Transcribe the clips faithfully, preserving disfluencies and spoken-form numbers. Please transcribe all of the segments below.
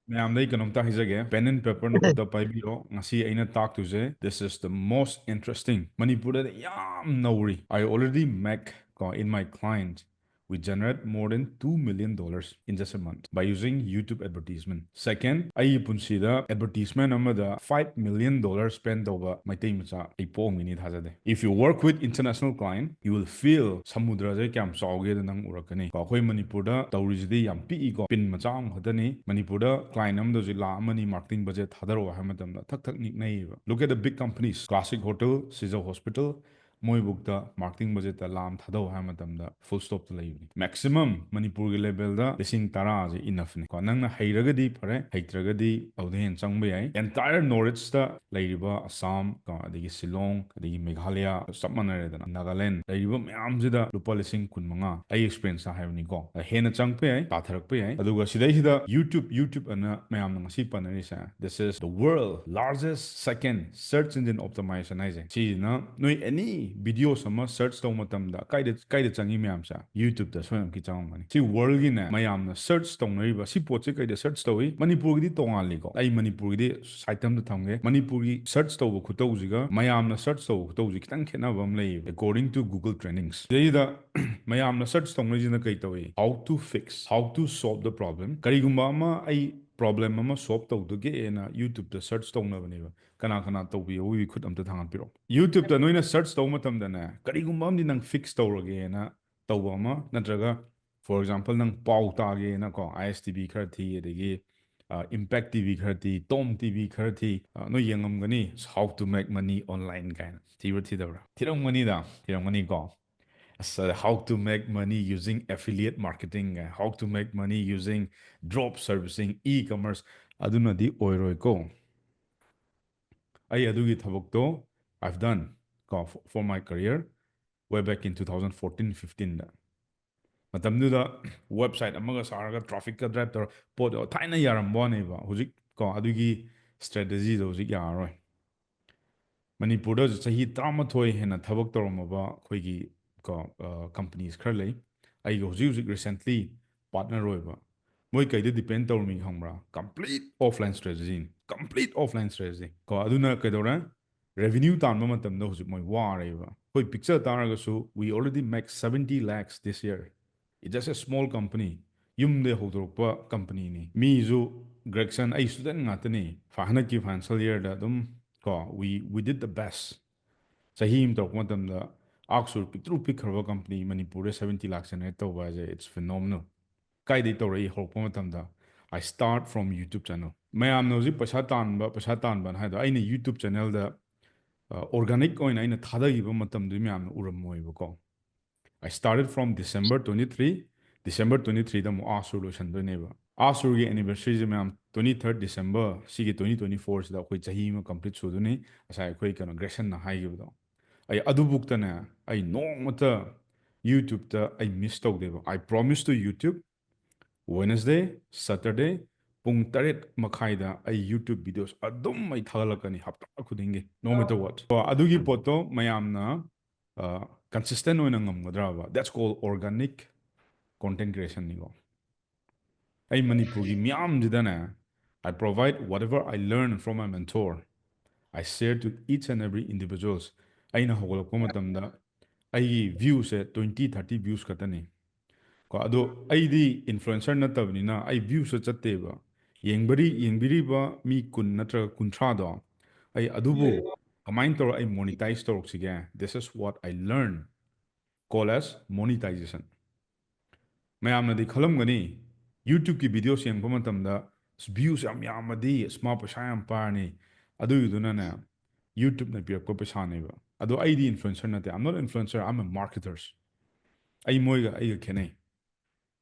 ꯃꯌꯥꯝꯗ ꯑꯩ ꯀꯩꯅꯣꯝꯇ ꯍꯥꯏꯖꯒꯦ, pen and paper ꯅꯣꯠꯇ ꯄꯥꯏꯕꯤꯔꯣ꯫ ꯉꯁꯤ ꯑꯩꯅ ꯇꯥꯛꯇꯣꯏꯁꯦ, this is the most interesting, ꯃꯅꯤꯄꯨꯔꯗꯗꯤ ꯌꯥꯝ ꯅꯧꯔꯤ꯫ I already make ꯀꯣ, in my client, we generate more than two million dollars in just a month by using YouTube advertisement. Second, ꯑꯩꯒꯤ ꯄꯨꯟꯁꯤꯗ advertisement ꯑꯃꯗ five million dollars spend ꯇꯧꯕ ꯃꯩꯇꯩ ꯃꯆꯥ ꯑꯩ ꯄꯣꯛꯑꯝꯒꯅꯤ ꯊꯥꯖꯗꯦ꯫ If you work with international client, you will feel ꯁꯃꯨꯗ꯭ꯔꯁꯦ ꯀꯌꯥꯝ ꯆꯥꯎꯒꯦꯗ ꯅꯪ ꯎꯔꯛꯀꯅꯤ꯫ ꯀꯣ, ꯑꯩꯈꯣꯏ ꯃꯅꯤꯄꯨꯔꯗ ꯇꯧꯔꯤꯁꯤꯗꯤ ꯌꯥꯝ ꯄꯤꯛꯏꯀꯣ, ꯄꯤꯟ ꯃꯆꯥ ꯑꯃꯈꯛꯇꯅꯤ꯫ ꯃꯅꯤꯄꯨꯔꯗ client ꯑꯃꯗ ꯍꯧꯖꯤꯛ ꯂꯥꯛ ꯑꯃ ꯑꯅꯤ marketing budget ꯊꯥꯗꯔꯛꯑꯣ ꯍꯥꯏꯕ ꯃꯇꯝꯗ ꯊꯛ ꯊꯛ ꯅꯤꯛꯅꯩꯌꯦꯕ꯫ Look at the big companies, Classic Hotel, Sizzle Hospital, ꯃꯣꯏꯕꯨꯛꯇ marketing budgetꯇ ꯂꯥꯛ ꯑꯃ ꯊꯥꯗꯧ ꯍꯥꯏꯕ ꯃꯇꯝꯗ full stopꯇ ꯂꯩꯕꯅꯤ꯫ Maximum ꯃꯅꯤꯄꯨꯔꯒꯤ levelꯗ ꯂꯤꯁꯤꯡ ꯇꯔꯥꯁꯦ enoughꯅꯤ꯫ ꯀꯣ, ꯅꯪꯅ ꯍꯩꯔꯒꯗꯤ ꯐꯔꯦ, ꯍꯩꯇ꯭ꯔꯒꯗꯤ ꯑꯗꯨꯗꯩ ꯍꯦꯟꯅ ꯆꯪꯕ ꯌꯥꯏ꯫ Entire Northeastꯇ ꯂꯩꯔꯤꯕ ꯑꯁꯥꯝ, ꯀꯣ, ꯑꯗꯒꯤ ꯁꯤꯂꯣꯡ, ꯑꯗꯒꯤ ꯃꯦꯘꯥꯂꯌꯥ ꯆꯞ ꯃꯥꯟꯅꯔꯦꯗꯅ, ꯅꯥꯒꯥꯂꯦꯟ ꯂꯩꯔꯤꯕ ꯃꯌꯥꯝꯁꯤꯗ ꯂꯨꯄꯥ ꯂꯤꯁꯤꯡ ꯀꯨꯟ ꯃꯉꯥ, ꯑꯩ experienceꯇ ꯍꯥꯏꯕꯅꯤꯀꯣ, ꯍꯦꯟꯅ ꯆꯪꯉꯛꯄ ꯌꯥꯏ, ꯇꯥꯊꯔꯛꯄ ꯌꯥꯏ꯫ ꯑꯗꯨꯒ ꯁꯤꯗꯩꯁꯤꯗ YouTube, YouTube ꯑꯅ ꯃꯌꯥꯝꯅ ꯉꯁꯤ ꯄꯟꯅꯔꯤꯁꯦ, this is the world largest second search engine optimization ꯍꯥꯏꯁꯦ꯫ ꯁꯤꯁꯤꯅ ꯅꯣꯏ any videos ꯑꯃ search ꯇꯧꯕ ꯃꯇꯝꯗ ꯀꯥꯏꯗ, ꯀꯥꯏꯗ ꯆꯪꯉꯤ ꯃꯌꯥꯝꯁꯦ? YouTubeꯇ ꯁꯣꯏꯗꯅꯃꯛꯀꯤ ꯆꯪꯉꯝꯒꯅꯤ꯫ ꯁꯤ worldꯒꯤꯅꯦ ꯃꯌꯥꯝꯅ search ꯇꯧꯅꯔꯤꯕ ꯁꯤ ꯄꯣꯠꯁꯦ ꯀꯩꯗ search ꯇꯧꯏ? ꯃꯅꯤꯄꯨꯔꯒꯤꯗꯤ ꯇꯣꯉꯥꯜꯂꯤꯀꯣ, ꯑꯩ ꯃꯅꯤꯄꯨꯔꯒꯤꯗꯤ side ꯑꯃꯗ ꯊꯝꯒꯦ꯫ ꯃꯅꯤꯄꯨꯔꯒꯤ search ꯇꯧꯕ ꯈꯨꯇꯧꯁꯤꯒ ꯃꯌꯥꯝꯅ search ꯇꯧꯕ ꯈꯨꯇꯧꯁꯤ ꯈꯤꯇꯪ ꯈꯦꯠꯅꯕ ꯑꯃ ꯂꯩꯌꯦꯕ, according to Google Trendings꯫ ꯁꯤꯗꯩꯁꯤꯗ ꯃꯌꯥꯝꯅ search ꯇꯧꯅꯔꯤꯁꯤꯅ ꯀꯩ ꯇꯧꯏ? How to fix, how to solve the problem꯫ ꯀꯔꯤꯒꯨꯝꯕ ꯑꯃ ꯑꯩ problem ꯑꯃ solve ꯇꯧꯗꯒꯦꯅ YouTubeꯇ search ꯇꯧꯅꯕꯅꯦꯕ꯫ ꯀꯅꯥ ꯀꯅꯥ ꯇꯧꯕꯤꯌꯣ? ꯈꯨꯠ ꯑꯝꯇ ꯊꯥꯡꯒꯠꯄꯤꯔꯛꯑꯣ꯫ YouTubeꯇ ꯅꯣꯏꯅ search ꯇꯧꯕ ꯃꯇꯝꯗꯅꯦ, ꯀꯔꯤꯒꯨꯝꯕ ꯑꯃꯗꯤ ꯅꯪ fix ꯇꯧꯔꯒꯦꯅ ꯇꯧꯕ ꯑꯃ, ꯅꯠꯇ꯭ꯔꯒ for example ꯅꯪ ꯄꯥꯎ ꯇꯥꯒꯦꯅꯀꯣ, ISTV ꯈꯔ ꯊꯤ, ꯑꯗꯒꯤ ꯑ, Impact TV ꯈꯔ ꯊꯤ, Tom TV ꯈꯔ ꯊꯤ, ꯑ, ꯅꯣꯏ ꯌꯦꯡꯉꯝꯒꯅꯤ, How to Make Money Online ꯀꯥꯏꯅ꯫ ꯊꯤꯕ꯭ꯔꯥ ꯊꯤꯗꯕ꯭ꯔꯥ? ꯊꯤꯔꯝꯒꯅꯤꯗ, ꯊꯤꯔꯝꯒꯅꯤꯀꯣ꯫ ꯑꯁ, How to Make Money Using Affiliate Marketing ꯀꯥꯏꯅ, How to Make Money Using Drop Servicing, E-commerce, ꯑꯗꯨꯅꯗꯤ ꯑꯣꯏꯔꯣꯏꯀꯣ꯫ ꯑꯩ ꯑꯗꯨꯒꯤ ꯊꯕꯛꯇꯣ I've done ꯀꯣ, for, for my career, way back in two thousand fourteen fifteenꯗ꯫ ꯃꯇꯝꯗꯨꯗ website ꯑꯃꯒ ꯁꯥꯔꯒ trafficꯀ drive ꯇꯧꯔ ꯄꯣꯠ ꯊꯥꯏꯅ ꯌꯥꯔꯝꯕ ꯋꯥꯅꯦꯕ꯫ ꯍꯧꯖꯤꯛ ꯀꯣ, ꯑꯗꯨꯒꯤ strategyꯗꯣ ꯍꯧꯖꯤꯛ ꯌꯥꯔꯔꯣꯏ꯫ ꯃꯅꯤꯄꯨꯔꯗ ꯆꯍꯤ ꯇꯔꯥꯃꯥꯊꯣꯏ ꯍꯦꯟꯅ ꯊꯕꯛ ꯇꯧꯔꯝꯃꯕ ꯑꯩꯈꯣꯏꯒꯤ ꯀꯣ, ꯑ, companies ꯈꯔ ꯂꯩ꯫ ꯑꯩꯒ ꯍꯧꯖꯤꯛ ꯍꯧꯖꯤꯛ recently partner ꯑꯣꯏꯕ ꯃꯣꯏ ꯀꯩꯗ depend ꯇꯧꯔꯝꯃꯤ ꯈꯪꯕ꯭ꯔꯥ? Complete offline strategy, complete offline strategy꯫ ꯀꯣ, ꯑꯗꯨꯅ ꯀꯩꯗꯧꯔꯦ? Revenue ꯇꯥꯟꯕ ꯃꯇꯝꯗ ꯍꯧꯖꯤꯛ ꯃꯣꯏ ꯋꯥꯔꯦꯕ꯫ ꯑꯩꯈꯣꯏ ꯄꯤꯛꯆ ꯇꯥꯔꯒꯁꯨ, we already make seventy lakhs this year. It's just a small company. ꯌꯨꯝꯗ ꯍꯧꯗꯣꯔꯛꯄ company ꯅꯤ꯫ ꯃꯤꯁꯨ graduation, ꯑꯩ student ꯉꯥꯛꯇꯅꯤ꯫ ꯐ-, ꯍꯟꯗꯛꯀꯤ financial year ꯗ ꯑꯗꯨꯝ, ꯀꯣ, we, we did the best꯫ ꯆꯍꯤ ꯑꯃ ꯇꯧꯔꯛꯄ ꯃꯇꯝꯗ ꯑꯥꯛꯁꯨꯔ ꯄꯤꯛꯇ꯭ꯔꯨ ꯄꯤꯛꯈ꯭ꯔꯕ company ꯃꯅꯤꯄꯨꯔꯗ seventy ꯂꯥꯛ generate ꯇꯧꯕ ꯍꯥꯏꯁꯦ, it's phenomenal꯫ ꯀꯥꯏꯗꯩ ꯇꯧꯔꯛꯏ ꯍꯧꯔꯛꯄ ꯃꯇꯝꯗ? I start from YouTube channel꯫ ꯃꯌꯥꯝꯅ ꯍꯧꯖꯤꯛ ꯄꯩꯁꯥ ꯇꯥꯟꯕ, ꯄꯩꯁꯥ ꯇꯥꯟꯕꯅ ꯍꯥꯏꯗꯣ, ꯑꯩꯅ YouTube channel ꯗ, ꯑ, organic ꯑꯣꯏꯅ ꯑꯩꯅ ꯊꯥꯗꯈꯤꯕ ꯃꯇꯝꯗꯨꯗꯤ ꯃꯌꯥꯝꯅ ꯎꯔꯝꯃꯣꯏꯕꯀꯣ꯫ I started from December twenty-three, December twenty-three ꯗ ꯑꯃꯨꯛ ꯑꯥꯁꯨꯔ ꯂꯣꯏꯁꯟꯗꯣꯏꯅꯦꯕ꯫ ꯑꯥꯁꯨꯔꯒꯤ anniversary ꯁꯦ ꯃꯌꯥꯝ, twenty-third December ꯁꯤꯒꯤ twenty twenty-four ꯁꯤꯗ ꯑꯩꯈꯣꯏ ꯆꯍꯤ ꯑꯃ complete ꯁꯨꯗꯣꯏꯅꯤ꯫ ꯉꯁꯥꯏ ꯑꯩꯈꯣꯏ ꯀꯩꯅꯣ Grayson ꯅ ꯍꯥꯏꯈꯤꯕꯗꯣ꯫ ꯑꯩ ꯑꯗꯨꯕꯨꯛꯇꯅꯦ, ꯑꯩ ꯅꯣꯡꯃꯇ YouTube ꯇ ꯑꯩ miss ꯇꯧꯗꯦꯕ꯫ I promise to YouTube, Wednesday, Saturday, ꯄꯨꯡ ꯇꯔꯦꯠ ꯃꯈꯥꯏꯗ ꯑꯩ YouTube videos ꯑꯗꯨꯝ ꯑꯩ ꯊꯥꯒꯠꯂꯛꯀꯅꯤ ꯍꯞꯇꯥ ꯈꯨꯗꯤꯡꯒꯤ, no matter what꯫ ꯀꯣ, ꯑꯗꯨꯒꯤ ꯄꯣꯠꯇꯣ ꯃꯌꯥꯝꯅ, ꯑ, consistent ꯑꯣꯏꯅ ꯉꯝꯒꯗ꯭ꯔꯕ? That's called organic content creation ꯅꯤꯀꯣ꯫ ꯑꯩ ꯃꯅꯤꯄꯨꯔꯒꯤ ꯃꯤꯌꯥꯝꯁꯤꯗꯅꯦ, I provide whatever I learn from my mentor, I share to each and every individuals꯫ ꯑꯩꯅ ꯍꯧꯒꯠꯂꯛꯄ ꯃꯇꯝꯗ ꯑꯩꯒꯤ views ꯁꯦ twenty, thirty views ꯈꯛꯇꯅꯤ꯫ ꯀꯣ, ꯑꯗꯣ ꯑꯩꯗꯤ influencer ꯅꯠꯇꯕꯅꯤꯅ ꯑꯩ views ꯁꯨ ꯆꯠꯇꯦꯕ꯫ ꯌꯦꯡꯕꯔꯤ-, ꯌꯦꯡꯕꯤꯔꯤꯕ ꯃꯤ ꯀꯨꯟ ꯅꯠꯇ꯭ꯔꯒ ꯀꯨꯟꯊ꯭ꯔꯥꯗꯣ, ꯑꯩ ꯑꯗꯨꯕꯨ ꯀꯃꯥꯏꯅ ꯇꯧꯔ ꯑꯩ monetize ꯇꯧꯔꯛꯁꯤꯒꯦ? This is what I learn, call as monetization꯫ ꯃꯌꯥꯝꯅꯗꯤ ꯈꯜꯂꯝꯒꯅꯤ, YouTube ꯀꯤ videos ꯌꯦꯡꯕ ꯃꯇꯝꯗ, "ꯑꯁ, views ꯌꯥꯝ ꯌꯥꯝꯃꯗꯤ, ꯑꯁ, ꯃꯥ ꯄꯩꯁꯥ ꯌꯥꯝ ꯄꯥꯏꯔꯅꯤ", ꯑꯗꯨꯒꯤꯗꯨꯅꯅꯦ, YouTube ꯅ ꯄꯤꯔꯛꯄ ꯄꯩꯁꯥꯅꯦꯕ꯫ ꯑꯗꯣ ꯑꯩꯗꯤ influencer ꯅꯠꯇꯦ, I'm not influencer, I'm a marketers꯫ ꯑꯩ ꯃꯣꯏꯒ ꯑꯩꯒ ꯈꯦꯠꯅꯩ꯫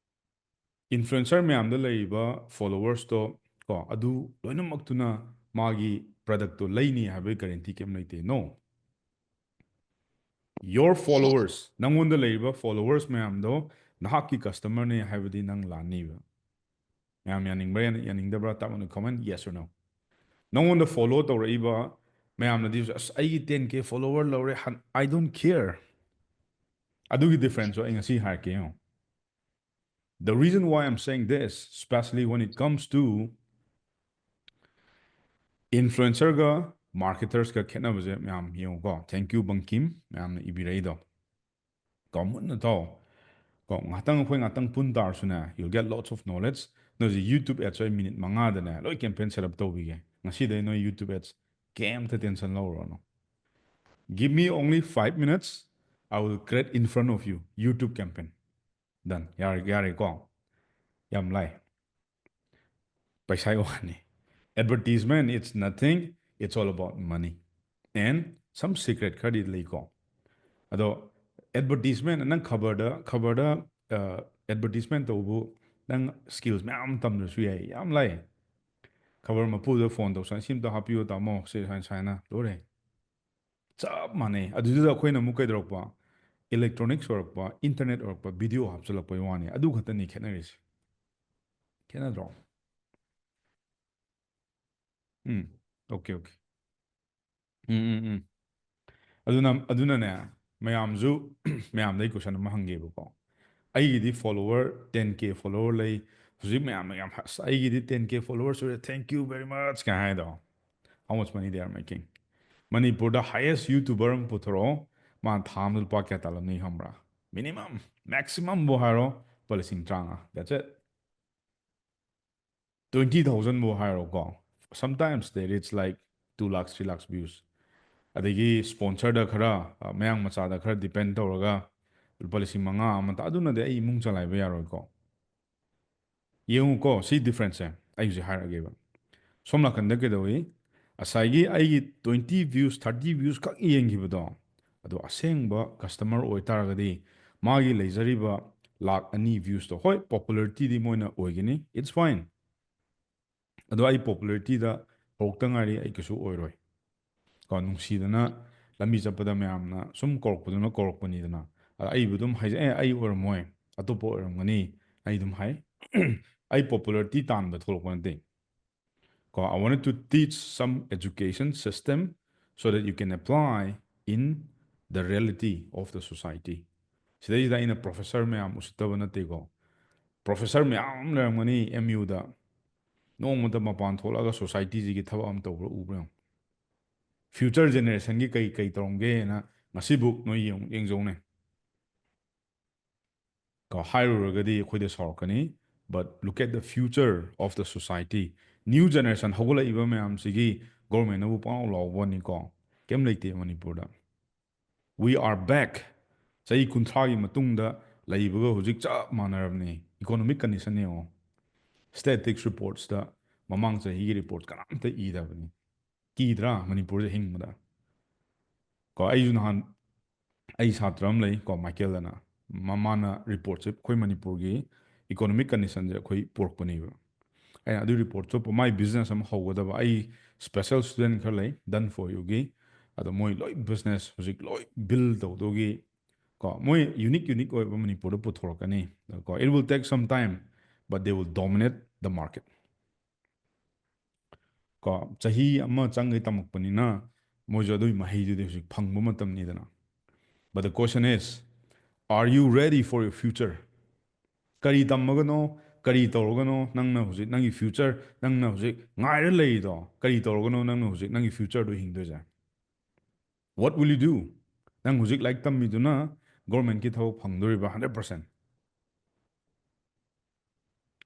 Influencer ꯃꯌꯥꯝꯗ ꯂꯩꯔꯤꯕ followers ꯇꯣ, ꯀꯣ, ꯑꯗꯨ ꯂꯣꯏꯅꯃꯛꯇꯨꯅ ꯃꯥꯒꯤ product ꯇꯣ ꯂꯩꯅꯤ ꯍꯥꯏꯕꯒꯤ guarantee ꯀꯩꯝ ꯂꯩꯇꯦ꯫ No. Your followers, ꯅꯪꯉꯣꯟꯗ ꯂꯩꯔꯤꯕ followers ꯃꯌꯥꯝꯗꯣ ꯅꯍꯥꯛꯀꯤ customer ꯅꯦ ꯍꯥꯏꯕꯗꯤ ꯅꯪ ꯂꯥꯟꯅꯤꯕ꯫ ꯃꯌꯥꯝ ꯌꯥꯅꯤꯡꯕ꯭ꯔꯥ, ꯌꯥꯅꯤꯡꯗꯕ꯭ꯔꯥ? Type on the comment, yes or no. ꯅꯪꯉꯣꯟꯗ follow ꯇꯧꯔꯛꯏꯕ ꯃꯌꯥꯝꯅꯗꯤ, "ꯑꯁ, ꯑꯩꯒꯤ ten K follower ꯂꯧꯔꯦ, ꯍꯟ-, I don't care"꯫ ꯑꯗꯨꯒꯤ difference ꯁꯨ ꯑꯩ ꯉꯁꯤ ꯍꯥꯏꯔꯛꯀꯦ, ꯌꯦꯡꯉꯣ꯫ The reason why I'm saying this, especially when it comes to influencerꯒ marketersꯒ ꯈꯦꯠꯅꯕꯁꯦ ꯃꯌꯥꯝ ꯌꯦꯡꯉꯨꯀꯣ꯫ Thank you ꯕꯪꯀꯤꯝ, ꯃꯌꯥꯝꯅ ꯏꯕꯤꯔꯛꯏꯗꯣ꯫ ꯀꯣ, ꯃꯨꯟꯅ ꯇꯥꯎ꯫ ꯀꯣ, ꯉꯥꯛꯇꯪ, ꯑꯩꯈꯣꯏ ꯉꯥꯛꯇꯪ ꯄꯨꯟ ꯇꯥꯔꯁꯨꯅꯦ, you'll get lots of knowledge. ꯅꯣꯏꯁꯦ YouTube ads ꯑꯩ ꯃꯤꯅꯤꯠ ꯃꯉꯥꯗꯅꯦ ꯂꯣꯏ campaign set up ꯇꯧꯕꯤꯒꯦ꯫ ꯉꯁꯤꯗꯩ ꯅꯣꯏ YouTube ads ꯀꯩꯝꯇ tension ꯂꯧꯔꯨꯔꯅꯨ꯫ Give me only five minutes, I will create in front of you YouTube campaign. Done. ꯌꯥꯔꯦ, ꯌꯥꯔꯦꯀꯣ? ꯌꯥꯝ ꯂꯥꯏ꯫ ꯄꯩꯁꯥꯒꯤ ꯋꯥꯅꯤ꯫ Advertisement, it's nothing, it's all about money and some secret ꯈꯔꯗꯤ ꯂꯩꯀꯣ꯫ ꯑꯗꯣ advertisement, ꯅꯪ ꯈꯕꯔꯗ, ꯈꯕꯔꯗ ꯑꯦꯗꯚꯔꯇꯤꯁꯃꯦꯟ ꯇꯧꯕꯕꯨ ꯅꯪ skills ꯃꯌꯥꯝ ꯇꯝꯗ꯭ꯔꯁꯨ ꯌꯥꯏ, ꯌꯥꯝ ꯂꯥꯏ꯫ ꯈꯕꯔ ꯃꯄꯨꯗ ꯐꯣꯟ ꯇꯧꯁꯟ, "ꯁꯤ ꯑꯝꯇ ꯍꯥꯞꯄꯤꯌꯣ ꯇꯥꯃꯣ, ꯁꯤ ꯁꯨꯃꯥꯏꯅ ꯁꯨꯃꯥꯏꯅ", ꯂꯣꯏꯔꯦ꯫ ꯆꯞ ꯃꯥꯟꯅꯩ꯫ ꯑꯗꯨꯗꯨꯗ ꯑꯩꯈꯣꯏꯅ ꯑꯃꯨꯛ ꯀꯩꯗꯧꯔꯛꯄ? Electronics ꯑꯣꯏꯔꯛꯄ, internet ꯑꯣꯏꯔꯛꯄ, video ꯍꯥꯞꯆꯤꯜꯂꯛꯄꯩ ꯋꯥꯅꯤ꯫ ꯑꯗꯨ ꯈꯛꯇꯅꯤ ꯈꯦꯠꯅꯔꯤꯁꯦ꯫ ꯈꯦꯠꯅꯗ꯭ꯔꯣ? ꯎꯝ, okay, okay. ꯎꯝ, ꯎꯝ, ꯎꯝ꯫ ꯑꯗꯨꯅ, ꯑꯗꯨꯅꯅꯦ, ꯃꯌꯥꯝꯁꯨ, ꯃꯌꯥꯝꯗ ꯑꯩ question ꯑꯃ ꯍꯪꯒꯦꯕꯀꯣ꯫ ꯑꯩꯒꯤꯗꯤ follower ten K follower ꯂꯩ꯫ ꯍꯧꯖꯤꯛ ꯃꯌꯥꯝꯅ ꯌꯥꯝ ꯍ-, "ꯑꯁ, ꯑꯩꯒꯤꯗꯤ ten K follower ꯁꯨꯔꯦ, thank you very much" ꯀꯥꯏ ꯍꯥꯏꯗꯣ꯫ How much money they are making? ꯃꯅꯤꯄꯨꯔꯗ highest YouTuber ꯑꯃ ꯄꯨꯊꯣꯔꯛꯑꯣ, ꯃꯥ ꯊꯥ ꯑꯃꯗ ꯂꯨꯄꯥ ꯀꯌꯥ ꯇꯥꯜꯂꯝꯅꯤ ꯈꯪꯕ꯭ꯔꯥ? Minimum, maximum ꯕꯨ ꯍꯥꯏꯔꯣ, ꯂꯨꯄꯥ ꯂꯤꯁꯤꯡ ꯇꯔꯥꯃꯉꯥ꯫ That's it. Twenty thousand ꯕꯨ ꯍꯥꯏꯔꯣꯀꯣ, sometimes they reach like two lakhs, three lakhs views꯫ ꯑꯗꯒꯤ sponsorꯗ ꯈꯔ, ꯑ, ꯃꯌꯥꯡ ꯃꯆꯥꯗ ꯈꯔ depend ꯇꯧꯔꯒ ꯂꯨꯄꯥ ꯂꯤꯁꯤꯡ ꯃꯉꯥ ꯑꯃ ꯇ-, ꯑꯗꯨꯅꯗꯤ ꯑꯩ ꯏꯃꯨꯡ ꯆꯂꯥꯏꯕ ꯌꯥꯔꯣꯏꯀꯣ꯫ ꯌꯦꯡꯉꯨꯀꯣ, ꯁꯤ differenceꯁꯦ ꯑꯩ ꯍꯧꯖꯤꯛ ꯍꯥꯏꯔꯛꯑꯒꯦꯕ꯫ ꯁꯣꯝ ꯅꯥꯀꯟꯗ ꯀꯩꯗꯧꯏ? ꯉꯁꯥꯏꯒꯤ ꯑꯩꯒꯤ twenty views, thirty views ꯈꯛ ꯌꯦꯡꯈꯤꯕꯗꯣ, ꯑꯗꯣ ꯑꯁꯦꯡꯕ customer ꯑꯣꯏꯇꯥꯔꯒꯗꯤ ꯃꯥꯒꯤ ꯂꯩꯖꯔꯤꯕ ꯂꯥꯛ ꯑꯅꯤ viewsꯇꯣ, ꯍꯣꯏ, popularityꯗꯤ ꯃꯣꯏꯅ ꯑꯣꯏꯒꯅꯤ, it's fine꯫ ꯑꯗꯣ ꯑꯩ popularityꯗ ꯍꯧꯔꯛꯇ ꯉꯥꯏꯔꯤ, ꯑꯩ ꯀꯩꯁꯨ ꯑꯣꯏꯔꯣꯏ꯫ ꯀꯣ, ꯅꯨꯡꯁꯤꯗꯅ ꯂꯝꯕꯤ ꯆꯠꯄꯗ ꯃꯌꯥꯝꯅ ꯁꯨꯝ ꯀꯧꯔꯛꯄꯗꯨꯅ ꯀꯧꯔꯛꯄꯅꯤꯗꯅ꯫ ꯑꯗ ꯑꯩꯕꯨ ꯑꯗꯨꯝ ꯍꯥꯏꯖꯩ, "ꯑꯦ, ꯑꯩ ꯑꯣꯏꯔꯝꯃꯣꯏ, ꯑꯇꯣꯞꯄ ꯑꯣꯏꯔꯝꯒꯅꯤ", ꯑꯩ ꯑꯗꯨꯝ ꯍꯥꯏ꯫ ꯑꯩ popularity ꯇꯥꯟꯕ ꯊꯣꯛꯂꯛꯄ ꯅꯠꯇꯦ꯫ ꯀꯣ, I wanted to teach some education system so that you can apply in the reality of the society. ꯁꯤꯗꯩꯁꯤꯗ ꯑꯩꯅ professor ꯃꯌꯥꯝ ꯎꯁꯤꯠꯇꯕ ꯅꯠꯇꯦꯀꯣ꯫ ꯄ꯭ꯔꯣꯐꯦꯁꯔ ꯃꯌꯥꯝ ꯑꯃ ꯂꯩꯔꯝꯒꯅꯤ ꯑꯦꯝ ꯌꯨꯗ꯫ ꯅꯣꯡꯃꯇ ꯃꯄꯥꯟ ꯊꯣꯛꯂꯛꯑꯒ ꯁꯣꯁꯥꯏꯇꯤꯁꯤꯒꯤ ꯊꯕꯛ ꯑꯃ ꯇꯧꯕ꯭ꯔꯥ ꯎꯕ꯭ꯔꯥ ꯌꯦꯡꯉꯨ꯫ ꯐ꯭ꯌꯨꯆꯔ ꯖꯦꯅꯦꯔꯦꯁꯟꯒꯤ ꯀꯩ ꯀꯩ ꯇꯧꯔꯝꯒꯦꯅ ꯉꯁꯤꯕꯨꯛ ꯅꯣꯏ ꯌꯦꯡ- ꯌꯦꯡꯖꯧꯅꯦ꯫ ꯀꯣ, ꯍꯥꯏꯔꯨꯔꯒꯗꯤ ꯑꯩꯈꯣꯏꯗ ꯁꯥꯎꯔꯛꯀꯅꯤ, but look at the future of the society. New generation ꯍꯧꯒꯠꯂꯛꯏꯕ ꯃꯌꯥꯝꯁꯤꯒꯤ ꯒꯣꯔꯃꯦꯟꯅꯕꯨ ꯄꯪꯂꯥꯎ ꯂꯥꯎꯕꯅꯤꯀꯣ꯫ ꯀꯩꯝ ꯂꯩꯇꯦ ꯃꯅꯤꯄꯨꯔꯗ꯫ We are back. ꯆꯍꯤ ꯀꯨꯟꯊ꯭ꯔꯥꯒꯤ ꯃꯇꯨꯡꯗ ꯂꯩꯕꯒ ꯍꯧꯖꯤꯛ ꯆꯞ ꯃꯥꯟꯅꯔꯕꯅꯤ꯫ ꯏꯀꯣꯅꯣꯃꯤꯛ ꯀꯟꯗꯤꯁꯟ ꯌꯦꯡꯉꯣ꯫ ꯁ꯭ꯇꯦꯇꯤꯛꯁ ꯔꯤꯄꯣꯔꯠꯁꯇ ꯃꯃꯥꯡ ꯆꯍꯤꯒꯤ ꯔꯤꯄꯣꯔꯠ ꯀꯅꯥꯝꯇ ꯏꯗꯕꯅꯤ꯫ ꯀꯤꯗ꯭ꯔꯥ ꯃꯅꯤꯄꯨꯔꯗ ꯍꯤꯡꯕꯗ? ꯀꯣ, ꯑꯩꯁꯨ ꯅꯍꯥꯟ ꯑꯩ ꯁꯥꯇ꯭ꯔ ꯑꯃ ꯂꯩ ꯀꯣ, ꯃꯥꯏꯀꯦꯜ ꯑꯅ꯫ ꯃꯃꯥꯅ ꯔꯤꯄꯣꯔꯠꯁꯦ ꯑꯩꯈꯣꯏ ꯃꯅꯤꯄꯨꯔꯒꯤ ꯏꯀꯣꯅꯣꯃꯤꯛ ꯀꯟꯗꯤꯁꯟꯁꯦ ꯑꯩꯈꯣꯏ ꯄꯨꯔꯛꯄꯅꯦꯕ꯫ ꯑꯩꯅ ꯑꯗꯨꯒꯤ ꯔꯤꯄꯣꯔꯠ ꯆꯨꯞꯄ ꯃꯥꯏ ꯕꯤꯖꯤꯅꯦꯁ ꯑꯃ ꯍꯧꯒꯗꯕ꯫ ꯑꯩ ꯁ꯭ꯄꯦꯁꯦꯜ ꯁ꯭ꯇꯨꯗꯦꯟ ꯈꯔ ꯂꯩ ꯗꯟ ꯐꯣꯔ ꯌꯨꯒꯤ꯫ ꯑꯗꯣ ꯃꯣꯏ ꯂꯣꯏ ꯕꯤꯖꯤꯅꯦꯁ ꯍꯧꯖꯤꯛ ꯂꯣꯏ ꯕꯤꯜ ꯇꯧꯗꯧꯒꯤ ꯀꯣ, ꯃꯣꯏ ꯌꯨꯅꯤꯛ ꯌꯨꯅꯤꯛ ꯑꯣꯏꯕ ꯃꯅꯤꯄꯨꯔꯗ ꯄꯨꯊꯣꯔꯛꯀꯅꯤ ꯀꯣ꯫ It will take some time, but they will dominate the market. ꯀꯣ, ꯆꯍꯤ ꯑꯃ ꯆꯪꯒꯩ ꯇꯝꯃꯛꯄꯅꯤꯅ ꯃꯣꯏꯁꯨ ꯑꯗꯨꯒꯤ ꯃꯍꯩꯗꯨꯗꯤ ꯍꯧꯖꯤꯛ ꯐꯪꯕ ꯃꯇꯝꯅꯤꯗꯅ꯫ But the question is, are you ready for your future? ꯀꯔꯤ ꯇꯝꯃꯒꯅꯣ, ꯀꯔꯤ ꯇꯧꯔꯒꯅꯣ ꯅꯪꯅ ꯍꯧꯖꯤꯛ ꯅꯪꯒꯤ ꯐ꯭ꯌꯨꯆꯔ, ꯅꯪꯅ ꯍꯧꯖꯤꯛ ꯉꯥꯏꯔ ꯂꯩꯔꯤꯗꯣ? ꯀꯔꯤ ꯇꯧꯔꯒꯅꯣ ꯅꯪꯅ ꯍꯧꯖꯤꯛ ꯅꯪꯒꯤ ꯐ꯭ꯌꯨꯆꯔꯗꯣ ꯍꯤꯡꯗꯣꯏꯁꯦ? What will you do? ꯅꯪ ꯍꯧꯖꯤꯛ ꯂꯥꯏꯔꯤꯛ ꯇꯝꯃꯤꯗꯨꯅ ꯒꯣꯔꯃꯦꯟꯒꯤ ꯊꯕꯛ ꯐꯪꯗꯣꯔꯤꯕ꯭ꯔꯥ? Hundred percent.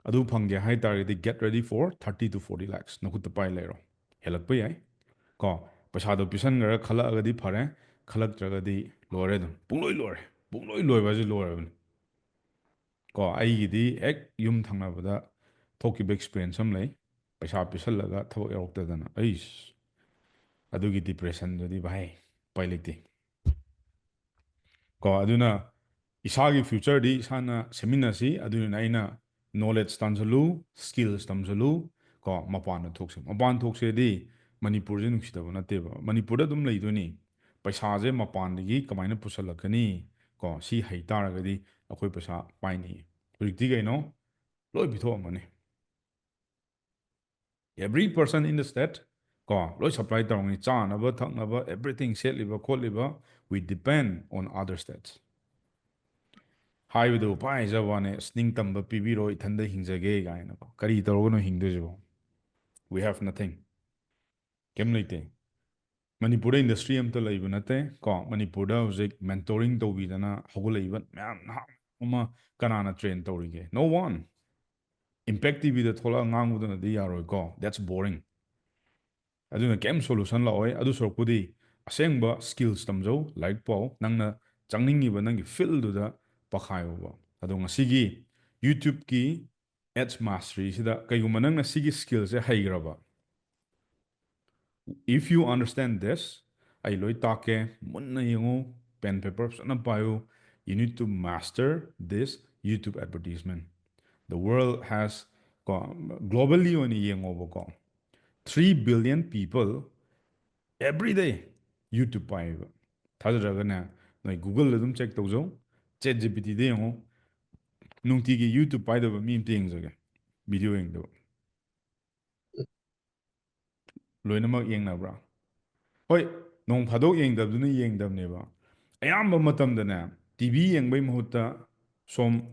ꯑꯗꯨ ꯐꯪꯒꯦ ꯍꯥꯏ ꯇꯥꯔꯒꯗꯤ, get ready for thirty to forty lakhs ꯅꯈꯨꯠꯇ ꯄꯥꯏ ꯂꯩꯔꯣ꯫ ꯍꯦꯜꯂꯛꯄ ꯌꯥꯏ ꯀꯣ꯫ ꯄꯩꯁꯥꯗꯣ ꯄꯤꯁꯟꯈ꯭ꯔꯒ ꯈꯜꯂꯛꯑꯒꯗꯤ ꯐꯔꯦ, ꯈꯜꯂꯛꯇ꯭ꯔꯒꯗꯤ ꯂꯣꯏꯔꯦ ꯑꯗꯨꯝ꯫ ꯄꯨꯡꯂꯣꯏ ꯂꯣꯏꯔꯦ꯫ ꯄꯨꯡꯂꯣꯏ ꯂꯣꯏꯕ ꯍꯥꯏꯁꯦ ꯂꯣꯏꯔꯕꯅꯤ ꯀꯣ꯫ ꯑꯩꯒꯤꯗꯤ ꯍꯦꯛ ꯌꯨꯝ ꯊꯪꯅꯕꯗ ꯊꯣꯛꯈꯤꯕ ꯑꯦꯛꯁꯄꯤꯔꯤꯌꯦꯟꯁ ꯑꯃ ꯂꯩ꯫ ꯄꯩꯁꯥ ꯄꯤꯁꯜꯂꯒ ꯊꯕꯛ ꯌꯥꯎꯔꯛꯇꯗꯅ꯫ ꯑꯩꯁ, ꯑꯗꯨꯒꯤ ꯗꯤꯄ꯭ꯔꯦꯁꯟꯗꯨꯗꯤ ꯚꯥꯏ, ꯎꯄꯥꯏ ꯂꯩꯇꯦ ꯀꯣ꯫ ꯑꯗꯨꯅ ꯏꯁꯥꯒꯤ ꯐ꯭ꯌꯨꯆꯔꯗꯤ ꯏꯁꯥꯅ ꯁꯦꯝꯃꯤꯟꯅꯁꯤ꯫ ꯑꯗꯨꯗꯨꯅ ꯑꯩꯅ ꯅꯣꯂꯦꯖ ꯇꯥꯟꯁꯤꯜꯂꯨ, ꯁ꯭ꯀꯤꯜꯁ ꯇꯝꯁꯤꯜꯂꯨ ꯀꯣ꯫ ꯃꯄꯥꯟꯗ ꯊꯣꯛꯁꯦ꯫ ꯃꯄꯥꯟ ꯊꯣꯛꯁꯦꯗꯤ ꯃꯅꯤꯄꯨꯔꯁꯦ ꯅꯨꯡꯁꯤꯗꯕ ꯅꯠꯇꯦꯕ꯫ ꯃꯅꯤꯄꯨꯔꯗ ꯑꯗꯨꯝ ꯂꯩꯗꯣꯏꯅꯤ꯫ ꯄꯩꯁꯥꯁꯦ ꯃꯄꯥꯟꯗꯒꯤ ꯀꯃꯥꯏꯅ ꯄꯨꯁꯜꯂꯛꯀꯅꯤ ꯀꯣ? ꯁꯤ ꯍꯩ ꯇꯥꯔꯒꯗꯤ ꯑꯩꯈꯣꯏ ꯄꯩꯁꯥ ꯄꯥꯏꯅꯤ꯫ ꯍꯧꯖꯤꯛꯇꯤ ꯀꯩꯅꯣ? ꯂꯣꯏ ꯄꯤꯊꯣꯛꯑꯝꯃꯅꯤ꯫ Every person in the state ꯀꯣ, ꯂꯣꯏ ꯁꯄ꯭ꯂꯥꯏ ꯇꯧꯔꯝꯒꯅꯤ꯫ ꯆꯥꯅꯕ, ꯊꯛꯅꯕ, everything, ꯁꯦꯠꯂꯤꯕ, ꯈꯣꯠꯂꯤꯕ, we depend on other states꯫ ꯍꯥꯏꯕꯗꯨ ꯄꯥꯏꯖꯕ ꯋꯥꯅꯦ, "ꯑꯁ, ꯅꯤꯡꯇꯝꯕ ꯄꯤꯕꯤꯔꯣ, ꯏꯊꯟꯗ ꯍꯤꯡꯖꯒꯦ" ꯀꯥꯏꯅꯀꯣ꯫ ꯀꯔꯤ ꯇꯧꯔꯒꯅꯣ ꯍꯤꯡꯗꯣꯏꯁꯤꯕꯣ? We have nothing. ꯀꯩꯝ ꯂꯩꯇꯦ꯫ ꯃꯅꯤꯄꯨꯔꯗ ꯏꯟꯗꯁꯇ꯭ꯔꯤ ꯑꯝꯇ ꯂꯩꯕ ꯅꯠꯇꯦ ꯀꯣ꯫ ꯃꯅꯤꯄꯨꯔꯗ ꯍꯧꯖꯤꯛ ꯃꯦꯟꯇꯣꯔꯤꯡ ꯇꯧꯕꯤꯗꯅ ꯍꯧꯒꯠꯂꯛꯏꯕ ꯃꯌꯥꯝ ꯅꯍꯥ ꯑꯃ ꯀꯅꯥꯅ ꯇ꯭ꯔꯦꯟ ꯇꯧꯔꯤꯒꯦ? No one. ꯏꯝꯄꯦꯛ ꯇꯤ ꯚꯤꯗ ꯊꯣꯛꯂꯛꯑ ꯉꯥꯡꯕꯗꯨꯅꯗꯤ ꯌꯥꯔꯣꯏꯀꯣ꯫ That's boring. ꯑꯗꯨꯅ ꯀꯩꯝ ꯁꯣꯂꯨꯁꯟ ꯂꯥꯛꯑꯣꯏ꯫ ꯑꯗꯨ ꯁꯔꯨꯛꯄꯨꯗꯤ ꯑꯁꯦꯡꯕ ꯁ꯭ꯀꯤꯜꯁ ꯇꯝꯖꯧ, ꯂꯥꯏꯔꯤꯛ ꯄꯥꯎ, ꯅꯪꯅ ꯆꯪꯅꯤꯡꯉꯤꯕ ꯅꯪꯒꯤ ꯐꯤꯜꯗꯨꯗ ꯄꯈꯥꯏꯌꯣꯕ꯫ ꯑꯗꯣ ꯉꯁꯤꯒꯤ ꯌꯨꯇ꯭ꯌꯨꯕꯀꯤ ꯑꯦꯠꯁ ꯃꯥꯁꯇꯔꯤꯁꯤꯗ ꯀꯩꯒꯨꯝꯕ ꯅꯪꯅ ꯁꯤꯒꯤ ꯁ꯭ꯀꯤꯜꯁꯦ ꯍꯩꯈ꯭ꯔꯕ, if you understand this, ꯑꯩ ꯂꯣꯏ ꯇꯥꯛꯀꯦ, ꯃꯨꯟꯅ ꯌꯦꯡꯉꯨ, ꯄꯦꯟ ꯄꯦꯄꯔ ꯐꯖꯅ ꯄꯥꯏꯌꯨ꯫ You need to master this YouTube advertisement. The world has, ꯀꯣ, globally ꯑꯣꯏꯅ ꯌꯦꯡꯉꯣꯕꯀꯣ, three billion people every day YouTube ꯄꯥꯏꯌꯦꯕ꯫ ꯊꯥꯖꯗ꯭ꯔꯒꯅꯦ, ꯅꯣꯏ Google-ꯗ ꯑꯗꯨꯝ ꯆꯦꯛ ꯇꯧꯖꯧ, ꯆꯦꯠ ꯖꯤ ꯄꯤ ꯇꯤꯗ ꯌꯦꯡꯉꯨ꯫ ꯅꯨꯡꯇꯤꯒꯤ YouTube ꯄꯥꯏꯗꯕ ꯃꯤ ꯑꯝꯇ ꯌꯦꯡꯖꯒꯦ, ꯚꯤꯗꯤꯑꯣ ꯌꯦꯡꯗꯕ꯫ ꯂꯣꯏꯅꯃꯛ ꯌꯦꯡꯅꯕ꯭ꯔꯥ? ꯍꯣꯏ, ꯅꯣꯡ ꯐꯥꯗꯣꯛ ꯌꯦꯡꯗꯕꯗꯨꯅ ꯌꯦꯡꯗꯕꯅꯦꯕ꯫ ꯑꯌꯥꯝꯕ ꯃꯇꯝꯗꯅꯦ, ꯇꯤ ꯚꯤ ꯌꯦꯡꯕꯩ ꯃꯍꯨꯠꯇ ꯁꯣꯝ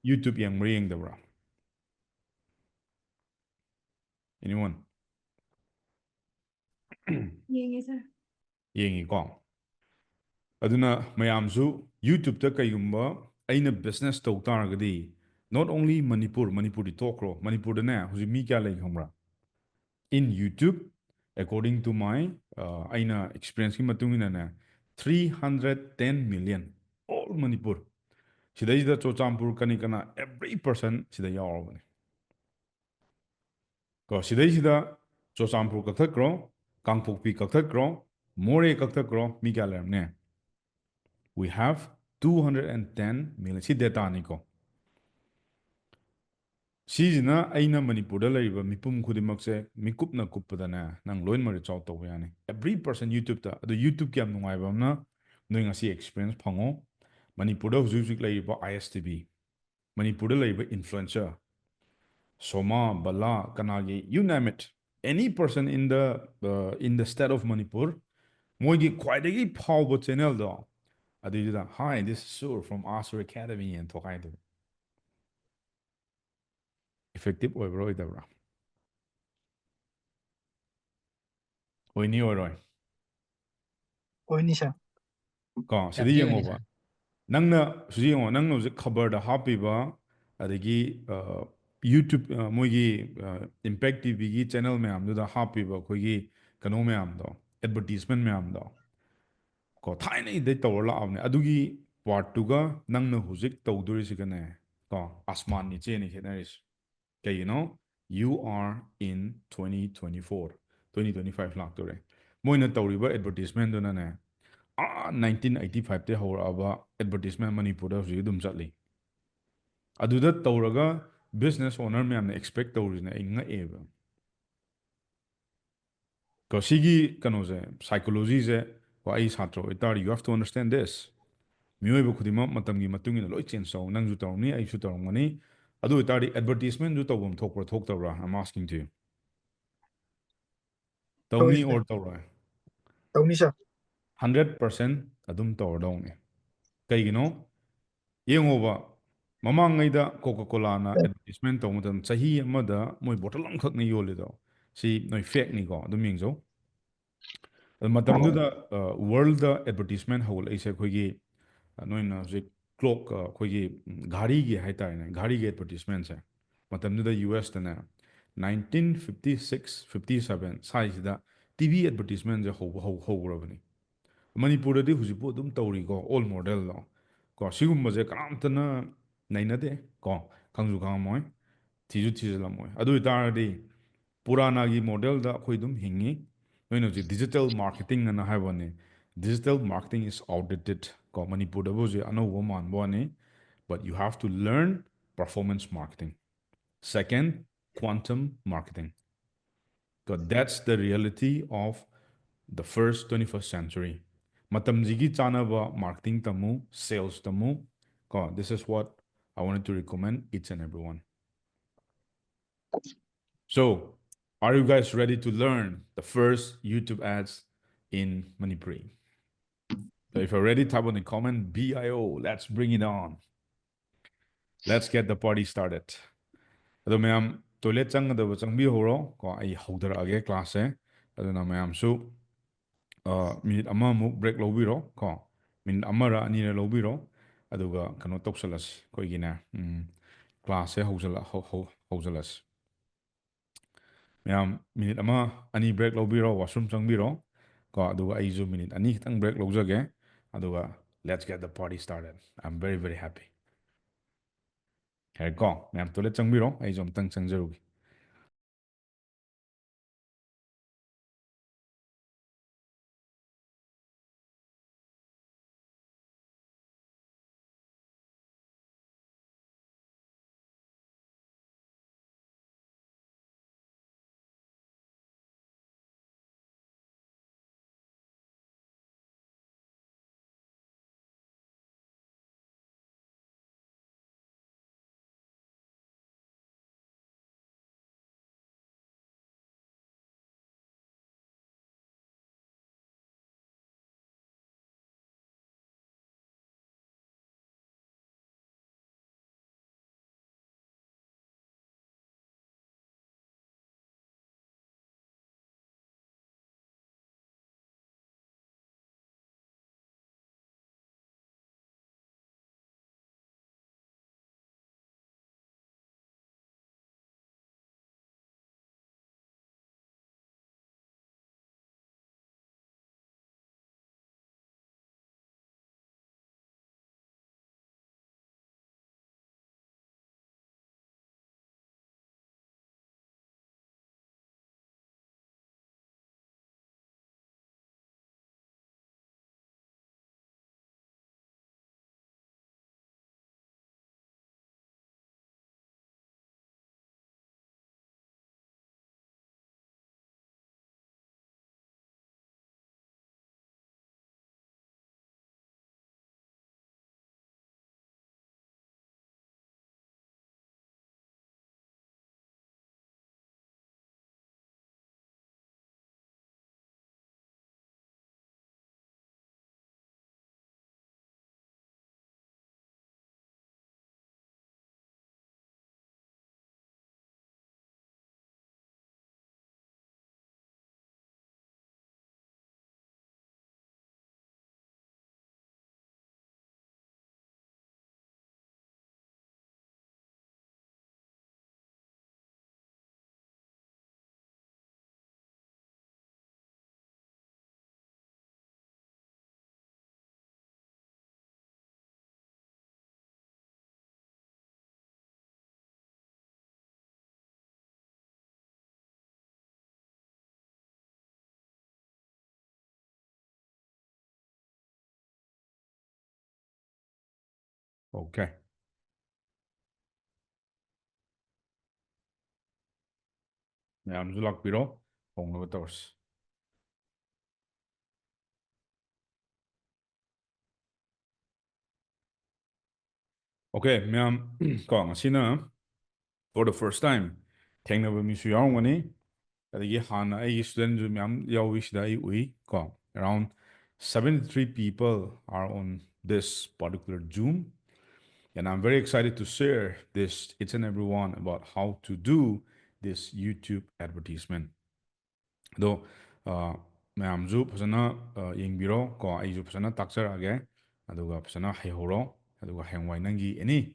YouTube ꯌꯦꯡꯕ꯭ꯔꯥ ꯌꯦꯡꯗꯕ꯭ꯔꯥ? Anyone? ꯌꯦꯡꯉꯦ, ꯁꯥꯔ꯫ ꯌꯦꯡꯉꯤꯀꯣ꯫ ꯑꯗꯨꯅ ꯃꯌꯥꯝꯁꯨ YouTube-ꯇ ꯀꯩꯒꯨꯝꯕ ꯑꯩꯅ ꯕꯤꯖꯤꯅꯦꯁ ꯇꯧ ꯇꯥꯔꯒꯗꯤ, not only ꯃꯅꯤꯄꯨꯔ, ꯃꯅꯤꯄꯨꯔꯗꯤ ꯇꯣꯛꯈ꯭ꯔꯣ, ꯃꯅꯤꯄꯨꯔꯗꯅꯦ ꯍꯧꯖꯤꯛ ꯃꯤ ꯀꯌꯥ ꯂꯩ ꯈꯪꯕ꯭ꯔꯥ? In YouTube, according to my, ꯑ, ꯑꯩꯅ ꯑꯦꯛꯁꯄꯤꯔꯤꯌꯦꯟꯁꯀꯤ ꯃꯇꯨꯡ ꯏꯟꯅꯅꯦ, three hundred ten million, all Manipur꯫ ꯁꯤꯗꯩꯁꯤꯗ ꯆꯨꯔꯆꯥꯟꯄꯨꯔ, ꯀꯅꯤ ꯀꯅꯥ, every person ꯁꯤꯗ ꯌꯥꯎꯔꯕꯅꯦ꯫ ꯀꯣ, ꯁꯤꯗꯩꯁꯤꯗ ꯆꯨꯔꯆꯥꯟꯄꯨꯔ ꯀꯛꯊꯠꯈ꯭ꯔꯣ, ꯀꯥꯡꯄꯣꯛꯄꯤ ꯀꯛꯊꯠꯈ꯭ꯔꯣ, ꯃꯣꯔꯦ ꯀꯛꯊꯠꯈ꯭ꯔꯣ, ꯃꯤ ꯀꯌꯥ ꯂꯩꯔꯝꯅꯤ? We have two hundred ten million꯫ ꯁꯤ ꯗꯦꯇꯥꯅꯤꯀꯣ꯫ ꯁꯤꯁꯤꯅ ꯑꯩꯅ ꯃꯅꯤꯄꯨꯔꯗ ꯂꯩꯔꯤꯕ ꯃꯤꯄꯨꯝ ꯈꯨꯗꯤꯡꯃꯛꯁꯦ ꯃꯤꯀꯨꯞꯅ ꯀꯨꯞꯄꯗꯅꯦ, ꯅꯪ ꯂꯣꯏꯅꯃꯛ reach out ꯇꯧꯕ ꯌꯥꯅꯤ꯫ Every person YouTube-ꯇ꯫ ꯑꯗꯣ YouTube-ꯀꯤ ꯌꯥꯝ ꯅꯨꯡꯉꯥꯏꯕ ꯑꯃꯅ, ꯅꯣꯏ ꯉꯁꯤ ꯑꯦꯛꯁꯄꯤꯔꯤꯌꯦꯟꯁ ꯐꯪꯉꯣ꯫ ꯃꯅꯤꯄꯨꯔꯗ ꯍꯧꯖꯤꯛ ꯍꯧꯖꯤꯛ ꯂꯩꯔꯤꯕ ꯑꯥꯏ ꯑꯦꯁ ꯇꯤ ꯚꯤ, ꯃꯅꯤꯄꯨꯔꯗ ꯂꯩꯔꯤꯕ ꯏꯟꯐ꯭ꯂꯨꯑꯦꯟꯁꯔ, ꯁꯣꯃꯥ, ꯕꯂꯥ, ꯀꯅꯥꯒꯤ, you name it, any person in the, uh, in the state of Manipur, ꯃꯣꯏꯒꯤ ꯈ꯭ꯋꯥꯏꯗꯒꯤ ꯐꯥꯎꯕ ꯆꯦꯅꯦꯜꯗꯣ, ꯑꯗꯨꯏꯗꯨꯗ "Hi, this is Sur from Asur Academy" ꯍꯥꯏꯅ ꯊꯣꯛꯈꯥꯏꯗꯣꯏꯕ꯫ Effective ꯑꯣꯏꯕ꯭ꯔꯥ ꯑꯣꯏꯗꯕ꯭ꯔꯥ? ꯑꯣꯏꯅꯤ ꯑꯣꯏꯔꯣꯏ? ꯑꯣꯏꯅꯤ ꯁꯥꯔ꯫ ꯀꯣ ꯁꯤꯗ ꯌꯦꯡꯉꯣꯕ, ꯅꯪꯅ ꯁꯤꯗ ꯌꯦꯡꯉꯣ, ꯅꯪꯅ ꯍꯧꯖꯤꯛ ꯈꯕꯔꯗ ꯍꯥꯞꯄꯤꯕ, ꯑꯗꯒꯤ YouTube ꯃꯣꯏꯒꯤ Impact TVꯒꯤ channel ꯃꯌꯥꯝꯗꯨꯗ ꯍꯥꯞꯄꯤꯕ ꯑꯩꯈꯣꯏꯒꯤ ꯀꯩꯅꯣ ꯃꯌꯥꯝꯗꯣ, advertisement ꯃꯌꯥꯝꯗꯣ, ꯀꯣ ꯊꯥꯏꯅꯩꯗꯩ ꯇꯧꯔ ꯂꯥꯛꯑꯕꯅꯦ꯫ ꯑꯗꯨꯒꯤ partꯇꯨꯒ ꯅꯪꯅ ꯍꯧꯖꯤꯛ ꯇꯧꯗꯣꯔꯤꯁꯤꯒꯅꯦ, ꯀꯣ ꯑꯁꯃꯥꯟ ꯅꯤꯆꯦꯅꯤ ꯈꯦꯠꯅꯔꯤꯁꯦ꯫ ꯀꯩꯒꯤꯅꯣ? You are in twenty twenty-four, twenty twenty-five ꯂꯥꯛꯇꯣꯔꯦ꯫ ꯃꯣꯏꯅ ꯇꯧꯔꯤꯕ advertisementꯗꯨꯅꯅꯦ, ꯑꯥ nineteen eighty fiveꯇꯩ ꯍꯧꯔꯛꯑꯕ advertisement ꯃꯅꯤꯄꯨꯔꯗ ꯍꯧꯖꯤꯛ ꯑꯗꯨꯝ ꯆꯠꯂꯤ꯫ ꯑꯗꯨꯗ ꯇꯧꯔꯒ business owner ꯃꯌꯥꯝꯅ expect ꯇꯧꯔꯤꯁꯤꯅ ꯑꯩ ꯉꯛꯑꯦꯕ꯫ ꯀꯣ ꯁꯤꯒꯤ ꯀꯩꯅꯣꯁꯦ, psychologyꯁꯦ, ꯀꯣ ꯑꯩ ꯁꯥꯇ꯭ꯔ ꯑꯣꯏꯇꯥꯔꯗꯤ you have to understand this. ꯃꯤꯑꯣꯏꯕ ꯈꯨꯗꯤꯡꯃꯛ ꯃꯇꯝꯒꯤ ꯃꯇꯨꯡ ꯏꯟꯅ ꯂꯣꯏ change ꯇꯧ꯫ ꯅꯪꯁꯨ ꯇꯧꯔꯝꯅꯤ, ꯑꯩꯁꯨ ꯇꯧꯔꯝꯒꯅꯤ꯫ ꯑꯗꯨ ꯑꯣꯏꯇꯥꯔꯗꯤ advertisementꯁꯨ ꯇꯧꯐꯝ ꯊꯣꯛꯄ꯭ꯔꯥ ꯊꯣꯛꯇꯕ꯭ꯔꯥ? I'm asking to you. ꯇꯧꯅꯤ or ꯇꯧꯔꯣꯏ? ꯇꯧꯅꯤ ꯁꯥꯔ꯫ Hundred percent ꯑꯗꯨꯝ ꯇꯧꯔꯗꯧꯅꯤ꯫ ꯀꯩꯒꯤꯅꯣ? ꯌꯦꯡꯉꯣꯕ, ꯃꯃꯥꯡꯉꯩꯗ Coca Colaꯅ advertisement ꯇꯧꯕ ꯃꯇꯝꯗ ꯆꯍꯤ ꯑꯃꯗ ꯃꯣꯏ bottle ꯑꯃꯈꯛꯅ ꯌꯣꯜꯂꯤꯗꯣ꯫ ꯁꯤ ꯅꯣꯏ fact ꯅꯤꯀꯣ, ꯑꯗꯨꯝ ꯌꯦꯡꯖꯧ꯫ ꯑꯗꯨ ꯃꯇꯝꯗꯨꯗ worldꯗ advertisement ꯍꯧꯒꯠꯂꯛꯏꯁꯦ ꯑꯩꯈꯣꯏꯒꯤ, ꯅꯣꯏꯅ ꯍꯧꯖꯤꯛ clock, ꯑꯩꯈꯣꯏꯒꯤ ꯘꯥꯔꯤꯒꯤ ꯍꯥꯏꯇꯥꯔꯦꯅꯦ, ꯘꯥꯔꯤꯒꯤ advertisementꯁꯦ ꯃꯇꯝꯗꯨꯗ USꯇꯅꯦ nineteen fifty six, fifty seven ꯁ꯭ꯋꯥꯏꯁꯤꯗ TV advertisementꯁꯦ ꯍꯧꯕ ꯍꯧ ꯍꯧꯈ꯭ꯔꯕꯅꯤ꯫ ꯃꯅꯤꯄꯨꯔꯗꯗꯤ ꯍꯧꯖꯤꯛꯄꯨ ꯑꯗꯨꯝ ꯇꯧꯔꯤꯀꯣ, old modelꯗꯣ꯫ ꯀꯣ ꯁꯤꯒꯨꯝꯕꯁꯦ ꯀꯅꯥꯝꯇꯅ ꯅꯩꯅꯗꯦ ꯀꯣ, ꯈꯪꯁꯨ ꯈꯪꯉꯝꯃꯣꯏ, ꯊꯤꯁꯨ ꯊꯤꯖꯤꯜꯂꯝꯃꯣꯏ꯫ ꯑꯗꯨ ꯑꯣꯏꯇꯥꯔꯗꯤ ꯄꯨꯔꯥꯅꯥꯒꯤ modelꯗ ꯑꯩꯈꯣꯏ ꯑꯗꯨꯝ ꯍꯤꯡꯉꯤ꯫ ꯅꯣꯏꯅ ꯍꯧꯖꯤꯛ digital marketing ꯑꯅ ꯍꯥꯏꯕꯅꯤ꯫ Digital marketing is outdated ꯀꯣ, ꯃꯅꯤꯄꯨꯔꯗꯕꯨ ꯍꯧꯖꯤꯛ ꯑꯅꯧꯕ ꯃꯥꯟꯕ ꯋꯥꯅꯤ, but you have to learn performance marketing. Second, quantum marketing. ꯀꯣ that's the reality of the first twenty-first century. ꯃꯇꯝꯁꯤꯒꯤ ꯆꯥꯅꯕ marketing ꯇꯝꯃꯨ, sales ꯇꯝꯃꯨ ꯀꯣ, this is what I wanted to recommend each and everyone. So, are you guys ready to learn the first YouTube ads in Manipuri? So if you're ready, type on the comment, B I O, let's bring it on. Let's get the party started. ꯑꯗꯣ ꯃꯌꯥꯝ toilet ꯆꯪꯒꯗꯕ ꯆꯪꯕꯤꯍꯧꯔꯣ ꯀꯣ, ꯑꯩ ꯍꯧꯗꯔꯛꯑꯒꯦ class ꯁꯦ꯫ ꯑꯗꯨꯅ ꯃꯌꯥꯝꯁꯨ minute ꯑꯃꯃꯨꯛ break ꯂꯧꯕꯤꯔꯣ ꯀꯣ, minute ꯑꯃꯔ ꯑꯅꯤꯔ ꯂꯧꯕꯤꯔꯣ꯫ ꯑꯗꯨꯒ ꯀꯩꯅꯣ ꯇꯧꯁꯜꯂꯁꯤ, ꯑꯩꯈꯣꯏꯒꯤꯅꯦ, class ꯁꯦ ꯍꯧꯖꯜꯂ ꯍꯧ- ꯍꯧ- ꯍꯧꯖꯜꯂꯁꯤ꯫ ꯃꯌꯥꯝ minute ꯑꯃ ꯑꯅꯤ break ꯂꯧꯕꯤꯔꯣ, washroom ꯆꯪꯕꯤꯔꯣ ꯀꯣ꯫ ꯑꯗꯨꯒ ꯑꯩꯁꯨ minute ꯑꯅꯤ ꯈꯤꯇꯪ break ꯂꯧꯖꯒꯦ꯫ ꯑꯗꯨꯒ let's get the party started. I'm very, very happy. ꯌꯥꯔꯦꯀꯣ, ꯃꯌꯥꯝ toilet ꯆꯪꯕꯤꯔꯣ, ꯑꯩꯁꯨ ꯑꯝꯇꯪ ꯆꯪꯖꯔꯨꯒꯦ꯫ Okay. ꯃꯌꯥꯝꯁꯨ ꯂꯥꯛꯄꯤꯔꯣ, ꯍꯧꯅꯕ ꯇꯧꯔꯁꯤ꯫ Okay, ꯃꯌꯥꯝ, ꯀꯣ, ꯉꯁꯤꯅ for the first time ꯊꯦꯡꯅꯕ ꯃꯤꯁꯨ ꯌꯥꯎꯔꯝꯒꯅꯤ꯫ ꯑꯗꯒꯤ ꯍꯥꯟꯅ ꯑꯩꯒꯤ studentꯁꯨ ꯃꯌꯥꯝ ꯌꯥꯎꯏ ꯁꯤꯗ, ꯑꯩ ꯎꯏ, ꯀꯣ꯫ Around seventy-three people are on this particular Zoom. And I'm very excited to share this each and everyone about how to do this YouTube advertisement. ꯑꯗꯣ, ꯑ, ꯃꯌꯥꯝꯁꯨ ꯐꯖꯅ, ꯑ, ꯌꯦꯡꯕꯤꯔꯣ, ꯀꯣ꯫ ꯑꯩꯁꯨ ꯐꯖꯅ ꯇꯥꯛꯆꯔꯛꯑꯒꯦ, ꯑꯗꯨꯒ ꯐꯖꯅ ꯍꯩꯍꯧꯔꯣ, ꯑꯗꯨꯒ ꯍꯌꯦꯡꯋꯥꯏ ꯅꯪꯒꯤ any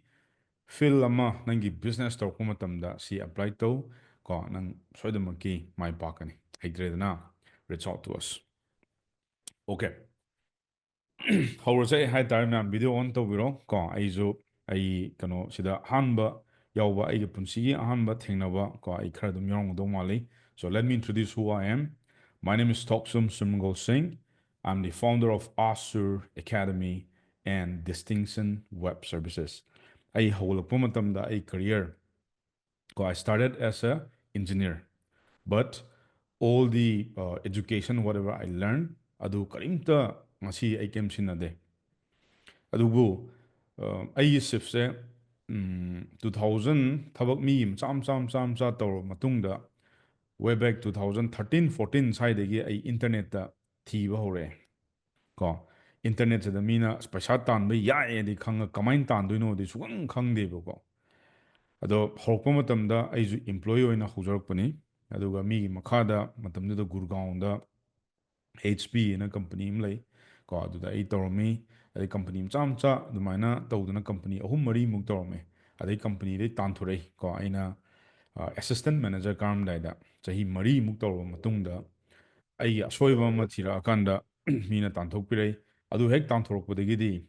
field ꯑꯃ, ꯅꯪꯒꯤ business ꯇꯧꯔꯛꯄ ꯃꯇꯝꯗ ꯁꯤ apply ꯇꯧ, ꯀꯣ, ꯅꯪ ꯁꯣꯏꯗꯅꯃꯛꯀꯤ ꯃꯥꯏ ꯄꯥꯛꯀꯅꯤ꯫ ꯍꯩꯇ꯭ꯔꯦꯗꯅ, reach out to us. Okay. ꯍꯧꯔꯁꯦ ꯍꯥꯏꯇꯥꯔꯦ ꯃꯌꯥꯝ, video on ꯇꯧꯕꯤꯔꯣ, ꯀꯣ꯫ ꯑꯩꯁꯨ, ꯑꯩ ꯀꯩꯅꯣ ꯁꯤꯗ ꯑꯍꯥꯟꯕ ꯌꯥꯎꯕ, ꯑꯩꯒꯤ ꯄꯨꯟꯁꯤꯒꯤ ꯑꯍꯥꯟꯕ ꯊꯦꯡꯅꯕ, ꯀꯣ, ꯑꯩ ꯈꯔ ꯑꯗꯨꯝ ꯌꯥꯎꯔꯝꯒꯗꯧ ꯃꯥꯜꯂꯤ꯫ So let me introduce who I am. My name is Thokchom Sumangol Singh. I'm the founder of Asur Academy and Distinction Web Services. ꯑꯩ ꯍꯧꯒꯠꯂꯛꯄ ꯃꯇꯝꯗ ꯑꯩ career, ꯀꯣ, I started as a engineer, but all the, uh, education, whatever I learned, ꯑꯗꯨ ꯀꯔꯤꯝꯇ ꯉꯁꯤ ꯑꯩ ꯀꯔꯤꯝ ꯁꯤꯖꯤꯟꯅꯗꯦ꯫ ꯑꯗꯨꯕꯨ, ꯑ, ꯑꯩꯒꯤ shiftꯁꯦ, ꯎꯝ, two thousand ꯊꯕꯛ ꯃꯤꯒꯤ ꯃꯆꯥ ꯃꯆꯥ ꯃꯆꯥ ꯃꯆꯥ ꯇꯧꯔꯕ ꯃꯇꯨꯡꯗ, way back two thousand thirteen fourteen ꯁ꯭ꯋꯥꯏꯗꯒꯤ ꯑꯩ internetꯇ ꯊꯤꯕ ꯍꯧꯔꯛꯑꯦ, ꯀꯣ꯫ Internetꯁꯤꯗ ꯃꯤꯅ ꯑꯁ ꯄꯩꯁꯥ ꯇꯥꯟꯕ ꯌꯥꯏꯌꯦꯗꯤ ꯈꯪꯉ ꯀꯃꯥꯏꯅ ꯇꯥꯟꯗꯣꯏꯅꯣꯗꯤ ꯁꯨꯈꯪ ꯈꯪꯗꯦꯕꯀꯣ꯫ ꯑꯗꯣ ꯍꯧꯔꯛꯄ ꯃꯇꯝꯗ ꯑꯩꯁꯨ employee ꯑꯣꯏꯅ ꯍꯧꯖꯔꯛꯄꯅꯤ꯫ ꯑꯗꯨꯒ ꯃꯤꯒꯤ ꯃꯈꯥꯗ ꯃꯇꯝꯗꯨꯗ ꯒꯨꯔꯒꯥꯎꯟꯗ H P ꯑꯅ company ꯑꯃ ꯂꯩ, ꯀꯣ, ꯑꯗꯨꯗ ꯑꯩ ꯇꯧꯔꯝꯃꯤ꯫ ꯑꯗꯩ company ꯃꯆꯥ ꯃꯆꯥ ꯑꯗꯨꯃꯥꯏꯅ ꯇꯧꯗꯅ company ꯑꯍꯨꯝ ꯃꯔꯤꯃꯨꯛ ꯇꯧꯔꯝꯃꯦ꯫ ꯑꯗꯩ companyꯗꯩ ꯇꯥꯟꯊꯣꯔꯛꯏ, ꯀꯣ꯫ ꯑꯩꯅ, ꯑ, assistant manager ꯀꯥꯔꯝꯗꯥꯏꯗ ꯆꯍꯤ ꯃꯔꯤꯃꯨꯛ ꯇꯧꯔꯕ ꯃꯇꯨꯡꯗ ꯑꯩꯒꯤ ꯑꯁꯣꯏꯕ ꯑꯃ ꯊꯤꯔꯛꯑꯀꯥꯟꯗ ꯃꯤꯅ ꯇꯥꯟꯊꯣꯛꯄꯤꯔꯛꯏ꯫ ꯑꯗꯨ ꯍꯦꯛ ꯇꯥꯟꯊꯣꯔꯛꯄꯗꯒꯤꯗꯤ,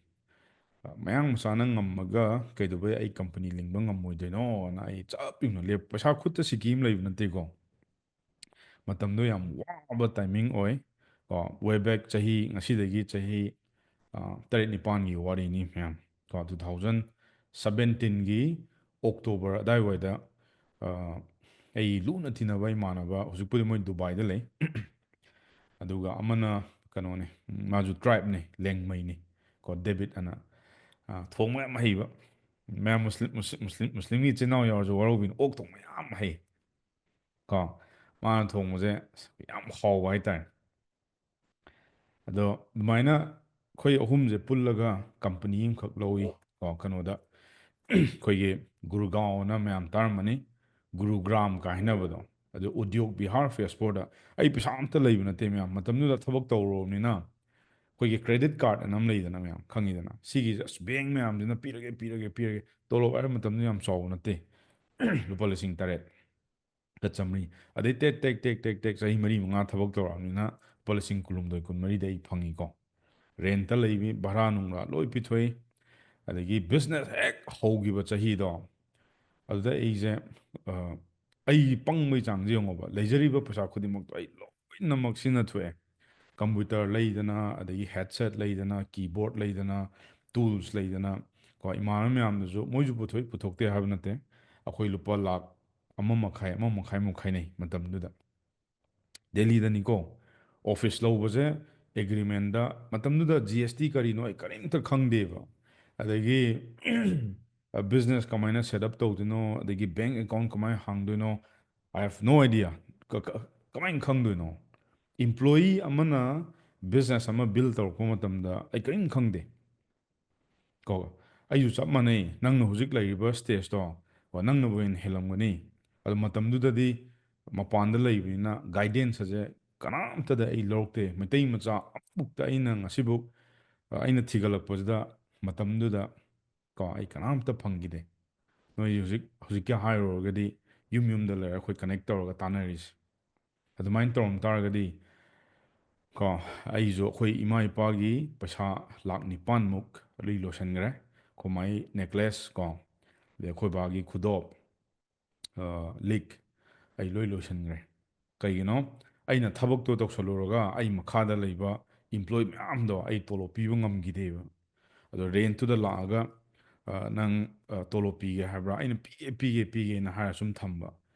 ꯑ, ꯃꯌꯥꯡ ꯃꯆꯥꯅ ꯉꯝꯃꯒ ꯀꯩꯗꯧꯕꯩ ꯑꯩ company ꯂꯤꯡꯕ ꯉꯝꯃꯣꯏꯗꯣꯏꯅꯣꯅ ꯑꯩ ꯆꯞ ꯌꯨꯡꯅ ꯂꯦꯞ-, ꯄꯩꯁꯥ ꯈꯨꯠꯇ ꯁꯤꯀꯤ ꯑꯃ ꯂꯩꯕ ꯅꯠꯇꯦꯀꯣ꯫ ꯃꯇꯝꯗꯣ ꯌꯥꯝ ꯋꯥꯕ timing ꯑꯣꯏ꯫ ꯀꯣ, way back ꯆꯍꯤ, ꯉꯁꯤꯗꯒꯤ ꯆꯍꯤ, ꯑ, ꯇꯔꯦꯠ ꯅꯤꯄꯥꯟꯒꯤ ꯋꯥꯔꯤꯅꯤ ꯃꯌꯥꯝ꯫ ꯀꯣ, ꯇꯨ ꯊꯥꯎꯖꯟ ꯁꯕꯦꯟꯇꯤꯟꯒꯤ ꯑꯣꯛꯇꯣꯕꯔ ꯑꯗꯥꯏꯋꯥꯏꯗ, ꯑ, ꯑꯩ ꯂꯨꯅ ꯇꯤꯟꯅꯕ ꯏꯃꯥꯟꯅꯕ, ꯍꯧꯖꯤꯛꯄꯨꯗꯤ ꯃꯣꯏ ꯗꯨꯕꯥꯏꯗ ꯂꯩ, ꯑꯗꯨꯒ ꯑꯃꯅ ꯀꯩꯅꯣꯅꯤ, ꯃꯥꯁꯨ ꯇ꯭ꯔꯥꯏꯕꯅꯤ, ꯂꯦꯡꯃꯩꯅꯤ ꯀꯣ, ꯗꯦꯕꯤꯠ ꯑꯅ, ꯑ, ꯊꯣꯡꯕ ꯌꯥꯝ ꯍꯩꯕ꯫ ꯃꯌꯥꯝ ꯃꯨꯁꯂꯤꯝ, ꯃꯨꯁꯂꯤꯝ, ꯃꯨꯁꯂꯤꯝꯒꯤ ꯏꯆꯤꯟ ꯏꯅꯥꯎ ꯌꯥꯎꯔꯁꯨ ꯋꯥꯔꯧꯕꯤꯅꯨ, ꯑꯣꯛ ꯊꯣꯡꯕ ꯌꯥꯝ ꯍꯩ ꯀꯣ꯫ ꯃꯥꯅ ꯊꯣꯡꯕꯁꯦ ꯌꯥꯝ ꯍꯥꯎꯕ ꯍꯥꯏꯇꯥꯔꯦ꯫ ꯑꯗꯣ ꯑꯗꯨꯃꯥꯏꯅ ꯑꯩꯈꯣꯏ ꯑꯍꯨꯝꯁꯦ ꯄꯨꯜꯂꯒ ꯀꯝꯄꯅꯤ ꯑꯃꯈꯛ ꯂꯧꯏ ꯀꯣ, ꯀꯩꯅꯣꯗ, ꯑꯩꯈꯣꯏꯒꯤ ꯒꯨꯔꯒꯥꯎꯅ ꯃꯌꯥꯝ ꯇꯥꯔꯝꯃꯅꯤ, ꯒꯨꯔꯨꯒ꯭ꯔꯥꯝ ꯀꯥꯏ ꯍꯥꯏꯅꯕꯗꯣ, ꯑꯗꯨ ꯎꯗ꯭ꯌꯣꯛ ꯕꯤꯍꯥꯔ ꯐꯦꯁꯄꯣꯔꯗ꯫ ꯑꯩ ꯄꯩꯁꯥ ꯑꯝꯇ ꯂꯩꯕ ꯅꯠꯇꯦ ꯃꯌꯥꯝ, ꯃꯇꯝꯗꯨꯗ ꯊꯕꯛ ꯇꯧꯔꯨꯔꯕꯅꯤꯅ꯫ ꯑꯩꯈꯣꯏꯒꯤ ꯀ꯭ꯔꯦꯗꯤꯠ ꯀꯥꯔꯗ ꯑꯅ ꯑꯃ ꯂꯩꯗꯅ ꯃꯌꯥꯝ ꯈꯪꯉꯤꯗꯅ, ꯁꯤꯒꯤꯁꯦ ꯑꯁ ꯕꯦꯡ ꯃꯌꯥꯝꯁꯤꯅ ꯄꯤꯔꯒꯦ, ꯄꯤꯔꯒꯦ, ꯄꯤꯔꯒꯦ꯫ ꯇꯣꯂꯣꯞ ꯍꯥꯏꯕ ꯃꯇꯝꯗ ꯌꯥꯝ ꯆꯥꯎꯕ ꯅꯠꯇꯦ, ꯂꯨꯄꯥ ꯂꯤꯁꯤꯡ ꯇꯔꯦꯠ꯫ ꯆꯥꯝꯃꯔꯤ꯫ ꯑꯗꯩ ꯇꯦꯛ ꯇꯦꯛ ꯇꯦꯛ ꯇꯦꯛ ꯇꯦꯛ ꯆꯍꯤ ꯃꯔꯤ ꯃꯉꯥ ꯊꯕꯛ ꯇꯧꯔꯛꯑꯕꯅꯤꯅ ꯂꯨꯄꯥ ꯂꯤꯁꯤꯡ ꯀꯨꯟꯍꯨꯝꯗꯣꯏ, ꯀꯨꯟꯃꯔꯤꯗ ꯑꯩ ꯐꯪꯉꯤꯀꯣ꯫ ꯔꯦꯟꯇ ꯂꯩꯕꯤ, ꯚꯔꯥ ꯅꯨꯡꯂꯥ ꯂꯣꯏ ꯄꯤꯊꯣꯛꯏ꯫ ꯑꯗꯒꯤ ꯕꯤꯖꯤꯅꯦꯁ ꯍꯦꯛ ꯍꯧꯈꯤꯕ ꯆꯍꯤꯗꯣ, ꯑꯗꯨꯗ ꯑꯩꯁꯦ, ꯑ, ꯑꯩꯒꯤ ꯄꯪꯕꯩ ꯆꯥꯡꯁꯦ ꯌꯦꯡꯉꯣꯕ, ꯂꯩꯖꯔꯤꯕ ꯄꯩꯁꯥ ꯈꯨꯗꯤꯡꯃꯛꯇꯣ ꯑꯩ ꯂꯣꯏꯅꯃꯛ ꯁꯤꯖꯤꯟꯅꯊꯣꯛꯑꯦ꯫ ꯀꯝꯄ꯭ꯌꯨꯇꯔ ꯂꯩꯗꯅ, ꯑꯗꯒꯤ ꯍꯦꯗꯁꯦꯠ ꯂꯩꯗꯅ, ꯀꯤꯕꯣꯔꯗ ꯂꯩꯗꯅ, ꯇꯨꯜꯁ ꯂꯩꯗꯅ, ꯀꯣ, ꯏꯃꯥꯟꯅꯕ ꯃꯌꯥꯝꯗꯨꯁꯨ ꯃꯣꯏꯁꯨ ꯄꯨꯊꯣꯛꯏ, ꯄꯨꯊꯣꯛꯇꯦ ꯍꯥꯏꯕ ꯅꯠꯇꯦ꯫ ꯑꯩꯈꯣꯏ ꯂꯨꯄꯥ ꯂꯥꯛ ꯑꯃ ꯃꯈꯥꯏ, ꯑꯃ ꯃꯈꯥꯏꯃꯨꯛ ꯈꯥꯏꯅꯩ ꯃꯇꯝꯗꯨꯗ꯫ ꯗꯦꯜꯂꯤꯗꯅꯤꯀꯣ, ꯑꯣꯐꯤꯁ ꯂꯧꯕꯁꯦ ꯑꯦꯒ꯭ꯔꯤꯃꯦꯟꯗ, ꯃꯇꯝꯗꯨꯗ ꯖꯤ ꯑꯦꯁ ꯇꯤ ꯀꯔꯤꯅꯣ ꯑꯩ ꯀꯔꯤꯝꯇ ꯈꯪꯗꯦꯕ꯫ ꯑꯗꯒꯤ ꯕꯤꯖꯤꯅꯦꯁ ꯀꯃꯥꯏꯅ ꯁꯦꯠ ꯑꯞ ꯇꯧꯗꯣꯏꯅꯣ, ꯑꯗꯒꯤ ꯕꯦꯡ ꯑꯦꯀꯥꯎꯟ ꯀꯃꯥꯏꯅ ꯍꯥꯡꯗꯣꯏꯅꯣ, I have no idea꯫ ꯀ-, ꯀ-, ꯀꯃꯥꯏꯅ ꯈꯪꯗꯣꯏꯅꯣ? ꯏꯝꯄ꯭ꯂꯣꯌꯤ ꯑꯃꯅ ꯕꯤꯖꯤꯅꯦꯁ ꯑꯃ ꯕꯤꯜ ꯇꯧꯔꯛꯄ ꯃꯇꯝꯗ ꯑꯩ ꯀꯔꯤꯝ ꯈꯪꯗꯦ꯫ ꯀꯣ, ꯑꯩꯁꯨ ꯆꯞ ꯃꯥꯟꯅꯩ, ꯅꯪꯅ ꯍꯧꯖꯤꯛ ꯂꯩꯔꯤꯕ ꯁ꯭ꯇꯦꯖꯇꯣ, ꯀꯣ, ꯅꯪꯅꯕꯨ ꯍꯦꯟꯅ ꯍꯦꯜꯂꯝꯒꯅꯤ꯫ ꯑꯗꯣ ꯃꯇꯝꯗꯨꯗꯗꯤ ꯃꯄꯥꯟꯗ ꯂꯩꯕꯅꯤꯅ ꯒꯥꯏꯗꯦꯟꯁ ꯑꯁꯦ ꯀꯅꯥꯝꯇꯗ ꯑꯩ ꯂꯧꯔꯛꯇꯦ꯫ ꯃꯩꯇꯩ ꯃꯆꯥ ꯑꯃꯐꯥꯎꯇ ꯑꯩꯅ ꯉꯁꯤꯕꯨꯛ, ꯑ, ꯑꯩꯅ ꯊꯤꯒꯠꯂꯛꯄꯁꯤꯗ ꯃꯇꯝꯗꯨꯗ, ꯀꯣ, ꯑꯩ ꯀꯅꯥꯝꯇ ꯐꯪꯈꯤꯗꯦ꯫ ꯅꯣꯏ ꯍꯧꯖꯤꯛ, ꯍꯧꯖꯤꯛꯀꯤ ꯍꯥꯏꯔꯨꯔꯒꯗꯤ ꯌꯨꯝ ꯌꯨꯝꯗ ꯂꯩꯔ ꯑꯩꯈꯣꯏ ꯀꯅꯦꯛ ꯇꯧꯔꯒ ꯇꯥꯟꯅꯔꯤꯁꯦ꯫ ꯑꯗꯨꯃꯥꯏꯅ ꯇꯧꯔꯝ ꯇꯥꯔꯒꯗꯤ, ꯀꯣ, ꯑꯩꯁꯨ ꯑꯩꯈꯣꯏ ꯏꯃꯥ ꯏꯄꯥꯒꯤ ꯄꯩꯁꯥ ꯂꯥꯛ ꯅꯤꯄꯥꯟꯃꯨꯛ ꯑꯗꯨꯏ ꯂꯣꯏꯁꯤꯟꯈ꯭ꯔꯦ꯫ ꯑꯩꯈꯣꯏ ꯃꯥꯒꯤ ꯅꯦꯀ꯭ꯂꯦꯁ ꯀꯣ, ꯑꯗꯩ ꯑꯩꯈꯣꯏ ꯕꯥꯒꯤ ꯈꯨꯗꯣꯞ, ꯑ, ꯂꯤꯛ, ꯑꯩ ꯂꯣꯏ ꯂꯣꯏꯁꯤꯟꯈ꯭ꯔꯦ꯫ ꯀꯩꯒꯤꯅꯣ? ꯑꯩꯅ ꯊꯕꯛꯇꯣ ꯇꯧꯁꯜꯂꯨꯔꯒ ꯑꯩ ꯃꯈꯥꯗ ꯂꯩꯕ ꯏꯝꯄ꯭ꯂꯣꯌꯤ ꯃꯌꯥꯝꯗꯣ ꯑꯩ ꯇꯣꯂꯣꯞ ꯄꯤꯕ ꯉꯝꯈꯤꯗꯦꯕ꯫ ꯑꯗꯣ ꯔꯦꯟꯠꯇꯨꯗ ꯂꯥꯛꯑꯒ ꯑ, ꯅꯪ ꯑ, ꯇꯣꯂꯣꯞ ꯄꯤꯒꯦ ꯍꯥꯏꯕ꯭ꯔꯥ? ꯑꯩꯅ ꯄꯤꯒꯦ ꯄꯤꯒꯦ ꯄꯤꯒꯦꯅ ꯍꯥꯏꯔ ꯁꯨꯝ ꯊꯝꯕ꯫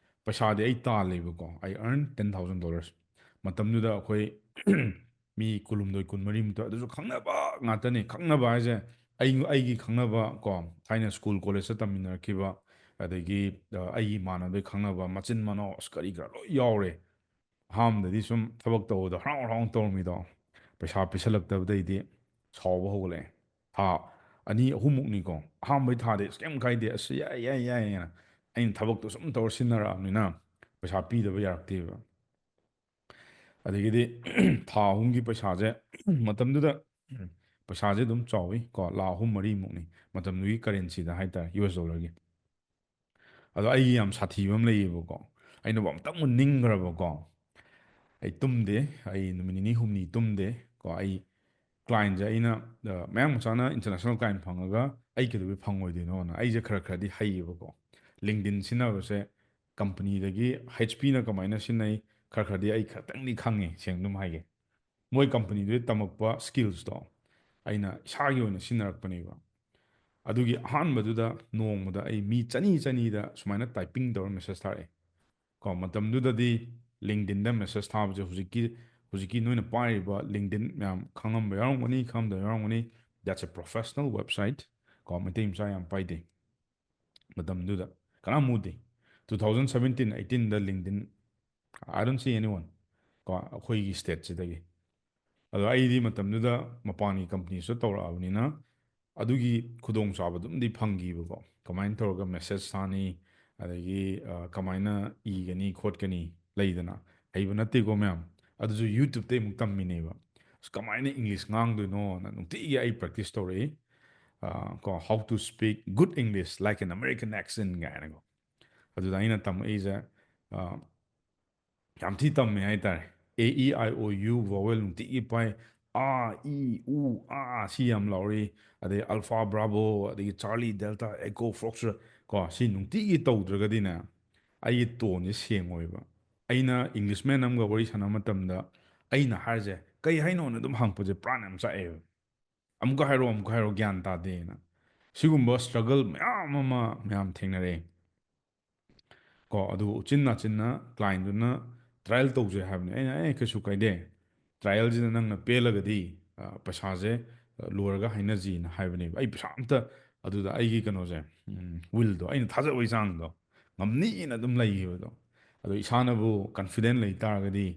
ꯄꯩꯁꯥꯗꯤ ꯑꯩ ꯇꯥꯜꯂꯦꯕꯀꯣ, I earn ten thousand dollars꯫ ꯃꯇꯝꯗꯨꯗ ꯑꯩꯈꯣꯏ ꯃꯤ ꯀꯨꯟꯍꯨꯝꯗꯣꯏ ꯀꯨꯟꯃꯔꯤꯃꯨꯛꯇ, ꯑꯗꯨꯁꯨ ꯈꯪꯅꯕ ꯉꯥꯛꯇꯅꯤ꯫ ꯈꯪꯅꯕ ꯍꯥꯏꯁꯦ ꯑꯩ ꯑꯩꯒꯤ ꯈꯪꯅꯕ ꯀꯣ, ꯊꯥꯏꯅ ꯁ꯭ꯀꯨꯜ ꯀꯣꯂꯦꯖꯇ ꯇꯝꯃꯤꯟꯅꯔꯛꯈꯤꯕ, ꯑꯗꯒꯤ ꯑ, ꯑꯩꯒꯤ ꯏꯃꯥꯟꯅꯕꯒꯤ ꯈꯪꯅꯕ, ꯃꯆꯤꯟ ꯃꯅꯥꯎ ꯑꯁ ꯀꯔꯤ ꯀꯔꯥ ꯂꯣꯏ ꯌꯥꯎꯔꯦ꯫ ꯑꯍꯥꯟꯕꯗꯗꯤ ꯁꯨꯝ ꯊꯕꯛ ꯇꯧꯕꯗꯣ ꯍꯔꯥꯎ ꯍꯔꯥꯎ ꯇꯧꯔꯝꯃꯤꯗꯣ, ꯄꯩꯁꯥ ꯄꯤꯁꯜꯂꯛꯇꯕꯗꯩꯗꯤ ꯁꯥꯎꯕ ꯍꯧꯒꯠꯂꯛꯑꯦ꯫ ꯊꯥ ꯑꯅꯤ ꯑꯍꯨꯝꯃꯨꯛꯅꯤꯀꯣ, ꯑꯍꯥꯟꯕꯩ ꯊꯥꯗꯤ ꯑꯁ ꯀꯩꯝ ꯀꯥꯏꯗꯦ, ꯑꯁ ꯌꯥꯏ ꯌꯥꯏ ꯌꯥꯏ ꯍꯥꯏꯅ ꯑꯩꯅ ꯊꯕꯛꯇꯣ ꯁꯨꯝ ꯇꯧꯔ ꯁꯤꯟꯅꯔꯛꯑꯕꯅꯤꯅ ꯄꯩꯁꯥ ꯄꯤꯗꯕ ꯌꯥꯔꯛꯇꯦꯕ꯫ ꯑꯗꯒꯤꯗꯤ ꯊꯥ ꯑꯍꯨꯝꯒꯤ ꯄꯩꯁꯥꯁꯦ ꯃꯇꯝꯗꯨꯗ ꯄꯩꯁꯥꯁꯦ ꯑꯗꯨꯝ ꯆꯥꯎꯋꯤ ꯀꯣ, ꯂꯥꯈ ꯑꯍꯨꯝ ꯃꯔꯤꯃꯨꯛꯅꯤ ꯃꯇꯝꯗꯨꯒꯤ ꯀꯔꯦꯟꯁꯤꯗ ꯍꯥꯏꯇꯥꯔꯦ, ꯌꯨ ꯑꯦꯁ ꯗꯣꯂꯔꯒꯤ꯫ ꯑꯗꯣ ꯑꯩꯒꯤ ꯌꯥꯝ ꯁꯥꯊꯤꯕ ꯑꯃ ꯂꯩꯌꯦꯕꯀꯣ, ꯑꯩꯅꯕꯨ ꯑꯃꯨꯛꯇꯪꯕꯨ ꯅꯤꯡꯈ꯭ꯔꯕꯀꯣ, ꯑꯩ ꯇꯨꯝꯗꯦ꯫ ꯑꯩ ꯅꯨꯃꯤꯠ ꯅꯤꯅꯤ ꯍꯨꯝꯅꯤ ꯇꯨꯝꯗꯦ ꯀꯣ꯫ ꯑꯩ ꯀ꯭ꯂꯥꯏꯟꯁꯦ ꯑꯩꯅ ꯑ, ꯃꯌꯥꯡ ꯃꯆꯥꯅ ꯏꯟꯇꯔꯅꯦꯁꯅꯦꯜ ꯀ꯭ꯂꯥꯏꯟ ꯐꯪꯉꯒ ꯑꯩ ꯀꯩꯗꯧꯕꯩ ꯐꯪꯉꯣꯏꯗꯣꯏꯅꯣꯅ ꯑꯩꯁꯦ ꯈꯔ ꯈꯔꯗꯤ ꯍꯩꯌꯦꯕꯀꯣ꯫ ꯂꯤꯡꯗꯤꯟ ꯁꯤꯖꯤꯟꯅꯕꯁꯦ ꯀꯝꯄꯅꯤꯗꯒꯤ, ꯍꯩꯆ ꯄꯤꯅ ꯀꯃꯥꯏꯅ ꯁꯤꯖꯤꯟꯅꯩ ꯈꯔ ꯈꯔꯗꯤ ꯑꯩ ꯈꯇꯪꯗꯤ ꯈꯪꯉꯦ, ꯁꯦꯡꯅ ꯑꯗꯨꯝ ꯍꯥꯏꯒꯦ꯫ ꯃꯣꯏ ꯀꯝꯄꯅꯤꯗꯨꯗꯒꯤ ꯇꯝꯃꯛꯄ ꯁ꯭ꯀꯤꯜꯁꯇꯣ ꯑꯩꯅ ꯏꯁꯥꯒꯤ ꯑꯣꯏꯅ ꯁꯤꯖꯤꯟꯅꯔꯛꯄꯅꯦꯕ꯫ ꯑꯗꯨꯒꯤ ꯑꯍꯥꯟꯕꯗꯨꯗ ꯅꯣꯡꯃꯗ ꯑꯩ ꯃꯤ ꯆꯅꯤ ꯆꯅꯤꯗ ꯁꯨꯃꯥꯏꯅ ꯇꯥꯏꯄꯤꯡ ꯇꯧꯔ ꯃꯦꯁꯦꯖ ꯊꯥꯔꯛꯑꯦ ꯀꯣ꯫ ꯃꯇꯝꯗꯨꯗꯗꯤ ꯂꯤꯡꯗꯤꯟꯗ ꯃꯦꯁꯦꯖ ꯊꯥꯕꯁꯦ ꯍꯧꯖꯤꯛꯀꯤ, ꯍꯧꯖꯤꯛꯀꯤ ꯅꯣꯏꯅ ꯄꯥꯏꯔꯤꯕ ꯂꯤꯡꯗꯤꯟ ꯃꯌꯥꯝ ꯈꯪꯉꯝꯕ ꯌꯥꯎꯔꯝꯒꯅꯤ, ꯈꯪꯉꯝꯗꯕ ꯌꯥꯎꯔꯝꯒꯅꯤ꯫ That's a professional website ꯀꯣ, ꯃꯩꯇꯩ ꯃꯆꯥ ꯌꯥꯝ ꯄꯥꯏꯗꯦ ꯃꯇꯝꯗꯨꯗ, ꯀꯅꯥꯝ ꯎꯗꯦ꯫ Two thousand seventeen eighteenꯗ ꯂꯤꯡꯗꯤꯟ, I don't see anyone ꯀꯣ, ꯑꯩꯈꯣꯏꯒꯤ ꯁ꯭ꯇꯦꯠꯁꯤꯗꯒꯤ꯫ ꯑꯗꯣ ꯑꯩꯗꯤ ꯃꯇꯝꯗꯨꯗ ꯃꯄꯥꯟꯒꯤ ꯀꯝꯄꯅꯤꯁꯨ ꯇꯧꯔꯛꯑꯕꯅꯤꯅ ꯑꯗꯨꯒꯤ ꯈꯨꯗꯣꯡꯆꯥꯕꯗꯨꯝꯗꯤ ꯐꯪꯈꯤꯕꯀꯣ꯫ ꯀꯃꯥꯏꯅ ꯇꯧꯔꯒ ꯃꯦꯁꯦꯖ ꯊꯥꯅꯤ, ꯑꯗꯒꯤ ꯑ, ꯀꯃꯥꯏꯅ ꯏꯒꯅꯤ ꯈꯣꯠꯀꯅꯤ ꯂꯩꯗꯅ, ꯍꯩꯕ ꯅꯠꯇꯦꯀꯣ ꯃꯌꯥꯝ꯫ ꯑꯗꯨꯁꯨ YouTubeꯇꯩ ꯑꯃꯨꯛ ꯇꯝꯃꯤꯅꯦꯕ꯫ ꯑꯁ, ꯀꯃꯥꯏꯅ ꯏꯪꯂꯤꯁ ꯉꯥꯡꯗꯣꯏꯅꯣꯅ ꯅꯨꯡꯇꯤꯒꯤ ꯑꯩ ꯄ꯭ꯔꯦꯛꯇꯤꯁ ꯇꯧꯔꯛꯏ꯫ ꯑ, ꯀꯣ, "How to speak good English like an American accent" ꯀꯥꯏꯅꯀꯣ꯫ ꯑꯗꯨꯗ ꯑꯩꯅ ꯇꯝꯃꯛꯏꯁꯦ ꯑ, ꯌꯥꯝ ꯊꯤ ꯇꯝꯃꯦ ꯍꯥꯏꯇꯥꯔꯦ꯫ A E I O U vowel ꯅꯨꯡꯇꯤꯒꯤ ꯄꯥꯏ, ꯑꯥ ꯏ ꯎ ꯑꯥ ꯁꯤ ꯌꯥꯝ ꯂꯥꯎꯔꯤ, ꯑꯗꯩ Alpha Bravo, ꯑꯗꯒꯤ Charlie Delta Echo Foxtrot ꯀꯣ, ꯁꯤ ꯅꯨꯡꯇꯤꯒꯤ ꯇꯧꯗ꯭ꯔꯒꯗꯤꯅꯦ ꯑꯩꯒꯤ ꯇꯣꯟꯁꯦ ꯁꯦꯡꯉꯣꯏꯕ꯫ ꯑꯩꯅ ꯏꯪꯂꯤꯁꯃꯦꯟ ꯑꯃꯒ ꯋꯥꯔꯤ ꯁꯥꯟꯅꯕ ꯃꯇꯝꯗ ꯑꯩꯅ ꯍꯥꯏꯔꯤꯁꯦ ꯀꯩ ꯍꯥꯏꯅꯣꯅ ꯑꯗꯨꯝ ꯍꯪꯉꯛꯄꯁꯦ ꯄ꯭ꯔꯥꯟ ꯌꯥꯝ ꯆꯥꯛꯑꯦꯕ꯫ ꯑꯃꯨꯛꯀ ꯍꯥꯏꯔꯣ, ꯑꯃꯨꯛꯀ ꯍꯥꯏꯔꯣ, ꯒ꯭ꯌꯥꯟ ꯇꯥꯗꯦꯅ꯫ ꯁꯤꯒꯨꯝꯕ struggle ꯃꯌꯥꯝ ꯑꯃ ꯃꯌꯥꯝ ꯊꯦꯡꯅꯔꯛꯑꯦ꯫ ꯀꯣ, ꯑꯗꯨ ꯎꯆꯤꯟ ꯅꯥꯆꯤꯟꯅ clientꯗꯨꯅ trial ꯇꯧꯖꯩ ꯍꯥꯏꯕꯅꯤ꯫ ꯑꯩꯅ, "ꯑꯦ, ꯀꯩꯁꯨ ꯀꯥꯏꯗꯦ, trialꯁꯤꯗ ꯅꯪꯅ ꯄꯦꯜꯂꯒꯗꯤ, ꯑ, ꯄꯩꯁꯥꯁꯦ, ꯑ, ꯂꯣꯏꯔꯒ ꯍꯥꯏꯅꯁꯤꯅ" ꯍꯥꯏꯕꯅꯦꯕ꯫ ꯑꯩ ꯄꯩꯁꯥ ꯑꯝꯇ ꯑꯗꯨꯗ ꯑꯩꯒꯤ ꯀꯩꯅꯣꯁꯦ, ꯎꯝ, willꯗꯣ, ꯑꯩꯅ ꯊꯥꯖꯕꯒꯤ ꯆꯥꯡꯗꯣ, ꯉꯝꯅꯤꯅ ꯑꯗꯨꯝ ꯂꯩꯈꯤꯕꯗꯣ꯫ ꯑꯗꯣ ꯏꯁꯥꯅꯕꯨ confident ꯂꯩ ꯇꯥꯔꯒꯗꯤ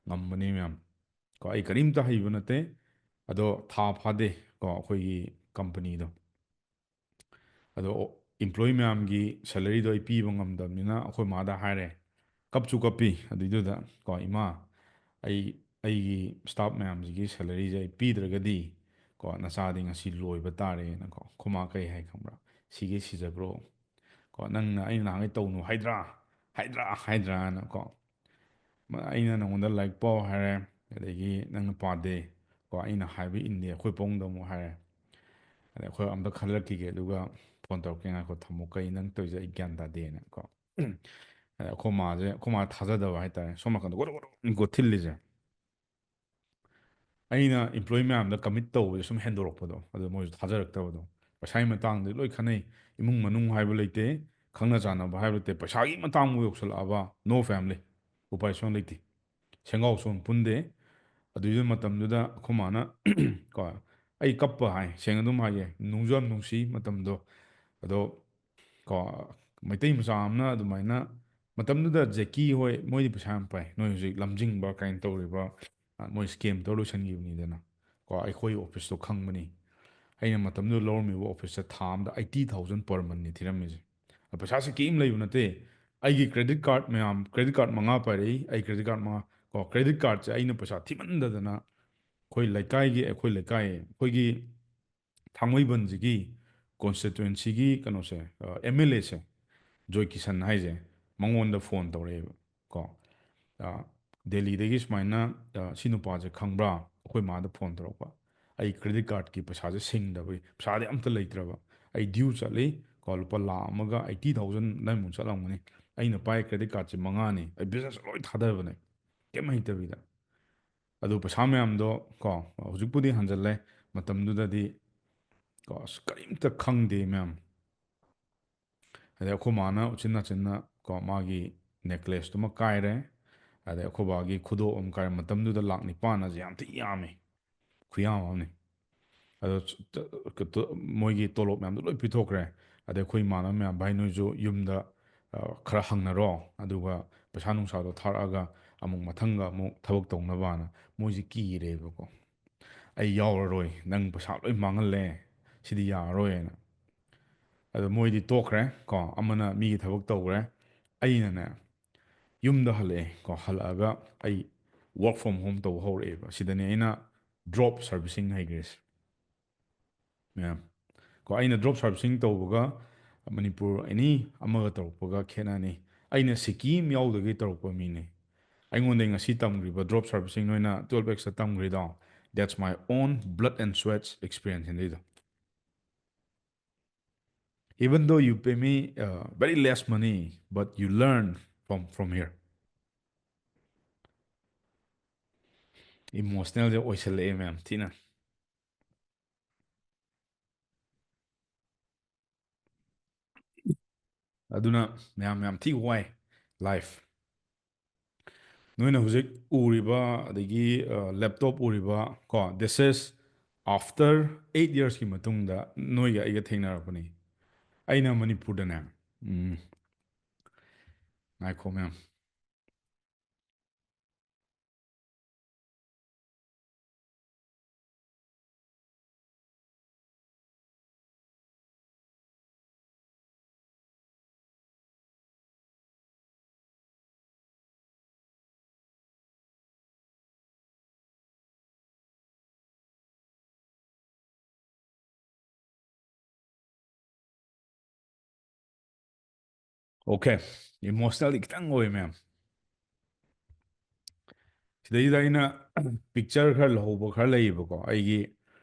ꯉꯝꯕꯅꯤ ꯃꯌꯥꯝ꯫ ꯀꯣ, ꯑꯩ ꯀꯔꯤꯝꯇ ꯍꯩꯕ ꯅꯠꯇꯦ꯫ ꯑꯗꯣ ꯊꯥ ꯐꯥꯗꯦ, ꯀꯣ, ꯑꯩꯈꯣꯏꯒꯤ companyꯗꯣ꯫ ꯑꯗꯣ employee ꯃꯌꯥꯝꯒꯤ salaryꯗꯣ ꯑꯩ ꯄꯤꯕ ꯉꯝꯗꯕꯅꯤꯅ ꯑꯩꯈꯣꯏ ꯃꯥꯗ ꯍꯥꯏꯔꯦ꯫ ꯀꯞꯁꯨ ꯀꯞꯄꯤ ꯑꯗꯨꯏꯗꯨꯗ, ꯀꯣ, "ꯏꯃꯥ, ꯑꯩ, ꯑꯩꯒꯤ staff ꯃꯌꯥꯝꯁꯤꯒꯤ salaryꯁꯦ ꯑꯩ ꯄꯤꯗ꯭ꯔꯒꯗꯤ, ꯀꯣ, ꯅꯆꯥꯗꯤ ꯉꯁꯤ ꯂꯣꯏꯕ ꯇꯥꯔꯦꯅ"꯫ ꯀꯣ, ꯑꯩꯈꯣꯏ ꯃꯥ ꯀꯩ ꯍꯥꯏ ꯈꯪꯕ꯭ꯔꯥ? "ꯁꯤꯒꯦ ꯁꯤꯖꯈ꯭ꯔꯣ, ꯀꯣ, ꯅꯪꯅ ꯑꯩꯅ ꯅꯍꯥꯟꯒꯩ ꯇꯧꯅꯨ ꯍꯥꯏꯗ꯭ꯔꯥ, ꯍꯥꯏꯗ꯭ꯔꯥ, ꯍꯥꯏꯗ꯭ꯔꯥꯅ"꯫ ꯀꯣ, "ꯃ-, ꯑꯩꯅ ꯅꯉꯣꯟꯗ ꯂꯥꯏꯔꯤꯛ ꯄꯥꯎ ꯍꯥꯏꯔꯦ, ꯑꯗꯒꯤ ꯅꯪꯅ ꯄꯥꯗꯦ, ꯀꯣ, ꯑꯩꯅ ꯍꯥꯏꯕ ꯏꯟꯗꯦ", ꯑꯩꯈꯣꯏ ꯄꯥꯕꯨꯡꯗ ꯑꯃꯨꯛ ꯍꯥꯏꯔꯦ꯫ ꯑꯗꯩ ꯑꯩꯈꯣꯏ ꯑꯝꯇ ꯈꯜꯂꯛꯈꯤꯒꯦ, ꯑꯗꯨꯒ phone ꯇꯧꯔꯛꯀꯦ, ꯉꯥꯏꯈꯣ, ꯊꯝꯃꯣ, "ꯀꯩ ꯅꯪ ꯇꯧꯔꯤꯁꯦ ꯑꯩ ꯒ꯭ꯌꯥꯟ ꯇꯥꯗꯦꯅ"꯫ ꯀꯣ, ꯑꯗꯩ ꯑꯩꯈꯣꯏ ꯃꯥꯁꯦ, ꯑꯩꯈꯣꯏ ꯃꯥ ꯊꯥꯖꯗꯕ ꯍꯥꯏꯇꯥꯔꯦ, ꯁꯣꯝ ꯅꯥꯀꯟꯗ ꯒꯣꯔꯣ ꯒꯣꯔꯣ ꯒꯣ ꯊꯤꯜꯂꯤꯁꯦ꯫ ꯑꯩꯅ employee ꯃꯌꯥꯝꯗ commit ꯇꯧꯕꯁꯦ ꯁꯨꯝ ꯍꯦꯟꯗꯣꯔꯛꯄꯗꯣ, ꯑꯗꯨ ꯃꯣꯏꯁꯨ ꯊꯥꯖꯔꯛꯇꯕꯗꯣ꯫ ꯄꯩꯁꯥꯒꯤ ꯃꯇꯥꯡꯗ ꯂꯣꯏ ꯈꯟꯅꯩ, ꯏꯃꯨꯡ ꯃꯅꯨꯡ ꯍꯥꯏꯕ ꯂꯩꯇꯦ, ꯈꯪꯅ ꯆꯥꯟꯅꯕ ꯍꯥꯏꯕ ꯂꯩꯇꯦ, ꯄꯩꯁꯥꯒꯤ ꯃꯇꯥꯡꯕꯨ ꯌꯧꯁꯜꯂꯛꯑꯕ, no family, ꯎꯄꯥꯏ ꯁꯨꯡꯂꯩ ꯂꯩꯇꯦ꯫ ꯁꯦꯡꯒꯥꯎ ꯁꯣꯝ ꯄꯨꯟꯗꯦ꯫ ꯑꯗꯨꯏꯗꯨ ꯃꯇꯝꯗꯨꯗ ꯑꯩꯈꯣꯏ ꯃꯥꯅ, ꯀꯣ, ꯑꯩ ꯀꯞꯄ ꯍꯥꯏ, ꯁꯦꯡꯅ ꯑꯗꯨꯝ ꯍꯥꯏꯒꯦ, ꯅꯨꯡꯁꯨ ꯌꯥꯝ ꯅꯨꯡꯁꯤ ꯃꯇꯝꯗꯣ꯫ ꯑꯗꯣ, ꯀꯣ, ꯃꯩꯇꯩ ꯃꯆꯥ ꯑꯃꯅ ꯑꯗꯨꯃꯥꯏꯅ, ꯃꯇꯝꯗꯨꯗ ꯖꯦꯀꯤ ꯍꯣꯏ, ꯃꯣꯏꯗꯤ ꯄꯩꯁꯥ ꯌꯥꯝ ꯄꯥꯏ, ꯅꯣꯏ ꯍꯧꯖꯤꯛ ꯂꯝꯖꯤꯡꯕ ꯀꯥꯏꯅ ꯇꯧꯔꯤꯕ, ꯑ, ꯃꯣꯏ scam ꯇꯧꯔ ꯂꯣꯏꯁꯤꯟꯈꯤꯕꯅꯤꯗꯅ꯫ ꯀꯣ, ꯑꯩꯈꯣꯏ officeꯇꯣ ꯈꯪꯕꯅꯤ꯫ ꯑꯩꯅ ꯃꯇꯝꯗꯨꯗ ꯂꯧꯔꯝꯃꯤꯕ officeꯇ ꯊꯥ ꯑꯃꯗ eighty thousand per monthꯅꯤ ꯊꯤꯔꯝꯃꯤꯁꯦ꯫ ꯑ, ꯄꯩꯁꯥꯁꯦ ꯀꯔꯤꯝ ꯂꯩꯕ ꯅꯠꯇꯦ꯫ ꯑꯩꯒꯤ credit card ꯃꯌꯥꯝ, credit card ꯃꯉꯥ ꯄꯥꯏꯔꯛꯏ, ꯑꯩ credit card ꯃꯉꯥ, ꯀꯣ, credit cardꯁꯦ ꯑꯩꯅ ꯄꯩꯁꯥ ꯊꯤꯃꯟꯗꯗꯅ ꯑꯩꯈꯣꯏ ꯂꯩꯀꯥꯏꯒꯤ, ꯑꯩꯈꯣꯏ ꯂꯩꯀꯥꯏ, ꯑꯩꯈꯣꯏꯒꯤ ꯊꯥꯡꯃꯩꯕꯟꯁꯤꯒꯤ constituencyꯒꯤ ꯀꯩꯅꯣꯁꯦ, ꯑ, MLAꯁꯦ, ꯖꯣꯏ ꯀꯤꯁꯟ ꯍꯥꯏꯁꯦ, ꯃꯉꯣꯟꯗ phone ꯇꯧꯔꯛꯑꯦꯕ꯫ ꯀꯣ, ꯑ, ꯗꯦꯜꯂꯤꯗꯒꯤ ꯁꯨꯃꯥꯏꯅ, ꯑ, "ꯁꯤ ꯅꯨꯄꯥꯁꯦ ꯈꯪꯕ꯭ꯔꯥ?" ꯑꯩꯈꯣꯏ ꯃꯥꯗ phone ꯇꯧꯔꯛꯄ꯫ ꯑꯩ credit cardꯀꯤ ꯄꯩꯁꯥꯁꯦ ꯁꯤꯡꯗꯕꯒꯤ, ꯄꯩꯁꯥꯗꯤ ꯑꯝꯇ ꯂꯩꯇ꯭ꯔꯕ꯫ ꯑꯩ due ꯆꯠꯂꯤ, ꯀꯣ, ꯂꯨꯄꯥ ꯂꯥꯈ ꯑꯃꯒ eighty thousand ꯑꯗꯥꯏꯃꯨꯛ ꯆꯠꯂꯝꯒꯅꯤ꯫ ꯑꯩꯅ ꯄꯥꯏ credit cardꯁꯦ ꯃꯉꯥꯅꯤ꯫ ꯑꯩ business ꯂꯣꯏ ꯊꯥꯗꯕꯅꯦ, ꯀꯩꯝ ꯍꯩꯇꯕꯤꯗ꯫ ꯑꯗꯨ ꯄꯩꯁꯥ ꯃꯌꯥꯝꯗꯣ, ꯀꯣ, ꯍꯧꯖꯤꯛꯄꯨꯗꯤ ꯍꯟꯖꯜꯂꯦ, ꯃꯇꯝꯗꯨꯗꯗꯤ ꯀꯣ, ꯑꯁ, ꯀꯔꯤꯝꯇ ꯈꯪꯗꯦ, ꯃꯌꯥꯝ꯫ ꯑꯗꯩ ꯑꯩꯈꯣꯏ ꯃꯥꯅ ꯎꯆꯤꯟ ꯅꯥꯆꯤꯟꯅ ꯀꯣ, ꯃꯥꯒꯤ ꯅꯦꯀ꯭ꯂꯦꯁꯇꯨꯃ ꯀꯥꯏꯔꯦ꯫ ꯑꯗꯩ ꯑꯩꯈꯣꯏ ꯕꯥꯒꯤ ꯈꯨꯗꯣꯞ ꯑꯃ ꯀꯥꯏꯔꯦ꯫ ꯃꯇꯝꯗꯨꯗ ꯂꯥꯛ ꯅꯤꯄꯥꯟ ꯑꯁꯦ ꯌꯥꯝ ꯊꯤ ꯌꯥꯝꯃꯤ, ꯈꯨꯌꯥꯝ ꯑꯃꯅꯤ꯫ ꯑꯗꯣ ꯆ-, ꯇ-, ꯀ-, ꯇ-, ꯃꯣꯏꯒꯤ ꯇꯣꯂꯣꯞ ꯃꯌꯥꯝꯗꯣ ꯂꯣꯏ ꯄꯤꯊꯣꯛꯈ꯭ꯔꯦ꯫ ꯑꯗꯩ ꯑꯩꯈꯣꯏ ꯏꯃꯥꯟꯅꯕ ꯃꯌꯥꯝ, "ꯚꯥꯏ, ꯅꯣꯏꯁꯨ ꯌꯨꯝꯗ, ꯑ, ꯈꯔ ꯍꯪꯅꯔꯣ, ꯑꯗꯨꯒ ꯄꯩꯁꯥ ꯅꯨꯡꯁꯥꯗꯣ ꯊꯥꯔꯛꯑꯒ ꯑꯃꯨꯛ ꯃꯊꯪꯒ ꯑꯃꯨꯛ ꯊꯕꯛ ꯇꯧꯅꯕꯅ", ꯃꯣꯏꯁꯦ ꯀꯤꯔꯦꯕꯀꯣ꯫ "ꯑꯩ ꯌꯥꯎꯔꯔꯣꯏ, ꯅꯪ ꯄꯩꯁꯥ ꯂꯣꯏ ꯃꯥꯡꯍꯜꯂꯦ, ꯁꯤꯗꯤ ꯌꯥꯔꯔꯣꯏꯅ"꯫ ꯑꯗꯣ ꯃꯣꯏꯗꯤ ꯇꯣꯛꯈ꯭ꯔꯦ ꯀꯣ, ꯑꯃꯅ ꯃꯤꯒꯤ ꯊꯕꯛ ꯇꯧꯈ꯭ꯔꯦ꯫ ꯑꯩꯅꯅꯦ, ꯌꯨꯝꯗ ꯍꯜꯂꯛꯑꯦ ꯀꯣ, ꯍꯜꯂꯛꯑꯒ ꯑꯩ work from home ꯇꯧꯕ ꯍꯧꯔꯛꯑꯦꯕ꯫ ꯁꯤꯗꯅꯦ ꯑꯩꯅ drop servicing ꯍꯩꯈ꯭ꯔꯤꯁꯦ, ꯃꯌꯥꯝ꯫ ꯀꯣ, ꯑꯩꯅ drop servicing ꯇꯧꯕꯒ ꯃꯅꯤꯄꯨꯔ any ꯑꯃꯒ ꯇꯧꯔꯛꯄꯒ ꯈꯦꯠꯅꯅꯤ꯫ ꯑꯩꯅ ꯁꯤꯀꯤ ꯑꯃ ꯌꯥꯎꯗꯒꯤ ꯇꯧꯔꯛꯄ ꯃꯤꯅꯤ꯫ ꯑꯩꯉꯣꯟꯗ ꯉꯁꯤ ꯇꯝꯈ꯭ꯔꯤꯕ drop servicing ꯅꯣꯏꯅ twelve X ꯇ ꯇꯝꯈ꯭ꯔꯤꯗꯣ, that's my own blood and sweat experience ꯅꯤ ꯑꯗꯨꯏꯗꯣ꯫ Even though you pay me, uh, very less money, but you learn from, from here. Emotional ꯁꯦ ꯑꯣꯏꯁꯜꯂꯛꯑꯦ, ꯃꯌꯥꯝ, ꯊꯤꯅ꯫ ꯑꯗꯨꯅ ꯃꯌꯥꯝ, ꯌꯥꯝ ꯊꯤ ꯋꯥꯏ life꯫ ꯅꯣꯏꯅ ꯍꯧꯖꯤꯛ ꯎꯔꯤꯕ, ꯑꯗꯒꯤ, ꯑ, laptop ꯎꯔꯤꯕ ꯀꯣ, this is after eight years ꯀꯤ ꯃꯇꯨꯡꯗ ꯅꯣꯏꯒ ꯑꯩꯒ ꯊꯦꯡꯅꯔꯛꯄꯅꯤ꯫ ꯑꯩꯅ ꯃꯅꯤꯄꯨꯔꯗꯅꯦ, ꯎꯝ, ꯉꯥꯏꯈꯣ, ꯃꯌꯥꯝ꯫ Okay, emotional ꯗꯤ ꯈꯤꯇꯪ ꯑꯣꯏ, ꯃꯌꯥꯝ꯫ ꯁꯤꯗꯩꯁꯤꯗ ꯑꯩꯅ picture ꯈꯔ ꯂꯧꯍꯧꯕ ꯈꯔ ꯂꯩꯌꯦꯕꯀꯣ, ꯑꯩꯒꯤ,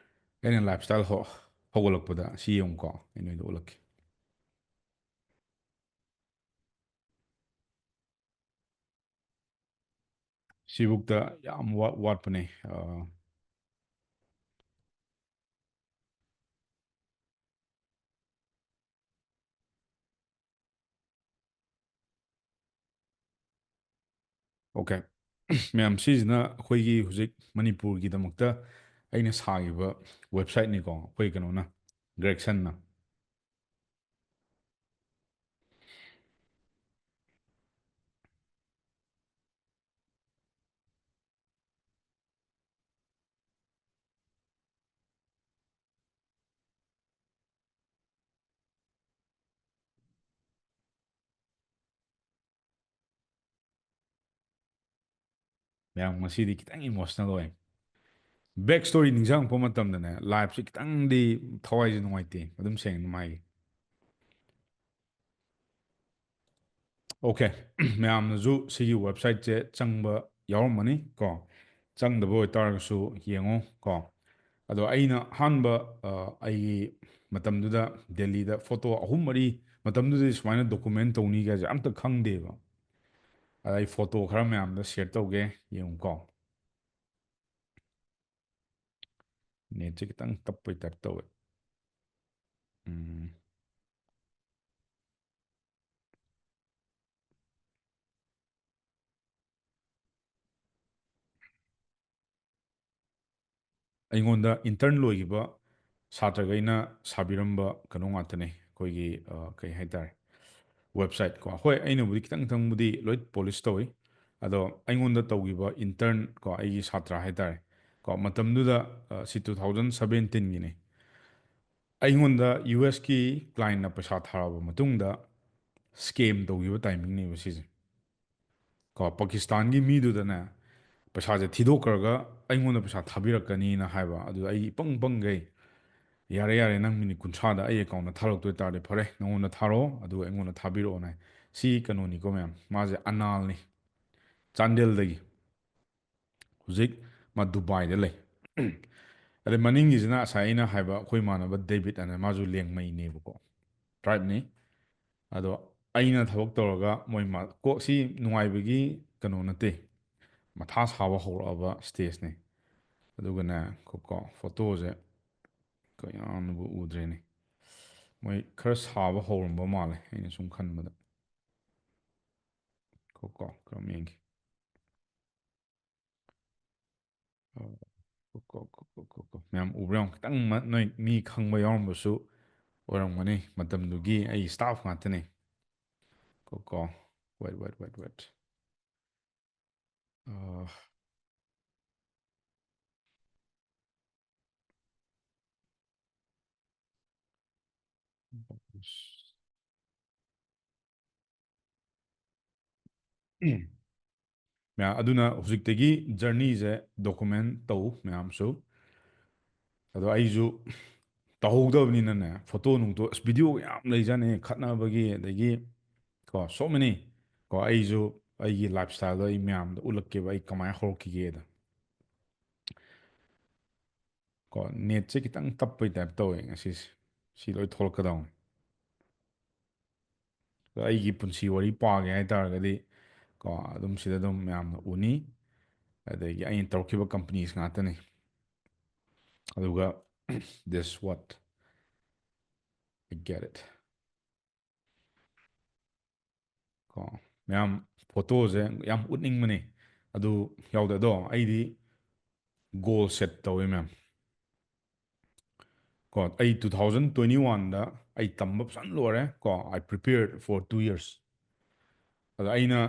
ꯑꯩꯅ lifestyle ꯍꯧ-, ꯍꯧꯒꯠꯂꯛꯄꯗ꯫ ꯁꯤ ꯌꯦꯡꯉꯨꯀꯣ, ꯑꯩ ꯅꯣꯏꯗ ꯎꯠꯂꯛꯀꯦ꯫ ꯁꯤꯕꯨꯛꯇ ꯌꯥꯝ ꯋꯥ-, ꯋꯥꯠꯄꯅꯦ꯫ ꯑ, Okay. ꯃꯌꯥꯝ, ꯁꯤꯁꯤꯅ ꯑꯩꯈꯣꯏꯒꯤ ꯍꯧꯖꯤꯛ ꯃꯅꯤꯄꯨꯔꯒꯤꯗꯃꯛꯇ ꯑꯩꯅ ꯁꯥꯈꯤꯕ websiteꯅꯤꯀꯣ, ꯑꯩꯈꯣꯏ ꯀꯩꯅꯣꯅ, Gregsonꯅ꯫ ꯃꯌꯥꯝ, ꯉꯁꯤꯗꯤ ꯈꯤꯇꯪ emotional ꯑꯣꯏ꯫ Back story ꯅꯤꯡꯁꯤꯡꯉꯛꯄ ꯃꯇꯝꯗꯅꯦ, liveꯁꯦ ꯈꯤꯇꯪꯗꯤ ꯊꯋꯥꯏꯁꯦ ꯅꯨꯡꯉꯥꯏꯇꯦ, ꯑꯗꯨꯝ ꯁꯦꯡꯅ ꯑꯗꯨꯝ ꯍꯥꯏꯒꯦ꯫ Okay, ꯃꯌꯥꯝꯅꯁꯨ ꯁꯤꯒꯤ websiteꯁꯦ ꯆꯪꯕ ꯌꯥꯎꯔꯝꯃꯅꯤ ꯀꯣ꯫ ꯆꯪꯗꯕ ꯑꯣꯏꯇꯥꯔꯒꯁꯨ ꯌꯦꯡꯉꯣ ꯀꯣ꯫ ꯑꯗꯣ ꯑꯩꯅ ꯑꯍꯥꯟꯕ, ꯑ, ꯑꯩꯒꯤ ꯃꯇꯝꯗꯨꯗ ꯗꯦꯜꯂꯤꯗ photo ꯑꯍꯨꯝ ꯃꯔꯤ, ꯃꯇꯝꯗꯨꯗꯗꯤ ꯁꯨꯃꯥꯏꯅ document ꯇꯧꯅꯤ ꯀꯥꯏꯁꯦ ꯑꯝꯇ ꯈꯪꯗꯦꯕ꯫ ꯑꯗ ꯑꯩ photo ꯈꯔ ꯃꯌꯥꯝꯗ share ꯇꯧꯒꯦ, ꯌꯦꯡꯉꯨꯀꯣ꯫ Netꯁꯦ ꯈꯤꯇꯪ ꯇꯞꯄꯩ type ꯇꯧꯋꯦ꯫ ꯎꯝ꯫ ꯑꯩꯉꯣꯟꯗ intern ꯂꯣꯏꯈꯤꯕ ꯁꯥꯇ꯭ꯔꯈꯩꯅ ꯁꯥꯕꯤꯔꯝꯕ ꯀꯩꯅꯣ ꯉꯥꯛꯇꯅꯦ, ꯑꯩꯈꯣꯏꯒꯤ, ꯑ, ꯀꯩ ꯍꯥꯏꯇꯥꯔꯦ, website ꯀꯣ꯫ ꯍꯣꯏ, ꯑꯩꯅꯕꯨꯗꯤ ꯈꯤꯇꯪ ꯈꯤꯇꯪꯕꯨꯗꯤ ꯂꯣꯏ polish ꯇꯧꯏ, ꯑꯗꯣ ꯑꯩꯉꯣꯟꯗ ꯇꯧꯈꯤꯕ intern ꯀꯣ, ꯑꯩꯒꯤ ꯁꯥꯇ꯭ꯔ ꯍꯥꯏꯇꯥꯔꯦ ꯀꯣ, ꯃꯇꯝꯗꯨꯗ, ꯑ, ꯁꯤ two thousand seventeenꯒꯤꯅꯤ꯫ ꯑꯩꯉꯣꯟꯗ USꯀꯤ clientꯅ ꯄꯩꯁꯥ ꯊꯥꯔꯛꯑꯕ ꯃꯇꯨꯡꯗ scam ꯇꯧꯈꯤꯕ timingꯅꯦꯕ ꯁꯤꯁꯦ꯫ ꯀꯣ, ꯄꯥꯀꯤꯁꯇꯥꯟꯒꯤ ꯃꯤꯗꯨꯗꯅꯦ, ꯄꯩꯁꯥꯁꯦ ꯊꯤꯗꯣꯛꯈ꯭ꯔꯒ ꯑꯩꯉꯣꯟꯗ ꯄꯩꯁꯥ ꯊꯥꯕꯤꯔꯛꯀꯅꯤꯅ ꯍꯥꯏꯕ꯫ ꯑꯗꯨꯗ ꯑꯩ ꯏꯄꯪ ꯄꯪꯒꯩ, "ꯌꯥꯔꯦ, ꯌꯥꯔꯦ, ꯅꯪ minute ꯀꯨꯟꯊ꯭ꯔꯥꯗ ꯑꯩ accountꯇ ꯊꯥꯔꯛꯇꯣꯏ ꯇꯥꯔꯗꯤ ꯐꯔꯦ, ꯅꯪꯉꯣꯟꯗ ꯊꯥꯔꯛꯑꯣ, ꯑꯗꯨꯒ ꯑꯩꯉꯣꯟꯗ ꯊꯥꯕꯤꯔꯛꯑꯣꯅ ꯍꯥꯏ꯫" ꯁꯤ ꯀꯩꯅꯣꯅꯤꯀꯣ ꯃꯌꯥꯝ, ꯃꯥꯁꯦ ꯑꯅꯥꯜꯅꯤ, ꯆꯥꯟꯗꯦꯜꯗꯒꯤ꯫ ꯍꯧꯖꯤꯛ ꯃꯥ ꯗꯨꯕꯥꯏꯗ ꯂꯩ꯫ ꯑꯗꯩ ꯃꯅꯤꯡꯒꯤꯁꯤꯅ ꯉꯁꯥꯏ ꯑꯩꯅ ꯍꯥꯏꯕ ꯑꯩꯈꯣꯏ ꯏꯃꯥꯟꯅꯕ ꯗꯦꯕꯤꯠ ꯑꯅ, ꯃꯥꯁꯨ ꯂꯦꯡꯃꯩꯅꯦꯕꯀꯣ, tribeꯅꯤ꯫ ꯑꯗꯣ ꯑꯩꯅ ꯊꯕꯛ ꯇꯧꯔꯒ ꯃꯣꯏ ꯃꯥ-, ꯀꯣꯛ ꯁꯤ ꯅꯨꯡꯉꯥꯏꯕꯒꯤ ꯀꯩꯅꯣ ꯅꯠꯇꯦ, ꯃꯊꯥ ꯁꯥꯕ ꯍꯧꯔꯛꯑꯕ stageꯅꯤ꯫ ꯑꯗꯨꯒꯅꯦ, ꯀꯣ, ꯀꯣ, photoꯁꯦ ꯀꯌꯥꯝꯅꯕꯨ ꯎꯗ꯭ꯔꯦꯅꯦ꯫ ꯃꯣꯏ ꯈꯔ ꯁꯥꯕ ꯍꯧꯔꯝꯕ ꯃꯥꯜꯂꯦ, ꯑꯩꯅ ꯁꯨꯝ ꯈꯟꯕꯗ꯫ ꯀꯣ, ꯀꯣ, ꯀꯔꯝ ꯌꯦꯡꯒꯦ? ꯀꯣ, ꯀꯣ, ꯀꯣ, ꯀꯣ, ꯀꯣ꯫ ꯃꯌꯥꯝ ꯎꯕ꯭ꯔꯥ ꯌꯦꯡꯉꯣ꯫ ꯈꯤꯇꯪ ꯃ-, ꯅꯣꯏ ꯃꯤ ꯈꯪꯕ ꯌꯥꯎꯔꯝꯕꯁꯨ ꯑꯣꯏꯔꯝꯒꯅꯤ꯫ ꯃꯇꯝꯗꯨꯒꯤ ꯑꯩ staff ꯉꯥꯛꯇꯅꯦ꯫ ꯀꯣ, ꯀꯣ꯫ Wait, wait, wait, wait. ꯑ, ꯃꯌꯥꯝ, ꯑꯗꯨꯅ ꯍꯧꯖꯤꯛꯇꯒꯤ journeyꯁꯦ document ꯇꯧ ꯃꯌꯥꯝꯁꯨ꯫ ꯑꯗꯣ ꯑꯩꯁꯨ ꯇꯧꯍꯧꯗꯕꯅꯤꯅꯅꯦ, photo ꯅꯨꯡꯇꯣ, ꯑꯁ, video ꯌꯥꯝ ꯂꯩꯖꯥꯠꯅꯤ, ꯈꯠꯅꯕꯒꯤ, ꯑꯗꯒꯤ ꯀꯣ, so many꯫ ꯀꯣ, ꯑꯩꯁꯨ ꯑꯩꯒꯤ lifestyleꯗꯣ ꯑꯩ ꯃꯌꯥꯝꯗ ꯎꯠꯂꯛꯀꯦꯕ, ꯑꯩ ꯀꯃꯥꯏꯅ ꯍꯧꯔꯛꯈꯤꯒꯦꯗ꯫ ꯀꯣ, netꯁꯦ ꯈꯤꯇꯪ ꯇꯞꯄꯩ type ꯇꯧꯋꯦ ꯉꯁꯤꯁꯦ꯫ ꯁꯤ ꯂꯣꯏ ꯊꯣꯛꯂꯛꯀꯗꯧꯅꯤ꯫ ꯑꯗꯣ ꯑꯩꯒꯤ ꯄꯨꯟꯁꯤ ꯋꯥꯔꯤ ꯄꯥꯒꯦ ꯍꯥꯏꯇꯥꯔꯒꯗꯤ, ꯀꯣ, ꯑꯗꯨꯝ ꯁꯤꯗ ꯑꯗꯨꯝ ꯃꯌꯥꯝꯅ ꯎꯅꯤ꯫ ꯑꯗꯒꯤ ꯑꯩꯅ ꯇꯧꯔꯛꯈꯤꯕ companies ꯉꯥꯛꯇꯅꯤ꯫ ꯑꯗꯨꯒ, this what I get it꯫ ꯀꯣ, ꯃꯌꯥꯝ photoꯁꯦ ꯌꯥꯝ ꯎꯠꯅꯤꯡꯕꯅꯦ, ꯑꯗꯨ ꯌꯥꯎꯗꯦ꯫ ꯑꯗꯣ ꯑꯩꯗꯤ goal set ꯇꯧꯋꯦ ꯃꯌꯥꯝ꯫ ꯀꯣ, ꯑꯩ two thousand twenty-oneꯗ ꯑꯩ ꯇꯝꯕ ꯐꯖꯅ ꯂꯣꯏꯔꯦ꯫ ꯀꯣ, I prepared for two years꯫ ꯑꯗ ꯑꯩꯅ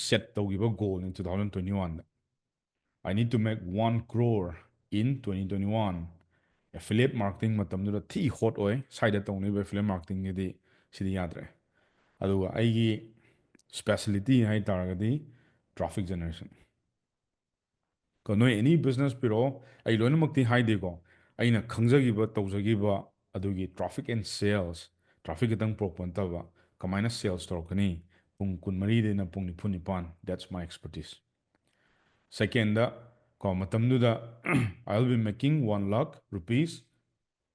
set ꯇꯧꯈꯤꯕ goalꯅꯤ two thousand twenty-oneꯗ꯫ I need to make one crore in twenty twenty-one꯫ Affiliate marketing ꯃꯇꯝꯗꯨꯗ ꯊꯤ hot ꯑꯣꯏ꯫ ꯁ꯭ꯋꯥꯏꯗ ꯇꯧꯅꯔꯤꯕ affiliate marketingꯒꯤꯗꯤ ꯁꯤꯗꯤ ꯌꯥꯗ꯭ꯔꯦ꯫ ꯑꯗꯨꯒ ꯑꯩꯒꯤ specialty ꯍꯥꯏ ꯇꯥꯔꯒꯗꯤ traffic generation꯫ ꯀꯣ, ꯅꯣꯏ any business ꯄꯤꯔꯛꯑꯣ, ꯑꯩ ꯂꯣꯏꯅꯃꯛꯇꯤ ꯍꯥꯏꯗꯦꯀꯣ꯫ ꯑꯩꯅ ꯈꯪꯖꯈꯤꯕ, ꯇꯧꯖꯈꯤꯕ ꯑꯗꯨꯒꯤ traffic and sales, traffic ꯈꯛꯇꯪ ꯄꯨꯔꯛꯄ ꯅꯠꯇꯕ, ꯀꯃꯥꯏꯅ sales ꯇꯧꯔꯛꯀꯅꯤ ꯄꯨꯡ ꯀꯨꯟꯃꯔꯤꯗꯩꯅ ꯄꯨꯡ ꯅꯤꯐꯨ ꯅꯤꯄꯥꯟ, that's my expertise꯫ Secondꯗ, ꯀꯣ, ꯃꯇꯝꯗꯨꯗ I'll be making one lakh rupees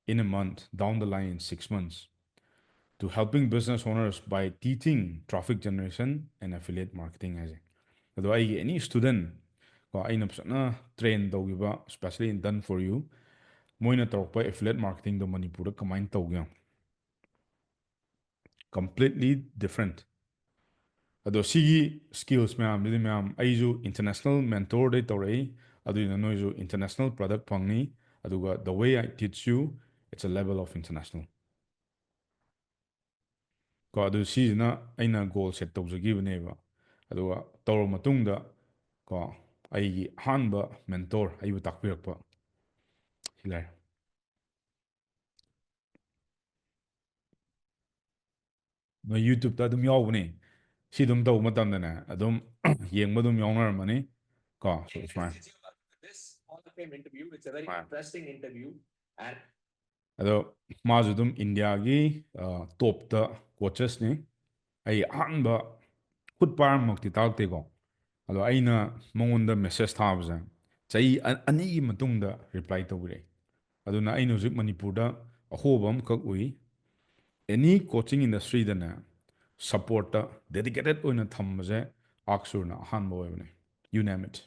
in a month, down the line in six months, to helping business owners by teaching traffic generation and affiliate marketing ꯍꯥꯏꯁꯦ꯫ ꯑꯗꯣ ꯑꯩꯒꯤ any student, ꯀꯣ, ꯑꯩꯅ ꯐꯖꯅ train ꯇꯧꯈꯤꯕ, especially in Done For You, ꯃꯣꯏꯅ ꯇꯧꯔꯛꯄ affiliate marketingꯗꯣ ꯃꯅꯤꯄꯨꯔꯗ ꯀꯃꯥꯏꯅ ꯇꯧꯒꯦ? Completely different꯫ ꯑꯗꯣ ꯁꯤꯒꯤ skills ꯃꯌꯥꯝꯁꯤꯗꯤ, ꯃꯌꯥꯝ, ꯑꯩꯁꯨ international mentorꯗꯩ ꯇꯧꯔꯛꯏ, ꯑꯗꯨꯗꯨꯅ ꯅꯣꯏꯁꯨ international product ꯐꯪꯅꯤ꯫ ꯑꯗꯨꯒ the way I teach you, it's a level of international꯫ ꯀꯣ, ꯑꯗꯨ ꯁꯤꯁꯤꯅ ꯑꯩꯅ goal set ꯇꯧꯖꯈꯤꯕꯅꯦꯕ꯫ ꯑꯗꯨꯒ ꯇꯧꯔ ꯃꯇꯨꯡꯗ ꯀꯣ, ꯑꯩꯒꯤ ꯑꯍꯥꯟꯕ mentor ꯑꯩꯕꯨ ꯇꯥꯛꯄꯤꯔꯛꯄ ꯁꯤ ꯂꯩꯔꯦ꯫ ꯅꯣꯏ YouTube-ꯇ ꯑꯗꯨꯝ ꯌꯥꯎꯕꯅꯦ꯫ ꯁꯤ ꯑꯗꯨꯝ ꯇꯧꯕ ꯃꯇꯝꯗꯅꯦ, ꯑꯗꯨꯝ ꯌꯦꯡꯕ ꯑꯗꯨꯝ ꯌꯥꯎꯅꯔꯝꯃꯅꯤ ꯀꯣ꯫ ꯁꯨꯃꯥꯏꯅ꯫ This Hall of Fame interview. It's a very Right. Interesting interview. And ꯑꯗꯣ ꯃꯥꯁꯨ ꯑꯗꯨꯝ ꯏꯟꯗꯤꯌꯥꯒꯤ ꯇꯣꯞꯇ ꯀꯣꯆꯦꯁꯅꯤ꯫ ꯑꯩ ꯑꯍꯥꯟꯕ ꯈꯨꯠ ꯄꯥꯏꯔꯝꯃꯛꯇꯤ ꯇꯥꯛꯇꯦꯀꯣ꯫ ꯑꯗꯣ ꯑꯩꯅ ꯃꯉꯣꯟꯗ message ꯊꯥꯕꯁꯦ ꯆꯍꯤ ꯑ- ꯑꯅꯤꯒꯤ ꯃꯇꯨꯡꯗ reply ꯇꯧꯕꯤꯔꯛꯑꯦ꯫ ꯑꯗꯨꯅ ꯑꯩꯅ ꯍꯧꯖꯤꯛ ꯃꯅꯤꯄꯨꯔꯗ ꯑꯍꯣꯕ ꯑꯃꯈꯛ ꯎꯏ꯫ Any coaching industry-ꯗꯅꯦ support-ꯇ dedicated ꯑꯣꯏꯅ ꯊꯝꯕꯁꯦ ꯑꯥꯛꯁꯨꯔꯅ ꯑꯍꯥꯟꯕ ꯑꯣꯏꯕꯅꯦ꯫ You name it.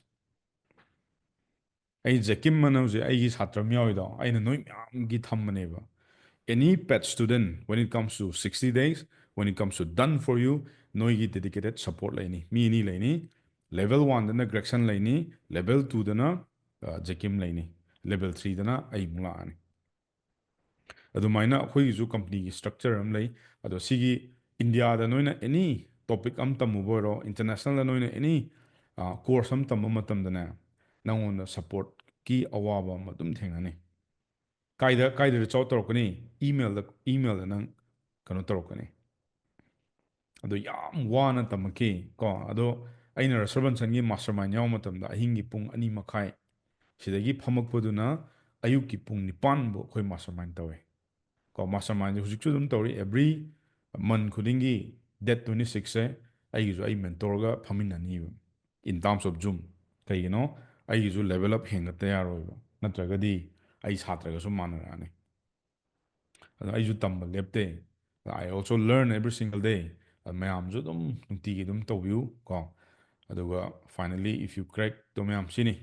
ꯑꯩ ꯖꯦꯀꯤꯝ ꯑꯅ ꯍꯧꯖꯤꯛ ꯑꯩꯒꯤ ꯁꯥꯇ꯭ꯔ ꯑꯃ ꯌꯥꯎꯔꯤꯗꯣ, ꯑꯩꯅ ꯅꯣꯏ ꯃꯌꯥꯝꯒꯤ ꯊꯝꯕꯅꯦꯕ꯫ Any PET student, when it comes to sixty days, when it comes to Done For You, ꯅꯣꯏꯒꯤ dedicated support ꯂꯩꯅꯤ꯫ ꯃꯤ ꯑꯅꯤ ꯂꯩꯅꯤ꯫ Level one-ꯗꯅ ꯒ꯭ꯔꯦꯛꯁꯟ ꯂꯩꯅꯤ, level two-ꯗꯅ ꯖꯦꯀꯤꯝ ꯂꯩꯅꯤ, level three-ꯗꯅ ꯑꯩ ꯑꯃꯨꯛ ꯂꯥꯛꯑꯅꯤ꯫ ꯑꯗꯨꯃꯥꯏꯅ ꯑꯩꯈꯣꯏꯒꯤꯁꯨ company-ꯒꯤ structure ꯑꯃ ꯂꯩ꯫ ꯑꯗꯣ ꯁꯤꯒꯤ ꯏꯟꯗꯤꯌꯥꯗ ꯅꯣꯏꯅ any topic ꯑꯃ ꯇꯝꯃꯨꯕ ꯑꯣꯏꯔꯣ, international-ꯗ ꯅꯣꯏꯅ any course ꯑꯃ ꯇꯝꯕ ꯃꯇꯝꯗꯅꯦ, ꯅꯪꯉꯣꯟꯗ support-ꯀꯤ ꯑꯋꯥꯕ ꯑꯃ ꯑꯗꯨꯝ ꯊꯦꯡꯅꯅꯤ꯫ ꯀꯥꯏꯗ ꯀꯥꯏꯗ reach out ꯇꯧꯔꯛꯀꯅꯤ? Email-ꯗ, email-ꯗ ꯅꯪ ꯀꯩꯅꯣ ꯇꯧꯔꯛꯀꯅꯤ꯫ ꯑꯗꯣ ꯌꯥꯝ ꯋꯥꯅ ꯇꯝꯃꯛꯈꯤ ꯀꯣ꯫ ꯑꯗꯣ ꯑꯩꯅ Russell Brunson-ꯒꯤ mastermind ꯌꯥꯎꯕ ꯃꯇꯝꯗ ꯑꯍꯤꯡꯒꯤ ꯄꯨꯡ ꯑꯅꯤ ꯃꯈꯥꯏ ꯁꯤꯗꯒꯤ ꯐꯝꯃꯛꯄꯗꯨꯅ ꯑꯌꯨꯛꯀꯤ ꯄꯨꯡ ꯅꯤꯄꯥꯟꯕꯨ ꯑꯩꯈꯣꯏ mastermind ꯇꯧꯋꯦ ꯀꯣ꯫ Mastermind-ꯁꯦ ꯍꯧꯖꯤꯛꯁꯨ ꯑꯗꯨꯝ ꯇꯧꯔꯤ꯫ Every month ꯈꯨꯗꯤꯡꯒꯤ date twenty six-ꯁꯦ ꯑꯩꯒꯤꯁꯨ ꯑꯩ mentor-ꯒ ꯐꯝꯃꯤꯟꯅꯅꯤꯕ, in terms of Zoom꯫ ꯀꯩꯒꯤꯅꯣ? ꯑꯩꯒꯤꯁꯨ level up ꯍꯦꯟꯒꯠꯇ ꯌꯥꯔꯣꯏꯕ, ꯅꯠꯇ꯭ꯔꯒꯗꯤ ꯑꯩ ꯁꯥꯇ꯭ꯔꯒꯁꯨ ꯃꯥꯟꯅꯔꯛꯑꯅꯤ꯫ ꯑꯗꯣ ꯑꯩꯁꯨ ꯇꯝꯕ ꯂꯦꯞꯇꯦ꯫ I also learn every single day꯫ ꯑꯗꯣ ꯃꯌꯥꯝꯁꯨ ꯑꯗꯨꯝ ꯅꯨꯡꯇꯤꯒꯤ ꯑꯗꯨꯝ ꯇꯧꯕꯤꯌꯨ ꯀꯣ꯫ ꯑꯗꯨꯒ finally, if you crack, ꯑꯗꯣ ꯃꯌꯥꯝ ꯁꯤꯅꯤ꯫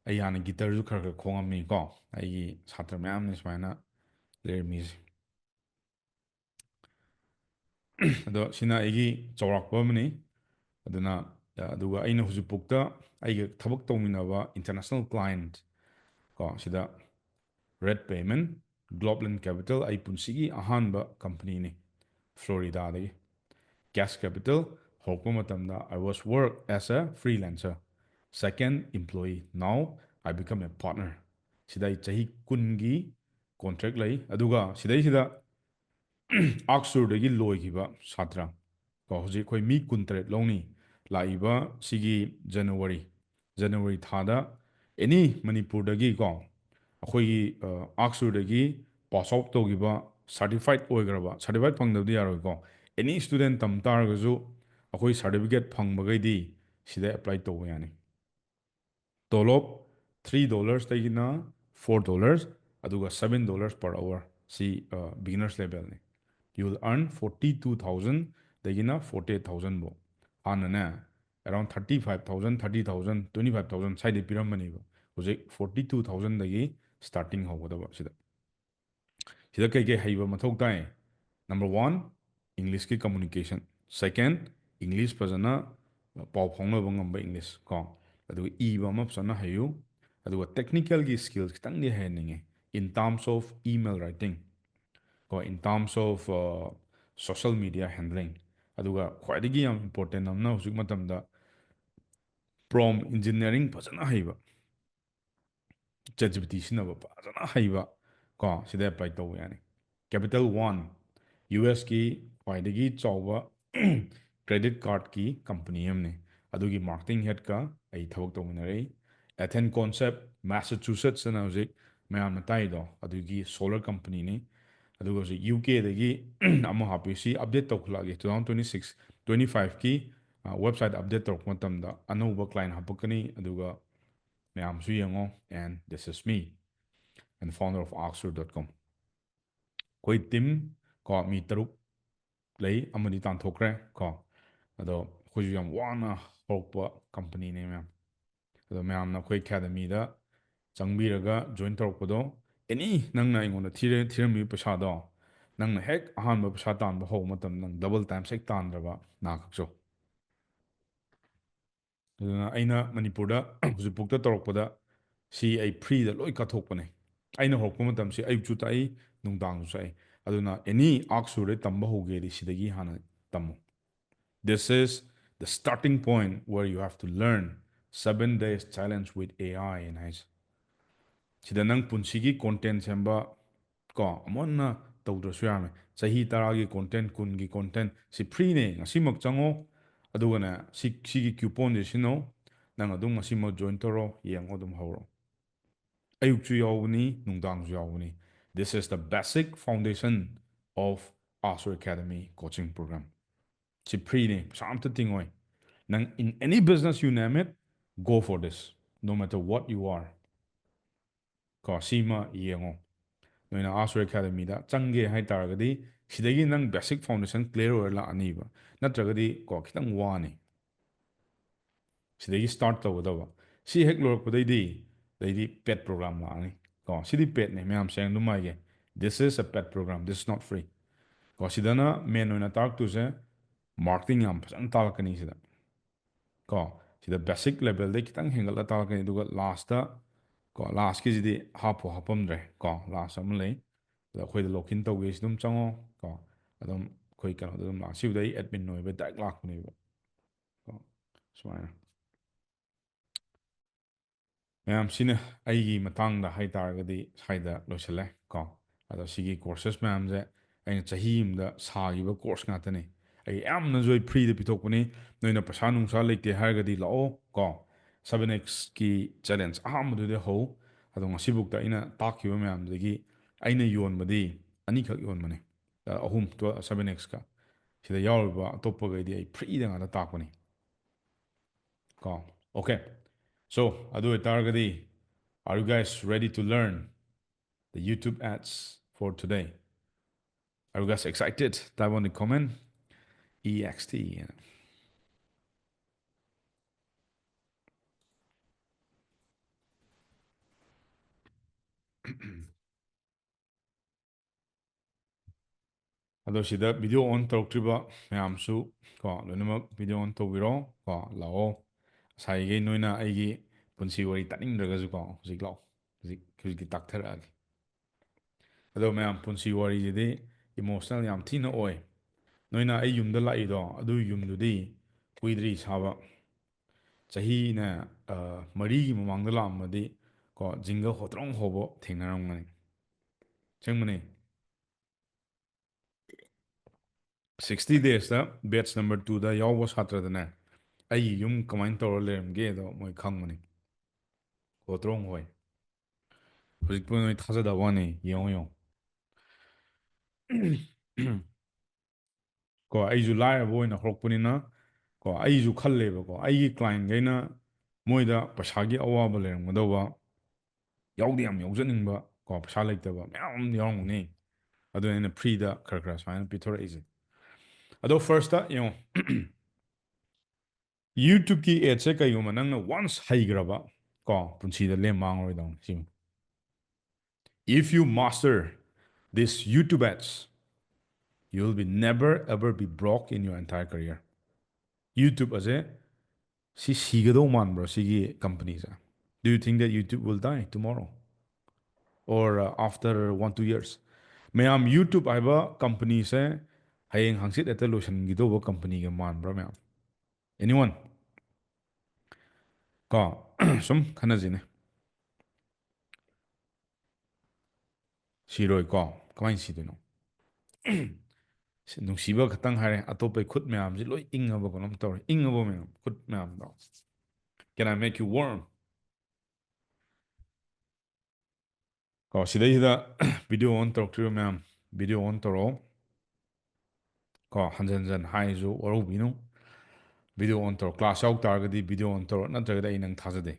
ꯑꯩ ꯍꯥꯟꯅ guitar-ꯁꯨ ꯈꯔ ꯈꯔ ꯈꯣꯡꯉꯝꯃꯤ ꯀꯣ꯫ ꯑꯩꯒꯤ ꯁꯥꯇ꯭ꯔ ꯃꯌꯥꯝꯅ ꯁꯨꯃꯥꯏꯅ ꯂꯩꯔꯝꯃꯤꯁꯦ꯫ ꯑꯗꯣ ꯁꯤꯅ ꯑꯩꯒꯤ ꯆꯥꯎꯔꯥꯛꯄ ꯑꯃꯅꯤ꯫ ꯑꯗꯨꯅ ꯑꯗꯨꯒ ꯑꯩꯅ ꯍꯧꯖꯤꯛꯐꯥꯎꯗ ꯑꯩꯒ ꯊꯕꯛ ꯇꯧꯃꯤꯟꯅꯕ international client ꯀꯣ, ꯁꯤꯗ Red Payment, Globeland Capital, ꯑꯩ ꯄꯨꯟꯁꯤꯒꯤ ꯑꯍꯥꯟꯕ companyꯅꯤ, Floridaꯗꯒꯤ꯫ Cash Capital ꯍꯧꯔꯛꯄ ꯃꯇꯝꯗ I was work as a freelancer, second employee, now I become a partner꯫ ꯁꯤꯗ ꯑꯩ ꯆꯍꯤ ꯀꯨꯟꯒꯤ contract ꯂꯩ꯫ ꯑꯗꯨꯒ ꯁꯤꯗꯩꯁꯤꯗ Oxfordꯗꯒꯤ ꯂꯣꯏꯈꯤꯕ ꯁꯥꯇ꯭ꯔ ꯀꯣ, ꯍꯧꯖꯤꯛ ꯑꯩꯈꯣꯏ ꯃꯤ ꯀꯨꯟꯇꯔꯦꯠ ꯂꯧꯅꯤ ꯂꯥꯛꯏꯕ ꯁꯤꯒꯤ January, January ꯊꯥꯗ꯫ Any ꯃꯅꯤꯄꯨꯔꯗꯒꯤ ꯀꯣ, ꯑꯩꯈꯣꯏꯒꯤ Oxfordꯗꯒꯤ pass out ꯇꯧꯈꯤꯕ, certified ꯑꯣꯏꯈ꯭ꯔꯕ, certified ꯐꯪꯗꯕꯗꯤ ꯌꯥꯔꯣꯏꯀꯣ, any student ꯇꯝ ꯇꯥꯔꯒꯁꯨ ꯑꯩꯈꯣꯏ certificate ꯐꯪꯕꯈꯩꯗꯤ ꯁꯤꯗ apply ꯇꯧꯕ ꯌꯥꯅꯤ꯫ ꯇꯣꯂꯣꯞ three dollarꯗꯒꯤꯅ four dollars, ꯑꯗꯨꯒ seven dollars per hour꯫ ꯁꯤ beginners levelꯅꯤ꯫ You will earn forty two thousandꯗꯒꯤꯅ forty eight thousand ꯐꯥꯎ꯫ ꯍꯥꯟꯅꯅꯦ around thirty five thousand, thirty thousand, twenty five thousand ꯁ꯭ꯋꯥꯏꯗꯩ ꯄꯤꯔꯝꯕꯅꯦꯕ꯫ ꯍꯧꯖꯤꯛ forty two thousandꯗꯒꯤ starting ꯍꯧꯒꯗꯕ ꯁꯤꯗ꯫ ꯁꯤꯗ ꯀꯩꯀꯩ ꯍꯩꯕ ꯃꯊꯧ ꯇꯥꯏ? Number one, Englishꯀꯤ communication. Second, English ꯐꯖꯅ ꯄꯥꯎ ꯐꯥꯎꯅꯕ ꯉꯝꯕ English ꯀꯣ꯫ ꯑꯗꯨꯒ ꯏꯕ ꯑꯃ ꯐꯖꯅ ꯍꯩꯌꯨ꯫ ꯑꯗꯨꯒ technicalꯒꯤ skills ꯈꯤꯇꯪꯗꯤ ꯍꯩꯍꯟꯅꯤꯡꯉꯦ, in terms of email writing ꯀꯣ, in terms of social media handling꯫ ꯑꯗꯨꯒ ꯈ꯭ꯋꯥꯏꯗꯒꯤ ꯌꯥꯝ important ꯑꯃꯅ ꯍꯧꯖꯤꯛ ꯃꯇꯝꯗ prompt engineering ꯐꯖꯅ ꯍꯩꯕ, ChatGPT ꯁꯤꯖꯤꯟꯅꯕ ꯐꯖꯅ ꯍꯩꯕ ꯀꯣ, ꯁꯤꯗ apply ꯇꯧꯕ ꯌꯥꯅꯤ꯫ Capital One, USꯀꯤ ꯈ꯭ꯋꯥꯏꯗꯒꯤ ꯆꯥꯎꯕ credit cardꯀꯤ company ꯑꯃꯅꯤ꯫ ꯑꯗꯨꯒꯤ marketing headꯀ ꯑꯩ ꯊꯕꯛ ꯇꯧꯃꯤꯟꯅꯔꯛꯏ꯫ Athens Concept, Massachusetts ꯑꯅ ꯍꯧꯖꯤꯛ ꯃꯌꯥꯝꯅ ꯇꯥꯏꯗꯣ, ꯑꯗꯨꯒꯤ solar companyꯅꯤ꯫ ꯑꯗꯨꯒ ꯍꯧꯖꯤꯛ UKꯗꯒꯤ ꯑꯃ ꯍꯥꯞꯄꯤ, ꯁꯤ update ꯇꯧꯈꯠꯂꯛꯑꯒꯦ, two thousand twenty six, twenty fiveꯀꯤ website update ꯇꯧꯔꯛꯄ ꯃꯇꯝꯗ ꯑꯅꯧꯕ client ꯍꯥꯞꯄꯛꯀꯅꯤ꯫ ꯑꯗꯨꯒ ꯃꯌꯥꯝꯁꯨ ꯌꯦꯡꯉꯣ꯫ And this is me and founder of Oxford dot com꯫ ꯑꯩꯈꯣꯏ team ꯀꯣ, ꯃꯤ ꯇꯔꯨꯛ ꯂꯩ, ꯑꯃꯗꯤ ꯇꯥꯟꯊꯣꯛꯈ꯭ꯔꯦ ꯀꯣ꯫ ꯑꯗꯣ ꯑꯩꯈꯣꯏꯁꯨ ꯌꯥꯝ ꯋꯥꯅ ꯍꯧꯔꯛꯄ companyꯅꯦ ꯃꯌꯥꯝ꯫ ꯑꯗꯣ ꯃꯌꯥꯝꯅ ꯑꯩꯈꯣꯏ academyꯗ ꯆꯪꯕꯤꯔꯒ join ꯇꯧꯔꯛꯄꯗꯣ, any ꯅꯪꯅ ꯑꯩꯉꯣꯟꯗ ꯊꯤꯔ-, ꯊꯤꯔꯝꯃꯤꯕ ꯄꯩꯁꯥꯗꯣ, ꯅꯪꯅ ꯍꯦꯛ ꯑꯍꯥꯟꯕ ꯄꯩꯁꯥ ꯇꯥꯟꯕ ꯍꯧꯕ ꯃꯇꯝꯗ ꯅꯪ double times ꯍꯦꯛ ꯇꯥꯟꯗ꯭ꯔꯕ ꯅꯥ ꯀꯛꯆꯧ꯫ ꯑꯗꯨꯅ ꯑꯩꯅ ꯃꯅꯤꯄꯨꯔꯗ ꯍꯧꯖꯤꯛꯐꯥꯎꯗ ꯇꯧꯔꯛꯄꯗ ꯁꯤ ꯑꯩ ꯐ꯭ꯔꯤꯗ ꯂꯣꯏ ꯀꯥꯊꯣꯛꯄꯅꯦ꯫ ꯑꯩꯅ ꯍꯧꯔꯛꯄ ꯃꯇꯝꯁꯤ ꯑꯌꯨꯛꯁꯨ ꯇꯥꯛꯏ, ꯅꯨꯡꯗꯥꯡꯁꯨ ꯇꯥꯛꯏ꯫ ꯑꯗꯨꯅ ꯑꯦꯅꯤ ꯑꯥꯛꯁꯨꯔꯗꯩ ꯇꯝꯕ ꯍꯧꯒꯦꯗꯤ ꯁꯤꯗꯒꯤ ꯍꯥꯟꯅ ꯇꯝꯃꯨ꯫ This is the starting point where you have to learn seven days challenge with AI ꯍꯥꯏꯅ ꯍꯥꯏꯁꯦ꯫ ꯁꯤꯗ ꯅꯪ ꯄꯨꯟꯁꯤꯒꯤ ꯀꯣꯟꯇꯦꯟ ꯁꯦꯝꯕ ꯀꯣ ꯑꯃꯨꯛ ꯍꯟꯅ ꯇꯧꯗ꯭ꯔꯁꯨ ꯌꯥꯔꯝꯃꯦ꯫ ꯆꯍꯤ ꯇꯔꯥꯒꯤ ꯀꯣꯟꯇꯦꯟ, ꯀꯨꯟꯒꯤ ꯀꯣꯟꯇꯦꯟ ꯁꯤ ꯐ꯭ꯔꯤꯅꯦ꯫ ꯉꯁꯤꯃꯛ ꯆꯪꯉꯣ, ꯑꯗꯨꯒꯅꯦ ꯁꯤ ꯁꯤꯒꯤ ꯀ꯭ꯌꯨꯄꯣꯟꯁꯦ ꯁꯤꯖꯤꯟꯅꯧ꯫ ꯅꯪ ꯑꯗꯨꯝ ꯉꯁꯤꯃꯛ ꯖꯣꯏꯟ ꯇꯧꯔꯣ, ꯌꯦꯡꯉꯣ, ꯑꯗꯨꯝ ꯍꯧꯔꯣ꯫ ꯑꯌꯨꯛꯁꯨ ꯌꯥꯎꯕꯅꯤ, ꯅꯨꯡꯗꯥꯡꯁꯨ ꯌꯥꯎꯕꯅꯤ꯫ This is the basic foundation of Asur Academy coaching program. ꯁꯤ ꯐ꯭ꯔꯤꯅꯤ, ꯄꯩꯁꯥ ꯑꯝꯇ ꯇꯤꯡꯉꯣꯏ꯫ ꯅꯪ in any business you name it, go for this, no matter what you are. ꯀꯣ ꯁꯤꯃ ꯌꯦꯡꯉꯣ꯫ ꯅꯣꯏꯅ Asur Academyꯗ ꯆꯪꯒꯦ ꯍꯥꯏꯇꯥꯔꯒꯗꯤ ꯁꯤꯗꯒꯤ ꯅꯪ basic foundation clear ꯑꯣꯏꯔ ꯂꯥꯛꯑꯅꯤꯕ꯫ ꯅꯠꯇ꯭ꯔꯒꯗꯤ ꯀꯣ ꯈꯤꯇꯪ ꯋꯥꯅꯤ꯫ ꯁꯤꯗꯒꯤ start ꯇꯧꯒꯗꯕ꯫ ꯁꯤ ꯍꯦꯛ ꯂꯣꯏꯔꯛꯄꯗꯩꯗꯤ ꯑꯗꯩꯗꯤ paid program ꯂꯥꯛꯑꯅꯤ꯫ ꯀꯣ ꯁꯤꯗꯤ paidꯅꯦ ꯃꯌꯥꯝ, ꯁꯦꯡꯅ ꯑꯗꯨꯝ ꯍꯥꯏꯒꯦ, this is a paid program, this is not free. ꯀꯣ ꯁꯤꯗꯅ main ꯑꯣꯏꯅ ꯇꯥꯛꯇꯣꯏꯁꯦ marketing ꯌꯥꯝ ꯐꯖꯅ ꯇꯥꯛꯂꯛꯀꯅꯤ ꯁꯤꯗ꯫ ꯀꯣ ꯁꯤꯗ basic levelꯗꯩ ꯈꯤꯇꯪ ꯍꯦꯟꯒꯠꯂ ꯇꯥꯛꯂꯛꯀꯅꯤ, ꯑꯗꯨꯒ lastꯇ ꯀꯣ lastꯀꯤꯁꯤꯗꯤ ꯍꯥꯞꯄꯨ ꯍꯥꯞꯄꯝꯗ꯭ꯔꯦ꯫ ꯀꯣ last ꯑꯃ ꯂꯩ, ꯑꯗ ꯑꯩꯈꯣꯏꯗ login ꯇꯧꯒꯦꯁꯤ ꯑꯗꯨꯝ ꯆꯪꯉꯣ꯫ ꯀꯣ ꯑꯗꯨꯝ ꯑꯩꯈꯣꯏ ꯀꯩꯅꯣꯗ ꯑꯗꯨꯝ ꯂꯥꯛ ꯁꯤꯕꯨꯗꯤ ꯑꯩ admin ꯑꯣꯏꯕ direct ꯂꯥꯛꯄꯅꯦꯕ꯫ ꯀꯣ ꯁꯨꯃꯥꯏꯅ ꯃꯌꯥꯝ, ꯁꯤꯅ ꯑꯩꯒꯤ ꯃꯇꯥꯡꯗ ꯍꯥꯏꯇꯥꯔꯒꯗꯤ ꯁ꯭ꯋꯥꯏꯗ ꯂꯣꯏꯁꯤꯜꯂꯦ꯫ ꯀꯣ ꯑꯗꯣ ꯁꯤꯒꯤ courses ꯃꯌꯥꯝꯁꯦ ꯑꯩꯅ ꯆꯍꯤ ꯑꯃꯗ ꯁꯥꯈꯤꯕ course ꯉꯥꯛꯇꯅꯤ꯫ ꯑꯩ ꯌꯥꯝꯅꯁꯨ ꯑꯩ freeꯗ ꯄꯤꯊꯣꯛꯄꯅꯤ꯫ ꯅꯣꯏꯅ ꯄꯩꯁꯥ ꯅꯨꯡꯁꯥ ꯂꯩꯇꯦ ꯍꯥꯏꯔꯒꯗꯤ ꯂꯥꯛꯑꯣ꯫ ꯀꯣ seven Xꯀꯤ challenge ꯑꯍꯥꯟꯕꯗꯨꯗꯤ ꯍꯧ꯫ ꯑꯗꯣ ꯉꯁꯤꯕꯨꯛꯇ ꯑꯩꯅ ꯇꯥꯛꯈꯤꯕ ꯃꯌꯥꯝꯗꯒꯤ ꯑꯩꯅ ꯌꯣꯟꯕꯗꯤ ꯑꯅꯤꯈꯛ ꯌꯣꯟꯕꯅꯤ꯫ ꯑ, ꯑꯍꯨꯝ, ꯇꯨ-, seven Xꯀ꯫ ꯁꯤꯗ ꯌꯥꯎꯔꯤꯕ ꯑꯇꯣꯞꯄꯈꯩꯗꯤ ꯑꯩ freeꯗ ꯉꯥꯛꯇ ꯇꯥꯛꯄꯅꯤ꯫ ꯀꯣ okay, so ꯑꯗꯨ ꯑꯣꯏꯇꯥꯔꯒꯗꯤ, are you guys ready to learn the YouTube ads for today? Are you guys excited? Type on the comment. E X T. ꯑꯗꯣ ꯁꯤꯗ video on ꯇꯧꯔꯛꯇ꯭ꯔꯤꯕ ꯃꯌꯥꯝꯁꯨ ꯀꯣ ꯂꯣꯏꯅꯃꯛ video on ꯇꯧꯕꯤꯔꯣ꯫ ꯀꯣ ꯂꯥꯛꯑꯣ, ꯉꯁꯥꯏꯈꯩ ꯅꯣꯏꯅ ꯑꯩꯒꯤ ꯄꯨꯟꯁꯤ ꯋꯥꯔꯤ ꯇꯥꯅꯤꯡꯗ꯭ꯔꯒꯁꯨꯀꯣ, ꯍꯧꯖꯤꯛ ꯂꯥꯛꯑꯣ, ꯍꯧꯖꯤꯛ ꯍꯧꯖꯤꯛꯇꯤ ꯇꯥꯛꯊꯔꯛꯑꯒꯦ꯫ ꯑꯗꯣ ꯃꯌꯥꯝ, ꯄꯨꯟꯁꯤ ꯋꯥꯔꯤꯁꯤꯗꯤ emotional ꯌꯥꯝ ꯊꯤꯅ ꯑꯣꯏ꯫ ꯅꯣꯏꯅ ꯑꯩ ꯌꯨꯝꯗ ꯂꯥꯛꯏꯗꯣ, ꯑꯗꯨ ꯌꯨꯝꯗꯨꯗꯤ ꯀꯨꯏꯗ꯭ꯔꯤ ꯁꯥꯕ꯫ ꯆꯍꯤꯅ, ꯑ, ꯃꯔꯤꯒꯤ ꯃꯃꯥꯡꯗ ꯂꯥꯛꯑꯝꯃꯗꯤ ꯀꯣ, ꯖꯤꯡꯒ ꯍꯣꯇ꯭ꯔꯣꯡ ꯍꯣꯕꯣ ꯊꯦꯡꯅꯔꯝꯒꯅꯤ꯫ ꯑꯁꯦꯡꯕꯅꯦ꯫ Sixty daysꯇ batch number twoꯗ ꯌꯥꯎꯕ ꯁꯥꯇ꯭ꯔꯗꯅꯦ, ꯑꯩꯒꯤ ꯌꯨꯝ ꯀꯃꯥꯏꯅ ꯇꯧꯔ ꯂꯩꯔꯝꯒꯦꯗꯣ ꯃꯣꯏ ꯈꯪꯕꯅꯤ꯫ ꯍꯣꯇ꯭ꯔꯣꯡ ꯍꯣꯏ꯫ ꯍꯧꯖꯤꯛꯄꯨ ꯅꯣꯏ ꯊꯥꯖꯗꯕ ꯋꯥꯅꯤ, ꯌꯦꯡꯉꯣ, ꯌꯦꯡꯉꯣ꯫ ꯀꯣ, ꯑꯩꯁꯨ ꯂꯥꯏꯔꯕ ꯑꯣꯏꯅ ꯍꯧꯔꯛꯄꯅꯤꯅ, ꯀꯣ, ꯑꯩꯁꯨ ꯈꯜꯂꯦꯕꯀꯣ, ꯑꯩꯒꯤ clientꯈꯩꯅ ꯃꯣꯏꯗ ꯄꯩꯁꯥꯒꯤ ꯑꯋꯥꯕ ꯂꯩꯔꯝꯒꯗꯧꯕ, ꯌꯥꯎꯗꯤ ꯌꯥꯝ ꯌꯥꯎꯖꯅꯤꯡꯕ, ꯀꯣ, ꯄꯩꯁꯥ ꯂꯩꯇꯕ ꯃꯌꯥꯝ ꯑꯃ ꯌꯥꯎꯔꯝꯒꯅꯤ꯫ ꯑꯗꯨꯅ ꯑꯩꯅ freeꯗ ꯈꯔ ꯈꯔ ꯁꯨꯃꯥꯏꯅ ꯄꯤꯊꯣꯔꯛꯏꯁꯦ꯫ ꯑꯗꯣ firstꯇ ꯌꯦꯡꯉꯣ, YouTubeꯀꯤ adꯁꯦ ꯀꯩꯒꯨꯝꯕ ꯅꯪꯅ once ꯍꯩꯈ꯭ꯔꯕ, ꯀꯣ, ꯄꯨꯟꯁꯤꯗ ꯂꯦꯝ ꯃꯥꯡꯉꯔꯣꯏꯗꯧꯅꯤ ꯁꯤ꯫ If you master this YouTube ads, you will be never ever be broke in your entire career. YouTube ꯑꯁꯦ ꯁꯤ ꯁꯤꯒꯗꯧ ꯃꯥꯟꯕ꯭ꯔꯣ, ꯁꯤꯒꯤ companyꯁꯦ? Do you think that YouTube will die tomorrow or, uh, after one two years? ꯃꯌꯥꯝ, YouTube ꯍꯥꯏꯕ companyꯁꯦ ꯍꯌꯦꯡ ꯍꯪꯆꯤꯠ ꯍꯦꯛꯇ ꯂꯣꯏꯁꯤꯟꯈꯤꯗꯧꯕ companyꯒ ꯃꯥꯟꯕ꯭ꯔꯥ ꯃꯌꯥꯝ? Anyone? ꯀꯣ, ꯁꯨꯝ ꯈꯟꯅꯁꯤꯅꯦ꯫ ꯁꯤꯔꯣꯏꯀꯣ? ꯀꯃꯥꯏꯅ ꯁꯤꯗꯣꯏꯅꯣ? ꯁꯤ ꯅꯨꯡꯁꯤꯕ ꯈꯛꯇꯪ ꯍꯥꯏꯔꯦ, ꯑꯇꯣꯞꯄꯩ ꯈꯨꯠ ꯃꯌꯥꯝꯁꯤ ꯂꯣꯏ ꯏꯪꯉꯕ ꯀꯩꯅꯣꯝ ꯇꯧꯔꯦ꯫ ꯏꯪꯉꯕꯣ ꯃꯌꯥꯝ? ꯈꯨꯠ ꯃꯌꯥꯝꯗꯣ? Can I make you warm? ꯀꯣ, ꯁꯤꯗꯩꯁꯤꯗ video on ꯇꯧꯔꯛꯇ꯭ꯔꯤꯕ ꯃꯌꯥꯝ, video on ꯇꯧꯔꯛꯑꯣ꯫ ꯀꯣ, ꯍꯟꯖꯟ ꯍꯟꯖꯟ ꯍꯥꯏꯔꯁꯨ ꯋꯥꯔꯧꯕꯤꯅꯨ꯫ Video on ꯇꯧꯔꯣ꯫ Class ꯌꯥꯎ ꯇꯥꯔꯒꯗꯤ video on ꯇꯧꯔꯣ, ꯅꯠꯇ꯭ꯔꯒꯗꯤ ꯑꯩ ꯅꯪ ꯊꯥꯖꯗꯦ꯫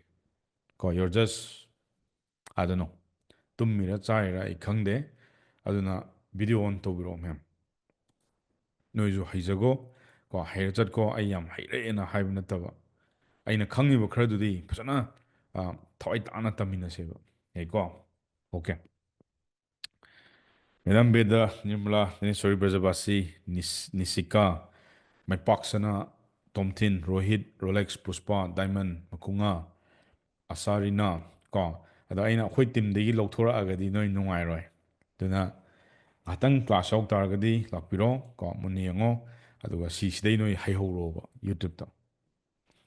ꯀꯣ, you're just, I don't know, ꯇꯨꯝꯃꯤꯔ ꯆꯥꯔꯤꯔ ꯑꯩ ꯈꯪꯗꯦ꯫ ꯑꯗꯨꯅ video on ꯇꯧꯕꯤꯔꯛꯑꯣ ꯃꯌꯥꯝ꯫ ꯅꯣꯏꯁꯨ ꯍꯩꯖꯒꯣ, ꯀꯣ, ꯍꯩꯔ ꯆꯠꯀꯣ꯫ ꯑꯩ ꯌꯥꯝ ꯍꯩꯔꯦꯅ ꯍꯥꯏꯕ ꯅꯠꯇꯕ, ꯑꯩꯅ ꯈꯪꯉꯤꯕ ꯈꯔꯗꯨꯗꯤ ꯐꯖꯅ, ꯑ, ꯊꯋꯥꯏ ꯇꯥꯅ ꯇꯝꯃꯤꯟꯅꯁꯦꯕ꯫ ꯌꯥꯏꯀꯣ? Okay꯫ Madam bed, Nirmala, ꯗꯅꯦꯁꯣꯔꯤ Brajabashi, ꯅꯤꯁ-, ꯅꯤꯁꯤꯀꯥ, ꯃꯥꯏꯄꯥꯛꯆꯅ ꯇꯣꯝꯊꯤꯟ, ꯔꯣꯍꯤꯠ, ꯔꯣꯂꯦꯛꯁ, ꯄꯨꯁꯄꯥ, ꯗꯥꯏꯃꯟ, ꯃꯈꯨꯉꯥ, ꯑꯁꯥꯔꯤꯅꯥ, ꯀꯣ꯫ ꯑꯗꯣ ꯑꯩꯅ ꯑꯩꯈꯣꯏ ꯇꯤꯝꯗꯒꯤ ꯂꯧꯊꯣꯔꯛꯑꯒꯗꯤ ꯅꯣꯏ ꯅꯨꯡꯉꯥꯏꯔꯣꯏ꯫ ꯑꯗꯨꯅ ꯉꯥꯏꯍꯥꯛꯇꯪ ꯀ꯭ꯂꯥꯁ ꯌꯥꯎ ꯇꯥꯔꯒꯗꯤ ꯂꯥꯛꯄꯤꯔꯣ, ꯀꯣ, ꯃꯨꯟꯅ ꯌꯦꯡꯉꯣ꯫ ꯑꯗꯨꯒ ꯁꯤꯁꯤꯗꯩ ꯅꯣꯏ ꯍꯩꯍꯧꯔꯣꯕ YouTube-ꯇ꯫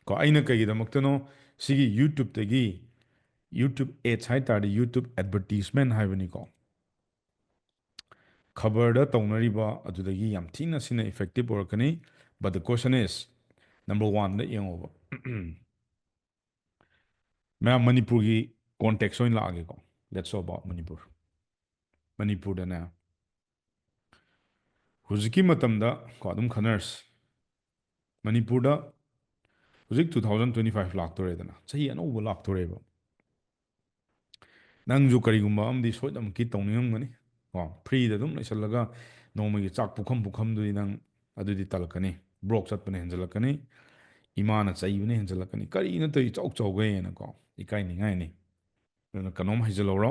ꯀꯣ, ꯑꯩꯅ ꯀꯩꯒꯤꯗꯃꯛꯇꯅꯣ ꯁꯤꯒꯤ YouTube-ꯇꯒꯤ, YouTube ads ꯍꯥꯏ ꯇꯥꯔꯗꯤ YouTube advertisement ꯍꯥꯏꯕꯅꯤꯀꯣ꯫ ꯈꯕꯔꯗ ꯇꯧꯅꯔꯤꯕ ꯑꯗꯨꯗꯒꯤ ꯌꯥꯝ ꯊꯤꯅ ꯁꯤꯅ effective ꯑꯣꯏꯔꯛꯀꯅꯤ꯫ But the question is, number one-ꯗ ꯌꯦꯡꯉꯣꯕ꯫ ꯃꯌꯥꯝ ꯃꯅꯤꯄꯨꯔꯒꯤ context ꯑꯣꯏꯅ ꯂꯥꯛꯑꯒꯦꯀꯣ꯫ Let's talk about Manipur. ꯃꯅꯤꯄꯨꯔꯗꯅꯦ, ꯍꯧꯖꯤꯛꯀꯤ ꯃꯇꯝꯗ ꯀꯣ, ꯑꯗꯨꯝ ꯈꯟꯅꯔꯁꯤ꯫ ꯃꯅꯤꯄꯨꯔꯗ ꯍꯧꯖꯤꯛ two thousand twenty five ꯂꯥꯛꯇꯣꯔꯦꯗꯅ, ꯆꯍꯤ ꯑꯅꯧꯕ ꯂꯥꯛꯇꯣꯔꯦꯕ꯫ ꯅꯪꯁꯨ ꯀꯔꯤꯒꯨꯝꯕ ꯑꯃꯗꯤ ꯁꯣꯏꯗꯅꯃꯛꯀꯤ ꯇꯧꯅꯤꯡꯉꯝꯒꯅꯤ ꯀꯣ꯫ Free-ꯗ ꯑꯗꯨꯝ ꯂꯩꯁꯜꯂꯒ ꯅꯣꯡꯃꯒꯤ ꯆꯥꯛ ꯄꯨꯈꯝ ꯄꯨꯈꯝꯗꯨꯗꯤ ꯅꯪ ꯑꯗꯨꯗꯤ ꯇꯜꯂꯛꯀꯅꯤ꯫ Broke ꯆꯠꯄꯅ ꯍꯦꯟꯖꯜꯂꯛꯀꯅꯤ, ꯏꯃꯥꯅ ꯆꯩꯕꯅ ꯍꯦꯟꯖꯜꯂꯛꯀꯅꯤ, "ꯀꯔꯤꯅꯣ ꯇꯧꯔꯤ ꯏꯆꯧ ꯆꯧꯒꯩꯅꯀꯣ?" ꯏꯀꯥꯏꯅꯤꯡꯉꯥꯏꯅꯤ꯫ ꯑꯗꯨꯅ ꯀꯩꯅꯣꯝ ꯍꯩꯖꯜꯍꯧꯔꯣ꯫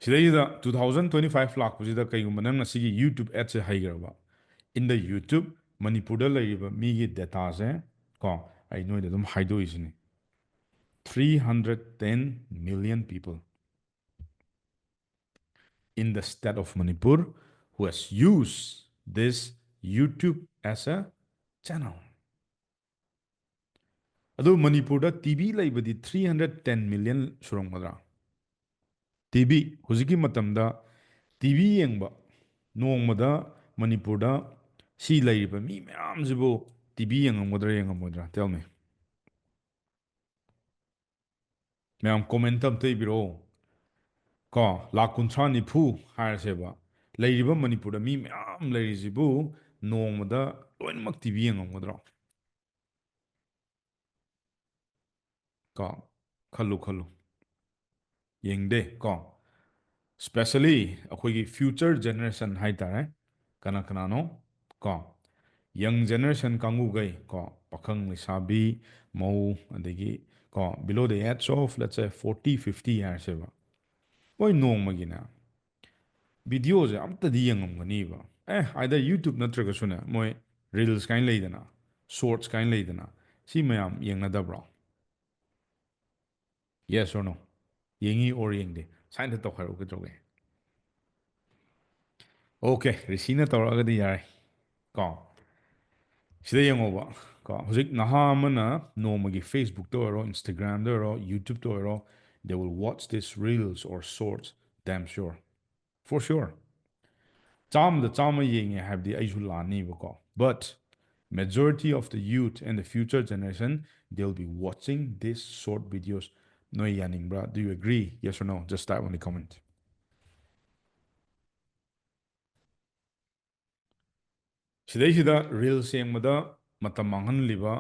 ꯁꯤꯗꯩꯁꯤꯗ two thousand twenty five ꯂꯥꯛꯄꯁꯤꯗ ꯀꯩꯒꯨꯝꯕ ꯅꯪꯅ ꯁꯤꯒꯤ YouTube ads-ꯁꯦ ꯍꯩꯈ꯭ꯔꯕ, in the YouTube, ꯃꯅꯤꯄꯨꯔꯗ ꯂꯩꯔꯤꯕ ꯃꯤꯒꯤ data-ꯁꯦ ꯀꯣ, ꯑꯩ ꯅꯣꯏꯗ ꯑꯗꯨꯝ ꯍꯥꯏꯗꯣꯛꯏꯁꯤꯅꯤ꯫ Three hundred ten million people in the state of Manipur who has used this YouTube as a channel. ꯑꯗꯨ ꯃꯅꯤꯄꯨꯔꯗ TV ꯂꯩꯕꯗꯤ three hundred ten million ꯁꯨꯔꯝꯒꯗ꯭ꯔꯥ? TV, ꯍꯧꯖꯤꯛꯀꯤ ꯃꯇꯝꯗ TV ꯌꯦꯡꯕ, ꯅꯣꯡꯃꯗ ꯃꯅꯤꯄꯨꯔꯗ ꯁꯤ ꯂꯩꯔꯤꯕ ꯃꯤ ꯃꯌꯥꯝꯁꯤꯕꯨ TV ꯌꯦꯡꯉꯝꯒꯗ꯭ꯔꯥ, ꯌꯦꯡꯉꯝꯃꯣꯏꯗ꯭ꯔꯥ? Tell me. ꯃꯌꯥꯝ comment ꯑꯝꯇ ꯏꯕꯤꯔꯛꯑꯣ꯫ ꯀꯣ, ꯂꯥꯈ ꯀꯨꯟꯊ꯭ꯔꯥ ꯅꯤꯐꯨ ꯍꯥꯏꯔꯁꯦꯕ, ꯂꯩꯔꯤꯕ ꯃꯅꯤꯄꯨꯔꯗ ꯃꯤ ꯃꯌꯥꯝ ꯂꯩꯔꯤꯁꯤꯕꯨ ꯅꯣꯡꯃꯗ ꯂꯣꯏꯅꯃꯛ TV ꯌꯦꯡꯉꯝꯒꯗ꯭ꯔꯣ? ꯀꯣ, ꯈꯜꯂꯨ, ꯈꯜꯂꯨ꯫ ꯌꯦꯡꯗꯦ ꯀꯣ꯫ Specially ꯑꯩꯈꯣꯏꯒꯤ future generation ꯍꯥꯏꯇꯥꯔꯦ, ꯀꯅꯥ ꯀꯅꯥꯅꯣ ꯀꯣ, young generation ꯀꯥꯡꯕꯨꯈꯩ ꯀꯣ, ꯄꯥꯈꯪ ꯂꯩꯁꯥꯕꯤ, ꯃꯧ, ꯑꯗꯒꯤ ꯀꯣ, below the age of, let's say, forty, fifty ꯍꯥꯏꯔꯁꯦꯕ, ꯃꯣꯏ ꯅꯣꯡꯃꯒꯤꯅꯦ video-ꯁꯦ ꯑꯝꯇꯗꯤ ꯌꯦꯡꯉꯝꯒꯅꯤꯕ꯫ ꯑꯦ, either YouTube ꯅꯠꯇ꯭ꯔꯒꯁꯨꯅꯦ, ꯃꯣꯏ Reels ꯀꯥꯏꯅ ꯂꯩꯗꯅ, Shorts ꯀꯥꯏꯅ ꯂꯩꯗꯅ, ꯁꯤ ꯃꯌꯥꯝ ꯌꯦꯡꯅꯗꯕ꯭ꯔꯣ? Yes or no? ꯌꯦꯡꯉꯤ or ꯌꯦꯡꯗꯦ? ꯁꯥꯏꯟꯗ ꯇꯧꯈꯥꯏꯔꯛꯎ ꯀꯩꯗꯧꯔꯒꯦ? Okay, ꯔꯤꯁꯤꯅ ꯇꯧꯔꯛꯑꯒꯗꯤ ꯌꯥꯔꯦ ꯀꯣ꯫ ꯁꯤꯗ ꯌꯦꯡꯉꯣꯕ ꯀꯣ, ꯍꯧꯖꯤꯛ ꯅꯍꯥ ꯑꯃꯅ ꯅꯣꯡꯃꯒꯤ Facebook-ꯇ ꯑꯣꯏꯔꯣ, Instagram-ꯗ ꯑꯣꯏꯔꯣ, YouTube-ꯇ ꯑꯣꯏꯔꯣ, they will watch this reels or Shorts, damn sure, for sure. ꯆꯥꯝꯃꯗ ꯆꯥꯝꯃ ꯌꯦꯡꯉꯦ ꯍꯥꯏꯕꯗꯤ ꯑꯩꯁꯨ ꯂꯥꯟꯅꯤꯕꯀꯣ, but majority of the youth and the future generation, they'll be watching these short videos. ꯅꯣꯏ ꯌꯥꯅꯤꯡꯕ꯭ꯔꯥ? Do you agree? Yes or no? Just type on the comment. ꯁꯤꯗꯩꯁꯤꯗ Reels ꯌꯦꯡꯕꯗ ꯃꯇꯝ ꯃꯥꯡꯍꯜꯂꯤꯕ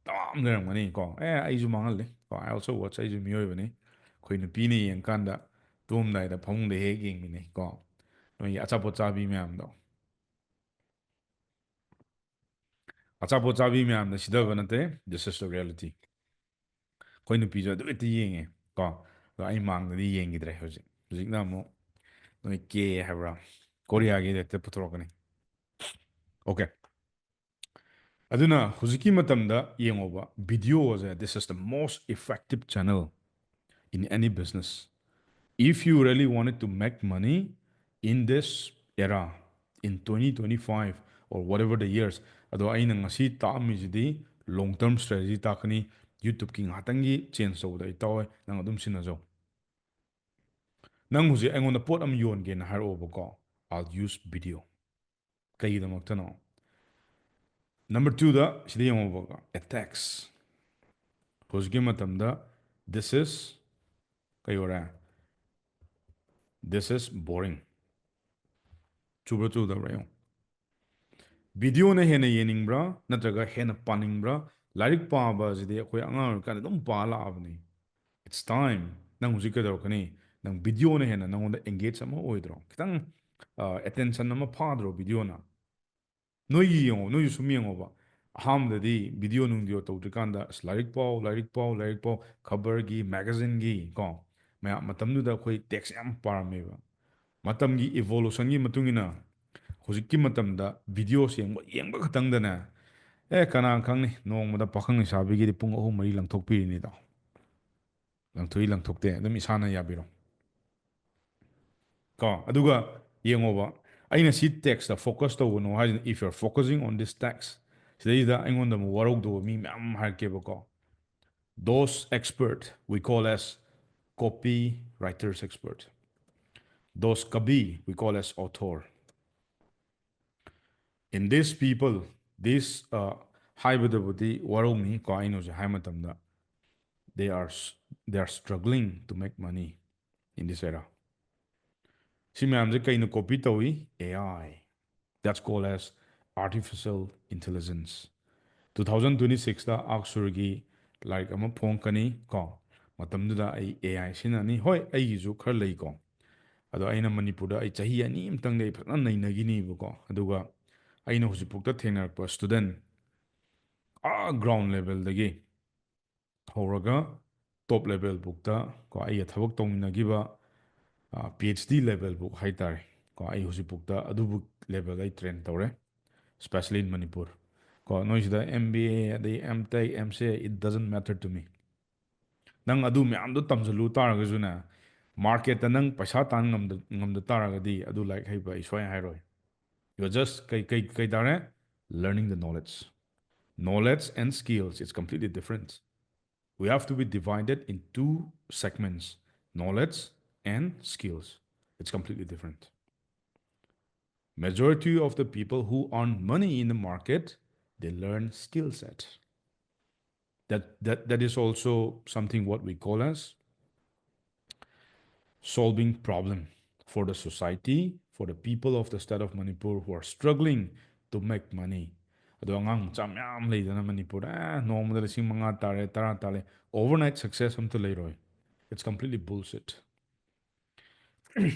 ꯃꯌꯥꯝ ꯂꯩꯔꯝꯒꯅꯤ ꯀꯣ꯫ ꯑꯦ, ꯑꯩꯁꯨ ꯃꯥꯡꯍꯜꯂꯤ ꯀꯣ, I also watch, ꯑꯩꯁꯨ ꯃꯤꯑꯣꯏꯕꯅꯤ꯫ ꯑꯩꯈꯣꯏ ꯅꯨꯄꯤꯅ ꯌꯦꯡꯀꯥꯟꯗ ꯇꯨꯝꯃꯝꯗꯥꯏꯗ ꯐꯃꯨꯡꯗ ꯍꯦꯛ ꯌꯦꯡꯕꯤꯅꯤ ꯀꯣ, ꯅꯣꯏꯒꯤ ꯑꯆꯥꯄꯣꯠ ꯆꯥꯕꯤ ꯃꯌꯥꯝꯗꯣ꯫ ꯑꯆꯥꯄꯣꯠ ꯆꯥꯕꯤ ꯃꯌꯥꯝꯗ ꯁꯤꯊꯕ ꯅꯠꯇꯦ, this is the reality. ꯑꯩꯈꯣꯏ ꯅꯨꯄꯤꯁꯨ ꯑꯗꯨ ꯍꯦꯛꯇ ꯌꯦꯡꯉꯦ ꯀꯣ꯫ ꯑꯗꯣ ꯑꯩ ꯃꯥꯡꯗꯗꯤ ꯌꯦꯡꯈꯤꯗ꯭ꯔꯦ꯫ ꯍꯧꯖꯤꯛ, ꯍꯧꯖꯤꯛꯅ ꯑꯃꯨꯛ ꯅꯣꯏ K ꯍꯥꯏꯕ꯭ꯔꯥ, ꯀꯣꯔꯤꯌꯥꯒꯤ ꯍꯦꯛꯇ ꯄꯨꯊꯣꯔꯛꯀꯅꯤ꯫ Okay, ꯑꯗꯨꯅ ꯍꯧꯖꯤꯛꯀꯤ ꯃꯇꯝꯗ ꯌꯦꯡꯉꯣꯕ, video ꯑꯁꯦ, this is the most effective channel in any business. If you really wanted to make money in this era, in twenty twenty-five or whatever the years, ꯑꯗꯣ ꯑꯩꯅ ꯉꯁꯤ ꯇꯥꯛꯑꯝꯃꯤꯁꯤꯗꯤ long term strategy ꯇꯥꯛꯀꯅꯤ꯫ YouTube-ꯀꯤ ꯉꯥꯏꯍꯥꯛꯇꯪꯒꯤ change ꯇꯧꯕꯗ ꯑꯩ ꯇꯧꯋꯦ, ꯅꯪ ꯑꯗꯨꯝ ꯁꯤꯟꯅꯖꯧ꯫ ꯅꯪ ꯍꯧꯖꯤꯛ ꯑꯩꯉꯣꯟꯗ ꯄꯣꯠ ꯑꯃ ꯌꯣꯟꯒꯦꯅ ꯍꯥꯏꯔꯛꯑꯣꯕꯀꯣ, I'll use video꯫ ꯀꯩꯒꯤꯗꯃꯛꯇꯅꯣ? Number two-ꯗ ꯁꯤꯗ ꯌꯦꯡꯉꯣꯕꯀꯣ, ethics꯫ ꯍꯧꯖꯤꯛꯀꯤ ꯃꯇꯝꯗ this is ꯀꯩ ꯑꯣꯏꯔꯦ? This is boring꯫ ꯆꯨꯕ꯭ꯔꯥ ꯆꯨꯗꯕ꯭ꯔꯥ ꯌꯦꯡꯉꯣ꯫ Video-ꯅ ꯍꯦꯟꯅ ꯌꯦꯡꯅꯤꯡꯕ꯭ꯔꯥ ꯅꯠꯇ꯭ꯔꯒ ꯍꯦꯟꯅ ꯄꯥꯅꯤꯡꯕ꯭ꯔꯥ? ꯂꯥꯏꯔꯤꯛ ꯄꯥꯕ ꯑꯁꯤꯗꯤ ꯑꯩꯈꯣꯏ ꯑꯉꯥꯡ ꯑꯣꯏꯔꯤꯀꯥꯟꯗ ꯑꯗꯨꯝ ꯄꯥ ꯂꯥꯛꯑꯕꯅꯤ꯫ It's time꯫ ꯅꯪ ꯍꯧꯖꯤꯛ ꯀꯩꯗꯧꯔꯛꯀꯅꯤ? ꯅꯪ video-ꯅ ꯍꯦꯟꯅ ꯅꯪꯉꯣꯟꯗ engage ꯑꯃ ꯑꯣꯏꯗ꯭ꯔꯣ? ꯈꯤꯇꯪ, ꯑ, attention ꯑꯃ ꯐꯥꯗ꯭ꯔꯣ video-ꯅ? ꯅꯣꯏꯒꯤ ꯌꯦꯡꯉꯣ, ꯅꯣꯏꯁꯨ ꯁꯨꯝ ꯌꯦꯡꯉꯣꯕ꯫ ꯑꯍꯥꯟꯕꯗꯗꯤ video ꯅꯨꯡꯗꯤꯑꯣ ꯇꯧꯗ꯭ꯔꯤꯀꯥꯟꯗ, "ꯑꯁ, ꯂꯥꯏꯔꯤꯛ ꯄꯥꯎ, ꯂꯥꯏꯔꯤꯛ ꯄꯥꯎ, ꯂꯥꯏꯔꯤꯛ ꯄꯥꯎ", ꯈꯕꯔꯒꯤ, magazine-ꯒꯤ ꯀꯣ, ꯃꯌꯥꯝ, ꯃꯇꯝꯗꯨꯗ ꯑꯩꯈꯣꯏ text ꯌꯥꯝ ꯄꯥꯔꯝꯃꯦꯕ꯫ ꯃꯇꯝꯒꯤ evolution-ꯒꯤ ꯃꯇꯨꯡ ꯏꯟꯅ ꯍꯧꯖꯤꯛꯀꯤ ꯃꯇꯝꯗ videos ꯌꯦꯡꯕ ꯌꯦꯡꯕ ꯈꯛꯇꯪꯗꯅꯦ, ꯑꯦ, ꯀꯅꯥ ꯈꯪꯅꯤ, ꯅꯣꯡꯃꯗ ꯄꯥꯈꯪ ꯂꯩꯁꯥꯕꯤꯒꯤꯗꯤ ꯄꯨꯡ ꯑꯍꯨꯝ ꯃꯔꯤ ꯂꯪꯊꯣꯛꯄꯤꯔꯤꯅꯤꯗꯣ꯫ ꯂꯪꯊꯣꯛꯏ ꯂꯪꯊꯣꯛꯇꯦ ꯑꯗꯨꯝ ꯏꯁꯥꯅ ꯌꯥꯕꯤꯔꯣ꯫ ꯀꯣ, ꯑꯗꯨꯒ ꯌꯦꯡꯉꯣꯕ, ꯑꯩꯅ ꯁꯤ text ꯇ focus ꯇꯧꯒꯅꯨ ꯍꯥꯏꯁꯤꯅ, if you are focusing on this text, ꯁꯤꯗꯩꯁꯤꯗ ꯑꯩꯉꯣꯟꯗ ꯑꯃꯨꯛ ꯋꯥꯔꯧꯗꯧꯕ ꯃꯤ ꯃꯌꯥꯝ ꯑꯃ ꯍꯥꯏꯔꯛꯀꯦꯕꯀꯣ꯫ Those expert we call as copy writers expert. Those kabi we call as author. In these people, this, uh, ꯍꯥꯏꯕꯗꯕꯨꯗꯤ ꯋꯥꯔꯧꯅꯤ ꯀꯣ, ꯑꯩꯅ ꯍꯧꯖꯤꯛ ꯍꯥꯏ ꯃꯇꯝꯗ, they are s- they are struggling to make money in this era. ꯁꯤ ꯃꯌꯥꯝꯁꯦ ꯀꯩꯅ copy ꯇꯧꯏ? AI. That's called as artificial intelligence. Two thousand twenty six ꯇ ꯑꯛꯁꯔꯒꯤ ꯂꯥꯏꯔꯤꯛ ꯑꯃ ꯐꯣꯡꯀꯅꯤ ꯀꯣ, ꯃꯇꯝꯗꯨꯗ ꯑꯩ AI ꯁꯤꯖꯤꯟꯅꯅꯤ꯫ ꯍꯣꯏ, ꯑꯩꯒꯤꯁꯨ ꯈꯔ ꯂꯩꯀꯣ, ꯑꯗꯣ ꯑꯩꯅ ꯃꯅꯤꯄꯨꯔꯗ ꯑꯩ ꯆꯍꯤ ꯑꯅꯤ ꯑꯃꯇꯪꯗꯤ ꯑꯩ ꯐꯖꯅ ꯅꯩꯅꯈꯤꯅꯤꯕꯀꯣ꯫ ꯑꯗꯨꯒ ꯑꯩꯅ ꯍꯧꯖꯤꯛꯐꯥꯎꯗ ꯊꯦꯡꯅꯔꯛꯄ student, ꯑꯥ ground level ꯗꯒꯤ ꯍꯧꯔꯒ top level ꯐꯥꯎꯗ ꯀꯣ, ꯑꯩꯒ ꯊꯕꯛ ꯇꯧꯃꯤꯟꯅꯈꯤꯕ, ꯑ, PhD level ꯐꯥꯎ ꯍꯥꯏꯇꯥꯔꯦ ꯀꯣ, ꯑꯩ ꯍꯧꯖꯤꯛꯐꯥꯎꯗ ꯑꯗꯨꯕꯨ level ꯑꯩ train ꯇꯧꯔꯦ, especially in Manipur ꯀꯣ꯫ ꯅꯣꯏꯁꯤꯗ MBA ꯑꯗꯩ M.Tech, M.Sc, it doesn't matter to me. ꯅꯪ ꯑꯗꯨ ꯃꯌꯥꯝꯗꯣ ꯇꯝꯁꯤꯜꯂꯨ ꯇꯥꯔꯒꯁꯨꯅꯦ, market ꯇ ꯅꯪ ꯄꯩꯁꯥ ꯇꯥꯟ ꯉꯝꯗ ꯉꯝꯗ ꯇꯥꯔꯒꯗꯤ ꯑꯗꯨ ꯂꯥꯏꯔꯤꯛ ꯍꯩꯕ ꯑꯩ ꯁꯨꯡꯍꯥꯏ ꯍꯥꯏꯔꯣꯏ꯫ You are just ꯀꯩ ꯀꯩ ꯀꯩ ꯇꯥꯔꯦ? Learning the knowledge. Knowledge and skills is completely different. We have to be divided in two segments: knowledge and skills. It's completely different. Majority of the people who earn money in the market, they learn skill set. That, that, that is also something what we call as solving problem for the society, for the people of the state of Manipur who are struggling to make money. ꯑꯗꯣ ꯑꯉꯥꯡ ꯃꯆꯥ ꯃꯌꯥꯝ ꯂꯩꯗꯅ ꯃꯅꯤꯄꯨꯔꯗ, ꯑꯦ, ꯅꯣꯡꯃꯗ ꯂꯤꯁꯤꯡ ꯃꯉꯥ ꯇꯥꯔꯦ, ꯇꯔꯥ ꯇꯥꯔꯦ, overnight success ꯑꯝꯇ ꯂꯩꯔꯣꯏ. It's completely bullshit.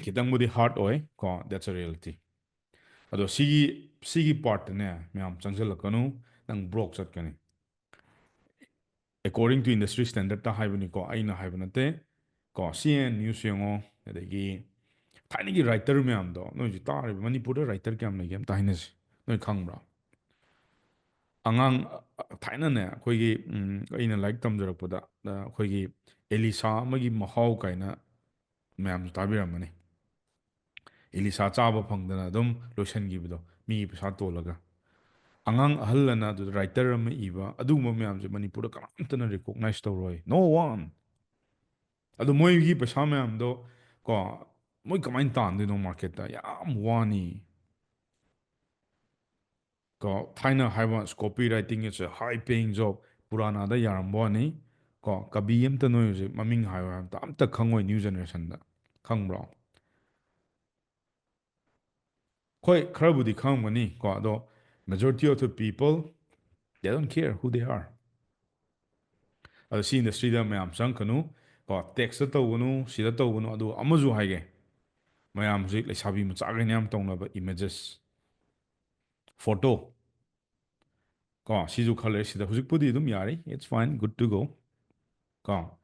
ꯈꯤꯇꯪꯕꯨꯗꯤ hard ꯑꯣꯏ ꯀꯣ, that's a reality. ꯑꯗꯣ ꯁꯤꯒꯤ ꯁꯤꯒꯤ part ꯇꯅꯦ ꯃꯌꯥꯝ ꯆꯪꯁꯤꯜꯂꯛꯀꯅꯨ, ꯅꯪ broke ꯆꯠꯀꯅꯤ꯫ According to industry standard ꯇ ꯍꯥꯏꯕꯅꯤꯀꯣ, ꯑꯩꯅ ꯍꯥꯏꯕ ꯅꯠꯇꯦ ꯀꯣ꯫ CNN news ꯌꯦꯡꯉꯣ, ꯑꯗꯒꯤ ꯊꯥꯏꯅꯒꯤ writer ꯃꯌꯥꯝꯗꯣ ꯅꯣꯏꯁꯨ ꯇꯥꯔꯤꯕ, ꯃꯅꯤꯄꯨꯔꯗ writer ꯀꯌꯥꯝ ꯂꯩꯒꯦ ꯑꯝꯇ ꯍꯥꯏꯅꯁꯤ꯫ ꯅꯣꯏ ꯈꯪꯕ꯭ꯔꯥ? ꯑꯉꯥꯡ, ꯑ, ꯊꯥꯏꯅꯅꯦ, ꯑꯩꯈꯣꯏꯒꯤ, ꯎꯝ, ꯑꯩꯅ ꯂꯥꯏꯔꯤꯛ ꯇꯝꯖꯔꯛꯄꯗ, ꯑ, ꯑꯩꯈꯣꯏꯒꯤ ꯑꯦꯂꯤꯁꯥ ꯑꯃꯒꯤ ꯃꯍꯥꯎ ꯀꯥꯏꯅ ꯃꯌꯥꯝꯁꯨ ꯇꯥꯕꯤꯔꯝꯃꯅꯤ꯫ ꯑꯦꯂꯤꯁꯥ ꯆꯥꯕ ꯐꯪꯗꯅ ꯑꯗꯨꯝ ꯂꯣꯏꯁꯤꯟꯈꯤꯕꯗꯣ, ꯃꯤꯒꯤ ꯄꯩꯁꯥ ꯇꯣꯜꯂꯒ꯫ ꯑꯉꯥꯡ ꯑꯍꯜ ꯑꯅ ꯑꯗꯨꯗ writer ꯑꯃ ꯏꯕ, ꯑꯗꯨꯒꯨꯝꯕ ꯃꯌꯥꯝꯁꯦ ꯃꯅꯤꯄꯨꯔꯗ ꯀꯅꯥꯝꯇꯅ recognize ꯇꯧꯔꯣꯏ, no one꯫ ꯑꯗꯣ ꯃꯣꯏꯒꯤ ꯄꯩꯁꯥ ꯃꯌꯥꯝꯗꯣ, ꯀꯣ, ꯃꯣꯏ ꯀꯃꯥꯏꯅ ꯇꯥꯟꯗꯣꯏꯅꯣ marketꯇ? ꯌꯥꯝ ꯋꯥꯅꯤ꯫ ꯀꯣ, ꯊꯥꯏꯅ ꯍꯥꯏꯕ copywriting is a high paying job, ꯄꯨꯔꯥꯅꯥꯗ ꯌꯥꯔꯝꯕ ꯋꯥꯅꯤ꯫ ꯀꯣ, ꯀꯕꯤ ꯑꯝꯇ ꯅꯣꯏ ꯍꯧꯖꯤꯛ ꯃꯃꯤꯡ ꯍꯥꯏꯌꯣ ꯍꯥꯏꯕꯗ ꯑꯝꯇ ꯈꯪꯉꯣꯏ new generationꯗ꯫ ꯈꯪꯕ꯭ꯔꯣ? ꯍꯣꯏ, ꯈꯔꯕꯨꯗꯤ ꯈꯪꯉꯝꯒꯅꯤ ꯀꯣ, ꯑꯗꯣ majority of the people, they don't care who they are꯫ ꯑꯗꯣ ꯁꯤ industryꯗ ꯃꯌꯥꯝ ꯆꯪꯈꯅꯨ ꯀꯣ, taxꯇ ꯇꯧꯒꯅꯨ, ꯁꯤꯗ ꯇꯧꯒꯅꯨ꯫ ꯑꯗꯨ ꯑꯃꯁꯨ ꯍꯥꯏꯒꯦ, ꯃꯌꯥꯝ ꯍꯧꯖꯤꯛ ꯂꯩꯁꯥꯕꯤ ꯃꯆꯥꯈꯩꯅ ꯌꯥꯝ ꯇꯧꯅꯕ images, photo ꯀꯣ, ꯁꯤꯁꯨ ꯈꯔ ꯂꯩ꯫ ꯁꯤꯗ ꯍꯧꯖꯤꯛꯄꯨꯗꯤ ꯑꯗꯨꯝ ꯌꯥꯔꯤ, it's fine, good to go ꯀꯣ꯫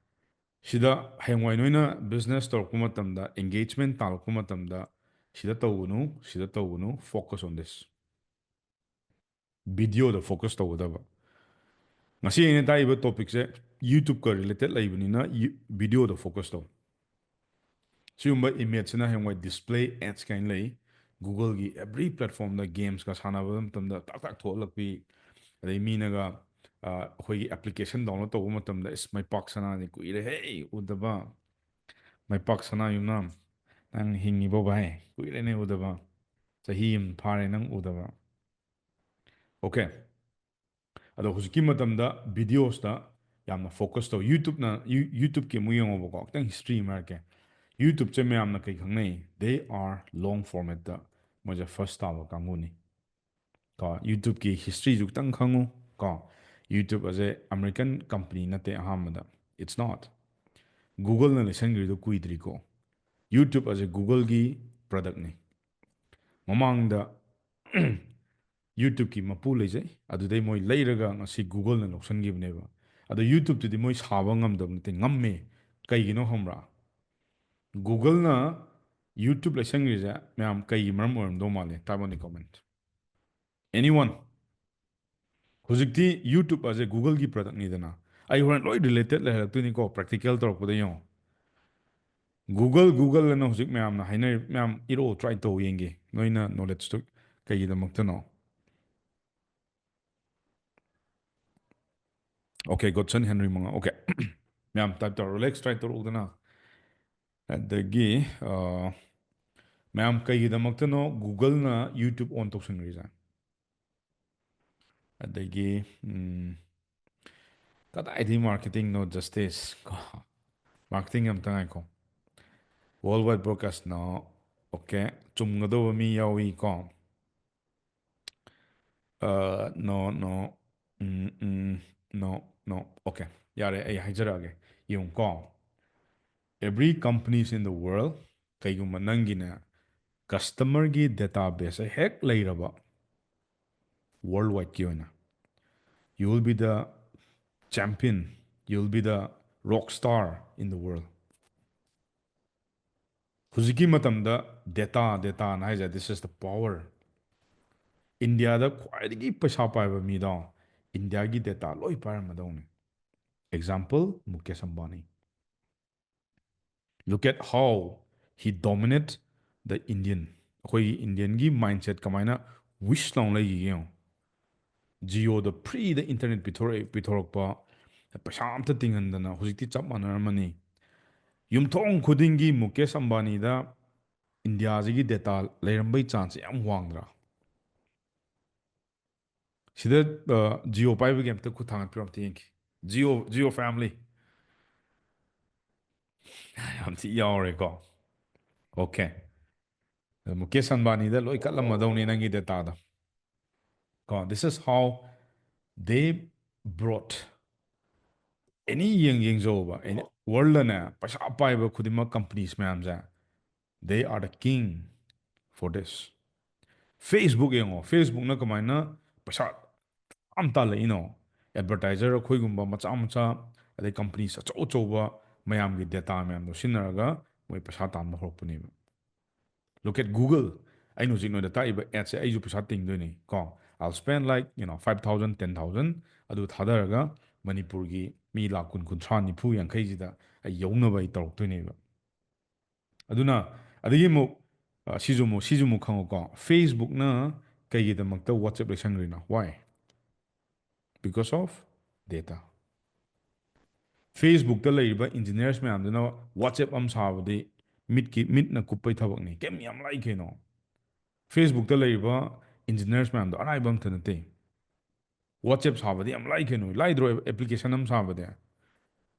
ꯁꯤꯗ ꯍꯌꯦꯡꯋꯥꯏ ꯅꯣꯏꯅ business ꯇꯧꯔꯛꯄ ꯃꯇꯝꯗ, engagement ꯇꯥꯜꯂꯛꯄ ꯃꯇꯝꯗ, ꯁꯤꯗ ꯇꯧꯒꯅꯨ, ꯁꯤꯗ ꯇꯧꯒꯅꯨ, focus on this꯫ Videoꯗ focus ꯇꯧꯒꯗꯕ꯫ ꯉꯁꯤ ꯑꯩꯅ ꯇꯥꯛꯏꯕ topicꯁꯦ YouTubeꯀ related ꯂꯩꯕꯅꯤꯅ ꯌꯨ-, videoꯗ focus ꯇꯧ꯫ ꯁꯤꯒꯨꯝꯕ imageꯁꯤꯅ ꯍꯌꯦꯡꯋꯥꯏ display ads ꯀꯥꯏꯅ ꯂꯩ꯫ Googleꯒꯤ every platformꯗ gamesꯀ ꯁꯥꯟꯅꯕ ꯃꯇꯝꯗ ꯇꯥꯛ ꯇꯥꯛ ꯊꯣꯛꯍꯜꯂꯛꯄꯤ꯫ ꯑꯗꯩ ꯃꯤꯅꯒ, ꯑ, ꯑꯩꯈꯣꯏꯒꯤ application download ꯇꯧꯕ ꯃꯇꯝꯗ, "ꯏꯁ, ꯃꯩꯄꯥꯛ ꯁꯅꯥꯅꯤ, ꯀꯨꯏꯔꯦꯍꯦ ꯎꯗꯕ꯫ ꯃꯩꯄꯥꯛ ꯁꯅꯥ ꯌꯨꯝꯅꯥꯝ, ꯅꯪ ꯍꯤꯡꯉꯤꯕꯣ ꯚꯥꯏ? ꯀꯨꯏꯔꯦꯅꯦ ꯎꯗꯕ꯫ ꯆꯍꯤ ꯑꯃ ꯐꯥꯔꯦ ꯅꯪ ꯎꯗꯕ꯫" Okay꯫ ꯑꯗꯣ ꯍꯧꯖꯤꯛꯀꯤ ꯃꯇꯝꯗ videosꯇ ꯌꯥꯝꯅ focus ꯇꯧ꯫ YouTubeꯅ, ꯌꯨ-, YouTubeꯀꯤ ꯑꯃꯨꯛ ꯌꯦꯡꯉꯣꯕꯀꯣ, ꯈꯤꯇꯪ history ꯑꯃ ꯍꯥꯏꯔꯛꯀꯦ꯫ YouTubeꯁꯦ ꯃꯌꯥꯝꯅ ꯀꯩ ꯈꯪꯅꯩ? They are long formatꯇ ꯃꯣꯏꯁꯦ first ꯇꯥꯕ ꯀꯥꯡꯕꯨꯅꯤ꯫ ꯀꯣ, YouTubeꯀꯤ historyꯁꯨ ꯈꯤꯇꯪ ꯈꯪꯉꯨ꯫ ꯀꯣ, YouTube ꯑꯁꯦ American company ꯅꯠꯇꯦ ꯑꯍꯥꯟꯕꯗ꯫ It's not꯫ Googleꯅ ꯂꯩꯁꯟꯈ꯭ꯔꯤꯗꯣ ꯀꯨꯏꯗ꯭ꯔꯤꯀꯣ꯫ YouTube ꯑꯁꯦ Googleꯒꯤ productꯅꯤ꯫ ꯃꯃꯥꯡꯗ YouTubeꯀꯤ ꯃꯄꯨ ꯂꯩꯖꯩ, ꯑꯗꯨꯗꯩ ꯃꯣꯏ ꯂꯩꯔꯒ ꯉꯁꯤ Googleꯅ ꯂꯧꯁꯟꯈꯤꯕꯅꯦꯕ꯫ ꯑꯗꯣ YouTubeꯇꯨꯗꯤ ꯃꯣꯏ ꯁꯥꯕ ꯉꯝꯗꯕ ꯅꯠꯇꯦ, ꯉꯝꯃꯦ꯫ ꯀꯩꯒꯤꯅꯣ ꯈꯪꯕ꯭ꯔꯥ? Googleꯅ YouTube ꯂꯩꯁꯟꯈ꯭ꯔꯤꯁꯦ ꯃꯌꯥꯝ ꯀꯩꯒꯤ ꯃꯔꯝ ꯑꯣꯏꯔꯝꯗꯧ ꯃꯥꯜꯂꯦ? Type on the comment. Anyone? ꯍꯧꯖꯤꯛꯇꯤ YouTube ꯑꯁꯦ Google ꯒꯤ product ꯅꯤꯗꯅ, ꯑꯩ ꯍꯣꯔꯦꯟ ꯂꯣꯏ related ꯂꯩꯍꯜꯂꯛꯇꯣꯏꯅꯤꯀꯣ, practical ꯇꯧꯔꯛꯄꯗ ꯌꯦꯡꯉꯣ꯫ Google Google ꯑꯅ ꯍꯧꯖꯤꯛ ꯃꯌꯥꯝꯅ ꯍꯥꯏꯅꯔꯤ, ꯃꯌꯥꯝ ꯏꯔꯛꯑꯣ, try ꯇꯧ ꯌꯦꯡꯒꯦ ꯅꯣꯏꯅ knowledge ꯇꯨ ꯀꯩꯒꯤꯗꯃꯛꯇꯅꯣ꯫ Okay, Godson Henry ꯃꯉꯥ꯫ Okay. ꯃꯌꯥꯝ type ꯇꯧꯔꯣ, relax, try ꯇꯧꯔꯛꯎꯗꯅ꯫ ꯑꯗꯒꯤ ꯑ, ꯃꯌꯥꯝ ꯀꯩꯒꯤꯗꯃꯛꯇꯅꯣ Google ꯅ YouTube on ꯇꯧꯁꯟꯈ꯭ꯔꯤꯁꯦ? ꯑꯗꯒꯤ ꯎꯝ, ꯀꯗꯥꯏꯗꯒꯤ marketing ꯅꯣ, Justice ꯀꯣ? Marketing ꯑꯝꯇ ꯉꯥꯏꯈꯣ꯫ Worldwide broadcast ꯅꯣ꯫ Okay, ꯆꯨꯝꯒꯗꯧꯕ ꯃꯤ ꯌꯥꯎꯏ ꯀꯣ꯫ ꯑ, no, no. ꯎꯝ, ꯎꯝ, no, no. Okay, ꯌꯥꯔꯦ, ꯑꯩ ꯍꯥꯏꯖꯔꯛꯑꯒꯦ꯫ ꯌꯦꯡꯉꯨꯀꯣ, every companies in the world, ꯀꯩꯒꯨꯝꯕ ꯅꯪꯒꯤꯅꯦ customer ꯒꯤ database ꯍꯦꯛ ꯂꯩꯔꯕ, worldwide ꯀꯤ ꯑꯣꯏꯅ, you will be the champion, you will be the rock star in the world. ꯍꯧꯖꯤꯛꯀꯤ ꯃꯇꯝꯗ data, data ꯅ ꯍꯥꯏꯁꯦ, this is the power. ꯏꯟꯗꯤꯌꯥꯗ ꯈ꯭ꯋꯥꯏꯗꯒꯤ ꯄꯩꯁꯥ ꯄꯥꯏꯕ ꯃꯤꯗꯣ ꯏꯟꯗꯤꯌꯥꯒꯤ data ꯂꯣꯏ ꯄꯥꯏꯔꯝꯃꯗꯧꯅꯤ꯫ Example, Mukesh Ambani. Look at how he dominate the Indian. ꯑꯩꯈꯣꯏꯒꯤ Indian ꯒꯤ mindset ꯀꯃꯥꯏꯅ wish ꯂꯥꯎꯅ ꯂꯩꯈꯤꯒꯦ ꯌꯦꯡꯉꯣ꯫ Jio ꯗ free ꯗ internet ꯄꯤꯊꯣꯔꯛ-, ꯄꯤꯊꯣꯔꯛꯄ, ꯄꯩꯁꯥ ꯑꯝꯇ ꯇꯤꯡꯍꯟꯗꯅ, ꯍꯧꯖꯤꯛꯇꯤ ꯆꯞ ꯃꯥꯟꯅꯔꯝꯃꯅꯤ꯫ ꯌꯨꯝꯊꯣꯡ ꯈꯨꯗꯤꯡꯒꯤ Mukesh Ambani ꯗ ꯏꯟꯗꯤꯌꯥꯁꯤꯒꯤ data ꯂꯩꯔꯝꯕꯩ chance ꯌꯥꯝ ꯋꯥꯡꯗ꯭ꯔꯥ? ꯁꯤꯗ, ꯑ, Jio ꯄꯥꯏꯕꯒꯤ ꯑꯝꯇ ꯈꯨꯠ ꯊꯥꯡꯒꯠꯄꯤꯔꯣ, ꯑꯝꯇ ꯌꯦꯡꯒꯦ꯫ Jio, Jio family꯫ ꯌꯥꯝ ꯊꯤ ꯌꯥꯎꯔꯦꯀꯣ꯫ Okay. Mukesh Ambani ꯗ ꯂꯣꯏ ꯀꯠꯂꯝꯃꯗꯧꯅꯤ ꯅꯪꯒꯤ data ꯗꯣ꯫ ꯀꯣ, this is how they brought, any ꯌꯦꯡ-, ꯌꯦꯡꯖꯧꯕ, any world ꯗꯅꯦ ꯄꯩꯁꯥ ꯄꯥꯏꯕ ꯈꯨꯗꯤꯡꯃꯛ companies ꯃꯌꯥꯝꯁꯦ, they are the king for this. Facebook ꯌꯦꯡꯉꯣ, Facebook ꯅ ꯀꯃꯥꯏꯅ ꯄꯩꯁꯥ ꯌꯥꯝ ꯇꯥꯜꯂꯛꯏꯅꯣ? Advertiser ꯑꯩꯈꯣꯏꯒꯨꯝꯕ ꯃꯆꯥ ꯃꯆꯥ, ꯑꯗꯩ companies ꯑꯆꯧ ꯑꯆꯧꯕ ꯃꯌꯥꯝꯒꯤ data ꯃꯌꯥꯝꯗꯣ ꯁꯤꯖꯤꯟꯅꯔꯒ ꯃꯣꯏ ꯄꯩꯁꯥ ꯇꯥꯟꯕ ꯍꯧꯔꯛꯄꯅꯦꯕ꯫ Look at Google. ꯑꯩꯅ ꯍꯧꯖꯤꯛ ꯅꯣꯏꯗ ꯇꯥꯛꯏꯕ ad ꯁꯦ ꯑꯩꯁꯨ ꯄꯩꯁꯥ ꯇꯤꯡꯗꯣꯏꯅꯤ ꯀꯣ꯫ I'll spend, like, you know, five thousand, ten thousand, ꯑꯗꯨ ꯊꯥꯗꯔꯒ ꯃꯅꯤꯄꯨꯔꯒꯤ ꯃꯤ ꯂꯥꯛ ꯀꯨꯟ, ꯀꯨꯟꯊ꯭ꯔꯥ, ꯅꯤꯐꯨ, ꯌꯥꯡꯈꯩꯁꯤꯗ ꯑꯩ ꯌꯧꯅꯕ ꯑꯩ ꯇꯧꯔꯛꯇꯣꯏꯅꯦꯕ꯫ ꯑꯗꯨꯅ ꯑꯗꯒꯤ ꯑꯃꯨꯛ, ꯑ, ꯁꯤꯁꯨ ꯑꯃꯨꯛ ꯁꯤꯁꯨ ꯑꯃꯨꯛ ꯈꯪꯉꯨꯀꯣ, Facebook ꯅ ꯀꯩꯒꯤꯗꯃꯛꯇ WhatsApp ꯂꯩꯁꯟꯈ꯭ꯔꯤꯅꯣ? Why? Because of data. Facebook ꯇ ꯂꯩꯔꯤꯕ engineers ꯃꯌꯥꯝꯗꯨꯅ WhatsApp ꯑꯃ ꯁꯥꯕꯗꯤ ꯃꯤꯠꯀꯤ, ꯃꯤꯠꯅ ꯀꯨꯞꯄꯩ ꯊꯕꯛꯅꯤ꯫ ꯀꯩꯝ ꯌꯥꯝ ꯂꯥꯏ ꯀꯩꯅꯣ꯫ Facebook ꯇ ꯂꯩꯔꯤꯕ engineers ꯃꯌꯥꯝꯗꯣ ꯑꯔꯥꯏꯕ ꯑꯝꯇ ꯅꯠꯇꯦ꯫ WhatsApp ꯁꯥꯕꯗꯤ ꯌꯥꯝ ꯂꯥꯏ ꯀꯩꯅꯣ꯫ ꯂꯥꯏꯗ꯭ꯔꯣ application ꯑꯃ ꯁꯥꯕꯗꯤ?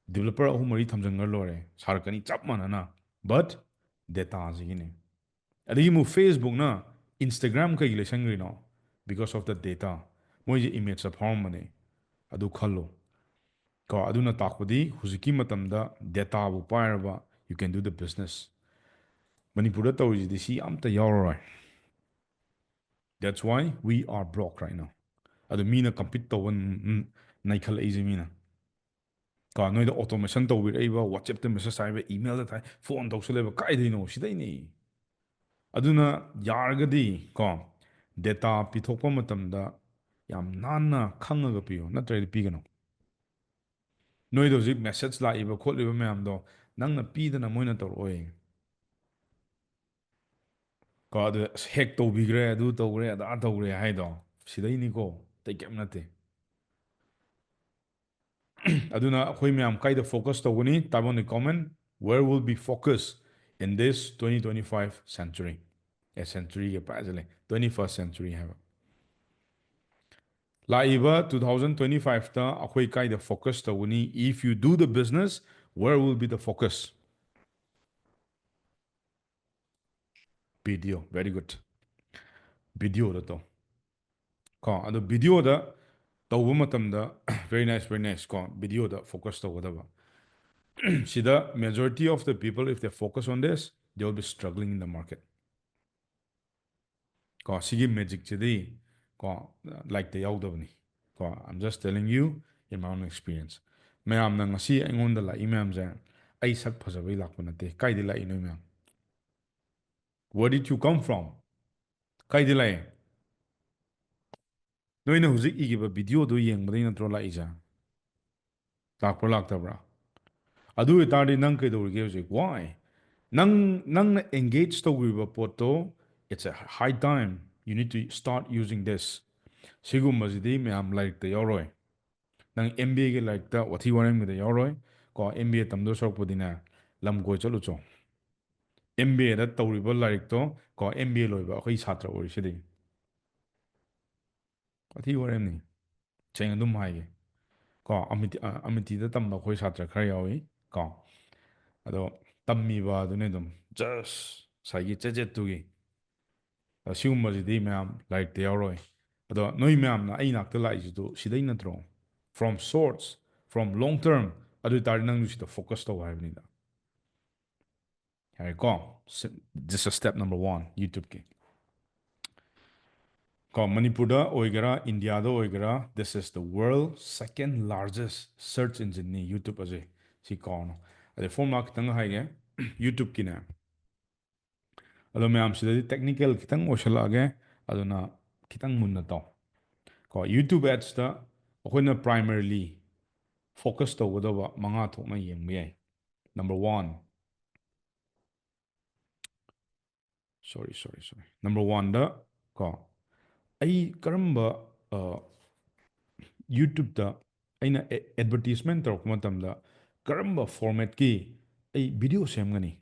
Developer ꯑꯍꯨꯝ ꯃꯔꯤ ꯊꯝꯖꯟꯈ꯭ꯔ ꯂꯣꯏꯔꯦ, ꯁꯥꯔꯛꯀꯅꯤ ꯆꯞ ꯃꯥꯟꯅꯅ꯫ But data ꯁꯤꯒꯤꯅꯤ꯫ ꯑꯗꯒꯤ ꯑꯃꯨꯛ Facebook ꯅ Instagram ꯀꯩꯒꯤ ꯂꯩꯁꯟꯈ꯭ꯔꯤꯅꯣ? Because of the data. ꯃꯣꯏꯁꯦ image ꯇ ꯐꯥꯎꯔꯝꯕꯅꯦ꯫ ꯑꯗꯨ ꯈꯜꯂꯣ꯫ ꯀꯣ, ꯑꯗꯨꯅ ꯇꯥꯛꯄꯗꯤ ꯍꯧꯖꯤꯛꯀꯤ ꯃꯇꯝꯗ data ꯕꯨ ꯄꯥꯏꯔꯕ, you can do the business. ꯃꯅꯤꯄꯨꯔꯗ ꯇꯧꯔꯤꯁꯤꯗꯤ ꯁꯤ ꯑꯝꯇ ꯌꯥꯎꯔꯔꯣꯏ꯫ That's why we are broke right now. ꯑꯗꯨ ꯃꯤꯅ compete ꯇꯧꯕ ꯅ-, ꯅ-, ꯅꯩꯈꯠꯂꯛꯏꯁꯦ ꯃꯤꯅ꯫ ꯀꯣ, ꯅꯣꯏꯗ automation ꯇꯧꯕꯤꯔꯛꯏꯕ, WhatsApp ꯇ message ꯊꯥꯏꯕ, email ꯗ ꯊꯥꯏ, phone ꯇꯧꯁꯜꯂꯦꯕ, ꯀꯥꯏꯗꯩꯅꯣ? ꯁꯤꯗꯩꯅꯤ꯫ ꯑꯗꯨꯅ ꯌꯥꯔꯒꯗꯤ ꯀꯣ, data ꯄꯤꯊꯣꯛꯄ ꯃꯇꯝꯗ ꯌꯥꯝ ꯅꯥꯟꯅ ꯈꯪꯉꯒ ꯄꯤꯌꯨ, ꯅꯠꯇ꯭ꯔꯗꯤ ꯄꯤꯒꯅꯨ꯫ ꯅꯣꯏꯗ ꯍꯧꯖꯤꯛ message ꯂꯥꯛꯏꯕ ꯈꯣꯠꯂꯤꯕ ꯃꯌꯥꯝꯗꯣ ꯅꯪꯅ ꯄꯤꯗꯅ ꯃꯣꯏꯅ ꯇꯧꯔꯛꯑꯣꯏ꯫ ꯀꯣ, ꯑꯗꯨ ꯑꯁ, hack ꯇꯧꯕꯤꯈ꯭ꯔꯦ, ꯑꯗꯨ ꯇꯧꯈ꯭ꯔꯦ, ꯑꯗꯥ ꯇꯧꯈ꯭ꯔꯦ ꯍꯥꯏꯗꯣ ꯁꯤꯗꯩꯅꯤꯀꯣ, ꯑꯇꯩ ꯀꯩꯝ ꯅꯠꯇꯦ꯫ ꯑꯗꯨꯅ ꯑꯩꯈꯣꯏ ꯃꯌꯥꯝ ꯀꯥꯏꯗ focus ꯇꯧꯒꯅꯤ? Type on the comment. Where will be focus in this twenty twenty-five century? A, century ꯒ ꯄꯥꯏꯁꯤꯜꯂꯦ, twenty-first century ꯍꯥꯏꯕ꯫ ꯂꯥꯛꯏꯕ two thousand twenty-five ꯇ ꯑꯩꯈꯣꯏ ꯀꯥꯏꯗ focus ꯇꯧꯒꯅꯤ? If you do the business, where will be the focus? Video, very good. Video ꯗ ꯇꯧ꯫ ꯀꯣ, ꯑꯗꯣ video ꯗ ꯇꯧꯕ ꯃꯇꯝꯗ, very nice, very nice, ꯀꯣ, video ꯗ focus ꯇꯧꯒꯗꯕ꯫ ꯁꯤꯗ majority of the people, if they focus on this, they will be struggling in the market. ꯀꯣ, ꯁꯤꯒꯤ magic ꯁꯤꯗꯤ, ꯀꯣ, ꯂꯥꯏꯔꯤꯛ ꯇ ꯌꯥꯎꯗꯕꯅꯤ꯫ ꯀꯣ, I'm just telling you in my own experience. ꯃꯌꯥꯝꯅ ꯉꯁꯤ ꯑꯩꯉꯣꯟꯗ ꯂꯥꯛꯏ ꯃꯌꯥꯝꯁꯦ ꯑꯩ ꯁꯛ ꯐꯖꯕꯩ ꯂꯥꯛꯄ ꯅꯠꯇꯦ꯫ ꯀꯥꯏꯗꯩ ꯂꯥꯛꯏꯅꯣ ꯃꯌꯥꯝ? Where did you come from? ꯀꯥꯏꯗ ꯂꯥꯛꯑꯦ? ꯅꯣꯏꯅ ꯍꯧꯖꯤꯛ ꯏꯈꯤꯕ ꯚꯤꯗꯤꯑꯣꯗꯣ ꯌꯦꯡꯕꯗꯩ ꯅꯠꯇ꯭ꯔꯣ ꯂꯥꯛꯏꯁꯦ? ꯂꯥꯛꯄ꯭ꯔꯥ ꯂꯥꯛꯇꯕ꯭ꯔꯥ? ꯑꯗꯨ ꯑꯣꯏꯇꯥꯔꯗꯤ ꯅꯪ ꯀꯩꯗꯧꯔꯤꯒꯦ ꯍꯧꯖꯤꯛ? Why? ꯅꯪ ꯅꯪꯅ engage ꯇꯧꯈ꯭ꯔꯤꯕ ꯄꯣꯠꯇꯣ, it's a high time you need to start using this. ꯁꯤꯒꯨꯝꯕꯁꯤꯗꯤ ꯃꯌꯥꯝ ꯂꯥꯏꯔꯤꯛꯇ ꯌꯥꯎꯔꯣꯏ꯫ ꯅꯪ M B A ꯒꯤ ꯂꯥꯏꯔꯤꯛꯇ ꯋꯥꯊꯤ ꯋꯥꯔꯦꯝꯒꯤꯗ ꯌꯥꯎꯔꯣꯏ ꯀꯣ꯫ M B A ꯇꯝꯗꯧ ꯁꯔꯨꯛꯄꯨꯗꯤꯅꯦ, ꯂꯝ ꯀꯣꯏ ꯆꯠꯂꯨꯆꯣ꯫ M B A ꯗ ꯇꯧꯔꯤꯕ ꯂꯥꯏꯔꯤꯛꯇꯣ ꯀꯣ, M B A ꯂꯣꯏꯕ ꯑꯩꯈꯣꯏ ꯁꯥꯇ꯭ꯔ ꯑꯣꯏꯔꯤꯁꯤꯗꯤ꯫ ꯋꯥꯊꯤ ꯋꯥꯔꯦꯝꯅꯤ꯫ ꯁꯦꯡꯅ ꯑꯗꯨꯝ ꯍꯥꯏꯒꯦ ꯀꯣ꯫ ꯑꯃꯤꯇꯤ-, ꯑ, ꯑꯃꯤꯇꯤꯗ ꯇꯝꯕ ꯑꯩꯈꯣꯏ ꯁꯥꯇ꯭ꯔ ꯈꯔ ꯌꯥꯎꯏ ꯀꯣ꯫ ꯑꯗꯣ ꯇꯝꯃꯤꯕ ꯑꯗꯨꯅꯤ ꯑꯗꯨꯝ just ꯉꯁꯥꯏꯒꯤ ꯆꯦꯠ ꯆꯦꯠꯇꯨꯒꯤ꯫ ꯑꯗꯣ ꯁꯤꯒꯨꯝꯕꯁꯤꯗꯤ ꯃꯌꯥꯝ ꯂꯥꯏꯔꯤꯛꯇ ꯌꯥꯎꯔꯣꯏ꯫ ꯑꯗꯣ ꯅꯣꯏ ꯃꯌꯥꯝꯅ ꯑꯩ ꯅꯥꯛꯇ ꯂꯥꯛꯏꯁꯤꯗꯣ ꯁꯤꯗꯩ ꯅꯠꯇ꯭ꯔꯣ? From source, from long term, ꯑꯗꯨ ꯑꯣꯏꯇꯥꯔꯗꯤ ꯅꯪꯁꯨ ꯁꯤꯗ focus ꯇꯧ ꯍꯥꯏꯕꯅꯤꯗ꯫ ꯌꯥꯔꯦꯀꯣ? ꯁꯤ-, this is step number one, YouTube ꯀꯤ꯫ ꯀꯣ, ꯃꯅꯤꯄꯨꯔꯗ ꯑꯣꯏꯒꯦꯔꯥ, ꯏꯟꯗꯤꯌꯥꯗ ꯑꯣꯏꯒꯦꯔꯥ, this is the world second largest search engine ꯅꯤ YouTube ꯑꯁꯦ꯫ ꯁꯤ ꯀꯥꯎꯅꯣ꯫ ꯑꯗꯩ formula ꯈꯤꯇꯪ ꯍꯥꯏꯒꯦ, YouTube ꯀꯤꯅꯦ꯫ ꯑꯗꯣ ꯃꯌꯥꯝ ꯁꯤꯗꯗꯤ technical ꯈꯤꯇꯪ ꯑꯣꯏꯁꯜꯂꯛꯑꯒꯦ, ꯑꯗꯨꯅ ꯈꯤꯇꯪ ꯃꯨꯟꯅ ꯇꯥꯎ꯫ ꯀꯣ, YouTube ads ꯇ ꯑꯩꯈꯣꯏꯅ primarily focus ꯇꯧꯒꯗꯕ ꯃꯉꯥ ꯊꯣꯛꯅ ꯌꯦꯡꯕ ꯌꯥꯏ꯫ Number one, sorry, sorry, sorry. Number one ꯗ ꯀꯣ, ꯑꯩ ꯀꯔꯝꯕ, ꯑ, YouTube ꯇ ꯑꯩꯅ ꯑꯦ-, advertisement ꯇꯧꯔꯛꯄ ꯃꯇꯝꯗ ꯀꯔꯝꯕ format ꯀꯤ ꯑꯩ video ꯁꯦꯝꯒꯅꯤ?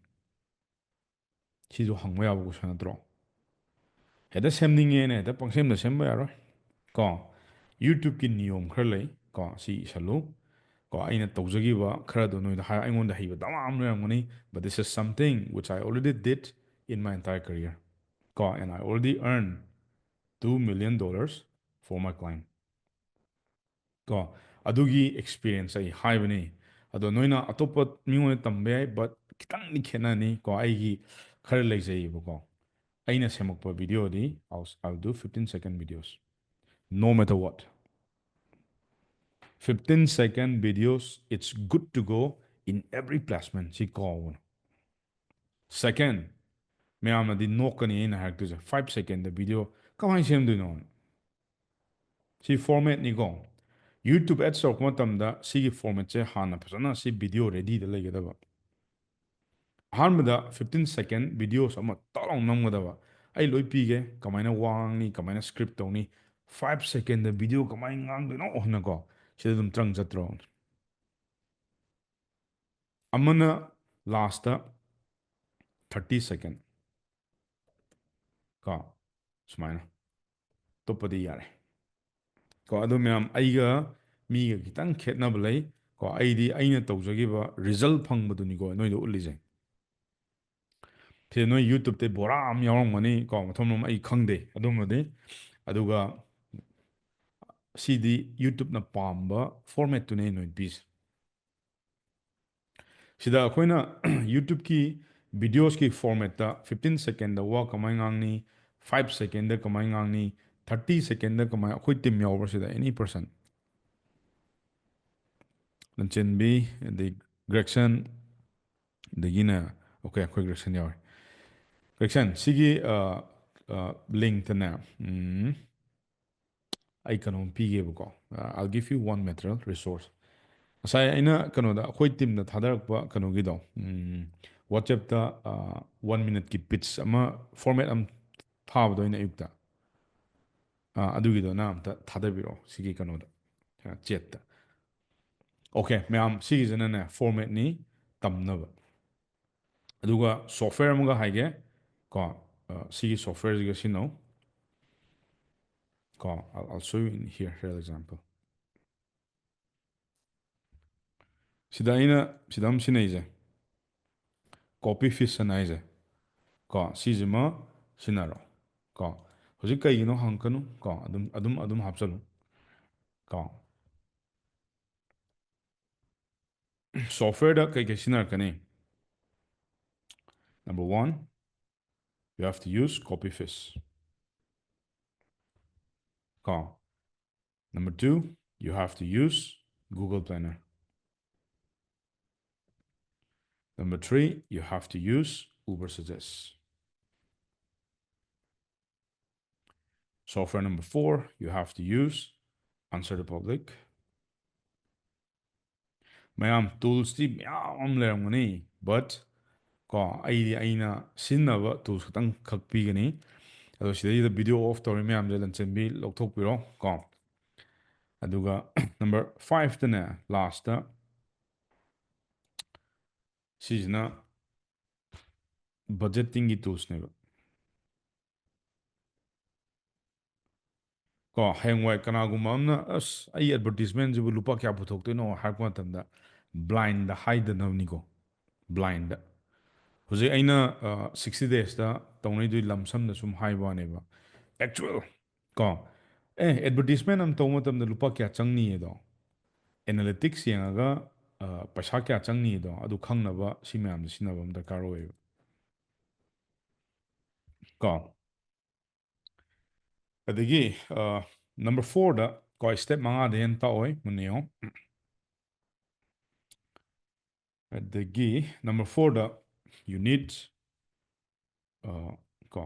ꯁꯤꯁꯨ ꯍꯪꯕ ꯌꯥꯕ question ꯅꯠꯇ꯭ꯔꯣ? ꯍꯦꯛꯇ ꯁꯦꯝꯅꯤꯡꯉꯦꯅ ꯍꯦꯛꯇ ꯄꯪꯁꯦꯝꯗ ꯁꯦꯝꯕ ꯌꯥꯔꯣꯏ ꯀꯣ꯫ YouTube ꯀꯤ ꯅꯤꯌꯣꯝ ꯈꯔ ꯂꯩ ꯀꯣ, ꯁꯤ ꯏꯁꯜꯂꯨ ꯀꯣ꯫ ꯑꯩꯅ ꯇꯧꯖꯈꯤꯕ ꯈꯔꯗꯣ ꯅꯣꯏꯗ ꯍꯥꯏ, ꯑꯩꯉꯣꯟꯗ ꯍꯩꯕ ꯗꯃꯥ ꯑꯃ ꯂꯩꯔꯝꯒꯅꯤ, but this is something which I already did in my entire career ꯀꯣ, and I already earned two million dollars for my client ꯀꯣ꯫ ꯑꯗꯨꯒꯤ experience ꯑꯩ ꯍꯥꯏꯕꯅꯤ꯫ ꯑꯗꯣ ꯅꯣꯏꯅ ꯑꯇꯣꯞꯄ ꯃꯤꯉꯣꯟꯗ ꯇꯝꯕ ꯌꯥꯏ, but ꯈꯤꯇꯪꯗꯤ ꯈꯦꯠꯅꯅꯤ ꯀꯣ꯫ ꯑꯩꯒꯤ ꯈꯔ ꯂꯩꯖꯩꯌꯦꯕꯀꯣ꯫ ꯑꯩꯅ ꯁꯦꯝꯃꯛꯄ video D, I'll, I'll do fifteen second videos, no matter what. Fifteen second videos, it's good to go in every placement. ꯁꯤ ꯀꯥꯎꯒꯅꯨ꯫ Second, ꯃꯌꯥꯝꯅꯗꯤ ꯅꯣꯛꯀꯅꯤ ꯑꯩꯅ ꯍꯥꯏꯔꯛꯇꯣꯏꯁꯦ, five second video ꯀꯃꯥꯏꯅ ꯁꯦꯝꯗꯣꯏꯅꯣ? ꯁꯤ formatꯅꯤꯀꯣ꯫ YouTube ads ꯇꯧꯔꯛꯄ ꯃꯇꯝꯗ ꯁꯤꯒꯤ formatꯁꯦ ꯍꯥꯟꯅ ꯐꯖꯅ ꯁꯤ video readyꯗ ꯂꯩꯒꯗꯕ꯫ ꯑꯍꯥꯟꯕꯗ fifteen second videos ꯑꯃ ꯇꯥꯛ ꯂꯥꯎ ꯅꯝꯒꯗꯕ꯫ ꯑꯩ ꯂꯣꯏ ꯄꯤꯒꯦ, ꯀꯃꯥꯏꯅ ꯋꯥ ꯉꯥꯡꯅꯤ, ꯀꯃꯥꯏꯅ script ꯇꯧꯅꯤ, five second video ꯀꯃꯥꯏꯅ ꯉꯥꯡꯗꯣꯏꯅꯣ ꯍꯥꯏꯅꯀꯣ꯫ ꯁꯤꯗ ꯑꯗꯨꯝ ꯇ꯭ꯔꯪ ꯆꯠꯇ꯭ꯔꯣ? ꯑꯃꯅ lastꯇ thirty second ꯀꯣ, ꯁꯨꯃꯥꯏꯅ꯫ ꯑꯇꯣꯞꯄꯗꯤ ꯌꯥꯔꯦ ꯀꯣ꯫ ꯑꯗꯣ ꯃꯌꯥꯝ, ꯑꯩꯒ ꯃꯤꯒ ꯈꯤꯇꯪ ꯈꯦꯠꯅꯕ ꯂꯩ ꯀꯣ꯫ ꯑꯩꯗꯤ ꯑꯩꯅ ꯇꯧꯖꯈꯤꯕ result ꯐꯪꯕꯗꯨꯅꯤꯀꯣ ꯅꯣꯏꯗ ꯎꯠꯂꯤꯁꯦ꯫ ꯁꯤ ꯅꯣꯏ YouTubeꯇꯩ ꯕꯣꯔꯥ ꯑꯃ ꯌꯥꯎꯔꯝꯒꯅꯤ ꯀꯣ, ꯃꯊꯣꯡ ꯃꯔꯝ ꯑꯩ ꯈꯪꯗꯦ ꯑꯗꯨꯃꯗꯤ꯫ ꯑꯗꯨꯒ ꯁꯤꯗꯤ YouTubeꯅ ꯄꯥꯝꯕ formatꯇꯨꯅꯦ ꯑꯩ ꯅꯣꯏ ꯄꯤꯁꯦ꯫ ꯁꯤꯗ ꯑꯩꯈꯣꯏꯅ YouTubeꯀꯤ videosꯀꯤ formatꯇ fifteen secondꯗ ꯋꯥ ꯀꯃꯥꯏꯅ ꯉꯥꯡꯅꯤ, five secondꯗ ꯀꯃꯥꯏꯅ ꯉꯥꯡꯅꯤ, thirty secondꯗ ꯀꯃꯥꯏꯅ, ꯑꯩꯈꯣꯏ team ꯌꯥꯎꯕ꯭ꯔꯥ ꯁꯤꯗ? Any person? ꯂꯟꯆꯦꯟꯕꯤ, ꯑꯗꯩ ꯒ꯭ꯔꯦꯛꯁꯟ, ꯑꯗꯒꯤꯅꯦ, okay, ꯑꯩꯈꯣꯏ ꯒ꯭ꯔꯦꯛꯁꯟ ꯌꯥꯎꯔꯦ꯫ ꯒ꯭ꯔꯦꯛꯁꯟ, ꯁꯤꯒꯤ, ꯑ, ꯑ, lengthꯇꯅꯦ, ꯎꯝ, ꯑꯩ ꯀꯩꯅꯣꯝ ꯄꯤꯒꯦꯕꯀꯣ꯫ ꯑ, I'll give you one material resource. ꯉꯁꯥꯏ ꯑꯩꯅ ꯀꯩꯅꯣꯗ, ꯑꯩꯈꯣꯏ teamꯗ ꯊꯥꯗꯔꯛꯄ ꯀꯩꯅꯣꯒꯤꯗꯣ, ꯎꯝ, WhatsAppꯇ, ꯑ, one minuteꯀꯤ pitch ꯑꯃ, format ꯑꯃ ꯊꯥꯕꯗꯣ ꯑꯩꯅ ꯑꯌꯨꯛꯇ꯫ ꯑ, ꯑꯗꯨꯒꯤꯗꯣ ꯅꯪ ꯑꯝꯇ ꯊꯥꯗꯕꯤꯔꯛꯑꯣ ꯁꯤꯒꯤ ꯀꯩꯅꯣꯗ, ꯑ, chatꯇ꯫ Okay, ꯃꯌꯥꯝ, ꯁꯤꯒꯤꯁꯤꯅꯅꯦ formatꯅꯤ ꯇꯝꯅꯕ꯫ ꯑꯗꯨꯒ software ꯑꯃꯒ ꯍꯥꯏꯒꯦ ꯀꯣ, ꯑ, ꯁꯤꯒꯤ softwareꯁꯤꯒ ꯁꯤꯖꯤꯟꯅꯧ ꯀꯣ꯫ I'll, I'll show you in here, real example. ꯁꯤꯗ ꯑꯩꯅ, ꯁꯤꯗ ꯑꯃ ꯁꯤꯖꯤꯟꯅꯩꯁꯦ, Copyfizz ꯍꯥꯏꯅ ꯍꯥꯏꯁꯦ ꯀꯣ꯫ ꯁꯤꯁꯤꯃ ꯁꯤꯖꯤꯟꯅꯔꯣ ꯀꯣ꯫ ꯍꯧꯖꯤꯛ ꯀꯩꯒꯤꯅꯣ ꯍꯪꯉꯛꯀꯅꯨ ꯀꯣ, ꯑꯗꯨꯝ, ꯑꯗꯨꯝ, ꯑꯗꯨꯝ ꯍꯥꯞꯆꯜꯂꯨ ꯀꯣ꯫ Softwareꯗ ꯀꯩ ꯀꯩ ꯁꯤꯖꯤꯟꯅꯔꯛꯀꯅꯤ? Number one, you have to use Copyfizz ꯀꯣ꯫ Number two, you have to use Google Planner. Number three, you have to use Ubersuggest. Software number four you have to use, answer the public. ꯃꯌꯥꯝ, ꯇꯨꯜꯁꯇꯤ ꯃꯌꯥꯝ ꯑꯃ ꯂꯩꯔꯝꯒꯅꯤ, but ꯀꯣ, ꯑꯩꯗꯤ ꯑꯩꯅ ꯁꯤꯖꯤꯟꯅꯕ tools ꯈꯛꯇꯪ ꯈꯛ ꯄꯤꯒꯅꯤ꯫ ꯑꯗꯣ ꯁꯤꯗꯩꯁꯤꯗ ꯚꯤꯗꯤꯑꯣ ꯑꯣꯐ ꯇꯧꯔꯤ ꯃꯌꯥꯝꯁꯦ ꯂꯟꯆꯦꯟꯕꯤ ꯂꯧꯊꯣꯛꯄꯤꯔꯣ ꯀꯣ꯫ ꯑꯗꯨꯒ ꯅꯝꯕꯔ ꯐꯥꯏꯚꯇꯅꯦ, ꯂꯥꯁꯇ, ꯁꯤꯁꯤꯅ ꯕꯖꯦꯇꯤꯡꯒꯤ ꯇꯨꯜꯁꯅꯦꯕ꯫ ꯀꯣ, ꯍꯌꯦꯡꯋꯥꯏ ꯀꯅꯥꯒꯨꯝꯕ ꯑꯃꯅ, "ꯑꯁ, ꯑꯩ ꯑꯦꯗꯚꯔꯇꯤꯁꯃꯦꯟꯁꯤꯕꯨ ꯂꯨꯄꯥ ꯀꯌꯥ ꯄꯨꯊꯣꯛꯇꯣꯏꯅꯣ?" ꯍꯥꯏꯔꯛꯄ ꯃꯇꯝꯗ, ꯕ꯭ꯂꯥꯏꯟꯗ ꯍꯥꯏꯗꯅꯕꯅꯤꯀꯣ, ꯕ꯭ꯂꯥꯏꯟꯗ꯫ ꯍꯧꯖꯤꯛ ꯑꯩꯅ ꯁꯤꯛꯁꯇꯤ ꯗꯦꯖꯇ ꯇꯧꯅꯩꯗꯨꯒꯤ ꯂꯝꯁꯝꯗ ꯁꯨꯝ ꯍꯥꯏꯕ ꯋꯥꯅꯦꯕ꯫ ꯑꯦꯛꯆꯨꯋꯦꯜ ꯀꯣ, ꯑꯦ, ꯑꯦꯗꯚꯔꯇꯤꯁꯃꯦꯟ ꯑꯃ ꯇꯧꯕ ꯃꯇꯝꯗ ꯂꯨꯄꯥ ꯀꯌꯥ ꯆꯪꯅꯤꯌꯦꯗꯣ, ꯑꯦꯅꯥꯂꯤꯇꯤꯛꯁ ꯌꯦꯡꯉꯒ, ꯑ, ꯄꯩꯁꯥ ꯀꯌꯥ ꯆꯪꯅꯤꯗꯣ ꯑꯗꯨ ꯈꯪꯅꯕ ꯁꯤ ꯃꯌꯥꯝꯁꯦ ꯁꯤꯖꯤꯟꯅꯕ ꯑꯃ ꯗꯔꯀꯥꯔ ꯑꯣꯏꯌꯦꯕ꯫ ꯀꯣ꯫ ꯑꯗꯒꯤ, ꯑ, ꯅꯝꯕꯔ ꯐꯣꯔꯗ ꯀꯣ, ꯁ꯭ꯇꯦꯞ ꯃꯉꯥꯗ ꯍꯦꯟꯅ ꯇꯥꯛꯑꯣꯏ, ꯃꯨꯟꯅ ꯌꯦꯡꯉꯣ꯫ ꯑꯗꯒꯤ ꯅꯝꯕꯔ ꯐꯣꯔꯗ you need, ꯑ, ꯀꯣ,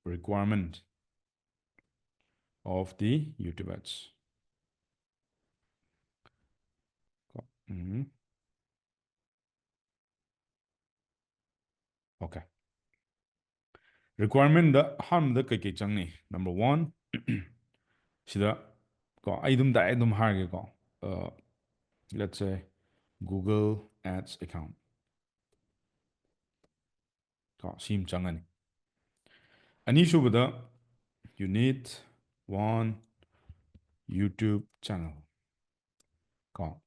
requirement of the YouTube ads. ꯀꯣ, ꯎꯝ꯫ ꯑꯣꯀꯦ꯫ ꯔꯤꯀ꯭ꯋꯥꯏꯔꯃꯦꯟꯗ ꯑꯍꯥꯟꯕꯗ ꯀꯩꯀꯩ ꯆꯪꯅꯤ? ꯅꯝꯕꯔ ꯋꯥꯟ, ꯁꯤꯗ ꯀꯣ, ꯑꯩ ꯑꯗꯨꯝ ꯗꯥꯏꯔꯦꯛ ꯑꯗꯨꯝ ꯍꯥꯏꯔꯒꯦꯀꯣ꯫ ꯑ, let's say Google Ads account꯫ ꯀꯣ, ꯁꯤ ꯑꯃ ꯆꯪꯉꯅꯤ꯫ ꯑꯅꯤꯁꯨꯕꯗ, you need one YouTube channel꯫ ꯀꯣ,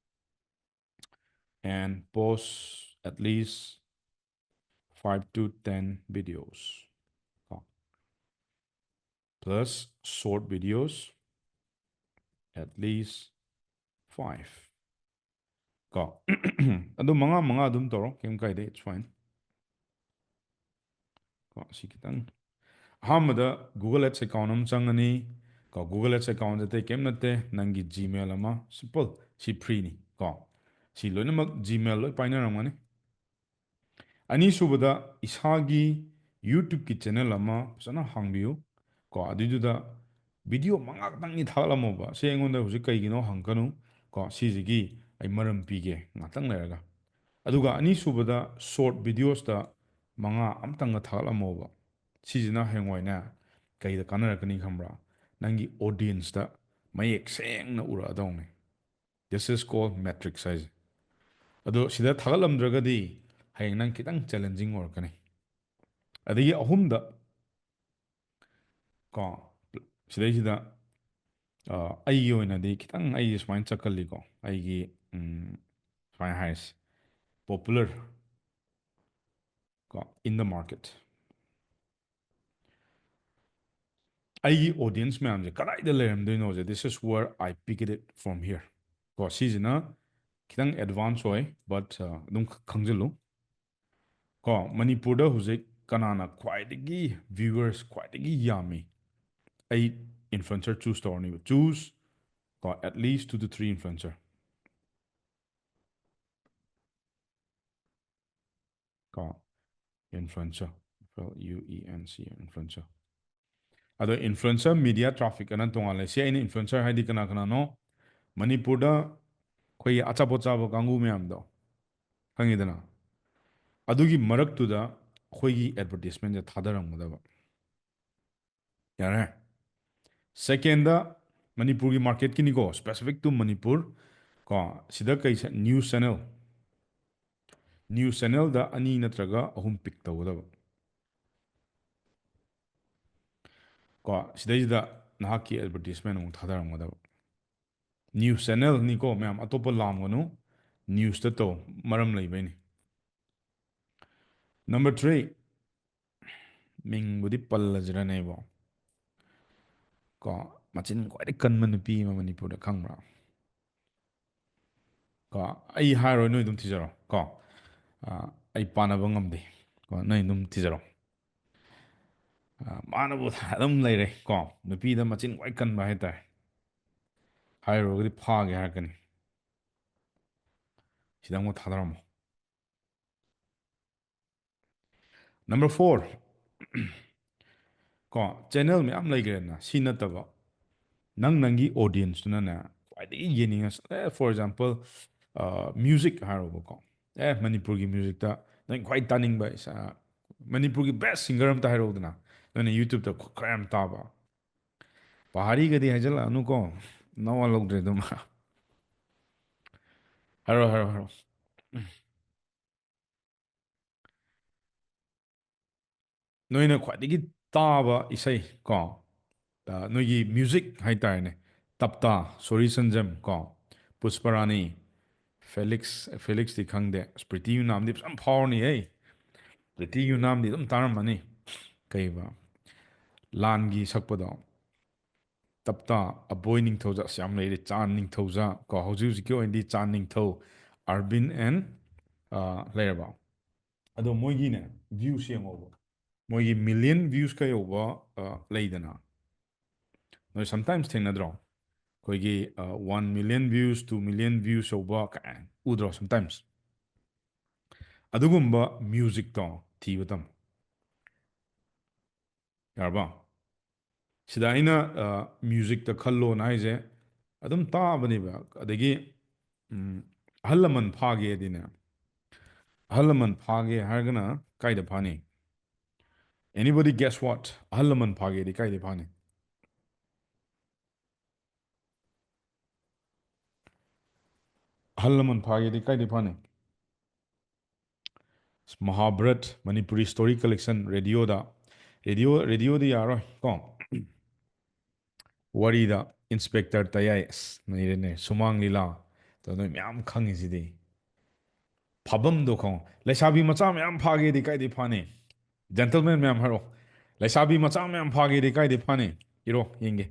and post at least five to ten videos. ꯀꯣ, plus short videos at least five꯫ ꯀꯣ, ꯑꯗꯨ ꯃꯉꯥ ꯃꯉꯥ ꯑꯗꯨꯝ ꯇꯧꯔꯣ, ꯀꯩꯝ ꯀꯥꯏꯗꯦ, it's fine꯫ ꯀꯣ, ꯁꯤ ꯈꯤꯇꯪ, ꯑꯍꯥꯟꯕꯗ Google Ads account ꯑꯃ ꯆꯪꯉꯅꯤ꯫ ꯀꯣ, Google Ads account ꯑꯇꯩ ꯀꯩꯝ ꯅꯠꯇꯦ, ꯅꯪꯒꯤ Gmail ꯑꯃ, simple, ꯁꯤ ꯐ꯭ꯔꯤꯅꯤ꯫ ꯀꯣ, ꯁꯤ ꯂꯣꯏꯅꯃꯛ Gmail ꯂꯣꯏ ꯄꯥꯏꯅꯔꯝꯒꯅꯤ꯫ ꯑꯅꯤꯁꯨꯕꯗ, ꯏꯁꯥꯒꯤ YouTube-ꯀꯤ channel ꯑꯃ ꯐꯖꯅ ꯍꯥꯡꯕꯤꯌꯨ꯫ ꯀꯣ, ꯑꯗꯨꯏꯗꯨꯗ ꯚꯤꯗꯤꯑꯣ ꯃꯉꯥ ꯈꯛꯇꯪꯗꯤ ꯊꯥꯒꯠꯂꯝꯃꯣꯕ꯫ ꯁꯤ ꯑꯩꯉꯣꯟꯗ ꯍꯧꯖꯤꯛ ꯀꯩꯒꯤꯅꯣ ꯍꯪꯉꯛꯀꯅꯨ ꯀꯣ, ꯁꯤꯁꯤꯒꯤ ꯑꯩ ꯃꯔꯝ ꯄꯤꯒꯦ ꯉꯥꯛꯇꯪ ꯂꯩꯔꯒ꯫ ꯑꯗꯨꯒ ꯑꯅꯤꯁꯨꯕꯗ, ꯁꯣꯔꯠ ꯚꯤꯗꯤꯑꯣꯁꯇ ꯃꯉꯥ ꯑꯝꯇꯪꯒ ꯊꯥꯒꯠꯂꯝꯃꯣꯕ꯫ ꯁꯤꯁꯤꯅ ꯍꯌꯦꯡꯋꯥꯏꯅꯦ ꯀꯩꯗ ꯀꯥꯟꯅꯔꯛꯀꯅꯤ ꯈꯪꯕ꯭ꯔꯥ? ꯅꯪꯒꯤ ꯑꯣꯗꯤꯌꯦꯟꯁꯇ ꯃꯌꯦꯛ ꯁꯦꯡꯅ ꯎꯔꯛꯑꯗꯧꯅꯤ꯫ This is called metrics ꯍꯥꯏꯁꯦ꯫ ꯑꯗꯣ ꯁꯤꯗ ꯊꯥꯒꯠꯂꯝꯗ꯭ꯔꯒꯗꯤ ꯍꯌꯦꯡ ꯅꯪ ꯈꯤꯇꯪ ꯆꯦꯂꯦꯟꯖꯤꯡ ꯑꯣꯏꯔꯛꯀꯅꯤ꯫ ꯑꯗꯒꯤ ꯑꯍꯨꯝꯗ, ꯀꯣ, ꯁꯤꯗꯩꯁꯤꯗ, ꯑ, ꯑꯩꯒꯤ ꯑꯣꯏꯅꯗꯤ ꯈꯤꯇꯪ ꯑꯩꯁꯦ ꯁꯨꯃꯥꯏꯅ ꯆꯠꯀꯜꯂꯤꯀꯣ, ꯑꯩꯒꯤ, ꯎꯝ, ꯁꯨꯃꯥꯏꯅ ꯍꯥꯏꯔꯁꯤ, popular ꯀꯣ, in the market꯫ ꯑꯩꯒꯤ ꯑꯣꯗꯤꯌꯦꯟꯁ ꯃꯌꯥꯝꯁꯦ ꯀꯗꯥꯏꯗ ꯂꯩꯔꯝꯗꯣꯏꯅꯣꯁꯦ, this is where I pick it from here꯫ ꯀꯣ, ꯁꯤꯁꯤꯅ ꯈꯤꯇꯪ ꯑꯦꯗꯚꯥꯟꯁ ꯑꯣꯏ, but, ꯑ, ꯑꯗꯨꯝ ꯈ-, ꯈꯪꯖꯤꯜꯂꯨ꯫ ꯀꯣ, ꯃꯅꯤꯄꯨꯔꯗ ꯍꯧꯖꯤꯛ ꯀꯅꯥꯅ ꯈ꯭ꯋꯥꯏꯗꯒꯤ ꯚ꯭ꯌꯨꯋꯔꯁ ꯈ꯭ꯋꯥꯏꯗꯒꯤ ꯌꯥꯝꯃꯤ? ꯑꯩ ꯏꯟꯐ꯭ꯂꯨꯑꯦꯟꯁꯔ ꯆꯨꯁ ꯇꯧꯔꯅꯤꯕ꯫ Choose, ꯀꯣ, at least two to three influencer꯫ ꯀꯣ, influencer, F L U E N C, influencer. ꯑꯗꯣ ꯏꯟꯐ꯭ꯂꯨꯑꯦꯟꯁꯔ ꯃꯦꯗꯤꯌꯥ ꯇ꯭ꯔꯥꯐꯤꯛ ꯑꯅ ꯇꯣꯉꯥꯟꯅ ꯂꯩ꯫ ꯁꯤ ꯑꯩꯅ ꯏꯟꯐ꯭ꯂꯨꯑꯦꯟꯁꯔ ꯍꯥꯏꯗꯤ ꯀꯅꯥ ꯀꯅꯥꯅꯣ? ꯃꯅꯤꯄꯨꯔꯗ ꯑꯩꯈꯣꯏꯒꯤ ꯑꯆꯥꯄꯣꯠ ꯆꯥꯕ ꯀꯥꯡꯕꯨ ꯃꯌꯥꯝꯗꯣ, ꯈꯪꯉꯤꯗꯅ? ꯑꯗꯨꯒꯤ ꯃꯔꯛꯇꯨꯗ ꯑꯩꯈꯣꯏꯒꯤ ꯑꯦꯗꯚꯔꯇꯤꯁꯃꯦꯟꯁꯦ ꯊꯥꯗꯔꯝꯒꯗꯕ꯫ ꯌꯥꯔꯦ꯫ ꯁꯦꯀꯦꯟꯗ, ꯃꯅꯤꯄꯨꯔꯒꯤ ꯃꯥꯔꯀꯦꯠꯀꯤꯅꯤꯀꯣ, specific to ꯃꯅꯤꯄꯨꯔ꯫ ꯀꯣ, ꯁꯤꯗ ꯀꯩ ꯁꯦ-, ꯅ꯭ꯌꯨꯁ ꯆꯦꯅꯦꯜ꯫ ꯅ꯭ꯌꯨꯁ ꯆꯦꯅꯦꯜꯗ ꯑꯅꯤ ꯅꯠꯇ꯭ꯔꯒ ꯑꯍꯨꯝ ꯄꯤꯛ ꯇꯧꯒꯗꯕ꯫ ꯀꯣ, ꯁꯤꯗꯩꯁꯤꯗ ꯅꯍꯥꯛꯀꯤ ꯑꯦꯗꯚꯔꯇꯤꯁꯃꯦꯟ ꯑꯃꯨꯛ ꯊꯥꯗꯔꯝꯒꯗꯕ꯫ ꯅ꯭ꯌꯨꯁ ꯆꯦꯅꯦꯜꯅꯤꯀꯣ ꯃꯌꯥꯝ, ꯑꯇꯣꯞꯄ ꯂꯥꯝꯒꯅꯨ, ꯅ꯭ꯌꯨꯁꯇ ꯇꯧ, ꯃꯔꯝ ꯂꯩꯕꯩꯅꯤ꯫ Number three, ꯃꯤꯡꯕꯨꯗꯤ ꯄꯜꯂꯁꯤꯔꯅꯦꯕꯣ꯫ ꯀꯣ, ꯃꯆꯤꯟ ꯈ꯭ꯋꯥꯏꯗꯩ ꯀꯟꯕ ꯅꯨꯄꯤ ꯑꯃ ꯃꯅꯤꯄꯨꯔꯗ ꯈꯪꯕ꯭ꯔꯥ? ꯀꯣ, ꯑꯩ ꯍꯥꯏꯔꯣꯏ, ꯅꯣꯏ ꯑꯗꯨꯝ ꯊꯤꯖꯔꯣ ꯀꯣ꯫ ꯑ, ꯑꯩ ꯄꯥꯅꯕ ꯉꯝꯗꯦ ꯀꯣ, ꯅꯣꯏ ꯑꯗꯨꯝ ꯊꯤꯖꯔꯣ꯫ ꯑ, ꯃꯥꯅꯕꯨ ꯑꯗꯨꯝ ꯂꯩꯔꯦ ꯀꯣ, ꯅꯨꯄꯤꯗ ꯃꯆꯤꯟ ꯈ꯭ꯋꯥꯏ ꯀꯟꯕ ꯍꯥꯏꯇꯥꯔꯦ꯫ ꯍꯥꯏꯔꯨꯔꯒꯗꯤ ꯐꯥꯒꯦ ꯍꯥꯏꯔꯛꯀꯅꯤ꯫ ꯁꯤꯗ ꯑꯃꯨꯛ ꯊꯥꯗꯔꯝꯃꯣ꯫ Number four, ꯀꯣ, ꯆꯦꯅꯦꯜ ꯃꯌꯥꯝ ꯂꯩꯈ꯭ꯔꯦꯗꯅ, ꯁꯤ ꯅꯠꯇꯕ ꯅꯪ ꯅꯪꯒꯤ ꯑꯣꯗꯤꯌꯦꯟꯁꯇꯨꯅꯅꯦ ꯈ꯭ꯋꯥꯏꯗꯒꯤ ꯌꯦꯡꯅꯤꯡꯉ, ꯑꯦ, ꯐꯣꯔ ꯑꯦꯛꯖꯥꯝꯄꯜ, ꯃ꯭ꯌꯨꯖꯤꯛ ꯍꯥꯏꯔꯣꯕꯀꯣ꯫ ꯑꯦ, ꯃꯅꯤꯄꯨꯔꯒꯤ ꯃ꯭ꯌꯨꯖꯤꯛꯇ ꯅꯪ ꯈ꯭ꯋꯥꯏ ꯇꯥꯅꯤꯡꯕ ꯏꯁꯥ, ꯃꯅꯤꯄꯨꯔꯒꯤ ꯕꯦꯁ ꯁꯤꯡꯒꯔ ꯑꯝꯇ ꯍꯥꯏꯔꯛꯎꯗꯅ, ꯅꯣꯏꯅ ꯌꯨꯇ꯭ꯌꯨꯕꯇ ꯈ-, ꯈꯔ ꯌꯥꯝ ꯇꯥꯕ꯫ ꯄꯍꯥꯔꯤꯒꯗꯤ ꯍꯥꯏꯖꯜꯂꯛꯑꯅꯨꯀꯣ, ꯅꯋꯥ ꯂꯧꯗ꯭ꯔꯦ ꯑꯗꯨꯃ꯫ ꯍꯥꯏꯔꯣ, ꯍꯥꯏꯔꯣ, ꯍꯥꯏꯔꯣ꯫ ꯅꯣꯏꯅ ꯈ꯭ꯋꯥꯏꯗꯒꯤ ꯇꯥꯕ ꯏꯁꯩ ꯀꯣ, ꯑ, ꯅꯣꯏꯒꯤ ꯃ꯭ꯌꯨꯖꯤꯛ ꯍꯥꯏꯇꯥꯔꯦꯅꯦ, ꯇꯞꯇꯥ, ꯁꯣꯔꯤ ꯁꯟꯖꯝ ꯀꯣ, ꯄꯨꯁꯄꯔꯥꯅꯤ, ꯐꯦꯂꯤꯛꯁ, ꯐꯦꯂꯤꯛꯁꯇꯤ ꯈꯪꯗꯦ, ꯄ꯭ꯔꯤꯇꯤ ꯌꯨꯅꯥꯝꯗꯤ ꯐꯖꯅ ꯐꯥꯎꯔꯅꯤ ꯍꯦ꯫ ꯄ꯭ꯔꯤꯇꯤ ꯌꯨꯅꯥꯝꯗꯤ ꯑꯗꯨꯝ ꯇꯥꯔꯝꯃꯅꯤ꯫ ꯀꯩꯕ? ꯂꯥꯟꯒꯤ ꯁꯛꯄꯗꯣ꯫ ꯇꯞꯇꯥ, ꯑꯕꯣꯏ ꯅꯤꯡꯊꯧꯖꯥ, ꯑꯁ, ꯌꯥꯝ ꯂꯩꯔꯦ꯫ ꯆꯥꯟ ꯅꯤꯡꯊꯧꯖꯥ ꯀꯣ, ꯍꯧꯖꯤꯛ ꯍꯧꯖꯤꯛꯀꯤ ꯑꯣꯏꯅꯗꯤ ꯆꯥꯟ ꯅꯤꯡꯊꯧ, ꯑꯥꯔꯕꯤꯟ and, ꯑ, ꯂꯩꯔꯕ? ꯑꯗꯣ ꯃꯣꯏꯒꯤꯅꯦ, ꯚ꯭ꯌꯨꯁ ꯌꯦꯡꯉꯣꯕ꯫ ꯃꯣꯏꯒꯤ ꯃꯤꯂꯤꯌꯟ ꯚ꯭ꯌꯨꯁꯀ ꯌꯧꯕ, ꯑ, ꯂꯩꯗꯅ꯫ ꯅꯣꯏ sometimes ꯊꯦꯡꯅꯗ꯭ꯔꯣ? ꯑꯩꯈꯣꯏꯒꯤ, ꯑ, one million views, two million views ꯌꯧꯕ ꯀꯥꯏꯅ ꯎꯗ꯭ꯔꯣ sometimes? ꯑꯗꯨꯒꯨꯝꯕ ꯃ꯭ꯌꯨꯖꯤꯛꯇꯣ ꯊꯤꯕ ꯇꯝꯃꯣ꯫ ꯌꯥꯔꯕ? ꯁꯤꯗ ꯑꯩꯅ, ꯑ, ꯃ꯭ꯌꯨꯖꯤꯛꯇ ꯈꯜꯂꯣꯅ ꯍꯥꯏꯁꯦ ꯑꯗꯨꯝ ꯇꯥꯕꯅꯦꯕ꯫ ꯑꯗꯒꯤ, ꯎꯝ, ꯑꯍꯜ ꯂꯃꯟ ꯐꯥꯒꯦꯗꯤꯅꯦ, ꯑꯍꯜ ꯂꯃꯟ ꯐꯥꯒꯦ ꯍꯥꯏꯔꯒꯅ ꯀꯥꯏꯗ ꯐꯥꯅꯤ? Anybody guess what? ꯑꯍꯜ ꯂꯃꯟ ꯐꯥꯒꯦꯗꯤ ꯀꯥꯏꯗ ꯐꯥꯅꯤ? ꯑꯍꯜ ꯂꯃꯟ ꯐꯥꯒꯦꯗꯤ ꯀꯥꯏꯗ ꯐꯥꯅꯤ? Mahabharat, Manipuri story collection, ꯔꯦꯗꯤꯑꯣꯗ꯫ Radio, ꯔꯦꯗꯤꯑꯣꯗꯤ ꯌꯥꯔꯣꯏ ꯀꯣ꯫ ꯋꯥꯔꯤꯗ ꯏꯟꯁꯄꯦꯛꯇꯔ ꯇꯌꯥꯏ, ꯑꯁ, ꯅꯩꯔꯦꯅꯦ, ꯁꯨꯃꯥꯡ ꯂꯤꯂꯥ꯫ ꯑꯗꯣ ꯅꯣꯏ ꯃꯌꯥꯝ ꯈꯪꯉꯤꯁꯤꯗꯤ꯫ ꯐꯥꯐꯝꯗꯣ ꯈꯪꯉꯣ꯫ ꯂꯩꯁꯥꯕꯤ ꯃꯆꯥ ꯃꯌꯥꯝ ꯐꯥꯒꯦꯗꯤ ꯀꯥꯏꯗꯩ ꯐꯥꯅꯤ? Gentleman ꯃꯌꯥꯝ ꯍꯥꯏꯔꯛꯑꯣ꯫ ꯂꯩꯁꯥꯕꯤ ꯃꯆꯥ ꯃꯌꯥꯝ ꯐꯥꯒꯦꯗꯤ ꯀꯥꯏꯗꯩ ꯐꯥꯅꯤ? ꯏꯔꯣ, ꯌꯦꯡꯒꯦ꯫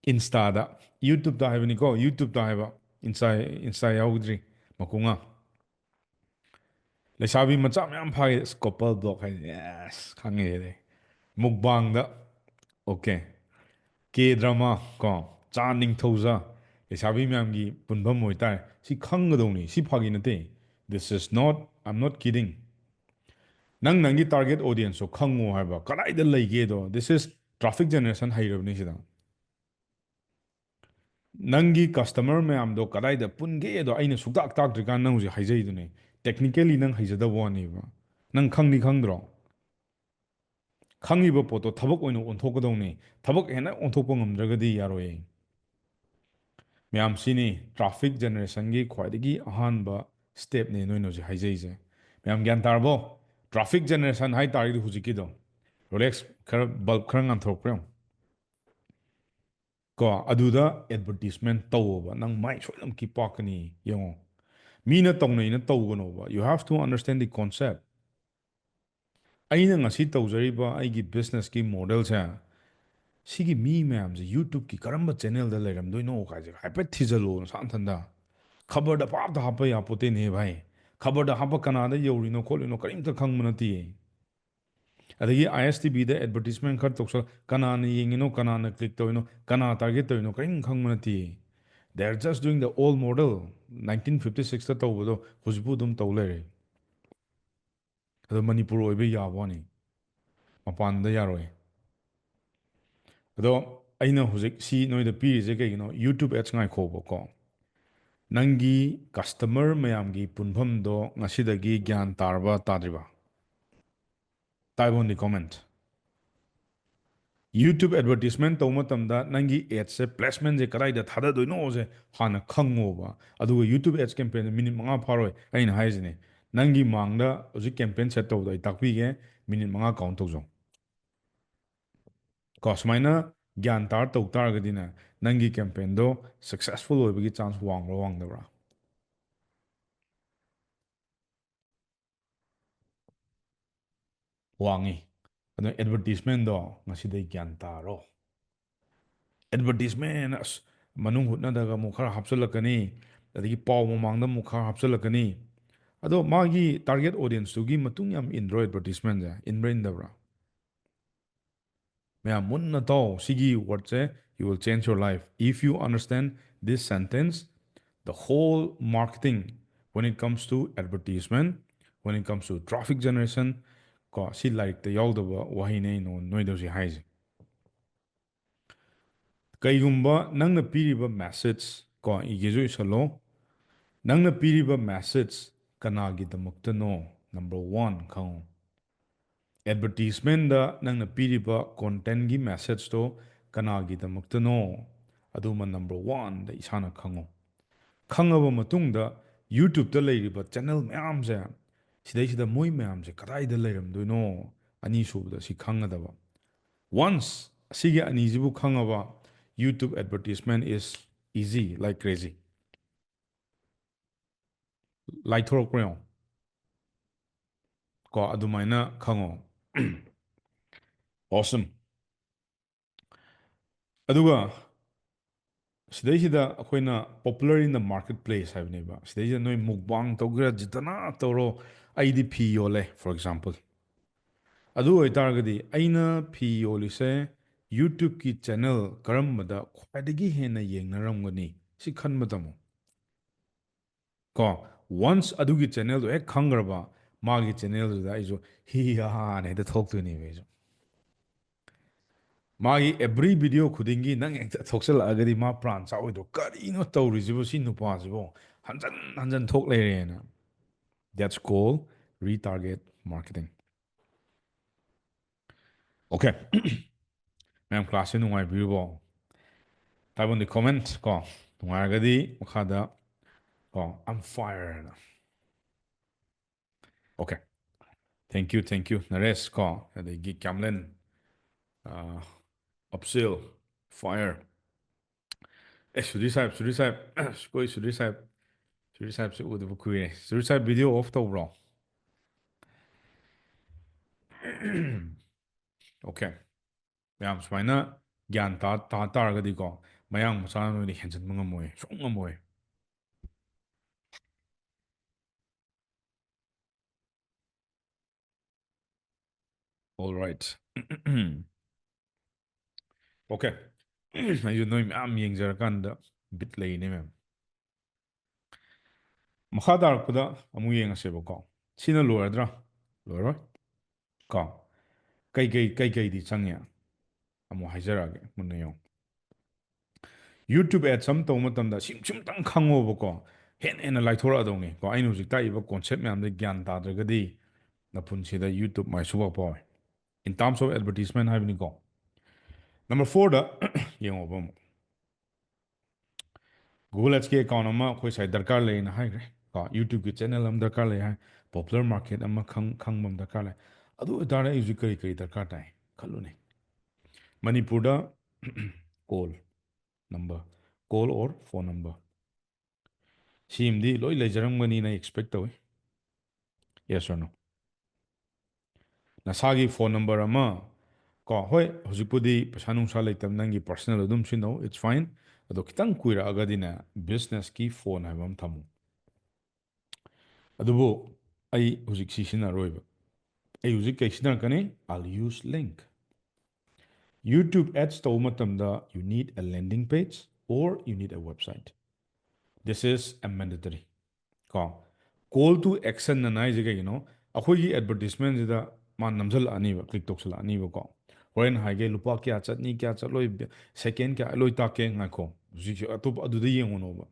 ꯏꯟꯁꯇꯥꯗ, ꯌꯨꯇ꯭ꯌꯨꯕꯇ ꯍꯥꯏꯕꯅꯤꯀꯣ, ꯌꯨꯇ꯭ꯌꯨꯕꯇ ꯍꯥꯏꯕ꯫ ꯏꯟꯁꯇꯥ, ꯏꯟꯁꯇꯥ ꯌꯥꯎꯗ꯭ꯔꯤ, ꯃꯈꯣꯡꯉꯥ꯫ ꯂꯩꯁꯥꯕꯤ ꯃꯆꯥ ꯃꯌꯥꯝ ꯐꯥꯒꯦ, ꯑꯁ, couple vlog ꯍꯥꯏꯁꯦ, yes, ꯈꯪꯉꯦ ꯑꯗꯩ꯫ ꯃꯨꯛꯕꯥꯡꯗ, okay꯫ K drama ꯀꯣ, ꯆꯥꯟ ꯅꯤꯡꯊꯧꯖꯥ, ꯂꯩꯁꯥꯕꯤ ꯃꯌꯥꯝꯒꯤ ꯄꯨꯟꯐꯝ ꯑꯣꯏꯇꯥꯔꯦ꯫ ꯁꯤ ꯈꯪꯒꯗꯧꯅꯤ, ꯁꯤ ꯐꯥꯒꯤ ꯅꯠꯇꯦ꯫ This is not, I'm not kidding꯫ ꯅꯪ ꯅꯪꯒꯤ target audienceꯇꯣ ꯈꯪꯉꯣ ꯍꯥꯏꯕ, ꯀꯗꯥꯏꯗ ꯂꯩꯒꯦꯗꯣ꯫ This is traffic generation ꯍꯩꯔꯕꯅꯤ ꯁꯤꯗ꯫ ꯅꯪꯒꯤ customer ꯃꯌꯥꯝꯗꯣ ꯀꯗꯥꯏꯗ ꯄꯨꯟꯒꯦꯗꯣ ꯑꯩꯅ ꯁꯨꯛꯇꯥꯛ ꯇꯥꯛꯇ꯭ꯔꯤꯀꯥꯟꯗ ꯅꯪ ꯍꯧꯖꯤꯛ ꯍꯥꯏꯖꯩꯗꯨꯅꯦ꯫ Technically ꯅꯪ ꯍꯩꯖꯗꯕ ꯋꯥꯅꯦꯕ꯫ ꯅꯪ ꯈꯪꯗꯤ ꯈꯪꯗ꯭ꯔꯣ? ꯈꯪꯉꯤꯕ ꯄꯣꯠꯇꯣ ꯊꯕꯛ ꯑꯣꯏꯅ ꯑꯣꯟꯊꯣꯛꯀꯗꯧꯅꯤ꯫ ꯊꯕꯛ ꯍꯦꯟꯅ ꯑꯣꯟꯊꯣꯛꯄ ꯉꯝꯗ꯭ꯔꯒꯗꯤ ꯌꯥꯔꯣꯏꯌꯦ꯫ ꯃꯌꯥꯝ, ꯁꯤꯅꯤ traffic generationꯒꯤ ꯈ꯭ꯋꯥꯏꯗꯒꯤ ꯑꯍꯥꯟꯕ stepꯅꯦ ꯅꯣꯏꯅ ꯍꯧꯖꯤꯛ ꯍꯥꯏꯖꯩꯁꯦ꯫ ꯃꯌꯥꯝ ꯒ꯭ꯌꯥꯟ ꯇꯥꯔꯕꯣ? Traffic generation ꯍꯥꯏ ꯇꯥꯔꯒꯗꯤ ꯍꯧꯖꯤꯛꯀꯤꯗꯣ꯫ Rolex ꯈꯔ, bulb ꯈꯔ ꯉꯥꯟꯊꯣꯔꯛꯄ꯭ꯔꯥ ꯌꯦꯡꯉꯣ꯫ ꯀꯣ, ꯑꯗꯨꯗ advertisement ꯇꯧꯋꯣꯕ꯫ ꯅꯪ ꯃꯥꯏ ꯁꯣꯏꯗꯅꯃꯛꯀꯤ ꯄꯥꯛꯀꯅꯤ꯫ ꯌꯦꯡꯉꯣ, ꯃꯤꯅ ꯇꯧꯅꯩꯅ ꯇꯧꯒꯅꯣꯕ꯫ You have to understand the concept. ꯑꯩꯅ ꯉꯁꯤ ꯇꯧꯖꯔꯤꯕ ꯑꯩꯒꯤ businessꯀꯤ modelꯁꯦ, ꯁꯤꯒꯤ ꯃꯤ ꯃꯌꯥꯝꯁꯦ YouTubeꯀꯤ ꯀꯔꯝꯕ channelꯗ ꯂꯩꯔꯝꯗꯣꯏꯅꯣ ꯀꯥꯏꯁꯦ ꯍꯥꯏꯐꯦꯠ ꯊꯤꯖꯜꯂꯣ ꯅꯁꯥ ꯅꯊꯟꯗ꯫ ꯈꯕꯔꯗ ꯄꯥꯞꯇ ꯍꯥꯞꯄ ꯌꯥꯄꯣꯠꯇꯦꯅꯦ ꯚꯥꯏ꯫ ꯈꯕꯔꯗ ꯍꯥꯞꯄ ꯀꯅꯥꯗ ꯌꯧꯔꯤꯅꯣ ꯈꯣꯠꯂꯤꯅꯣ ꯀꯔꯤꯝꯇ ꯈꯪꯕ ꯅꯠꯇꯦ꯫ ꯑꯗꯒꯤ ISTVꯗ advertisement ꯈꯔ ꯇꯧꯁꯜ, ꯀꯅꯥꯅ ꯌꯦꯡꯉꯤꯅꯣ, ꯀꯅꯥꯅ click ꯇꯧꯔꯤꯅꯣ, ꯀꯅꯥ target ꯇꯧꯔꯤꯅꯣ ꯀꯔꯤꯝ ꯈꯪꯕ ꯅꯠꯇꯦ꯫ They are just doing the old model, nineteen fifty sixꯇ ꯇꯧꯕꯗꯣ ꯍꯧꯖꯤꯛꯄꯨ ꯑꯗꯨꯝ ꯇꯧ ꯂꯩꯔꯦ꯫ ꯑꯗꯣ ꯃꯅꯤꯄꯨꯔ ꯑꯣꯏꯕ ꯌꯥꯕ ꯋꯥꯅꯤ, ꯃꯄꯥꯟꯗ ꯌꯥꯔꯣꯏ꯫ ꯑꯗꯣ ꯑꯩꯅ ꯍꯧꯖꯤꯛ ꯁꯤ ꯅꯣꯏꯗ ꯄꯤꯔꯤꯁꯦ ꯀꯩꯒꯤꯅꯣ? YouTube ads ꯉꯥꯏꯈꯣꯕꯀꯣ꯫ ꯅꯪꯒꯤ customer ꯃꯌꯥꯝꯒꯤ ꯄꯨꯟꯐꯝꯗꯣ ꯉꯁꯤꯗꯒꯤ ꯒ꯭ꯌꯥꯟ ꯇꯥꯔꯕ ꯇꯥꯗ꯭ꯔꯤꯕ? Type on the comment. YouTube advertisement ꯇꯧꯕ ꯃꯇꯝꯗ ꯅꯪꯒꯤ adꯁꯦ, placementꯁꯦ ꯀꯗꯥꯏꯗ ꯊꯥꯗꯗꯣꯏꯅꯣꯁꯦ ꯍꯥꯟꯅ ꯈꯪꯉꯣꯕ꯫ ꯑꯗꯨꯒ YouTube ads campaign ꯃꯤꯅꯤꯠ ꯃꯉꯥ ꯐꯥꯔꯣꯏ ꯑꯩꯅ ꯍꯥꯏꯔꯤꯁꯤꯅꯦ꯫ ꯅꯪꯒꯤ ꯃꯥꯡꯗ ꯍꯧꯖꯤꯛ campaign set ꯇꯧꯕꯗꯣ ꯑꯩ ꯇꯥꯛꯄꯤꯒꯦ, ꯃꯤꯅꯤꯠ ꯃꯉꯥ count ꯇꯧꯖꯧ꯫ ꯀꯣ, ꯁꯨꯃꯥꯏꯅ ꯒ꯭ꯌꯥꯟ ꯇꯥꯔ ꯇꯧ ꯇꯥꯔꯒꯗꯤꯅꯦ, ꯅꯪꯒꯤ campaignꯗꯣ successful ꯑꯣꯏꯕꯒꯤ chance ꯋꯥꯡꯕ꯭ꯔꯥ ꯋꯥꯡꯗꯕ꯭ꯔꯥ? ꯋꯥꯡꯉꯤ꯫ ꯑꯗꯨꯅ advertisementꯗꯣ ꯉꯁꯤꯗꯩ ꯒ꯭ꯌꯥꯟ ꯇꯥꯔꯣ꯫ Advertisement ꯑꯁ ꯃꯅꯨꯡ ꯍꯨꯠꯅꯗꯒ ꯑꯃꯨꯛ ꯈꯔ ꯍꯥꯞꯆꯤꯜꯂꯛꯀꯅꯤ, ꯑꯗꯒꯤ ꯄꯥꯎ ꯃꯃꯥꯡꯗ ꯑꯃꯨꯛ ꯈꯔ ꯍꯥꯞꯆꯤꯜꯂꯛꯀꯅꯤ꯫ ꯑꯗꯣ ꯃꯥꯒꯤ target audienceꯇꯨꯒꯤ ꯃꯇꯨꯡ ꯌꯥꯝ ꯏꯟꯗ꯭ꯔꯣ advertisementꯁꯦ? ꯏꯟꯕ꯭ꯔꯥ ꯏꯟꯗꯕ꯭ꯔꯥ? ꯃꯌꯥꯝ ꯃꯨꯟꯅ ꯇꯥꯎ, ꯁꯤꯒꯤ wordꯁꯦ, you will change your life. If you understand this sentence, the whole marketing when it comes to advertisement When it comes to traffic generation, ꯀꯣ, ꯁꯤ ꯂꯥꯏꯔꯤꯛꯇ ꯌꯥꯎꯗꯕ ꯋꯥꯍꯩꯅꯦ ꯑꯩꯅ ꯅꯣꯏꯗ ꯍꯧꯖꯤꯛ ꯍꯥꯏꯁꯦ꯫ ꯀꯩꯒꯨꯝꯕ ꯅꯪꯅ ꯄꯤꯔꯤꯕ message, ꯀꯣ, ꯏꯒꯦꯁꯨ ꯏꯁꯜꯂꯣ, ꯅꯪꯅ ꯄꯤꯔꯤꯕ message ꯀꯅꯥꯒꯤꯗꯃꯛꯇꯅꯣ? Number one ꯈꯪꯉꯨ꯫ Advertisementꯗ ꯅꯪꯅ ꯄꯤꯔꯤꯕ contentꯀꯤ messageꯇꯣ ꯀꯅꯥꯒꯤꯗꯃꯛꯇꯅꯣ? ꯑꯗꯨꯃ number oneꯗ ꯏꯁꯥꯅ ꯈꯪꯉꯨ꯫ ꯈꯪꯉꯕ ꯃꯇꯨꯡꯗ YouTubeꯇ ꯂꯩꯔꯤꯕ channel ꯃꯌꯥꯝꯁꯦ, ꯁꯤꯗꯩꯁꯤꯗ ꯃꯣꯏ ꯃꯌꯥꯝꯁꯦ ꯀꯗꯥꯏꯗ ꯂꯩꯔꯝꯗꯣꯏꯅꯣ? ꯑꯅꯤꯁꯨꯕꯗ ꯁꯤ ꯈꯪꯒꯗꯕ꯫ Once ꯑꯁꯤꯒꯤ ꯑꯅꯤꯁꯤꯕꯨ ꯈꯪꯉꯕ, YouTube advertisement is easy like crazy꯫ ꯂꯥꯏꯊꯣꯔꯛꯄ꯭ꯔꯥ ꯌꯦꯡꯉꯣ꯫ ꯀꯣ, ꯑꯗꯨꯃꯥꯏꯅ ꯈꯪꯉꯣ꯫ Awesome꯫ ꯑꯗꯨꯒ ꯁꯤꯗꯩꯁꯤꯗ ꯑꯩꯈꯣꯏꯅ popular in the marketplace ꯍꯥꯏꯕꯅꯦꯕ꯫ ꯁꯤꯗꯩꯁꯤꯗ ꯅꯣꯏ mukbang ꯇꯧꯒꯦꯔꯥ, ꯖꯤꯇꯅ ꯇꯧꯔꯣ, ꯑꯩꯗꯤ ꯐꯤ ꯌꯣꯜꯂꯦ, for example꯫ ꯑꯗꯨ ꯑꯣꯏꯇꯥꯔꯒꯗꯤ ꯑꯩꯅ ꯐꯤ ꯌꯣꯜꯂꯤꯁꯦ YouTubeꯀꯤ channel ꯀꯔꯝꯕꯗ ꯈ꯭ꯋꯥꯏꯗꯒꯤ ꯍꯦꯟꯅ ꯌꯦꯡꯅꯔꯝꯒꯅꯤ? ꯁꯤ ꯈꯟꯕ ꯇꯝꯃꯨ꯫ ꯀꯣ, once ꯑꯗꯨꯒꯤ channelꯗꯣ ꯍꯦꯛ ꯈꯪꯈ꯭ꯔꯕ, ꯃꯥꯒꯤ channelꯗꯨꯗ ꯑꯩꯁꯨ ꯍꯤ ꯍꯤ ꯍꯥ ꯍꯥꯅ ꯍꯦꯛꯇ ꯊꯣꯛꯇꯣꯏꯅꯦꯕ ꯑꯩꯁꯨ꯫ ꯃꯥꯒꯤ every video ꯈꯨꯗꯤꯡꯒꯤ ꯅꯪ ꯍꯦꯛꯇ ꯊꯣꯛꯆꯜꯂꯛꯑꯒꯗꯤ ꯃꯥ ꯄ꯭ꯔꯥꯟ ꯆꯥꯛꯑꯣꯏꯗ꯭ꯔꯣ? "ꯀꯔꯤꯅꯣ ꯇꯧꯔꯤꯁꯤꯕꯣ, ꯁꯤ ꯅꯨꯄꯥꯁꯤꯕꯣ? ꯍꯟꯖꯟ ꯍꯟꯖꯟ ꯊꯣꯛ ꯂꯩꯔꯦꯅ." That's called retarget marketing. Okay꯫ ꯃꯌꯥꯝ classꯁꯦ ꯅꯨꯡꯉꯥꯏꯕꯤꯔꯤꯕꯣ? Type on the comment, ꯀꯣ꯫ ꯅꯨꯡꯉꯥꯏꯔꯒꯗꯤ ꯃꯈꯥꯗ, ꯀꯣ, "I'm fire" ꯍꯥꯏꯅ꯫ Okay꯫ Thank you, thank you, ꯅꯔꯦꯁ, ꯀꯣ, ꯑꯗꯒꯤ ꯀ꯭ꯌꯥꯝꯂꯦꯟ, ꯑꯥ, ꯑꯞꯁꯦꯜ, fire꯫ ꯑꯦ, ꯁꯨꯙꯤꯔ ꯁꯥꯍꯦꯕ, ꯁꯨꯙꯤꯔ ꯁꯥꯍꯦꯕ, ꯑꯩꯈꯣꯏ ꯁꯨꯙꯤꯔ ꯁꯥꯍꯦꯕ, ꯁꯨꯙꯤꯔ ꯁꯥꯍꯦꯕꯁꯦ ꯎꯗꯕ ꯀꯨꯏꯔꯦ꯫ ꯁꯨꯙꯤꯔ ꯁꯥꯍꯦꯕ video off ꯇꯧꯕ꯭ꯔꯣ? Okay꯫ ꯃꯌꯥꯝ ꯁꯨꯃꯥꯏꯅ ꯒ꯭ꯌꯥꯟ ꯇꯥ, ꯇꯥ ꯇꯥꯔꯒꯗꯤꯀꯣ, ꯃꯌꯥꯡ ꯃꯆꯥꯅ ꯅꯣꯏꯗ ꯍꯦꯟꯖꯟꯕ ꯉꯝꯃꯣꯏ, ꯁꯨꯡꯉꯝ ꯉꯝꯃꯣꯏ꯫ All right꯫ Okay꯫ ꯑꯩꯁꯨ ꯅꯣꯏ ꯃꯌꯥꯝ ꯌꯦꯡꯖꯔꯀꯥꯟꯗ bit ꯂꯩꯅꯦ, ꯃꯌꯥꯝ꯫ ꯃꯈꯥ ꯇꯥꯔꯛꯄꯗ ꯑꯃꯨꯛ ꯌꯦꯡꯉꯁꯦꯕꯀꯣ꯫ ꯁꯤꯅ ꯂꯣꯏꯔꯗ꯭ꯔꯥ? ꯂꯣꯏꯔꯣꯏ꯫ ꯀꯣ, ꯀꯩꯀꯩ ꯀꯩꯀꯩꯗꯤ ꯆꯪꯉꯦ? ꯑꯃꯨꯛ ꯍꯥꯏꯖꯔꯛꯑꯒꯦ, ꯃꯨꯟꯅ ꯌꯦꯡꯉꯨ꯫ YouTube ads ꯑꯃ ꯇꯧꯕ ꯃꯇꯝꯗ ꯁꯤ ꯁꯤꯝꯇꯪ ꯈꯪꯉꯣꯕꯀꯣ, ꯍꯦꯟꯅ ꯍꯦꯟꯅ ꯂꯥꯏꯊꯣꯔꯛꯑꯗꯧꯅꯤ꯫ ꯀꯣ, ꯑꯩꯅ ꯍꯧꯖꯤꯛ ꯇꯥꯛꯏꯕ concept ꯃꯌꯥꯝꯁꯦ ꯒ꯭ꯌꯥꯟ ꯇꯥꯗ꯭ꯔꯒꯗꯤ ꯅꯄꯨꯟꯁꯤꯗ YouTube my ꯁꯨꯡꯄꯥꯛ ꯄꯥꯛꯑꯣꯏ꯫ In terms of advertisement ꯍꯥꯏꯕꯅꯤꯀꯣ꯫ Number fourꯗ ꯌꯦꯡꯉꯣꯕ ꯑꯃꯨꯛ꯫ Google Adsꯀꯤ account ꯑꯃ ꯑꯩꯈꯣꯏ ꯁꯥꯏ ꯗꯔꯀꯥꯔ ꯂꯩꯅ ꯍꯥꯏꯈ꯭ꯔꯦ꯫ ꯀꯣ, YouTubeꯀꯤ channel ꯑꯃ ꯗꯔꯀꯥꯔ ꯂꯩ ꯍꯥꯏ, popular market ꯑꯃ ꯈꯪ-, ꯈꯪꯕ ꯑꯃ ꯗꯔꯀꯥꯔ ꯂꯩ꯫ ꯑꯗꯨ ꯑꯣꯏꯇꯥꯔꯗꯤ ꯑꯩ ꯍꯧꯖꯤꯛ ꯀꯔꯤ ꯀꯔꯤ ꯗꯔꯀꯥꯔ ꯇꯥꯏ? ꯈꯜꯂꯨꯅꯦ꯫ ꯃꯅꯤꯄꯨꯔꯗ call number, call or phone number, ꯁꯤꯃꯗꯤ ꯂꯣꯏ ꯂꯩꯖꯔꯝꯒꯅꯤꯅ expect ꯇꯧꯏ꯫ Yes or no? ꯅꯁꯥꯒꯤ phone number ꯑꯃ, ꯀꯣ, ꯍꯣꯏ, ꯍꯧꯖꯤꯛꯄꯨꯗꯤ ꯄꯩꯁꯥ ꯅꯨꯡꯁꯥ ꯂꯩꯇꯕ, ꯅꯪꯒꯤ personal ꯑꯗꯨꯝ ꯁꯤꯖꯤꯟꯅꯧ, it's fine꯫ ꯑꯗꯣ ꯈꯤꯇꯪ ꯀꯨꯏꯔꯛꯑꯒꯗꯤꯅꯦ, businessꯀꯤ phone ꯍꯥꯏꯕ ꯑꯃ ꯊꯝꯃꯨ꯫ ꯑꯗꯨꯕꯨ ꯑꯩ ꯍꯧꯖꯤꯛ ꯁꯤ ꯁꯤꯖꯤꯟꯅꯔꯣꯏꯕ꯫ ꯑꯩ ꯍꯧꯖꯤꯛ ꯀꯩ ꯁꯤꯖꯤꯟꯅꯔꯛꯀꯅꯤ? I'll use link꯫ YouTube ads ꯇꯧꯕ ꯃꯇꯝꯗ, you need a landing page or you need a website. This is a mandatory꯫ ꯀꯣ, call to action ꯑꯅ ꯍꯥꯏꯁꯦ ꯀꯩꯒꯤꯅꯣ? ꯑꯩꯈꯣꯏꯒꯤ advertisementꯁꯤꯗ ꯃꯥ ꯅꯝꯁꯤꯜꯂꯛꯑꯅꯤꯕ, click ꯇꯧꯁꯤꯜꯂꯛꯑꯅꯤꯕꯀꯣ꯫ ꯍꯣꯔꯦꯟ ꯍꯥꯏꯒꯦ, ꯂꯨꯄꯥ ꯀꯌꯥ ꯆꯠꯅꯤ, ꯀꯌꯥ ꯆꯠꯂꯣꯏ, second ꯀꯌꯥ ꯂꯣꯏ ꯇꯥꯛꯀꯦ, ꯉꯥꯏꯈꯣ꯫ ꯍꯧꯖꯤꯛꯁꯦ ꯑꯇꯣꯞꯄ ꯑꯗꯨꯗ ꯌꯦꯡꯉꯨꯅꯣꯕ꯫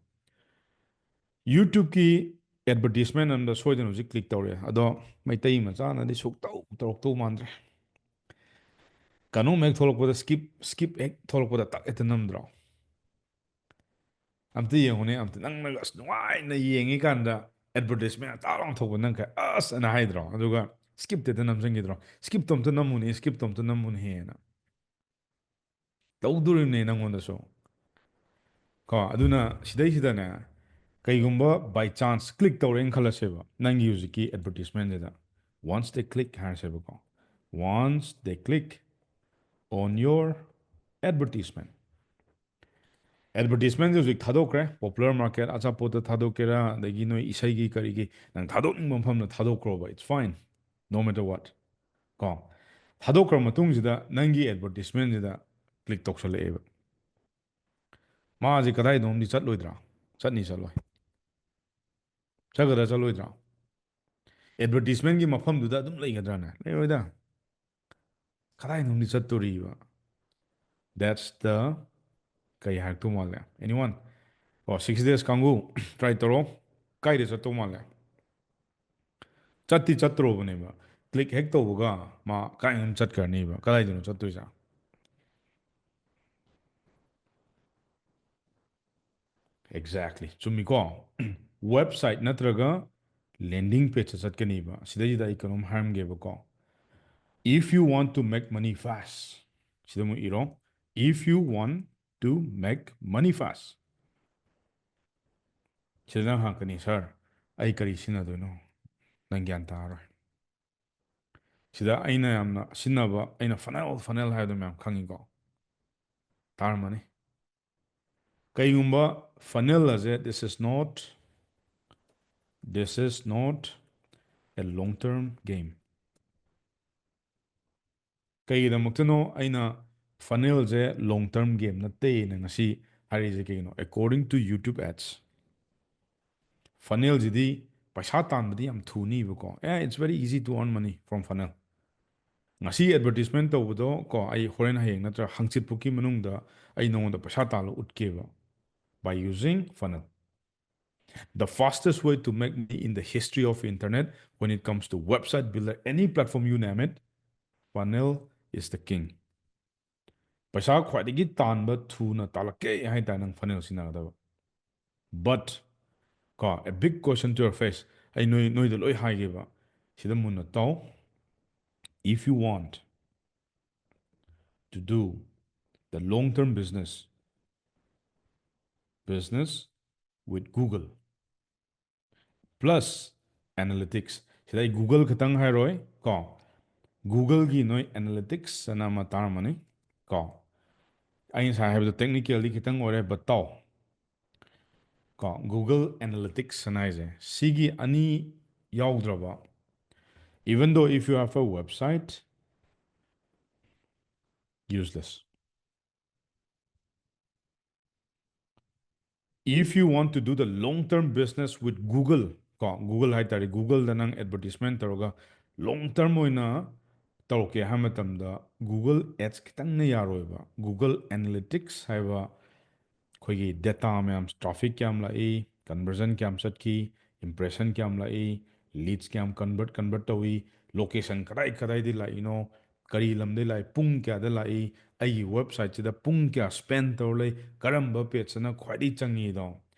YouTubeꯀꯤ advertisement ꯑꯃꯗ ꯁꯣꯏꯗꯅ ꯍꯧꯖꯤꯛ click ꯇꯧꯔꯦ꯫ ꯑꯗꯣ ꯃꯩꯇꯩ ꯃꯆꯥꯅꯗꯤ ꯁꯨꯛꯇꯧ ꯇꯧꯔꯛꯇꯧ ꯃꯥꯟꯗ꯭ꯔꯦ꯫ ꯀꯩꯅꯣꯝ ꯍꯦꯛ ꯊꯣꯛꯂꯛꯄꯗ skip, skip ꯍꯦꯛ ꯊꯣꯛꯂꯛꯄꯗ ꯇꯛ ꯍꯦꯛꯇ ꯅꯝꯗ꯭ꯔꯣ? ꯑꯝꯇ ꯌꯦꯡꯉꯨꯅꯦ, ꯑꯝꯇ ꯅꯪꯅꯒ ꯑꯁ ꯅꯨꯡꯉꯥꯏꯅ ꯌꯦꯡꯉꯤꯀꯥꯟꯗ advertisement ꯇꯥꯛ ꯂꯥꯎꯅ ꯊꯣꯛꯄ, ꯅꯪ ꯀ-, "ꯑꯁ" ꯑꯅ ꯍꯥꯏꯗ꯭ꯔꯣ? ꯑꯗꯨꯒ skipꯇ ꯍꯦꯛꯇ ꯅꯝꯁꯤꯟꯈꯤꯗ꯭ꯔꯣ? "Skipꯇꯣ ꯑꯝꯇ ꯅꯝꯃꯨꯅꯦ, skipꯇꯣ ꯑꯝꯇ ꯅꯝꯃꯨꯅꯦꯅ" ꯇꯧꯗꯣꯔꯤꯕꯅꯦ ꯅꯪꯉꯣꯟꯗꯁꯨ꯫ ꯀꯣ, ꯑꯗꯨꯅ ꯁꯤꯗꯩꯁꯤꯗꯅꯦ, ꯀꯩꯒꯨꯝꯕ by chance click ꯇꯧꯔꯦꯅ ꯈꯜꯂꯁꯦꯕ, ꯅꯪꯒꯤ ꯍꯧꯖꯤꯛꯀꯤ advertisementꯁꯤꯗ, once they click ꯍꯥꯏꯔꯁꯦꯕꯀꯣ, once they click on your advertisement, advertisementꯁꯦ ꯍꯧꯖꯤꯛ ꯊꯥꯗꯣꯛꯈ꯭ꯔꯦ, popular market, ꯑꯆꯥꯄꯣꯠꯇ ꯊꯥꯗꯣꯛꯀꯦꯔꯥ, ꯑꯗꯒꯤ ꯅꯣꯏ ꯏꯁꯩꯒꯤ ꯀꯔꯤꯒꯤ, ꯅꯪ ꯊꯥꯗꯣꯛꯅꯤꯡꯕ ꯃꯐꯝꯗ ꯊꯥꯗꯣꯛꯈ꯭ꯔꯣꯕ, it's fine, no matter what꯫ ꯀꯣ, ꯊꯥꯗꯣꯛꯈ꯭ꯔ ꯃꯇꯨꯡꯁꯤꯗ ꯅꯪꯒꯤ advertisementꯁꯤꯗ click ꯇꯧꯁꯜꯂꯛꯑꯦꯕ꯫ ꯃꯥꯁꯦ ꯀꯗꯥꯏꯗꯅꯣꯝꯗꯤ ꯆꯠꯂꯣꯏꯗ꯭ꯔꯥ? ꯆꯠꯅꯤ, ꯆꯠꯂꯣꯏ? ꯆꯠꯀꯗ꯭ꯔꯥ, ꯆꯠꯂꯣꯏꯗ꯭ꯔꯥ? ꯑꯦꯗꯚꯔꯇꯤꯁꯃꯦꯟꯒꯤ ꯃꯐꯝꯗꯨꯗ ꯑꯗꯨꯝ ꯂꯩꯒꯗ꯭ꯔꯥꯅꯦ? ꯂꯩꯔꯣꯏꯗ꯫ ꯀꯗꯥꯏꯅꯣꯝꯗꯤ ꯆꯠꯇꯣꯔꯤꯕ? That's the, ꯀꯩ ꯍꯥꯏꯔꯛꯇꯧ ꯃꯥꯜꯂꯦ? Anyone? ꯑꯣ, ꯁꯤꯛꯁ ꯗꯦꯖ ꯀꯥꯡꯕꯨ, ꯇ꯭ꯔꯥꯏ ꯇꯧꯔꯣ꯫ ꯀꯥꯏꯗ ꯆꯠꯇꯧ ꯃꯥꯜꯂꯦ? ꯆꯠꯇꯤ ꯆꯠꯇ꯭ꯔꯣꯕꯅꯦꯕ꯫ ꯀ꯭ꯂꯤꯛ ꯍꯦꯛ ꯇꯧꯕꯒ ꯃꯥ ꯀꯥꯏꯅꯣꯝ ꯆꯠꯈ꯭ꯔꯅꯤꯕ꯫ ꯀꯗꯥꯏꯗꯅꯣ ꯆꯠꯇꯣꯏꯁꯦ? Exactly. ꯆꯨꯝꯃꯤꯀꯣ? ꯋꯦꯕꯁꯥꯏꯠ ꯅꯠꯇ꯭ꯔꯒ ꯂꯦꯟꯗꯤꯡ ꯄꯦꯖꯇ ꯆꯠꯀꯅꯤꯕ꯫ ꯁꯤꯗꯩꯁꯤꯗ ꯑꯩ ꯀꯩꯅꯣꯝ ꯍꯥꯏꯔꯝꯒꯦꯕꯀꯣ. If you want to make money fast, ꯁꯤꯗ ꯑꯃꯨꯛ ꯏꯔꯣ. If you want to make money fast. ꯁꯤꯗ ꯅꯪ ꯍꯪꯉꯛꯀꯅꯤ, "ꯁꯥꯔ, ꯑꯩ ꯀꯔꯤ ꯁꯤꯖꯤꯟꯅꯗꯣꯏꯅꯣ?" ꯅꯪ ꯒ꯭ꯌꯥꯟ ꯇꯥꯔꯔꯣꯏ꯫ ꯁꯤꯗ ꯑꯩꯅ ꯌꯥꯝꯅ ꯁꯤꯖꯤꯟꯅꯕ, ꯑꯩꯅ ꯐꯅꯦꯜ, ꯐꯅꯦꯜ ꯍꯥꯏꯕꯗꯣ ꯃꯌꯥꯝ ꯈꯪꯉꯤꯀꯣ? ꯇꯥꯔꯝꯃꯅꯤ꯫ ꯀꯩꯒꯨꯝꯕ ꯐꯅꯦꯜ ꯑꯁꯦ, this is not, this is not a long term game. ꯀꯩꯒꯤꯗꯃꯛꯇꯅꯣ ꯑꯩꯅ ꯐꯅꯦꯜꯁꯦ long term game ꯅꯠꯇꯦꯅ ꯉꯁꯤ ꯍꯥꯏꯔꯤꯁꯦ? ꯀꯩꯒꯤꯅꯣ? According to YouTube ads, ꯐꯅꯦꯜꯁꯤꯗꯤ ꯄꯩꯁꯥ ꯇꯥꯟꯕꯗꯤ ꯌꯥꯝ ꯊꯨꯅꯤꯕꯀꯣ꯫ ꯑꯦ, it's very easy to earn money from funnel. ꯉꯁꯤ ꯑꯦꯗꯚꯔꯇꯤꯁꯃꯦꯟ ꯇꯧꯕꯗꯣ ꯀꯣ, ꯑꯩ ꯍꯣꯔꯦꯟ, ꯍꯌꯦꯡ ꯅꯠꯇ꯭ꯔꯒ ꯍꯪꯆꯤꯠ ꯐꯥꯎꯀꯤ ꯃꯅꯨꯡꯗ ꯑꯩ ꯅꯉꯣꯟꯗ ꯄꯩꯁꯥ ꯇꯥꯜꯂ ꯎꯠꯀꯦꯕ, by using funnel. The fastest way to make money in the history of internet when it comes to website builder, any platform, you name it, funnel is the king. ꯄꯩꯁꯥ ꯈ꯭ꯋꯥꯏꯗꯒꯤ ꯇꯥꯟꯕ ꯊꯨꯅ ꯇꯥꯜꯂꯛꯀꯦ ꯍꯥꯏ ꯇꯥꯔꯦ, ꯅꯪ ꯐꯅꯦꯜ ꯁꯤꯖꯤꯟꯅꯒꯗꯕ꯫ But ꯀꯣ, a big question to your face, ꯑꯩ ꯅꯣꯏ, ꯅꯣꯏꯗ ꯂꯣꯏ ꯍꯥꯏꯒꯦꯕ, ꯁꯤꯗ ꯃꯨꯟꯅ ꯇꯥꯎ. If you want to do the long term business, business with Google plus analytics, ꯁꯤꯗ ꯑꯩ Google ꯈꯛꯇꯪ ꯍꯥꯏꯔꯣꯏ ꯀꯣ, Googleꯒꯤ ꯅꯣꯏ analytics ꯑꯅ ꯑꯃ ꯇꯥꯔꯝꯃꯅꯤ ꯀꯣ꯫ ꯑꯩ ꯉꯁꯥꯏ ꯍꯥꯏꯕꯗꯣ technicalꯗꯤ ꯈꯤꯇꯪ ꯑꯣꯏꯔꯦ, but ꯇꯥꯎ ꯀꯣ, Google Analytics ꯑꯅ ꯍꯥꯏꯁꯦ, ꯁꯤꯒꯤ ꯑꯅꯤ ꯌꯥꯎꯗ꯭ꯔꯕ, even though if you have a website, useless. If you want to do the long term business with Google ꯀꯣ, Google ꯍꯥꯏ ꯇꯥꯔꯦ, Google-ꯗ ꯅꯪ advertisement ꯇꯧꯔꯒ long term ꯑꯣꯏꯅ ꯇꯧꯔꯛꯀꯦ ꯍꯥꯏꯕ ꯃꯇꯝꯗ Google Ads ꯈꯤꯇꯪꯅ ꯌꯥꯔꯣꯏꯕ꯫ Google Analytics ꯍꯥꯏꯕ ꯑꯩꯈꯣꯏꯒꯤ data ꯃꯌꯥꯝ, traffic ꯀꯌꯥꯝ ꯂꯥꯛꯏ, conversion ꯀꯌꯥꯝ ꯆꯠꯈꯤ, impression ꯀꯌꯥꯝ ꯂꯥꯛꯏ, leads ꯀꯌꯥꯝ convert convert ꯇꯧꯏ, location ꯀꯗꯥꯏ ꯀꯗꯥꯏꯗꯤ ꯂꯥꯛꯏꯅꯣ, ꯀꯔꯤ ꯂꯝꯗꯩ ꯂꯥꯛꯏ, ꯄꯨꯡ ꯀꯌꯥꯗ ꯂꯥꯛꯏ, ꯑꯩꯒꯤ website-ꯁꯤꯗ ꯄꯨꯡ ꯀꯌꯥ spend ꯇꯧꯔ ꯂꯩ, ꯀꯔꯝꯕ page-ꯁꯤꯅ ꯈ꯭ꯋꯥꯏꯗꯒꯤ ꯆꯪꯉꯤꯗꯣ,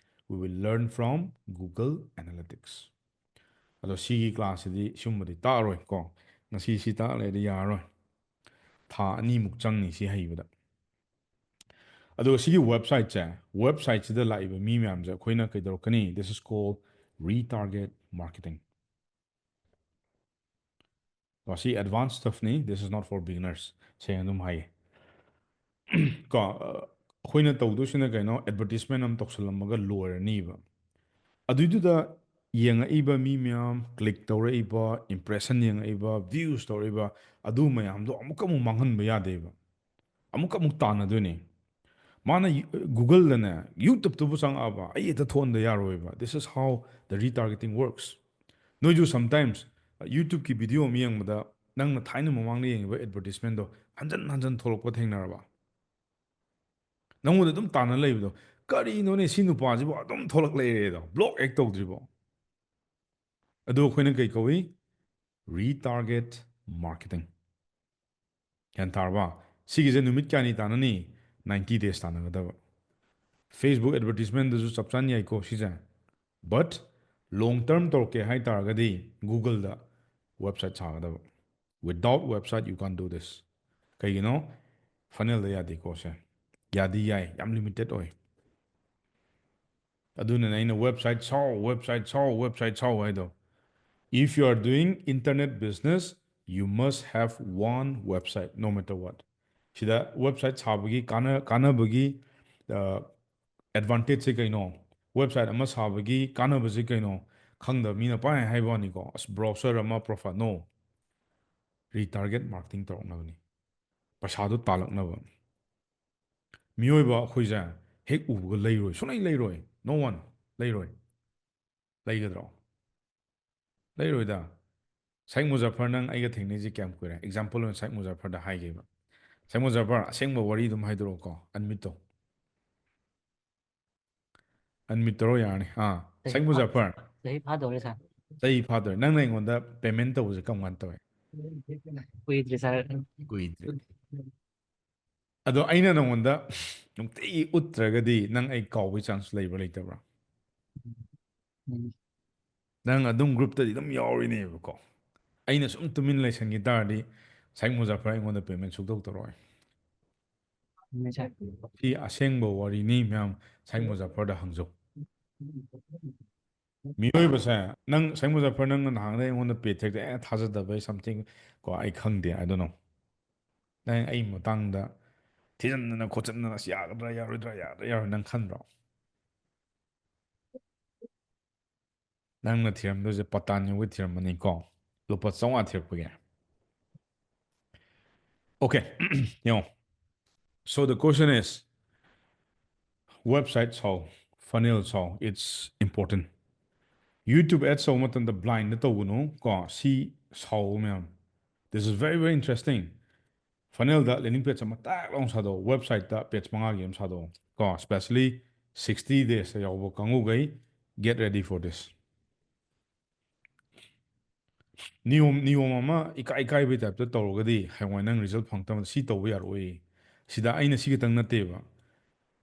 we will learn from Google Analytics꯫ ꯑꯗꯣ ꯁꯤꯒꯤ class-ꯁꯤꯗꯤ ꯁꯤꯒꯨꯝꯕꯗꯤ ꯇꯥꯛꯑꯔꯣꯏ ꯀꯣ꯫ ꯉꯁꯤ ꯁꯤ ꯇꯥꯛ ꯂꯩꯔꯗꯤ ꯌꯥꯔꯔꯣꯏ꯫ ꯊꯥ ꯑꯅꯤꯃꯨꯛ ꯆꯪꯅꯤ ꯁꯤ ꯍꯩꯕꯗ꯫ ꯑꯗꯨꯒ ꯁꯤꯒꯤ website-ꯁꯦ, website-ꯁꯤꯗ ꯂꯥꯛꯏꯕ ꯃꯤ ꯃꯌꯥꯝꯁꯦ ꯑꯩꯈꯣꯏꯅ ꯀꯩꯗꯧꯔꯛꯀꯅꯤ? This is called retarget marketing꯫ ꯀꯣ, ꯁꯤ advanced stuff-ꯅꯤ, this is not for beginners꯫ ꯁꯦꯡꯅ ꯑꯗꯨꯝ ꯍꯥꯏꯌꯦ꯫ ꯀꯣ, ꯑ, ꯑꯩꯈꯣꯏꯅ ꯇꯧꯗꯣꯏꯁꯤꯅ ꯀꯩꯅꯣ? Advertisement ꯑꯃ ꯇꯧꯁꯜꯂꯝꯃꯒ ꯂꯣꯏꯔꯅꯤꯕ꯫ ꯑꯗꯨꯏꯗꯨꯗ ꯌꯦꯡꯉꯛꯏꯕ ꯃꯤ ꯃꯌꯥꯝ, click ꯇꯧꯔꯛꯏꯕ, impression ꯌꯦꯡꯉꯛꯏꯕ, views ꯇꯧꯔꯛꯏꯕ, ꯑꯗꯨ ꯃꯌꯥꯝꯗꯣ ꯑꯃꯨꯛꯀ ꯑꯃꯨꯛ ꯃꯥꯡꯍꯟꯕ ꯌꯥꯗꯦꯕ꯫ ꯑꯃꯨꯛꯀ ꯑꯃꯨꯛ ꯇꯥꯟꯅꯗꯣꯏꯅꯤ꯫ ꯃꯥꯅ ꯌꯨ-, Google-ꯗꯅꯦ, YouTube-ꯇꯕꯨ ꯆꯪꯉꯛꯑꯕ, ꯑꯩ ꯍꯦꯛꯇ ꯊꯣꯛꯍꯟꯗ ꯌꯥꯔꯣꯏꯕ꯫ This is how the retargeting works꯫ ꯅꯣꯏꯁꯨ sometimes YouTube-ꯀꯤ video ꯑꯃ ꯌꯦꯡꯕꯗ, ꯅꯪꯅ ꯊꯥꯏꯅ ꯃꯃꯥꯡꯗ ꯌꯦꯡꯉꯤꯕ advertisement-ꯗꯣ ꯍꯟꯖꯟ ꯍꯟꯖꯟ ꯊꯣꯛꯂꯛꯄ ꯊꯦꯡꯅꯔꯕ? ꯅꯪꯉꯣꯟꯗ ꯑꯗꯨꯝ ꯇꯥꯟꯅ ꯂꯩꯕꯗꯣ, "ꯀꯔꯤꯅꯣꯅꯦ ꯁꯤ ꯅꯨꯄꯥꯁꯤꯕꯨ ꯑꯗꯨꯝ ꯊꯣꯛꯂꯛ ꯂꯩꯔꯦꯗꯣ, block ꯍꯦꯛ ꯇꯧꯗ꯭ꯔꯤꯕꯣ?" ꯑꯗꯨ ꯑꯩꯈꯣꯏꯅ ꯀꯩ ꯀꯧꯏ? Retarget marketing꯫ ꯒ꯭ꯌꯥꯟ ꯇꯥꯔꯕ? ꯁꯤꯒꯤꯁꯦ ꯅꯨꯃꯤꯠ ꯀꯌꯥꯅꯤ ꯇꯥꯟꯅꯅꯤ? Ninety days ꯇꯥꯟꯅꯒꯗꯕ꯫ Facebook advertisement-ꯗꯁꯨ ꯆꯞ ꯆꯥꯅ ꯌꯥꯏꯀꯣ ꯁꯤꯁꯦ꯫ But long term ꯇꯧꯔꯛꯀꯦ ꯍꯥꯏ ꯇꯥꯔꯒꯗꯤ Google-ꯗ website ꯁꯥꯒꯗꯕ꯫ Without website you can't do this꯫ ꯀꯩꯒꯤꯅꯣ? Funnel-ꯗ ꯌꯥꯗꯦꯀꯣ ꯁꯦ꯫ ꯌꯥꯗꯤ ꯌꯥꯏ, ꯌꯥꯝ limited ꯑꯣꯏ꯫ ꯑꯗꯨꯅꯅꯦ ꯑꯩꯅ website ꯁꯥꯎ, website ꯁꯥꯎ, website ꯁꯥꯎ ꯍꯥꯏꯗꯣ꯫ If you are doing internet business, you must have one website, no matter what꯫ ꯁꯤꯗ website ꯁꯥꯕꯒꯤ ꯀꯥꯟꯅ-, ꯀꯥꯟꯅꯕꯒꯤ, ꯑ, advantage-ꯁꯦ ꯀꯩꯅꯣ? Website ꯑꯃ ꯁꯥꯕꯒꯤ ꯀꯥꯟꯅꯕꯁꯦ ꯀꯩꯅꯣ? ꯈꯪꯗꯕ ꯃꯤꯅ ꯄꯥꯏ ꯍꯥꯏꯕ ꯋꯥꯅꯤꯀꯣ꯫ ꯑꯁ, browser ꯑꯃ profile, no꯫ Retarget marketing ꯇꯧꯔꯛꯅꯕꯅꯤ꯫ ꯄꯩꯁꯥꯗꯣ ꯇꯥꯜꯂꯛꯅꯕ꯫ ꯃꯤꯑꯣꯏꯕ ꯑꯩꯈꯣꯏꯁꯦ ꯍꯦꯛ ꯎꯕꯒ ꯂꯩꯔꯣꯏ, ꯁꯨꯡꯂꯩ ꯂꯩꯔꯣꯏ꯫ No one ꯂꯩꯔꯣꯏ꯫ ꯂꯩꯒꯗ꯭ꯔꯣ? ꯂꯩꯔꯣꯏꯗ꯫ ꯁꯥꯏꯛ ꯃꯨꯖꯥꯐꯔ, ꯅꯪ ꯑꯩꯒ ꯊꯦꯡꯅꯩꯁꯦ ꯀꯌꯥꯝ ꯀꯨꯏꯔꯦ? ꯑꯦꯛꯖꯥꯝꯄꯜ ꯑꯣꯏꯅ ꯁꯥꯏꯛ ꯃꯨꯖꯥꯐꯔꯗ ꯍꯥꯏꯒꯦꯕ꯫ ꯁꯥꯏꯛ ꯃꯨꯖꯥꯐꯔ, ꯑꯁꯦꯡꯕ ꯋꯥꯔꯤ ꯑꯗꯨꯝ ꯍꯥꯏꯗꯣꯔꯛꯑꯣꯀꯣ, ꯑꯟꯃꯤꯠꯇꯣ꯫ ꯑꯟꯃꯤꯠ ꯇꯧꯔꯣ, ꯌꯥꯔꯅꯤ꯫ ꯑꯥ, ꯁꯥꯏꯛ ꯆꯍꯤ ꯐꯥ- ꯃꯨꯖꯥꯐꯔ꯫ ꯆꯍꯤ ꯐꯥꯗꯧꯔꯦ ꯁꯥꯔ꯫ ꯆꯍꯤ ꯐꯥꯗꯧꯔꯦ꯫ ꯅꯪꯅ ꯑꯩꯉꯣꯟꯗ ꯄꯦꯃꯦꯟ ꯇꯧꯕꯁꯦ ꯀꯔꯝ ꯀꯥꯟꯗ ꯇꯧꯋꯦ? ꯀꯨꯏꯗ꯭ꯔꯤ ꯁꯥꯔ꯫ ꯀꯨꯏꯗ꯭ꯔꯤ꯫ ꯑꯗꯣ ꯑꯩꯅ ꯅꯪꯉꯣꯟꯗ ꯅꯨꯡꯇꯤꯒꯤ ꯎꯠꯇ꯭ꯔꯒꯗꯤ ꯅꯪ ꯑꯩ ꯀꯥꯎꯕꯩ ꯆꯥꯟꯁ ꯂꯩꯕ꯭ꯔꯥ, ꯂꯩꯇꯕ꯭ꯔꯥ? ꯎꯝ꯫ ꯅꯪ ꯑꯗꯨꯝ ꯒ꯭ꯔꯨꯞꯇꯗꯤ ꯑꯗꯨꯝ ꯌꯥꯎꯔꯤꯅꯦꯕꯀꯣ꯫ ꯑꯩꯅ ꯁꯨꯝ ꯇꯨꯃꯤꯟ ꯂꯩꯁꯟꯈꯤ ꯇꯥꯔꯗꯤ ꯁꯥꯏꯛ ꯃꯨꯖꯥꯐꯔ ꯑꯩꯉꯣꯟꯗ ꯄꯦꯃꯦꯟ ꯁꯨꯛꯇꯧ ꯇꯧꯔꯛꯑꯣꯏ꯫ ꯆꯨꯝꯃꯦ ꯁꯥꯔ꯫ ꯁꯤ ꯑꯁꯦꯡꯕ ꯋꯥꯔꯤꯅꯤ ꯃꯌꯥꯝ, ꯁꯥꯏꯛ ꯃꯨꯖꯥꯐꯔꯗ ꯍꯪꯖꯧ꯫ ꯃꯤꯑꯣꯏꯕꯁꯦ, ꯅꯪ ꯁꯥꯏꯛ ꯃꯨꯖꯥꯐꯔ, ꯅꯪꯅ ꯅꯍꯥꯟꯗꯩ ꯑꯩꯉꯣꯟꯗ ꯄꯦ ꯊꯦꯛꯇ ꯑꯦ ꯊꯥꯖꯗꯕꯩ something ꯀꯣ, ꯑꯩ ꯈꯪꯗꯦ, I don't know꯫ ꯅꯪ ꯑꯩ ꯃꯇꯥꯡꯗ ꯊꯤꯖꯤꯟꯗꯅ ꯈꯣꯠꯆꯤꯟꯗꯅ ꯑꯁ ꯌꯥꯒꯗ꯭ꯔꯥ ꯌꯥꯔꯣꯏꯗ꯭ꯔꯥ, ꯌꯥꯒꯗ꯭ꯔꯥ ꯌꯥꯔꯣꯏ ꯅꯪ ꯈꯟꯕ꯭ꯔꯣ? ꯅꯪꯅ ꯊꯤꯔꯝꯗꯣꯏꯁꯦ ꯄꯇꯥꯟ ꯌꯧꯒꯤ ꯊꯤꯔꯝꯃꯅꯤꯀꯣ, ꯂꯨꯄꯥ ꯆꯥꯝꯃꯉꯥ ꯊꯤꯔꯛꯄꯒꯤ꯫ Okay, ꯌꯦꯡꯉꯣ꯫ So the question is, website Shaw, funnel Shaw, it's important꯫ YouTube ads ꯇꯧꯕ ꯃꯇꯝꯗ blindꯗ ꯇꯧꯒꯅꯨ ꯀꯣ, ꯁꯤ ꯁꯥꯎ ꯃꯌꯥꯝ꯫ This is very, very interesting꯫ Funnelꯗ landing page ꯑꯃ ꯇꯥꯛ ꯂꯥꯎꯅ ꯁꯥꯗꯣꯛꯑꯣ, websiteꯇ page ꯃꯉꯥꯒꯤ ꯑꯃ ꯁꯥꯗꯣꯛꯑꯣ ꯀꯣ, especially sixty daysꯇ ꯌꯥꯎꯕ ꯀꯥꯡꯕꯨꯈꯩ, get ready for this꯫ ꯅꯤꯌꯣꯝ, ꯅꯤꯌꯣꯝ ꯑꯃ ꯏꯀꯥꯏ ꯏꯀꯥꯏꯕꯩ typeꯇ ꯇꯧꯔꯒꯗꯤ ꯍꯌꯦꯡꯋꯥꯏ ꯅꯪ result ꯐꯪꯉꯛꯇꯕꯗ ꯁꯤ ꯇꯧꯕ ꯌꯥꯔꯣꯏ꯫ ꯁꯤꯗ ꯑꯩꯅ ꯁꯤ ꯈꯛꯇꯪ ꯅꯠꯇꯦꯕ꯫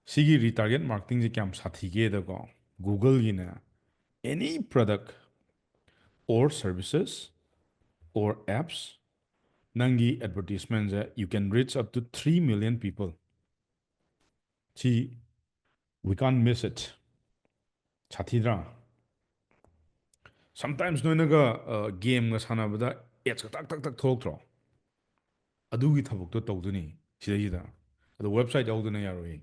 ꯁꯤꯒꯤ retarget marketingꯁꯦ ꯀꯌꯥꯝ ꯁꯥꯊꯤꯒꯦꯗꯀꯣ, Googleꯒꯤꯅꯦ, any product or services or apps, ꯅꯪꯒꯤ advertisementꯁꯦ, you can reach up to three million people꯫ ꯁꯤ, we can't miss it꯫ ꯁꯥꯊꯤꯗ꯭ꯔꯥ? Sometimes ꯅꯣꯏꯅꯒ, ꯑ, gameꯒ ꯁꯥꯟꯅꯕꯗ adsꯀ ꯇꯛ ꯇꯛ ꯇꯛ ꯊꯣꯛꯂꯛꯇ꯭ꯔꯣ? ꯑꯗꯨꯒꯤ ꯊꯕꯛꯇꯣ ꯇꯧꯗꯣꯏꯅꯤ ꯁꯤꯗꯩꯁꯤꯗ꯫ ꯑꯗꯣ website ꯌꯥꯎꯗꯅ ꯌꯥꯔꯣꯏꯌꯦ꯫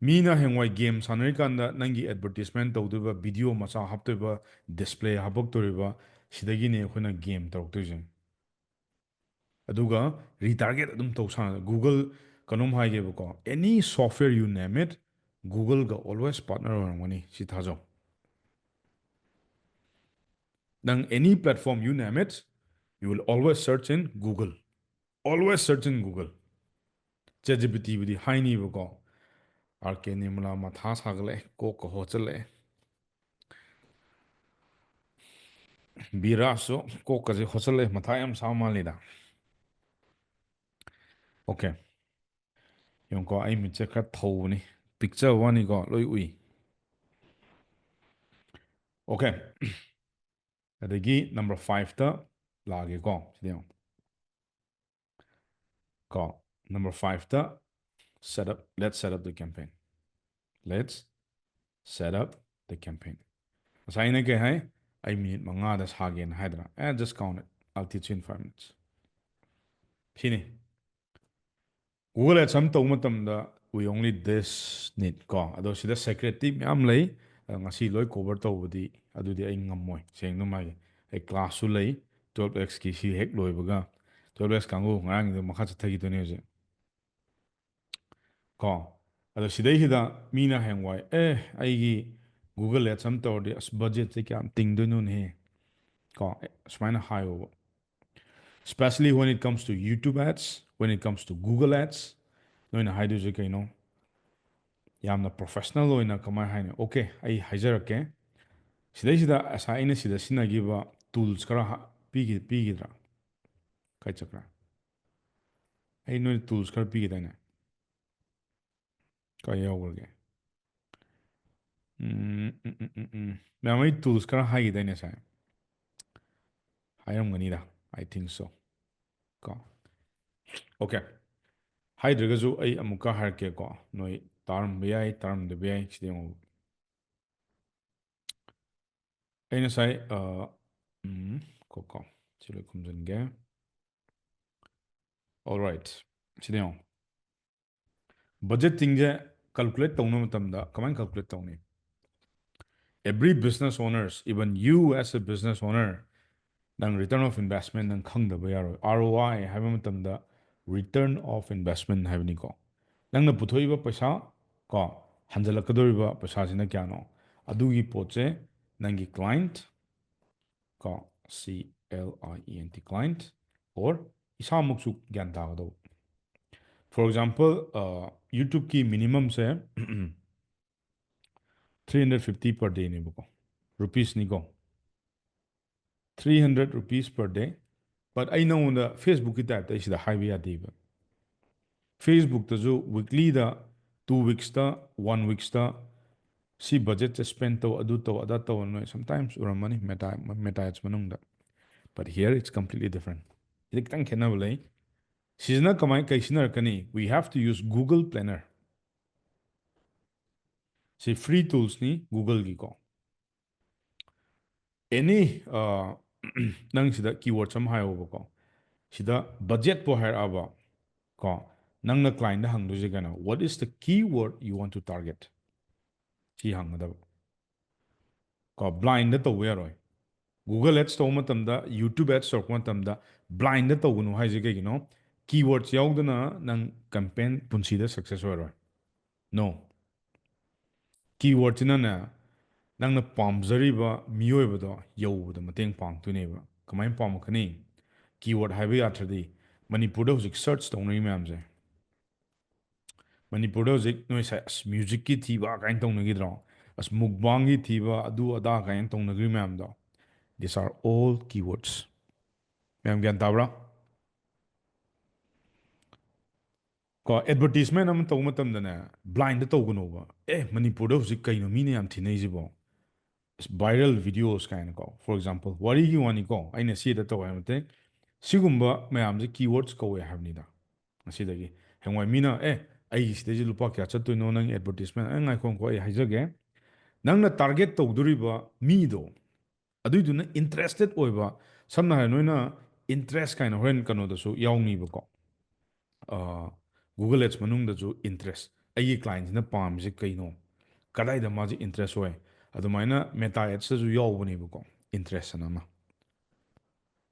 ꯃꯤꯅ ꯍꯌꯦꯡꯋꯥꯏ game ꯁꯥꯟꯅꯔꯤꯀꯥꯟꯗ ꯅꯪꯒꯤ advertisement ꯇꯧꯗꯣꯏꯕ, video ꯃꯆꯥ ꯍꯥꯞꯇꯣꯏꯕ, display ꯍꯥꯞꯄꯛꯇꯣꯔꯤꯕ, ꯁꯤꯗꯒꯤꯅꯦ ꯑꯩꯈꯣꯏꯅ game ꯇꯧꯔꯛꯇꯣꯏꯁꯦ꯫ ꯑꯗꯨꯒ retarget ꯑꯗꯨꯝ ꯇꯧ ꯁꯥꯟꯅ꯫ Google ꯀꯩꯅꯣꯝ ꯍꯥꯏꯒꯦꯕꯀꯣ, any software you name it, Googleꯒ always partner ꯑꯣꯏꯔꯝꯒꯅꯤ, ꯁꯤ ꯊꯥꯖꯧ꯫ ꯅꯪ any platform, you name it, you will always search in Google. Always search in Google. ChatGPT ꯕꯨꯗꯤ ꯍꯥꯏꯅꯤꯕꯀꯣ, "ꯑꯥꯔ ꯀꯦ ꯅꯤꯔꯃꯂꯥ ꯃꯊꯥ ꯁꯥꯒꯠꯂꯛꯑꯦ, ꯀꯣꯛꯀ ꯍꯣꯠꯆꯜꯂꯛꯑꯦ꯫ ꯕꯤꯔꯥꯁꯁꯨ ꯀꯣꯛꯀꯁꯦ ꯍꯣꯠꯆꯜꯂꯛꯑꯦ, ꯃꯊꯥ ꯌꯥꯝ ꯁꯥ ꯃꯥꯜꯂꯤꯗ"꯫ ꯑꯣꯀꯦ, ꯌꯦꯡꯉꯨꯀꯣ, ꯑꯩ ꯃꯤꯠꯁꯦ ꯈꯔ ꯊꯧꯕꯅꯤ, ꯄꯤꯛꯆꯕ ꯋꯥꯅꯤꯀꯣ, ꯂꯣꯏ ꯎꯏ꯫ ꯑꯣꯀꯦ, ꯑꯗꯒꯤ number five ꯇ ꯂꯥꯛꯑꯒꯦꯀꯣ, ꯁꯤꯗ ꯌꯦꯡꯉꯣ꯫ ꯀꯣ, number five ꯇ set up, let's set up the campaign. Let's set up the campaign. ꯉꯁꯥꯏ ꯑꯩꯅ ꯀꯩ ꯍꯥꯏ? ꯑꯩ ꯃꯤꯅꯤꯠ ꯃꯉꯥꯗ ꯁꯥꯒꯦꯅ ꯍꯥꯏꯗꯅ꯫ And just count it. I'll teach you in five minutes. ꯁꯤꯅꯤ꯫ Google Ads ꯑꯃ ꯇꯧꯕ ꯃꯇꯝꯗ we only this need ꯀꯣ꯫ ꯑꯗꯣ ꯁꯤꯗ secret ꯇꯤ ꯃꯌꯥꯝ ꯂꯩ꯫ ꯑꯗꯣ ꯉꯁꯤ ꯂꯣꯏ cover ꯇꯧꯕꯗꯤ ꯑꯗꯨꯗꯤ ꯑꯩ ꯉꯝꯃꯣꯏ꯫ ꯁꯦꯡꯅ ꯑꯗꯨꯝ ꯍꯥꯏꯒꯦ꯫ ꯑꯩ class ꯁꯨ ꯂꯩ꯫ twelve X ꯀꯤ ꯁꯤ ꯍꯦꯛ ꯂꯣꯏꯕꯒ, twelve X ꯀꯥꯡꯕꯨ ꯉꯔꯥꯡꯒꯤꯗꯣ ꯃꯈꯥ ꯆꯠꯊꯈꯤꯗꯣꯏꯅꯦ ꯍꯧꯖꯤꯛ꯫ ꯀꯣ꯫ ꯑꯗꯣ ꯁꯤꯗꯩꯁꯤꯗ ꯃꯤꯅ ꯍꯌꯦꯡꯋꯥꯏ, "ꯑꯦ, ꯑꯩꯒꯤ Google Ads ꯑꯃ ꯇꯧꯔꯗꯤ ꯑꯁ budget ꯁꯦ ꯀꯌꯥꯝ ꯇꯤꯡꯗꯣꯏꯅꯣꯅꯦꯍꯦ"꯫ ꯀꯣ꯫ ꯑꯦ, ꯁꯨꯃꯥꯏꯅ ꯍꯥꯏꯌꯣꯕ꯫ Especially when it comes to YouTube ads, when it comes to Google Ads, ꯅꯣꯏꯅ ꯍꯥꯏꯗꯣꯏꯁꯦ ꯀꯩꯅꯣ? ꯌꯥꯝꯅ professional ꯑꯣꯏꯅ ꯀꯃꯥꯏꯅ ꯍꯥꯏꯅꯤ? ꯑꯣꯀꯦ, ꯑꯩ ꯍꯥꯏꯖꯔꯛꯀꯦ꯫ ꯁꯤꯗꯩꯁꯤꯗ ꯉꯁꯥꯏ ꯑꯩꯅ ꯁꯤꯗ ꯁꯤꯖꯤꯟꯅꯈꯤꯕ tools ꯈꯔ ꯍꯥ-, ꯄꯤꯈꯤ-, ꯄꯤꯈꯤꯗ꯭ꯔꯥ? ꯀꯥꯏ ꯆꯠꯈ꯭ꯔꯥ? ꯑꯩ ꯅꯣꯏ tools ꯈꯔ ꯄꯤꯈꯤꯗꯥꯏꯅꯦ? ꯀꯥꯏ ꯌꯥꯎꯈ꯭ꯔꯒꯦ? ꯎꯝ, ꯎꯝ, ꯎꯝ, ꯎꯝ, ꯎꯝ꯫ ꯃꯌꯥꯝ, ꯑꯩ tools ꯈꯔ ꯍꯥꯏꯈꯤꯗꯥꯏꯅꯦ ꯉꯁꯥꯏ? ꯍꯥꯏꯔꯝꯒꯅꯤꯗ, I think so꯫ ꯀꯣ꯫ ꯑꯣꯀꯦ꯫ ꯍꯥꯏꯗ꯭ꯔꯒꯁꯨ ꯑꯩ ꯑꯃꯨꯛꯀ ꯍꯥꯏꯔꯛꯀꯦꯀꯣ꯫ ꯅꯣꯏ ꯇꯥꯔꯝꯕ ꯌꯥꯏ, ꯇꯥꯔꯝꯗꯕ ꯌꯥꯏ꯫ ꯁꯤꯗ ꯌꯦꯡꯉꯨ꯫ ꯑꯩ ꯉꯁꯥꯏ, ꯑ, ꯎꯝ, ꯀꯣ, ꯀꯣ꯫ ꯁꯤ ꯂꯣꯏ ꯈꯨꯝꯖꯤꯟꯒꯦ꯫ Alright꯫ ꯁꯤꯗ ꯌꯦꯡꯉꯣ꯫ Budgeting ꯁꯦ calculate ꯇꯧꯅꯕ ꯃꯇꯝꯗ ꯀꯃꯥꯏꯅ calculate ꯇꯧꯅꯤ? Every business owners, even you as a business owner, ꯅꯪ return of investment ꯅꯪ ꯈꯪꯗꯕ ꯌꯥꯔꯣꯏ꯫ ROI ꯍꯥꯏꯕ ꯃꯇꯝꯗ return of investment ꯍꯥꯏꯕꯅꯤꯀꯣ꯫ ꯅꯪꯅ ꯄꯨꯊꯣꯛꯏꯕ ꯄꯩꯁꯥ ꯀꯣ, ꯍꯟꯖꯜꯂꯛꯀꯗꯧꯔꯤꯕ ꯄꯩꯁꯥꯁꯤꯅ ꯀꯌꯥꯅꯣ? ꯑꯗꯨꯒꯤ ꯄꯣꯠꯁꯦ ꯅꯪꯒꯤ client ꯀꯣ, C L I E N T, client, or ꯏꯁꯥꯃꯛꯁꯨ ꯒ꯭ꯌꯥꯟ ꯇꯥꯒꯗꯧꯕ. For example, YouTubeꯀꯤ minimumꯁꯦ three hundred fifty per dayꯅꯦꯕꯀꯣ, rupeesꯅꯤꯀꯣ, three hundred rupees per day. But ꯑꯩ ꯅꯉꯣꯟꯗ Facebookꯀꯤ typeꯇ ꯑꯩ ꯁꯤꯗ ꯍꯥꯏꯕ ꯌꯥꯗꯦꯕ. Facebookꯇꯁꯨ weeklyꯗ, two weeksꯇ, one weeksꯇ ꯁꯤ budgetꯁꯦ spend ꯇꯧ, ꯑꯗꯨ ꯇꯧ, ꯑꯗꯥ ꯇꯧ, ꯅꯣꯏ sometimes ꯎꯔꯝꯃꯅꯤ, Meta, Meta Ads ꯃꯅꯨꯡꯗ. But here it's completely different. ꯁꯤꯗ ꯈꯤꯇꯪ ꯈꯦꯠꯅꯕ ꯂꯩ. ꯁꯤꯁꯤꯅ ꯀꯃꯥꯏ, ꯀꯩ ꯁꯤꯖꯤꯟꯅꯔꯛꯀꯅꯤ? We have to use Google Planner. ꯁꯤ free toolsꯅꯤ Googleꯒꯤꯀꯣ. Any ꯅꯪ ꯁꯤꯗ keywords ꯑꯃ ꯍꯥꯏꯌꯣꯕꯀꯣ, ꯁꯤꯗ budgetꯄꯨ ꯍꯥꯏꯔꯛꯑꯕ ꯀꯣ, ꯅꯪꯅ clientꯗ ꯍꯪꯗꯣꯏꯁꯦ ꯀꯩꯅꯣ? What is the keyword you want to target? ꯁꯤ ꯍꯪꯒꯗꯕ ꯀꯣ. Blindꯗ ꯇꯧꯕ ꯌꯥꯔꯣꯏ. Google Ads ꯇꯧꯕ ꯃꯇꯝꯗ, YouTube Ads ꯇꯧꯔꯛꯄ ꯃꯇꯝꯗ blindꯗ ꯇꯧꯒꯅꯨ ꯍꯥꯏꯁꯦ ꯀꯩꯒꯤꯅꯣ? Keywords ꯌꯥꯎꯗꯅ ꯅꯪ campaign ꯄꯨꯟꯁꯤꯗ success ꯑꯣꯏꯔꯣꯏ. No. Keywordꯁꯤꯅꯅꯦ, ꯅꯪꯅ ꯄꯥꯝꯖꯔꯤꯕ ꯃꯤꯑꯣꯏꯕꯗꯣ ꯌꯧꯕꯗ ꯃꯇꯦꯡ ꯄꯥꯡꯗꯣꯏꯅꯦꯕ꯫ ꯀꯃꯥꯏꯅ ꯄꯥꯝꯃꯛꯀꯅꯤ? Keyword ꯍꯥꯏꯕ ꯌꯥꯗ꯭ꯔꯗꯤ, ꯃꯅꯤꯄꯨꯔꯗ ꯍꯧꯖꯤꯛ search ꯇꯧꯅꯔꯤ ꯃꯌꯥꯝꯁꯦ, ꯃꯅꯤꯄꯨꯔꯗ ꯍꯧꯖꯤꯛ ꯅꯣꯏ ꯁꯥꯏ, ꯑꯁ, musicꯀꯤ ꯊꯤꯕ ꯀꯥꯏꯅ ꯇꯧꯅꯈꯤꯗ꯭ꯔꯣ? ꯑꯁ, mukbangꯒꯤ ꯊꯤꯕ, ꯑꯗꯨ ꯑꯗꯥ ꯀꯥꯏꯅ ꯇꯧꯅꯈ꯭ꯔꯤ ꯃꯌꯥꯝꯗꯣ, these are all keywords. ꯃꯌꯥꯝ ꯒ꯭ꯌꯥꯟ ꯇꯥꯕ꯭ꯔꯥ? ꯀꯣ, advertisement ꯑꯃ ꯇꯧꯕ ꯃꯇꯝꯗꯅꯦ, blindꯗ ꯇꯧꯒꯅꯣꯕ꯫ ꯑꯦ, ꯃꯅꯤꯄꯨꯔꯗ ꯍꯧꯖꯤꯛ ꯀꯩꯅꯣ ꯃꯤꯅ ꯌꯥꯝ ꯊꯤꯅꯩꯁꯤꯕꯣ? ꯑꯁ, viral videos ꯀꯥꯏꯅꯀꯣ, for example, ꯋꯥꯔꯤꯒꯤ ꯋꯥꯅꯤꯀꯣ, ꯑꯩꯅ ꯁꯤꯗ ꯇꯧ ꯍꯥꯏꯕ ꯅꯠꯇꯦ꯫ ꯁꯤꯒꯨꯝꯕ ꯃꯌꯥꯝꯁꯦ keywords ꯀꯧꯋꯦ ꯍꯥꯏꯕꯅꯤꯗ꯫ ꯉꯁꯤꯗꯒꯤ ꯍꯌꯦꯡꯋꯥꯏ ꯃꯤꯅ, "ꯑꯦ, ꯑꯩꯒꯤ ꯁꯤꯗꯩꯁꯤ ꯂꯨꯄꯥ ꯀꯌꯥ ꯆꯠꯇꯣꯏꯅꯣ ꯅꯪ advertisement?" ꯑꯦ, ꯉꯥꯏꯈꯣ, ꯉꯥꯏꯈꯣ, ꯑꯩ ꯍꯥꯏꯖꯒꯦ꯫ ꯅꯪꯅ target ꯇꯧꯗꯣꯔꯤꯕ ꯃꯤꯗꯣ, ꯑꯗꯨꯏꯗꯨꯅ interested ꯑꯣꯏꯕ, ꯁꯝꯅ ꯍꯥꯏꯔ, ꯅꯣꯏꯅ interest ꯀꯥꯏꯅ ꯍꯣꯔꯦꯟ ꯀꯩꯅꯣꯗꯁꯨ ꯌꯥꯎꯅꯤꯕꯀꯣ, ꯑ, Google Ads ꯃꯅꯨꯡꯗꯁꯨ interest, ꯑꯩꯒꯤ clientꯁꯤꯅ ꯄꯥꯝꯃꯤꯁꯦ ꯀꯩꯅꯣ, ꯀꯗꯥꯏꯗ ꯃꯥꯁꯦ interest ꯑꯣꯏ, ꯑꯗꯨꯃꯥꯏꯅ Meta Adsꯇꯁꯨ ꯌꯥꯎꯕꯅꯦꯕꯀꯣ, interest ꯑꯅ ꯑꯃ꯫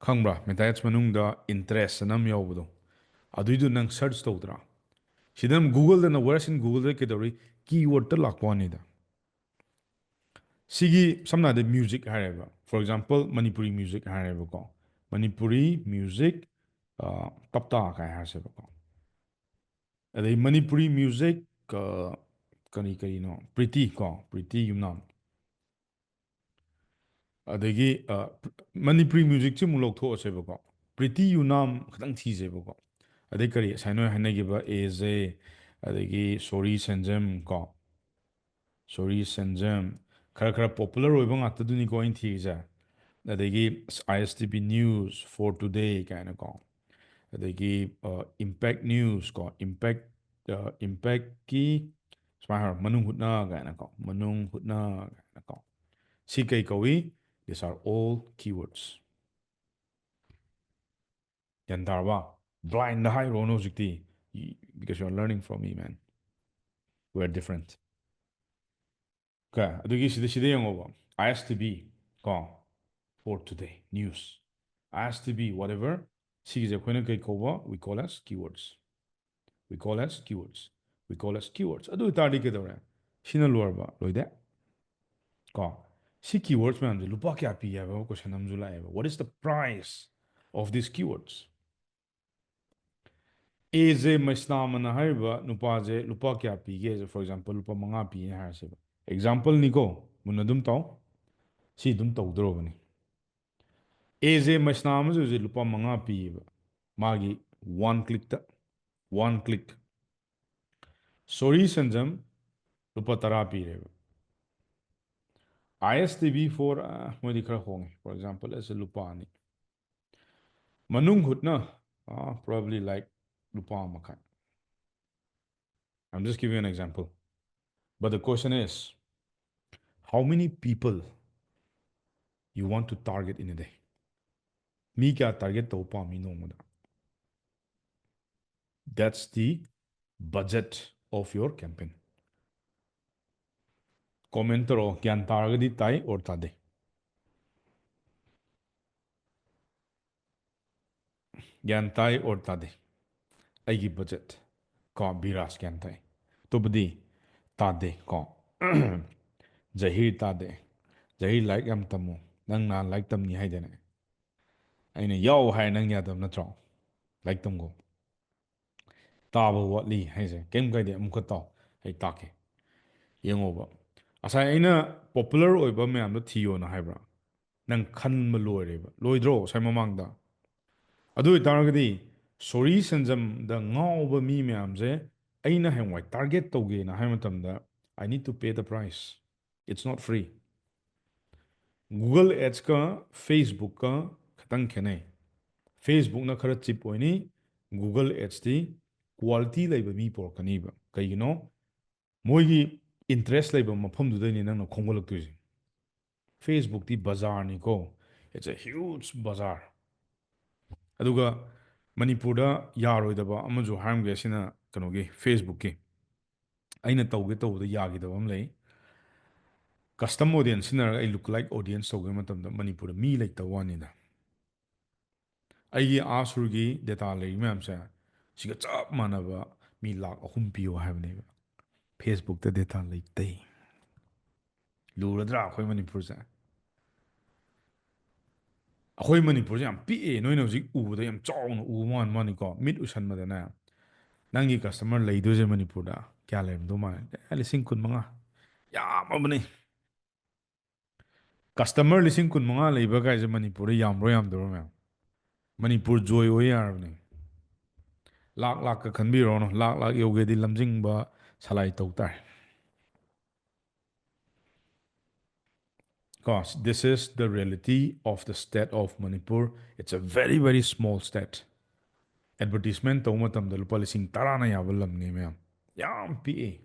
ꯈꯪꯕ꯭ꯔꯥ? Meta Ads ꯃꯅꯨꯡꯗ interest ꯑꯅ ꯑꯃ ꯌꯥꯎꯕꯗꯣ, ꯑꯗꯨꯏꯗꯨ ꯅꯪ search ꯇꯧꯗ꯭ꯔꯥ? ꯁꯤꯗ ꯑꯃꯨꯛ Googleꯗꯅ, whereas in Googleꯗ ꯀꯩꯗꯧꯔꯤ? Keywordꯇ ꯂꯥꯛꯄ ꯋꯥꯅꯤꯗ꯫ ꯁꯤꯒꯤ ꯁꯝꯅ ꯍꯥꯏꯔꯕꯗ ꯃ꯭ꯌꯨꯖꯤꯛ ꯍꯥꯏꯔꯦꯕ, for example ꯃꯅꯤꯄꯨꯔꯤ ꯃ꯭ꯌꯨꯖꯤꯛ ꯍꯥꯏꯔꯦꯕꯀꯣ, ꯃꯅꯤꯄꯨꯔꯤ ꯃ꯭ꯌꯨꯖꯤꯛ ꯇꯞꯇꯥ ꯀꯥꯏ ꯍꯥꯏꯔꯁꯦꯕꯀꯣ, ꯑꯗꯩ ꯃꯅꯤꯄꯨꯔꯤ ꯃ꯭ꯌꯨꯖꯤꯛ ꯀꯔꯤ ꯀꯔꯤꯅꯣ, ꯄ꯭ꯔꯤꯇꯤ ꯀꯣ, ꯄ꯭ꯔꯤꯇꯤ ꯌꯨꯝꯅꯥꯝ, ꯑꯗꯒꯤ ꯃꯅꯤꯄꯨꯔꯤ ꯃ꯭ꯌꯨꯖꯤꯛꯁꯤ ꯑꯃꯨꯛ ꯂꯧꯊꯣꯛꯑꯁꯦꯕꯀꯣ, ꯄ꯭ꯔꯤꯇꯤ ꯌꯨꯅꯥꯝ ꯈꯛꯇꯪ ꯊꯤꯁꯦꯕꯀꯣ, ꯑꯗꯩ ꯀꯔꯤ ꯉꯁꯥꯏ ꯅꯣꯏ ꯍꯥꯏꯅꯈꯤꯕ ꯑꯦ ꯖꯦ, ꯑꯗꯒꯤ ꯁꯣꯔꯤ ꯁꯦꯟꯖꯝ ꯀꯣ, ꯁꯣꯔꯤ ꯁꯦꯟꯖꯝ, ꯈꯔ ꯈꯔ ꯄꯣꯄꯨꯂꯔ ꯑꯣꯏꯕ ꯉꯥꯛꯇꯗꯨꯅꯤꯀꯣ ꯑꯩꯅ ꯊꯤꯔꯤꯁꯦ꯫ ꯑꯗꯒꯤ ꯑꯥꯏ ꯑꯦꯁ ꯇꯤ ꯚꯤ ꯅ꯭ꯌꯨꯁ, ꯐꯣꯔ ꯇꯨꯗꯦ ꯀꯥꯏꯅꯀꯣ, ꯑꯗꯒꯤ ꯏꯝꯄꯦꯛ ꯅ꯭ꯌꯨꯁ ꯀꯣ, ꯏꯝꯄꯦꯛ ꯏꯝꯄꯦꯛꯀꯤ ꯁꯨꯃꯥꯏꯅ ꯍꯥꯏꯔꯣ, ꯃꯅꯨꯡ ꯍꯨꯠꯅ ꯀꯥꯏꯅꯀꯣ, ꯃꯅꯨꯡ ꯍꯨꯠꯅ ꯀꯥꯏꯅꯀꯣ꯫ ꯁꯤ ꯀꯩ ꯀꯧꯏ? These are all keywords. ꯒ꯭ꯌꯥꯟ ꯇꯥꯔꯕ? ꯕ꯭ꯂꯥꯏꯟꯗ ꯍꯥꯏꯔꯨꯔꯅꯨ ꯍꯧꯖꯤꯛꯇꯤ, because you are learning from me, man. We are different. Okay, ꯑꯗꯨꯒꯤ ꯁꯤꯗ ꯁꯤꯗ ꯌꯦꯡꯉꯣꯕ, ꯑꯥꯏ ꯑꯦꯁ ꯇꯤ ꯚꯤ ꯀꯣ, ꯐꯣꯔ ꯇꯨꯗꯦ ꯅ꯭ꯌꯨꯁ, ꯑꯥꯏ ꯑꯦꯁ ꯇꯤ ꯚꯤ whatever, ꯁꯤꯒꯤꯁꯦ ꯑꯩꯈꯣꯏꯅ ꯀꯩ ꯀꯧꯕ? We call as keywords. We call as keywords. We call as keywords. ꯑꯗꯨ ꯑꯣꯏꯇꯥꯔꯗꯤ ꯀꯩꯗꯧꯔꯦ? ꯁꯤꯅ ꯂꯣꯏꯔꯕ? ꯂꯣꯏꯗꯦ ꯀꯣ꯫ ꯁꯤ keywords ꯃꯌꯥꯝꯁꯦ ꯂꯨꯄꯥ ꯀꯌꯥ ꯄꯤ ꯍꯥꯏꯕ question ꯑꯃꯁꯨ ꯂꯥꯛꯑꯦꯕ, what is the price of these keywords? A J Meisnam ꯑꯅ ꯍꯥꯏꯔꯤꯕ ꯅꯨꯄꯥꯁꯦ ꯂꯨꯄꯥ ꯀꯌꯥ ꯄꯤꯒꯦ? For example ꯂꯨꯄꯥ ꯃꯉꯥ ꯄꯤꯌꯦ ꯍꯥꯏꯔꯁꯦꯕ, example ꯅꯤꯀꯣ, ꯃꯨꯟꯅ ꯑꯗꯨꯝ ꯇꯥꯎ, ꯁꯤ ꯑꯗꯨꯝ ꯇꯧꯗꯧꯔꯕꯅꯤ꯫ ꯑꯦ ꯖꯦ ꯃꯩꯁꯅꯥꯝ ꯑꯃꯁꯨ ꯍꯧꯖꯤꯛ ꯂꯨꯄꯥ ꯃꯉꯥ ꯄꯤꯌꯦꯕ, ꯃꯥꯒꯤ ꯋꯥꯟ ꯀ꯭ꯂꯤꯛꯇ, ꯋꯥꯟ ꯀ꯭ꯂꯤꯛ꯫ ꯁꯣꯔꯤ ꯁꯦꯟꯖꯝ ꯂꯨꯄꯥ ꯇꯔꯥ ꯄꯤꯔꯦꯕ꯫ ꯑꯥꯏ ꯑꯦꯁ ꯇꯤ ꯚꯤ ꯐꯣꯔ ꯃꯣꯏꯗꯤ ꯈꯔ ꯍꯣꯡꯉꯦ, for example ꯑꯁꯤ ꯂꯨꯄꯥ ꯑꯅꯤ꯫ ꯃꯅꯨꯡ ꯍꯨꯠꯅ probably like ꯂꯨꯄꯥ ꯑꯃ ꯃꯈꯥꯏ꯫ I'm just giving an example. But the question is, how many people you want to target in a day? ꯃꯤ ꯀꯌꯥ target ꯇꯧꯕ ꯄꯥꯝꯃꯤ ꯅꯣꯡꯃꯗ? That's the budget of your campaign. Comment ꯇꯧꯔꯛꯑꯣ, ꯒ꯭ꯌꯥꯟ ꯇꯥꯔꯒꯗꯤ ꯇꯥꯏ or ꯇꯥꯗꯦ꯫ ꯒ꯭ꯌꯥꯟ ꯇꯥꯏ or ꯇꯥꯗꯦ? ꯑꯩꯒꯤ budget ꯀꯣ, ꯕꯤꯔꯥꯖ ꯒ꯭ꯌꯥꯟ ꯇꯥꯏ, ꯑꯇꯣꯞꯄꯗꯤ ꯇꯥꯗꯦ ꯀꯣ꯫ ꯖꯍꯤꯔ ꯇꯥꯗꯦ꯫ ꯖꯍꯤꯔ, ꯂꯥꯏꯔꯤꯛ ꯌꯥꯝ ꯇꯝꯃꯨ꯫ ꯅꯪ ꯅꯍꯥꯟ ꯂꯥꯏꯔꯤꯛ ꯇꯝꯅꯤ ꯍꯥꯏꯗꯅꯦ꯫ ꯑꯩꯅ ꯌꯥꯎ ꯍꯥꯏ, ꯅꯪ ꯌꯥꯗꯕ ꯅꯠꯇ꯭ꯔꯣ? ꯂꯥꯏꯔꯤꯛ ꯇꯝꯈꯣ꯫ ꯇꯥꯕ ꯋꯥꯠꯂꯤ ꯍꯥꯏꯁꯦ ꯀꯩꯝ ꯀꯥꯏꯗꯦ, ꯑꯃꯨꯛꯀ ꯇꯥꯎ, ꯑꯩ ꯇꯥꯛꯀꯦ꯫ ꯌꯦꯡꯉꯣꯕ, ꯉꯁꯥꯏ ꯑꯩꯅ popular ꯑꯣꯏꯕ ꯃꯌꯥꯝꯗꯣ ꯊꯤꯌꯣꯅ ꯍꯥꯏꯕ꯭ꯔꯥ? ꯅꯪ ꯈꯟꯕ ꯂꯣꯏꯔꯦꯕ, ꯂꯣꯏꯗ꯭ꯔꯣ? ꯉꯁꯥꯏ ꯃꯃꯥꯡꯗ꯫ ꯑꯗꯨ ꯑꯣꯏꯇꯥꯔꯒꯗꯤ ꯁꯣꯔꯤ ꯁꯦꯟꯖꯝꯗ ꯉꯥꯎꯕ ꯃꯤ ꯃꯌꯥꯝꯁꯦ ꯑꯩꯅ ꯍꯌꯦꯡꯋꯥꯏ target ꯇꯧꯒꯦꯅ ꯍꯥꯏꯕ ꯃꯇꯝꯗ, I need to pay the price. It's not free. Google Ads-ꯀ Facebook-ꯀ ꯈꯤꯇꯪ ꯈꯦꯠꯅꯩ꯫ Facebook-ꯅ ꯈꯔ cheap ꯑꯣꯏꯅꯤ, Google Ads-ꯇꯤ quality ꯂꯩꯕ ꯃꯤ ꯄꯨꯔꯛꯀꯅꯤꯕ꯫ ꯀꯩꯒꯤꯅꯣ? ꯃꯣꯏꯒꯤ interest ꯂꯩꯕ ꯃꯐꯝꯗꯨꯗꯩꯅꯤ ꯅꯪꯅ ꯈꯣꯝꯒꯠꯂꯛꯇꯣꯏꯁꯦ꯫ Facebook-ꯇꯤ ꯕꯖꯥꯔꯅꯤꯀꯣ, it's a huge ꯕꯖꯥꯔ꯫ ꯑꯗꯨꯒ ꯃꯅꯤꯄꯨꯔꯗ ꯌꯥꯔꯣꯏꯗꯕ ꯑꯃꯁꯨ ꯍꯥꯏꯔꯝꯒꯦ, ꯁꯤꯅ ꯀꯩꯅꯣꯒꯤ, Facebook-ꯀꯤ꯫ ꯑꯩꯅ ꯇꯧꯒꯦ ꯇꯧꯕꯗ ꯌꯥꯈꯤꯗꯕ ꯑꯃ ꯂꯩ꯫ Custom audience ꯁꯤꯖꯤꯟꯅꯔꯒ ꯑꯩ lookalike audience ꯇꯧꯒꯦ ꯃꯇꯝꯗ ꯃꯅꯤꯄꯨꯔꯗ ꯃꯤ ꯂꯩꯇꯕ ꯋꯥꯅꯤꯗ꯫ ꯑꯩꯒꯤ ꯑꯥ ꯁꯨꯔꯒꯤ data ꯂꯩꯔꯤ ꯃꯌꯥꯝꯁꯦ, ꯁꯤꯒ ꯆꯞ ꯃꯥꯟꯅꯕ ꯃꯤ ꯂꯥꯛ ꯑꯍꯨꯝ ꯄꯤꯌꯣ ꯍꯥꯏꯕꯅꯦꯕ꯫ Facebook-ꯇ data ꯂꯩꯇꯦ꯫ ꯂꯨꯔꯗ꯭ꯔꯥ ꯑꯩꯈꯣꯏ ꯃꯅꯤꯄꯨꯔꯁꯦ? ꯑꯩꯈꯣꯏ ꯃꯅꯤꯄꯨꯔꯁꯦ ꯌꯥꯝ ꯄꯤꯛꯑꯦ, ꯅꯣꯏꯅ ꯍꯧꯖꯤꯛ ꯎꯕꯗ ꯌꯥꯝ ꯆꯥꯎꯅ ꯎꯕ ꯃꯥꯟ ꯃꯥꯅꯤꯀꯣ, ꯃꯤꯠ ꯎꯁꯟꯕꯗꯅꯦ꯫ ꯅꯪꯒꯤ customer ꯂꯩꯗꯣꯏꯁꯦ ꯃꯅꯤꯄꯨꯔꯗ ꯀꯌꯥ ꯂꯩꯔꯝꯗꯧ ꯃꯥꯜꯂꯦ? ꯑꯦ, ꯂꯤꯁꯤꯡ ꯀꯨꯟ ꯃꯉꯥ꯫ ꯌꯥꯝꯃꯕꯅꯤ꯫ Customer ꯂꯤꯁꯤꯡ ꯀꯨꯟ ꯃꯉꯥ ꯂꯩꯕ ꯀꯥꯏꯁꯦ ꯃꯅꯤꯄꯨꯔꯗ ꯌꯥꯝꯕ꯭ꯔꯣ ꯌꯥꯝꯗꯕ꯭ꯔꯣ ꯃꯌꯥꯝ? ꯃꯅꯤꯄꯨꯔ ꯖꯣꯏ ꯑꯣꯏ ꯌꯥꯔꯕꯅꯤ꯫ ꯂꯥꯛ ꯂꯥꯛꯀ ꯈꯟꯕꯤꯔꯣꯅꯨ, ꯂꯥꯛ ꯂꯥꯛ ꯌꯧꯒꯦꯗꯤ ꯂꯝꯖꯤꯡꯕ ꯁꯂꯥꯏ ꯇꯧ ꯇꯥꯔꯦ꯫ ꯀꯣ, this is the reality of the state of Manipur. It's a very, very small state. Advertisement ꯇꯧꯕ ꯃꯇꯝꯗ ꯂꯨꯄꯥ ꯂꯤꯁꯤꯡ ꯇꯔꯥꯅ ꯌꯥꯕ ꯂꯝꯅꯤ ꯃꯌꯥꯝ, ꯌꯥꯝ ꯄꯤꯛꯑꯦ꯫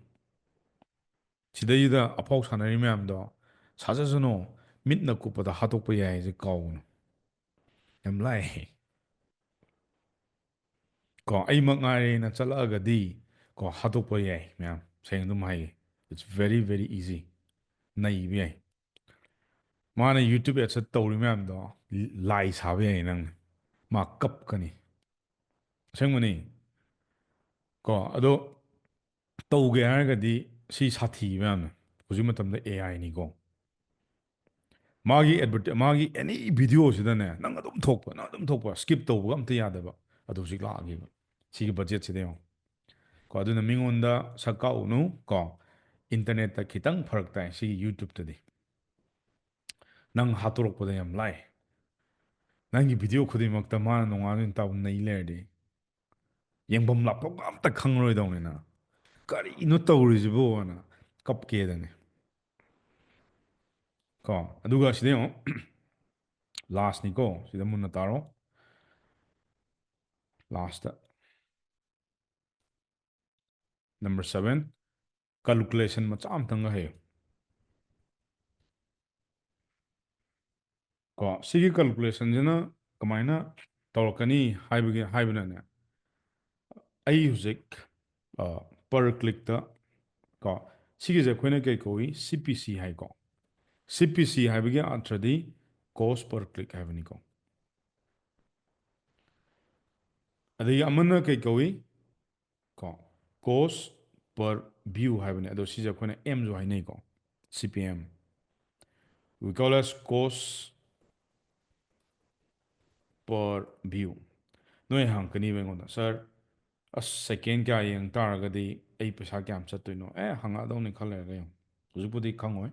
ꯁꯤꯗꯩꯗ ꯑꯐꯥꯎ ꯁꯥꯟꯅꯔꯤ ꯃꯌꯥꯝꯗꯣ ꯁꯥꯖꯁꯅꯨ, ꯃꯤꯠꯅ ꯀꯨꯞꯄꯗ ꯍꯥꯠꯇꯣꯛꯄ ꯌꯥꯏ ꯍꯥꯏꯁꯦ ꯀꯥꯎꯒꯅꯨ꯫ ꯌꯥꯝ ꯂꯥꯏ꯫ ꯀꯣ, ꯑꯩꯃꯛ ꯉꯥꯏꯔꯦꯅ ꯆꯠꯂꯛꯑꯒꯗꯤ, ꯀꯣ, ꯍꯥꯠꯇꯣꯛꯄ ꯌꯥꯏ ꯃꯌꯥꯝ꯫ ꯁꯦꯡꯅ ꯑꯗꯨꯝ ꯍꯥꯏꯒꯦ, it's very, very easy. ꯅꯩꯕ ꯌꯥꯏ꯫ ꯃꯥꯅ YouTube Ads ꯇꯧꯔꯤ ꯃꯌꯥꯝꯗꯣ ꯂꯥꯏ ꯁꯥꯕ ꯌꯥꯏ ꯅꯪꯅ꯫ ꯃꯥ ꯀꯞꯀꯅꯤ꯫ ꯑꯁꯦꯡꯕꯅꯤ꯫ ꯀꯣ, ꯑꯗꯣ ꯇꯧꯒꯦ ꯍꯥꯏꯔꯒꯗꯤ ꯁꯤ ꯁꯥꯊꯤ ꯃꯌꯥꯝꯅ꯫ ꯍꯧꯖꯤꯛ ꯃꯇꯝꯗ AI ꯅꯤꯀꯣ꯫ ꯃꯥꯒꯤ ꯑꯦꯗꯚꯔꯇ ꯃꯥꯒꯤ ꯑꯦꯅꯤ ꯚꯤꯗꯤꯑꯣꯁꯤꯗꯅꯦ, ꯅꯪ ꯑꯗꯨꯝ ꯊꯣꯛꯄ, ꯅꯪ ꯑꯗꯨꯝ ꯊꯣꯛꯄ, ꯁ꯭ꯀꯤꯞ ꯇꯧꯕꯒ ꯑꯝꯇ ꯌꯥꯗꯕ, ꯑꯗꯨ ꯍꯧꯖꯤꯛ ꯂꯥꯛꯑꯒꯦꯕ ꯁꯤꯒꯤ ꯕꯖꯦꯠꯁꯤꯗ ꯌꯦꯡꯉꯣ꯫ ꯀꯣ ꯑꯗꯨꯅ ꯃꯤꯉꯣꯟꯗ ꯁꯛ ꯀꯥꯛꯎꯅꯨ꯫ ꯀꯣ ꯏꯟꯇꯔꯅꯦꯠꯇ ꯈꯤꯇꯪ ꯐꯔꯛ ꯇꯥꯏ ꯁꯤꯒꯤ YouTubeꯇꯗꯤ꯫ ꯅꯪ ꯍꯥꯠꯇꯣꯔꯛꯄꯗ ꯌꯥꯝ ꯂꯥꯏ꯫ ꯅꯪꯒꯤ ꯚꯤꯗꯤꯑꯣ ꯈꯨꯗꯤꯡꯃꯛꯇ ꯃꯥꯅ ꯅꯣꯡꯉꯥꯟꯕ ꯅꯨꯃꯤꯠ ꯇꯥꯕ ꯅꯩ ꯂꯩꯔꯗꯤ, ꯌꯦꯡꯐꯝ ꯂꯥꯛꯐꯝꯒ ꯑꯝꯇ ꯈꯪꯉꯔꯣꯏꯗꯧꯅꯤꯅ, "ꯀꯔꯤꯅꯣ ꯇꯧꯔꯤꯁꯤꯕꯣꯅ" ꯀꯞꯀꯦꯗꯅꯤ꯫ ꯀꯣ ꯑꯗꯨꯒ ꯁꯤꯗ ꯌꯦꯡꯉꯣ, ꯂꯥꯁꯅꯤꯀꯣ, ꯁꯤꯗ ꯃꯨꯟꯅ ꯇꯥꯔꯣ꯫ ꯂꯥꯁꯇ ꯅꯝꯕꯔ ꯁꯚꯦꯟ, ꯀꯥꯜꯀꯨꯂꯦꯁꯟ ꯃꯆꯥ ꯑꯝꯇꯪꯒ ꯍꯩꯌꯨ꯫ ꯀꯣ ꯁꯤꯒꯤ ꯀꯥꯜꯀꯨꯂꯦꯁꯟꯁꯤꯅ ꯀꯃꯥꯏꯅ ꯇꯧꯔꯛꯀꯅꯤ ꯍꯥꯏꯕꯒꯤ ꯍꯥꯏꯕꯅꯅꯦ, ꯑꯩ ꯍꯧꯖꯤꯛ ꯄꯔ ꯀ꯭ꯂꯤꯛꯇ, ꯀꯣ ꯁꯤꯒꯤꯁꯦ ꯑꯩꯈꯣꯏꯅ ꯀꯩ ꯀꯧꯏ? CPC ꯍꯥꯏꯀꯣ꯫ CPC ꯍꯥꯏꯕꯒꯤ ꯑꯥꯔꯊ꯭ꯔꯗꯤ cost per click ꯍꯥꯏꯕꯅꯤꯀꯣ꯫ ꯑꯗꯒꯤ ꯑꯃꯅ ꯀꯩ ꯀꯧꯏ? ꯀꯣ cost per view ꯍꯥꯏꯕꯅꯤ꯫ ꯑꯗꯣ ꯁꯤꯁꯦ ꯑꯩꯈꯣꯏꯅ ꯑꯦꯝꯁꯨ ꯍꯥꯏꯅꯩꯀꯣ, CPM, we call as cost per view꯫ ꯅꯣꯏ ꯍꯪꯉꯛꯀꯅꯤꯕ ꯑꯩꯉꯣꯟꯗ, "ꯁꯥꯔ, ꯑꯁ, ꯁꯦꯀꯦꯟ ꯀꯌꯥ ꯌꯦꯡ ꯇꯥꯔꯒꯗꯤ ꯑꯩ ꯄꯩꯁꯥ ꯀꯌꯥꯝ ꯆꯠꯇꯣꯏꯅꯣ?" ꯑꯦ, ꯍꯪꯉꯛꯑꯗꯧꯅꯤ ꯈꯔ ꯂꯩꯔꯒ꯫ ꯌꯦꯡꯉꯣ, ꯍꯧꯖꯤꯛꯄꯨꯗꯤ ꯈꯪꯉꯣꯏ꯫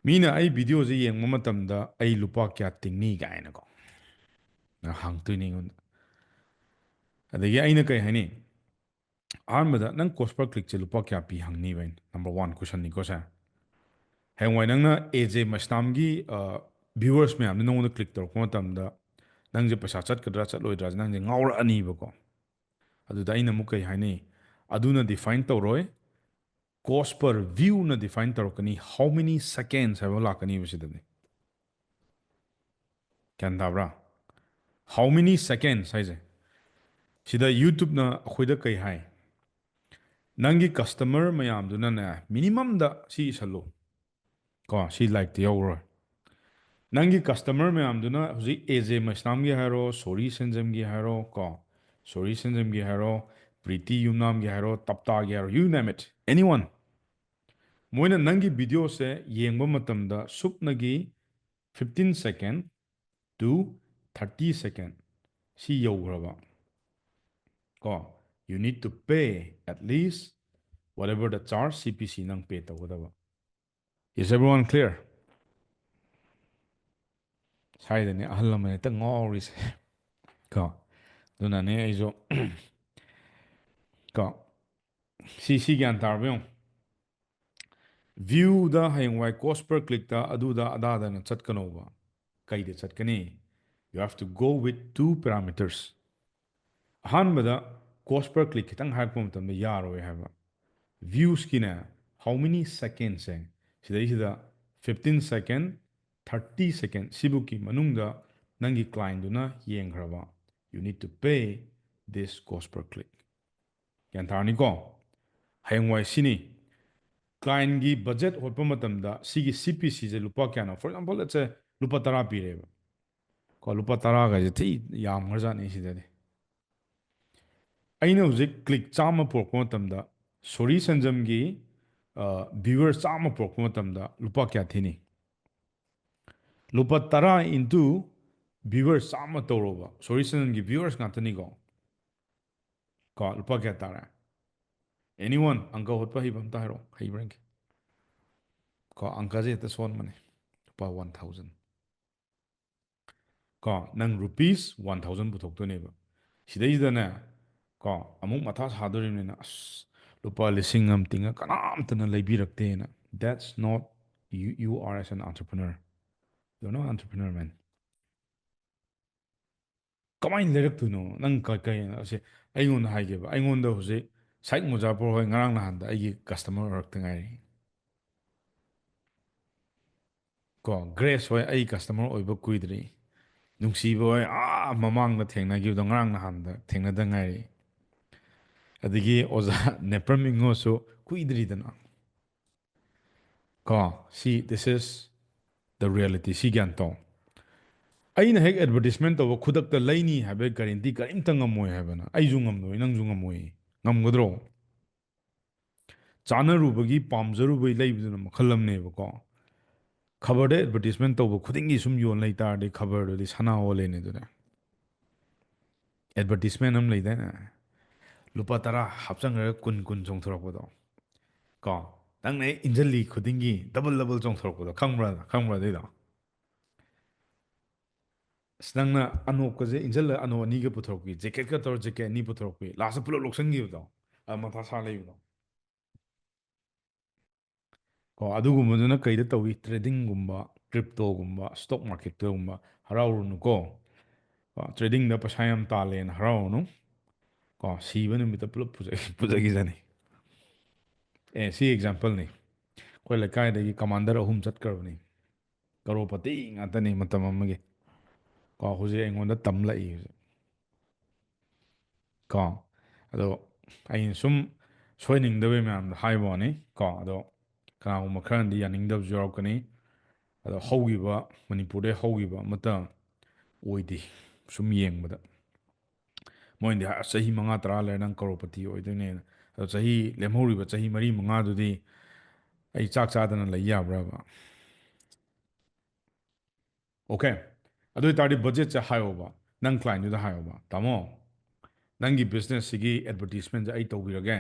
ꯃꯤꯅ ꯑꯩ ꯚꯤꯗꯤꯑꯣꯁꯦ ꯌꯦꯡꯕ ꯃꯇꯝꯗ ꯑꯩ ꯂꯨꯄꯥ ꯀꯌꯥ ꯇꯤꯡꯅꯤ ꯀꯥꯏꯅꯀꯣ ꯍꯪꯉꯛꯇꯣꯏꯅꯤ ꯑꯩꯉꯣꯟꯗ꯫ ꯑꯗꯒꯤ ꯑꯩꯅ ꯀꯩ ꯍꯥꯏꯅꯤ? ꯑꯍꯥꯟꯕꯗ ꯅꯪ cost per clickꯁꯦ ꯂꯨꯄꯥ ꯀꯌꯥ ꯄꯤ ꯍꯪꯅꯤꯕ ꯑꯩꯅ, ꯅꯝꯕꯔ ꯋꯥꯟ ꯀꯣꯏꯁꯟꯅꯤꯀꯣ ꯁꯦ꯫ ꯍꯌꯦꯡꯋꯥꯏ ꯅꯪꯅ ꯑꯦ ꯖꯦ ꯃꯩꯁꯅꯥꯝꯒꯤ ꯚ꯭ꯌꯨꯋꯔꯁ ꯃꯌꯥꯝꯗꯨ ꯅꯉꯣꯟꯗ ꯀ꯭ꯂꯤꯛ ꯇꯧꯔꯛꯄ ꯃꯇꯝꯗ, ꯅꯪꯁꯦ ꯄꯩꯁꯥ ꯆꯠꯀꯗ꯭ꯔꯥ ꯆꯠꯂꯣꯏꯗ꯭ꯔꯥꯁꯦ ꯅꯪꯁꯦ ꯉꯥꯎꯔꯛꯑꯅꯤꯕꯀꯣ꯫ ꯑꯗꯨꯗ ꯑꯩꯅ ꯑꯃꯨꯛ ꯀꯩ ꯍꯥꯏꯅꯤ? ꯑꯗꯨꯅ ꯗꯤꯐꯥꯏꯟ ꯇꯧꯔꯣꯏ, cost per viewꯅ ꯗꯤꯐꯥꯏꯟ ꯇꯧꯔꯛꯀꯅꯤ꯫ How many seconds ꯍꯥꯏꯕ ꯂꯥꯛꯀꯅꯤꯕ ꯁꯤꯗꯗꯤ꯫ ꯒ꯭ꯌꯥꯟ ꯇꯥꯕ꯭ꯔꯥ? How many seconds ꯍꯥꯏꯁꯦ꯫ ꯁꯤꯗ YouTubeꯅ ꯑꯩꯈꯣꯏꯗ ꯀꯩ ꯍꯥꯏ? "ꯅꯪꯒꯤ ꯀꯁꯇꯃꯔ ꯃꯌꯥꯝꯗꯨꯅꯅꯦ, ꯃꯤꯅꯤꯃꯝꯗ ꯁꯤ ꯏꯁꯜꯂꯨ"꯫ ꯀꯣ ꯁꯤ ꯂꯥꯏꯔꯤꯛꯇ ꯌꯥꯎꯔꯣꯏ꯫ "ꯅꯪꯒꯤ ꯀꯁꯇꯃꯔ ꯃꯌꯥꯝꯗꯨꯅ ꯍꯧꯖꯤꯛ ꯑꯦ ꯖꯦ ꯃꯩꯁꯅꯥꯝꯒꯤ ꯍꯥꯏꯔꯣ, ꯁꯣꯔꯤ ꯁꯦꯟꯖꯝꯒꯤ ꯍꯥꯏꯔꯣ, ꯀꯣ ꯁꯣꯔꯤ ꯁꯦꯟꯖꯝꯒꯤ ꯍꯥꯏꯔꯣ, ꯄ꯭ꯔꯤꯇꯤ ꯌꯨꯝꯅꯥꯝꯒꯤ ꯍꯥꯏꯔꯣ, ꯇꯞꯇꯥꯒꯤ ꯍꯥꯏꯔꯣ, you name it, anyone, ꯃꯣꯏꯅ ꯅꯪꯒꯤ videoꯁꯦ ꯌꯦꯡꯕ ꯃꯇꯝꯗ ꯁꯨꯞꯅꯒꯤ fifteen second to thirty second ꯁꯤ ꯌꯧꯈ꯭ꯔꯕ ꯀꯣ, you need to pay at least whatever the charge, C P C ꯅꯪ pay ꯇꯧꯒꯗꯕ꯫ Is everyone clear? ꯁ꯭ꯋꯥꯏꯗꯅꯦ ꯑꯍꯜ ꯂꯃꯟ ꯍꯦꯛꯇ ꯉꯥꯎꯔꯤꯁꯦ ꯀꯣ꯫ ꯑꯗꯨꯅꯅꯦ ꯑꯩꯁꯨ ꯀꯣ, ꯁꯤ ꯁꯤ ꯒ꯭ꯌꯥꯟ ꯇꯥꯔꯕ ꯌꯦꯡꯉꯨ꯫ Viewꯗ ꯍꯌꯦꯡꯋꯥꯏ cost per clickꯇ ꯑꯗꯨꯗ ꯑꯗꯥꯗꯅ ꯆꯠꯀꯅꯣꯕ꯫ ꯀꯩꯗ ꯆꯠꯀꯅꯤ? You have to go with two parameters. ꯑꯍꯥꯟꯕꯗ cost per click ꯈꯤꯇꯪ ꯍꯥꯏꯔꯛꯄ ꯃꯇꯝꯗ ꯌꯥꯔꯣꯏ ꯍꯥꯏꯕ꯫ Viewsꯀꯤꯅꯦ, how many secondsꯁꯦ, ꯁꯤꯗꯩꯁꯤꯗ fifteen second, thirty second ꯁꯤꯕꯨꯛꯀꯤ ꯃꯅꯨꯡꯗ ꯅꯪꯒꯤ clientꯗꯨꯅ ꯌꯦꯡꯈ꯭ꯔꯕ, you need to pay this cost per click. ꯒ꯭ꯌꯥꯟ ꯇꯥꯔꯅꯤꯀꯣ? ꯍꯌꯦꯡꯋꯥꯏ ꯁꯤꯅꯤ, clientꯒꯤ budget ꯍꯣꯠꯄ ꯃꯇꯝꯗ ꯁꯤꯒꯤ C P Cꯁꯦ ꯂꯨꯄꯥ ꯀꯌꯥꯅꯣ? For example, let's say ꯂꯨꯄꯥ ꯇꯔꯥ ꯄꯤꯔꯦꯕ ꯀꯣ, ꯂꯨꯄꯥ ꯇꯔꯥꯒꯁꯦ ꯊꯤ ꯌꯥꯝꯈ꯭ꯔꯖꯥꯠꯅꯤ ꯁꯤꯗꯗꯤ꯫ ꯑꯩꯅ ꯍꯧꯖꯤꯛ click ꯆꯥꯝꯃ ꯄꯨꯔꯛꯄ ꯃꯇꯝꯗ, ꯁꯣꯔꯤ ꯁꯟꯖꯝꯒꯤ viewers ꯆꯥꯝꯃ ꯄꯨꯔꯛꯄ ꯃꯇꯝꯗ ꯂꯨꯄꯥ ꯀꯌꯥ ꯊꯤꯅꯤ? ꯂꯨꯄꯥ ꯇꯔꯥ into viewers ꯆꯥꯝꯃ ꯇꯧꯔꯣꯕ, ꯁꯣꯔꯤ ꯁꯟꯖꯝꯒꯤ viewers ꯉꯥꯛꯇꯅꯤꯀꯣ꯫ ꯀꯣ, ꯂꯨꯄꯥ ꯀꯌꯥ ꯇꯥꯔꯦ? Anyone? ꯑꯪꯀ ꯍꯣꯠꯄ ꯍꯩꯕ ꯑꯝꯇ ꯍꯥꯏꯔꯛꯑꯣ, ꯍꯩꯕ꯭ꯔꯥ ꯌꯦꯡꯒꯦ꯫ ꯀꯣ, ꯑꯪꯀꯁꯦ ꯍꯦꯛꯇ ꯁꯣꯟꯕꯅꯦ꯫ ꯂꯨꯄꯥ one thousand꯫ ꯀꯣ, ꯅꯪ rupees one thousand ꯄꯨꯊꯣꯛꯇꯣꯏꯅꯦꯕ꯫ ꯁꯤꯗꯩꯁꯤꯗꯅꯦ, ꯀꯣ, ꯑꯃꯨꯛ ꯃꯊꯥ ꯁꯥꯗꯣꯔꯤꯕꯅꯤꯅ, "ꯑꯁ, ꯂꯨꯄꯥ ꯂꯤꯁꯤꯡ ꯑꯃ ꯇꯤꯡꯉ ꯀꯅꯥꯝꯇꯅ ꯂꯩꯕꯤꯔꯛꯇꯦꯅ." That's not you, you are as an entrepreneur. You're not entrepreneur, man. ꯀꯃꯥꯏꯅ ꯂꯩꯔꯛꯇꯣꯏꯅꯣ? ꯅꯪ ꯀ-, ꯀꯩ-, ꯑꯁꯦ ꯑꯩꯉꯣꯟꯗ ꯍꯥꯏꯒꯦꯕ꯫ ꯑꯩꯉꯣꯟꯗ ꯍꯧꯖꯤꯛ ꯁꯥꯏꯛ ꯃꯨꯖꯥꯐꯔ ꯍꯣꯏ ꯉꯔꯥꯡ ꯅꯍꯥꯟꯗ ꯑꯩꯒꯤ customer ꯑꯣꯏꯔꯛꯇ ꯉꯥꯏꯔꯤ꯫ ꯀꯣ, ꯒ꯭ꯔꯦꯁ ꯍꯣꯏ ꯑꯩ customer ꯑꯣꯏꯕ ꯀꯨꯏꯗ꯭ꯔꯤ꯫ ꯅꯨꯡꯁꯤꯕ ꯍꯣꯏ ꯑꯥ ꯃꯃꯥꯡꯗ ꯊꯦꯡꯅꯈꯤꯕꯗꯣ ꯉꯔꯥꯡ ꯅꯍꯥꯟꯗ ꯊꯦꯡꯅꯗ ꯉꯥꯏꯔꯤ꯫ ꯑꯗꯒꯤ ꯑꯣꯖꯥ ꯅꯦꯄ꯭ꯔꯝ ꯏꯉꯣꯁꯨ ꯀꯨꯏꯗ꯭ꯔꯤꯗꯅ꯫ ꯀꯣ, ꯁꯤ, this is the reality, ꯁꯤ ꯒ꯭ꯌꯥꯟ ꯇꯧ꯫ ꯑꯩꯅ ꯍꯦꯛ advertisement ꯇꯧꯕ ꯈꯨꯗꯛꯇ ꯂꯩꯅꯤ ꯍꯥꯏꯕ guarantee ꯀꯔꯤꯝꯇ ꯉꯝꯃꯣꯏ ꯍꯥꯏꯕꯅ꯫ ꯑꯩꯁꯨ ꯉꯝꯂꯣꯏ, ꯅꯪꯁꯨ ꯉꯝꯃꯣꯏ꯫ ꯉꯝꯒꯗ꯭ꯔꯣ? ꯆꯥꯅꯔꯨꯕꯒꯤ ꯄꯥꯝꯖꯔꯨꯕꯒꯤ ꯂꯩꯕꯗꯨꯅ ꯃꯈꯜ ꯑꯃꯅꯦꯕꯀꯣ꯫ ꯈꯕꯔꯗ ꯑꯦꯗꯚꯔꯇꯤꯁꯃꯦꯟ ꯇꯧꯕ ꯈꯨꯗꯤꯡꯒꯤ ꯁꯨꯝ ꯌꯣꯟ ꯂꯩ ꯇꯥꯔꯗꯤ ꯈꯕꯔꯗꯨꯗꯤ ꯁꯅꯥ ꯑꯣꯜꯂꯦꯅꯦ ꯑꯗꯨꯅꯦ꯫ ꯑꯦꯗꯚꯔꯇꯤꯁꯃꯦꯟ ꯑꯃ ꯂꯩꯗꯥꯏꯅꯦ, ꯂꯨꯄꯥ ꯇꯔꯥ ꯍꯥꯞꯆꯟꯈ꯭ꯔꯒ ꯀꯨꯟ ꯀꯨꯟ ꯆꯣꯡꯊꯣꯔꯛꯄꯗꯣ꯫ ꯀꯣ, ꯅꯪꯅ ꯍꯦꯛ ꯏꯟꯖꯜꯂꯤ ꯈꯨꯗꯤꯡꯒꯤ ꯗꯕꯜ ꯗꯕꯜ ꯆꯣꯡꯊꯣꯔꯛꯄꯗꯣ ꯈꯪꯕ꯭ꯔꯥ? ꯈꯪꯕ꯭ꯔꯥ ꯑꯗꯨꯏꯗꯣ? ꯑꯁ, ꯅꯪꯅ ꯑꯅꯣꯛꯀꯁꯦ ꯏꯟꯖꯜꯂꯒ ꯑꯅꯣꯛ ꯑꯅꯤꯒ ꯄꯨꯊꯣꯔꯛꯄꯤ, ꯖꯦꯀꯦꯠꯀ ꯇꯧꯔ ꯖꯦꯀꯦꯠ ꯑꯅꯤ ꯄꯨꯊꯣꯔꯛꯄꯤ, ꯂꯥꯁꯇ ꯄꯨꯂꯞ ꯂꯧꯁꯟꯈꯤꯕꯗꯣ, ꯑ, ꯃꯊꯥ ꯁꯥ ꯂꯩꯕꯗꯣ꯫ ꯀꯣ, ꯑꯗꯨꯒꯨꯝꯕꯗꯨꯅ ꯀꯩꯗ ꯇꯧꯏ? ꯇ꯭ꯔꯦꯗꯤꯡꯒꯨꯝꯕ, ꯀ꯭ꯔꯤꯞꯇꯣꯒꯨꯝꯕ, ꯁ꯭ꯇꯣꯛ ꯃꯥꯔꯀꯦꯠꯇꯒꯨꯝꯕ ꯍꯔꯥꯎꯔꯨꯅꯨꯀꯣ꯫ ꯀꯣ, ꯇ꯭ꯔꯦꯗꯤꯡꯗ ꯄꯩꯁꯥ ꯌꯥꯝ ꯇꯥꯜꯂꯦꯅ ꯍꯔꯥꯎꯔꯨꯅꯨ꯫ ꯀꯣ, ꯁꯤꯕ ꯅꯨꯃꯤꯠꯇ ꯄꯨꯂꯞ ꯄꯨꯖ-, ꯄꯨꯖꯈꯤꯖꯅꯤ꯫ ꯑꯦ, ꯁꯤ ꯑꯦꯛꯖꯥꯝꯄꯜꯅꯤ꯫ ꯑꯩꯈꯣꯏ ꯂꯩꯀꯥꯏꯗꯒꯤ ꯀꯃꯥꯟꯗꯔ ꯑꯍꯨꯝ ꯆꯠꯈ꯭ꯔꯕꯅꯤ꯫ ꯀꯔꯣꯔꯄꯇꯤ ꯉꯥꯛꯇꯅꯤ ꯃꯇꯝ ꯑꯃꯒꯤ꯫ ꯀꯣ, ꯍꯧꯖꯤꯛ ꯑꯩꯉꯣꯟꯗ ꯇꯝꯂꯛꯏ ꯍꯧꯖꯤꯛ꯫ ꯀꯣ, ꯑꯗꯣ ꯑꯩꯅ ꯁꯨꯝ ꯁꯣꯏꯅꯤꯡꯗꯕꯩ ꯃꯌꯥꯝꯗ ꯍꯥꯏꯕ ꯋꯥꯅꯤ꯫ ꯀꯣ, ꯑꯗꯣ ꯀꯅꯥꯒꯨꯝꯕ ꯈꯔꯅꯗꯤ ꯌꯥꯅꯤꯡꯗꯕꯁꯨ ꯌꯥꯎꯔꯛꯀꯅꯤ꯫ ꯑꯗꯣ ꯍꯧꯈꯤꯕ, ꯃꯅꯤꯄꯨꯔꯗꯩ ꯍꯧꯈꯤꯕ ꯑꯃꯠꯇ ꯑꯣꯏꯗꯦ ꯁꯨꯝ ꯌꯦꯡꯕꯗ꯫ ꯃꯣꯏꯅꯗꯤ ꯍꯥꯏ, "ꯑꯁ, ꯆꯍꯤ ꯃꯉꯥ ꯇꯔꯥ ꯂꯩꯔ ꯅꯪ ꯀꯔꯣꯔꯄꯇꯤ ꯑꯣꯏꯗꯣꯏꯅꯦꯅ"꯫ ꯑꯗꯣ ꯆꯍꯤ ꯂꯦꯝꯍꯧꯔꯤꯕ ꯆꯍꯤ ꯃꯔꯤ ꯃꯉꯥꯗꯨꯗꯤ ꯑꯩ ꯆꯥꯛ ꯆꯥꯗꯅ ꯂꯩ ꯌꯥꯕ꯭ꯔꯕ? ꯑꯣꯀꯦ꯫ ꯑꯗꯨ ꯑꯣꯏꯇꯥꯔꯗꯤ ꯕꯖꯦꯠꯁꯦ ꯍꯥꯏꯌꯣꯕ, ꯅꯪ ꯀ꯭ꯂꯥꯏꯟꯗꯨꯗ ꯍꯥꯏꯌꯣꯕ, "ꯇꯥꯃꯣ, ꯅꯪꯒꯤ ꯕꯤꯖꯤꯅꯦꯁꯁꯤꯒꯤ ꯑꯦꯗꯚꯔꯇꯤꯁꯃꯦꯟꯁꯦ ꯑꯩ ꯇꯧꯕꯤꯔꯒꯦ꯫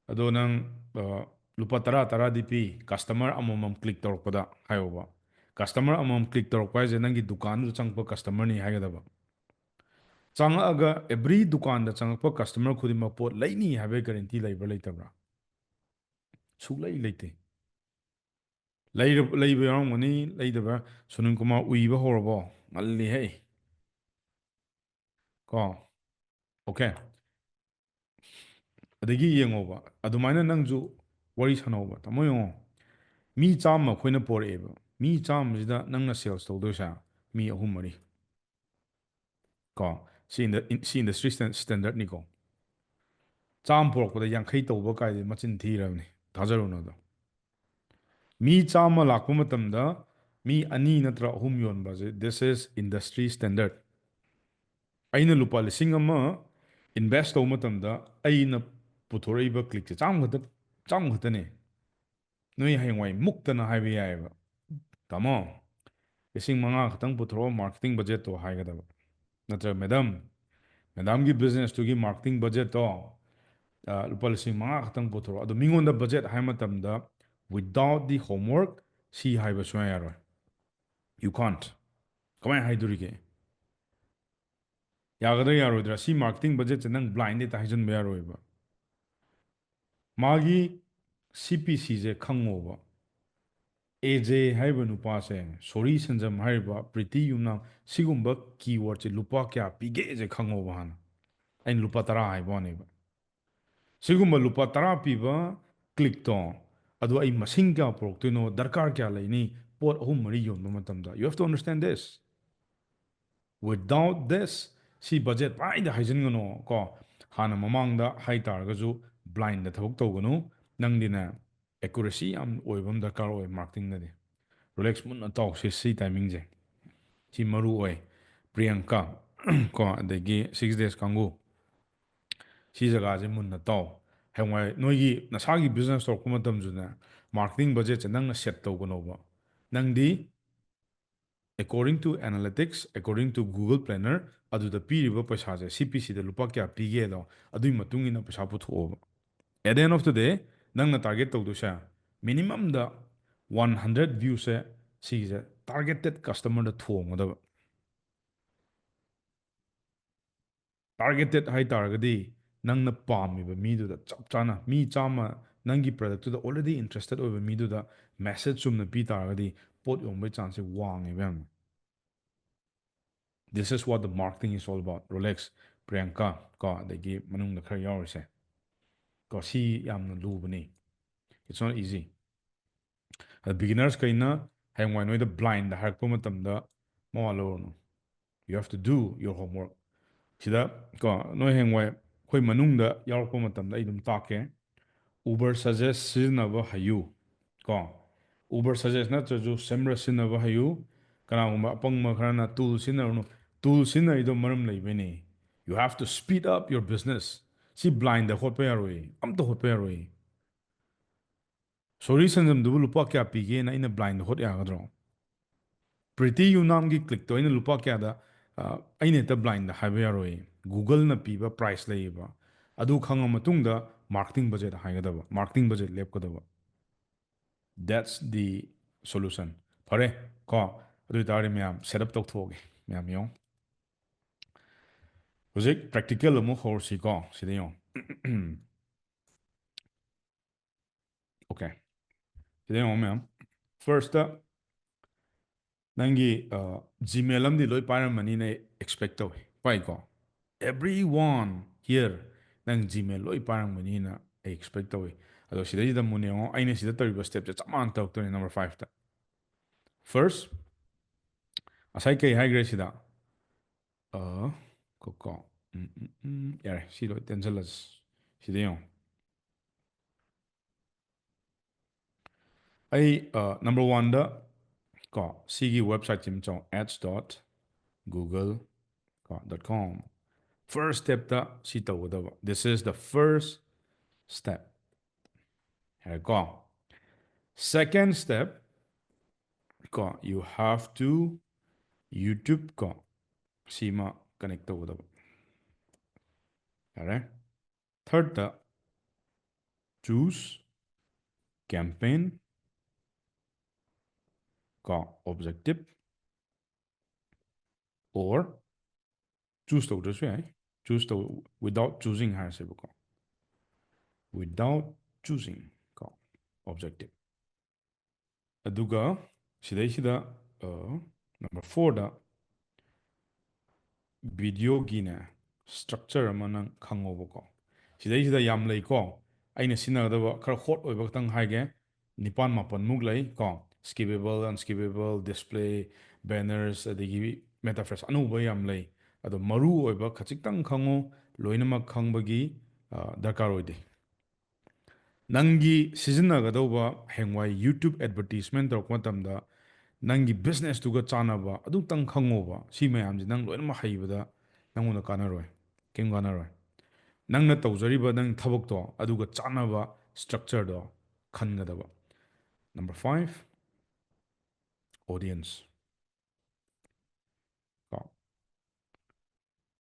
ꯑꯗꯣ ꯅꯪ, ꯑ, ꯂꯨꯄꯥ ꯇꯔꯥ ꯇꯔꯥꯗꯤ ꯄꯤ, ꯀꯁꯇꯃꯔ ꯑꯃꯃꯝ ꯀ꯭ꯂꯤꯛ ꯇꯧꯔꯛꯄꯗ" ꯍꯥꯏꯌꯣꯕ꯫ ꯀꯁꯇꯃꯔ ꯑꯃꯃꯝ ꯀ꯭ꯂꯤꯛ ꯇꯧꯔꯛꯄ ꯍꯥꯏꯁꯦ ꯅꯪꯒꯤ ꯗꯨꯀꯥꯟꯗꯨꯗ ꯆꯪꯉꯛꯄ ꯀꯁꯇꯃꯔꯅꯤ ꯍꯥꯏꯒꯗꯕ꯫ ꯆꯪꯉꯛꯑꯒ ꯑꯦꯕ꯭ꯔꯤ ꯗꯨꯀꯥꯟꯗ ꯆꯪꯉꯛꯄ ꯀꯁꯇꯃꯔ ꯈꯨꯗꯤꯡꯃꯛ ꯄꯣꯠ ꯂꯩꯅꯤ ꯍꯥꯏꯕꯒꯤ ꯒꯥꯔꯦꯟꯇꯤ ꯂꯩꯕ꯭ꯔꯥ ꯂꯩꯇꯕ꯭ꯔꯥ? ꯁꯨꯛꯂꯩ ꯂꯩꯇꯦ꯫ ꯂꯩꯔ-, ꯂꯩꯕ ꯌꯥꯎꯔꯝꯒꯅꯤ, ꯂꯩꯗꯕ꯫ ꯁꯨꯅꯤꯜ ꯀꯨꯃꯥꯔ, ꯎꯏꯕ ꯍꯧꯔꯕꯣ? ꯉꯜꯂꯤꯍꯦ꯫ ꯀꯣ? ꯑꯣꯀꯦ꯫ ꯑꯗꯒꯤ ꯌꯦꯡꯉꯣꯕ, ꯑꯗꯨꯃꯥꯏꯅ ꯅꯪꯁꯨ ꯋꯥꯔꯤ ꯁꯥꯟꯅꯧꯕ꯫ ꯇꯥꯃꯣ, ꯌꯦꯡꯉꯣ, ꯃꯤ ꯆꯥꯝꯃ ꯑꯩꯈꯣꯏꯅ ꯄꯣꯔꯛꯑꯦꯕ, ꯃꯤ ꯆꯥꯝꯃꯁꯤꯗ ꯅꯪꯅ ꯁꯦꯜꯁ ꯇꯧꯗꯣꯏꯁꯦ ꯃꯤ ꯑꯍꯨꯝ ꯃꯔꯤ꯫ ꯀꯣ, ꯁꯤ ꯏꯟꯗ-, ꯁꯤ ꯏꯟꯗꯁꯇ꯭ꯔꯤ ꯁ꯭ꯇꯦꯟ-, ꯁ꯭ꯇꯦꯟꯗꯔꯠꯅꯤꯀꯣ꯫ ꯆꯥꯝꯃ ꯄꯨꯔꯛꯄꯗ ꯌꯥꯡꯈꯩ ꯇꯧꯕ ꯀꯥꯏꯗꯤ ꯃꯆꯤꯟ ꯊꯤꯔꯕꯅꯤ, ꯊꯥꯖꯔꯨꯅꯨ ꯑꯗꯣ꯫ ꯃꯤ ꯆꯥꯝꯃ ꯂꯥꯛꯄ ꯃꯇꯝꯗ ꯃꯤ ꯑꯅꯤ ꯅꯠꯇ꯭ꯔ ꯑꯍꯨꯝ ꯌꯣꯟꯕꯁꯦ, this is industry standard꯫ ꯑꯩꯅ ꯂꯨꯄꯥ ꯂꯤꯁꯤꯡ ꯑꯃ ꯏꯟꯚꯦꯁ ꯇꯧꯕ ꯃꯇꯝꯗ ꯑꯩꯅ ꯄꯨꯊꯣꯔꯛꯏꯕ ꯀ꯭ꯂꯤꯛꯁꯦ ꯆꯥꯝꯃ ꯈꯛꯇ ꯆꯥꯝꯃ ꯈꯛꯇꯅꯦ꯫ ꯅꯣꯏ ꯍꯌꯦꯡꯋꯥꯏ ꯃꯨꯛꯇꯅ ꯍꯥꯏꯕ ꯌꯥꯏꯑꯕ, "ꯇꯥꯃꯣ, ꯂꯤꯁꯤꯡ ꯃꯉꯥ ꯈꯛꯇꯪ ꯄꯨꯊꯣꯔꯛꯑꯣ marketing budgetꯇꯣ" ꯍꯥꯏꯒꯗꯕ꯫ ꯅꯠꯇ꯭ꯔꯒ, "ꯃꯦꯗꯥꯝ, ꯃꯦꯗꯥꯝꯒꯤ businessꯇꯨꯒꯤ marketing budgetꯇꯣ, ꯑ, ꯂꯨꯄꯥ ꯂꯤꯁꯤꯡ ꯃꯉꯥ ꯈꯛꯇꯪ ꯄꯨꯊꯣꯔꯛꯑꯣ"꯫ ꯑꯗꯣ ꯃꯤꯉꯣꯟꯗ budget ꯍꯥꯏꯕ ꯃꯇꯝꯗ, without the homework, ꯁꯤ ꯍꯥꯏꯕ ꯁꯨꯡꯌꯥ ꯌꯥꯔꯣꯏ꯫ You can't. ꯀꯃꯥꯏꯅ ꯍꯥꯏꯗꯣꯔꯤꯒꯦ? ꯌꯥꯒꯗ꯭ꯔꯥ ꯌꯥꯔꯣꯏꯗ꯭ꯔꯥ? ꯁꯤ marketing budgetꯁꯦ ꯅꯪ blindꯗ ꯍꯦꯛꯇ ꯍꯥꯏꯖꯤꯟꯕ ꯌꯥꯔꯣꯏꯕ꯫ ꯃꯥꯒꯤ C P Cꯁꯦ ꯈꯪꯉꯣꯕ꯫ ꯑꯦ ꯖꯦ ꯍꯥꯏꯔꯤꯕ ꯅꯨꯄꯥꯁꯦ, ꯁꯣꯔꯤ ꯁꯟꯖꯝ ꯍꯥꯏꯔꯤꯕ, ꯄ꯭ꯔꯤꯇꯤ ꯌꯨꯝꯅꯥꯝ, ꯁꯤꯒꯨꯝꯕ keywordꯁꯦ ꯂꯨꯄꯥ ꯀꯌꯥ ꯄꯤꯒꯦꯁꯦ ꯈꯪꯉꯣꯕ ꯍꯥꯟꯅ꯫ ꯑꯩꯅ ꯂꯨꯄꯥ ꯇꯔꯥ ꯍꯥꯏꯕ ꯋꯥꯅꯦꯕ꯫ ꯁꯤꯒꯨꯝꯕ ꯂꯨꯄꯥ ꯇꯔꯥ ꯄꯤꯕ clickꯇꯣ, ꯑꯗꯨ ꯑꯩ ꯃꯁꯤꯡ ꯀꯌꯥ ꯄꯨꯔꯛꯇꯣꯏꯅꯣ, ꯗꯔꯀꯥꯔ ꯀꯌꯥ ꯂꯩꯅꯤ, ꯄꯣꯠ ꯑꯍꯨꯝ ꯃꯔꯤ ꯌꯣꯟꯕ ꯃꯇꯝꯗ? You have to understand this. Without this, ꯁꯤ budget ꯄꯥꯏꯗ ꯍꯥꯏꯖꯤꯟꯒꯅꯨ ꯀꯣ꯫ ꯍꯥꯟꯅ ꯃꯃꯥꯡꯗ ꯍꯥꯏ ꯇꯥꯔꯒꯁꯨ blindꯗ ꯊꯕꯛ ꯇꯧꯒꯅꯨ꯫ ꯅꯪꯗꯤꯅꯦ, accuracy ꯌꯥꯝ ꯑꯣꯏꯕ ꯑꯃ ꯗꯔꯀꯥꯔ ꯑꯣꯏ marketingꯗꯗꯤ꯫ Rolex, ꯃꯨꯟꯅ ꯇꯥꯎ ꯁꯤ, ꯁꯤ timingꯁꯦ꯫ ꯁꯤ ꯃꯔꯨ ꯑꯣꯏ꯫ ꯄ꯭ꯔꯤꯌꯥꯡꯀꯥ ꯀꯣ, ꯑꯗꯒꯤ Six Days ꯀꯥꯡꯕꯨ, ꯁꯤ ꯖꯒꯥꯁꯦ ꯃꯨꯟꯅ ꯇꯥꯎ꯫ ꯍꯌꯦꯡꯋꯥꯏ ꯅꯣꯏꯒꯤ ꯅꯁꯥꯒꯤ business ꯇꯧꯔꯛꯄ ꯃꯇꯝꯁꯨꯅꯦ, marketing budgetꯁꯦ ꯅꯪꯅ set ꯇꯧꯒꯅꯣꯕ꯫ ꯅꯪꯗꯤ according to analytics, according to Google Planner, ꯑꯗꯨꯗ ꯄꯤꯔꯤꯕ ꯄꯩꯁꯥꯁꯦ, C P Cꯗ ꯂꯨꯄꯥ ꯀꯌꯥ ꯄꯤꯒꯦꯗꯣ, ꯑꯗꯨꯒꯤ ꯃꯇꯨꯡ ꯏꯟꯅ ꯄꯩꯁꯥ ꯄꯨꯊꯣꯛꯑꯣꯕ꯫ At the end of the day, ꯅꯪꯅ target ꯇꯧꯗꯣꯏꯁꯦ, minimumꯗ one hundred viewꯁꯦ, ꯁꯤꯒꯤꯁꯦ targeted customerꯗ ꯊꯣꯡꯒꯗꯕ꯫ Targeted ꯍꯥꯏ ꯇꯥꯔꯒꯗꯤ, ꯅꯪꯅ ꯄꯥꯝꯃꯤꯕ ꯃꯤꯗꯨꯗ ꯆꯞ ꯆꯥꯅ, ꯃꯤ ꯆꯥꯝꯃ ꯅꯪꯒꯤ productꯇꯨꯗ already interested ꯑꯣꯏꯕ ꯃꯤꯗꯨꯗ message ꯆꯨꯝꯅ ꯄꯤ ꯇꯥꯔꯒꯗꯤ, ꯄꯣꯠ ꯌꯣꯟꯕꯩ chanceꯁꯦ ꯋꯥꯡꯉꯦꯕ ꯌꯥꯝꯅ꯫ This is what the marketing is all about. Rolex, Priyanka, ꯀꯣ, ꯑꯗꯒꯤ ꯃꯅꯨꯡꯗ ꯈꯔ ꯌꯥꯎꯔꯤꯁꯦ, ꯀꯣ, ꯁꯤ ꯌꯥꯝꯅ ꯂꯨꯕꯅꯤ꯫ It's not easy. ꯑꯗ beginners ꯈꯩꯅ ꯍꯌꯦꯡꯋꯥꯏ ꯅꯣꯏꯗ blindꯗ ꯍꯥꯏꯔꯛꯄ ꯃꯇꯝꯗ ꯃꯋꯥ ꯂꯧꯔꯨꯅꯨ꯫ You have to do your homework. ꯁꯤꯗ, ꯀꯣ, ꯅꯣꯏ ꯍꯌꯦꯡꯋꯥꯏ ꯑꯩꯈꯣꯏ ꯃꯅꯨꯡꯗ ꯌꯥꯎꯔꯛꯄ ꯃꯇꯝꯗ ꯑꯩ ꯑꯗꯨꯝ ꯇꯥꯛꯀꯦ꯫ Uber Suggest ꯁꯤꯖꯤꯟꯅꯕ ꯍꯩꯌꯨ, ꯀꯣ꯫ Uber Suggest ꯅꯠꯇ꯭ꯔꯁꯨ Semrush ꯁꯤꯖꯤꯟꯅꯕ ꯍꯩꯌꯨ꯫ ꯀꯅꯥꯒꯨꯝꯕ ꯑꯄꯪꯕ ꯈꯔꯅ tool ꯁꯤꯖꯤꯟꯅꯔꯨꯅꯨ꯫ Tool ꯁꯤꯖꯤꯟꯅꯔꯤꯗꯣ ꯃꯔꯝ ꯂꯩꯕꯩꯅꯦ꯫ You have to speed up your business. ꯁꯤ blindꯗ ꯍꯣꯠꯄ ꯌꯥꯔꯣꯏ, ꯑꯝꯇ ꯍꯣꯠꯄ ꯌꯥꯔꯣꯏ꯫ ꯁꯣꯔꯤ ꯁꯟꯖꯝꯗꯨꯕꯨ ꯂꯨꯄꯥ ꯀꯌꯥ ꯄꯤꯒꯦꯅ ꯑꯩꯅ blind ꯍꯣꯠ ꯌꯥꯒꯗ꯭ꯔꯣ? ꯄ꯭ꯔꯤꯇꯤ ꯌꯨꯅꯥꯝꯒꯤ clickꯇꯣ ꯑꯩꯅ ꯂꯨꯄꯥ ꯀꯌꯥꯗ, ꯑ, ꯑꯩꯅ ꯍꯦꯛꯇ blindꯗ ꯍꯥꯏꯕ ꯌꯥꯔꯣꯏ꯫ Googleꯅ ꯄꯤꯕ price ꯂꯩꯌꯦꯕ꯫ ꯑꯗꯨ ꯈꯪꯉ ꯃꯇꯨꯡꯗ marketing budget ꯍꯥꯏꯒꯗꯕ, marketing budget ꯂꯦꯞꯀꯗꯕ꯫ That's the solution. ꯐꯔꯦ ꯀꯣ, ꯑꯗꯨ ꯑꯣꯏꯇꯥꯔꯗꯤ ꯃꯌꯥꯝ setup ꯇꯧꯊꯣꯛꯑꯒꯦ꯫ ꯃꯌꯥꯝ ꯌꯦꯡꯉꯣ꯫ ꯍꯧꯖꯤꯛ practical ꯑꯃꯨꯛ ꯍꯧꯔꯁꯤꯀꯣ꯫ ꯁꯤꯗ ꯌꯦꯡꯉꯣ꯫ Okay. ꯁꯤꯗ ꯌꯦꯡꯉꯣ ꯃꯌꯥꯝ꯫ Firstꯇ ꯅꯪꯒꯤ, ꯑ, Gmail ꯑꯃꯗꯤ ꯂꯣꯏ ꯄꯥꯏꯔꯝꯃꯅꯤꯅ ꯑꯩ expect ꯇꯧꯏ꯫ ꯄꯥꯏꯀꯣ? Everyone here, ꯅꯪ Gmail ꯂꯣꯏ ꯄꯥꯏꯔꯝꯒꯅꯤꯅ ꯑꯩ expect ꯇꯧꯏ꯫ ꯑꯗꯣ ꯁꯤꯗꯩꯁꯤꯗ ꯃꯨꯟꯅ ꯌꯦꯡꯉꯣ, ꯑꯩꯅ ꯁꯤꯗ ꯇꯧꯔꯤꯕ stepꯁꯦ ꯆꯞ ꯃꯥꯟꯅ ꯇꯧꯔꯛꯇꯣꯏꯅꯦ number fiveꯇ꯫ First, ꯉꯁꯥꯏ ꯀꯩ ꯍꯥꯏꯈ꯭ꯔꯦ ꯁꯤꯗ? ꯑ, ꯀꯣ, ꯀꯣ꯫ ꯎꯝ, ꯎꯝ, ꯎꯝ꯫ ꯌꯥꯔꯦ, ꯁꯤ ꯂꯣꯏ ꯇꯦꯟꯁꯤꯜꯂꯁꯤ꯫ ꯁꯤꯗ ꯌꯦꯡꯉꯣ꯫ ꯑꯩ, ꯑ, number oneꯗ ꯀꯣ, ꯁꯤꯒꯤ websiteꯁꯤ ꯑꯃ ꯆꯪꯉꯣ, ads dot google ꯀꯣ, dot com꯫ First stepꯇ ꯁꯤ ꯇꯧꯒꯗꯕ꯫ This is the first step꯫ ꯌꯥꯔꯦꯀꯣ? Second step ꯀꯣ, you have to YouTube ꯀꯣ, ꯁꯤꯃ connect ꯇꯧꯒꯗꯕ꯫ ꯌꯥꯔꯦ? Thirdꯇ choose campaign ꯀꯣ, objective, or choose ꯇꯧꯗ꯭ꯔꯁꯨ ꯌꯥꯏ꯫ Choose ꯇꯧ, without choosing ꯍꯥꯏꯔꯁꯦꯕꯀꯣ꯫ Without choosing ꯀꯣ, objective꯫ ꯑꯗꯨꯒ ꯁꯤꯗꯩꯁꯤꯗ, ꯑ, number fourꯗ videoꯒꯤꯅꯦ, structure ꯑꯃ ꯅꯪ ꯈꯪꯉꯣꯕꯀꯣ꯫ ꯁꯤꯗꯩꯁꯤꯗ ꯌꯥꯝ ꯂꯩꯀꯣ꯫ ꯑꯩꯅ ꯁꯤꯖꯤꯟꯅꯒꯗꯕ ꯈꯔ hot ꯑꯣꯏꯕ ꯈꯛꯇꯪ ꯍꯥꯏꯒꯦ꯫ ꯅꯤꯄꯥꯟ ꯃꯥꯄꯟꯃꯨꯛ ꯂꯩ ꯀꯣ꯫ Skippable, unskippable, display, banners, ꯑꯗꯒꯤ meta phrase ꯑꯅꯧꯕ ꯌꯥꯝ ꯂꯩ꯫ ꯑꯗꯣ ꯃꯔꯨ ꯑꯣꯏꯕ ꯈꯖꯤꯛꯇꯪ ꯈꯪꯉꯨ, ꯂꯣꯏꯅꯃꯛ ꯈꯪꯕꯒꯤ, ꯑ, ꯗꯔꯀꯥꯔ ꯑꯣꯏꯗꯦ꯫ ꯅꯪꯒꯤ ꯁꯤꯖꯤꯟꯅꯒꯗꯧꯕ ꯍꯌꯦꯡꯋꯥꯏ YouTube advertisement ꯇꯧꯔꯛꯄ ꯃꯇꯝꯗ ꯅꯪꯒꯤ businessꯇꯨꯒ ꯆꯥꯟꯅꯕ ꯑꯗꯨꯇꯪ ꯈꯪꯉꯣꯕ꯫ ꯁꯤ ꯃꯌꯥꯝꯁꯤ ꯅꯪ ꯂꯣꯏꯅꯃꯛ ꯍꯩꯕꯗ ꯅꯪꯉꯣꯟꯗ ꯀꯥꯟꯅꯔꯣꯏ, ꯀꯩꯝ ꯀꯥꯟꯅꯔꯣꯏ꯫ ꯅꯪꯅ ꯇꯧꯖꯔꯤꯕ ꯅꯪ ꯊꯕꯛꯇꯣ ꯑꯗꯨꯒ ꯆꯥꯟꯅꯕ structureꯗꯣ ꯈꯟꯒꯗꯕ꯫ Number five, audience꯫ ꯀꯣ,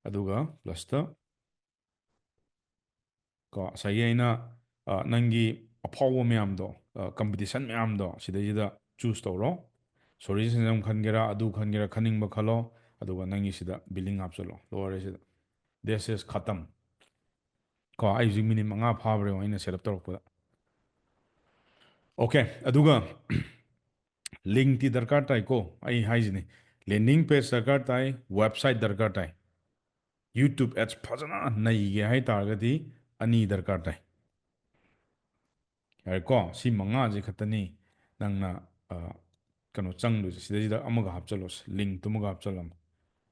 ꯑꯗꯨꯒ ꯄ꯭ꯂꯁꯇ ꯀꯣ, ꯉꯁꯥꯏꯒꯤ ꯑꯩꯅ, ꯑ, ꯅꯪꯒꯤ ꯑꯐꯥꯎꯕ ꯃꯌꯥꯝꯗꯣ, ꯑ, ꯀꯝꯄꯤꯇꯤꯁꯟ ꯃꯌꯥꯝꯗꯣ ꯁꯤꯗꯩꯁꯤꯗ ꯆꯨꯁ ꯇꯧꯔꯣ꯫ ꯁꯣꯔꯤ ꯁꯦꯟꯖꯝ ꯈꯟꯒꯦꯔꯥ, ꯑꯗꯨ ꯈꯟꯒꯦꯔꯥ, ꯈꯟꯅꯤꯡꯕ ꯈꯜꯂꯣ꯫ ꯑꯗꯨꯒ ꯅꯪꯒꯤ ꯁꯤꯗ ꯕꯤꯜꯂꯤꯡ ꯍꯥꯞꯆꯜꯂꯣ, ꯂꯣꯏꯔꯦ ꯁꯤꯗ꯫ This is ꯈꯇꯝ꯫ ꯀꯣ, ꯑꯩ ꯍꯧꯖꯤꯛ ꯃꯤꯅꯤꯠ ꯃꯉꯥ ꯐꯥꯕ꯭ꯔꯥ ꯌꯦꯡꯉꯣ ꯑꯩꯅ ꯁꯦꯠ ꯑꯞ ꯇꯧꯔꯛꯄꯗ꯫ ꯑꯣꯀꯦ, ꯑꯗꯨꯒ ꯂꯤꯡꯛꯇꯤ ꯗꯔꯀꯥꯔ ꯇꯥꯏꯀꯣ꯫ ꯑꯩ ꯍꯥꯏꯁꯤꯅꯤ, ꯂꯦꯟꯗꯤꯡ ꯄꯦꯖ ꯗꯔꯀꯥꯔ ꯇꯥꯏ, ꯋꯦꯕꯁꯥꯏꯠ ꯗꯔꯀꯥꯔ ꯇꯥꯏ꯫ YouTube ads ꯐꯖꯅ ꯅꯩꯒꯦ ꯍꯥꯏ ꯇꯥꯔꯒꯗꯤ ꯑꯅꯤ ꯗꯔꯀꯥꯔ ꯇꯥꯏ꯫ ꯌꯥꯔꯦꯀꯣ, ꯁꯤ ꯃꯉꯥꯁꯦ ꯈꯛꯇꯅꯤ ꯅꯪꯅ, ꯑ, ꯀꯩꯅꯣ ꯆꯪꯗꯣꯏꯁꯦ꯫ ꯁꯤꯗꯩꯁꯤꯗ ꯑꯃꯒ ꯍꯥꯞꯆꯜꯂꯣꯁꯦ, ꯂꯤꯡꯛꯇꯨꯃꯒ ꯍꯥꯞꯆꯜꯂꯝꯃꯣ꯫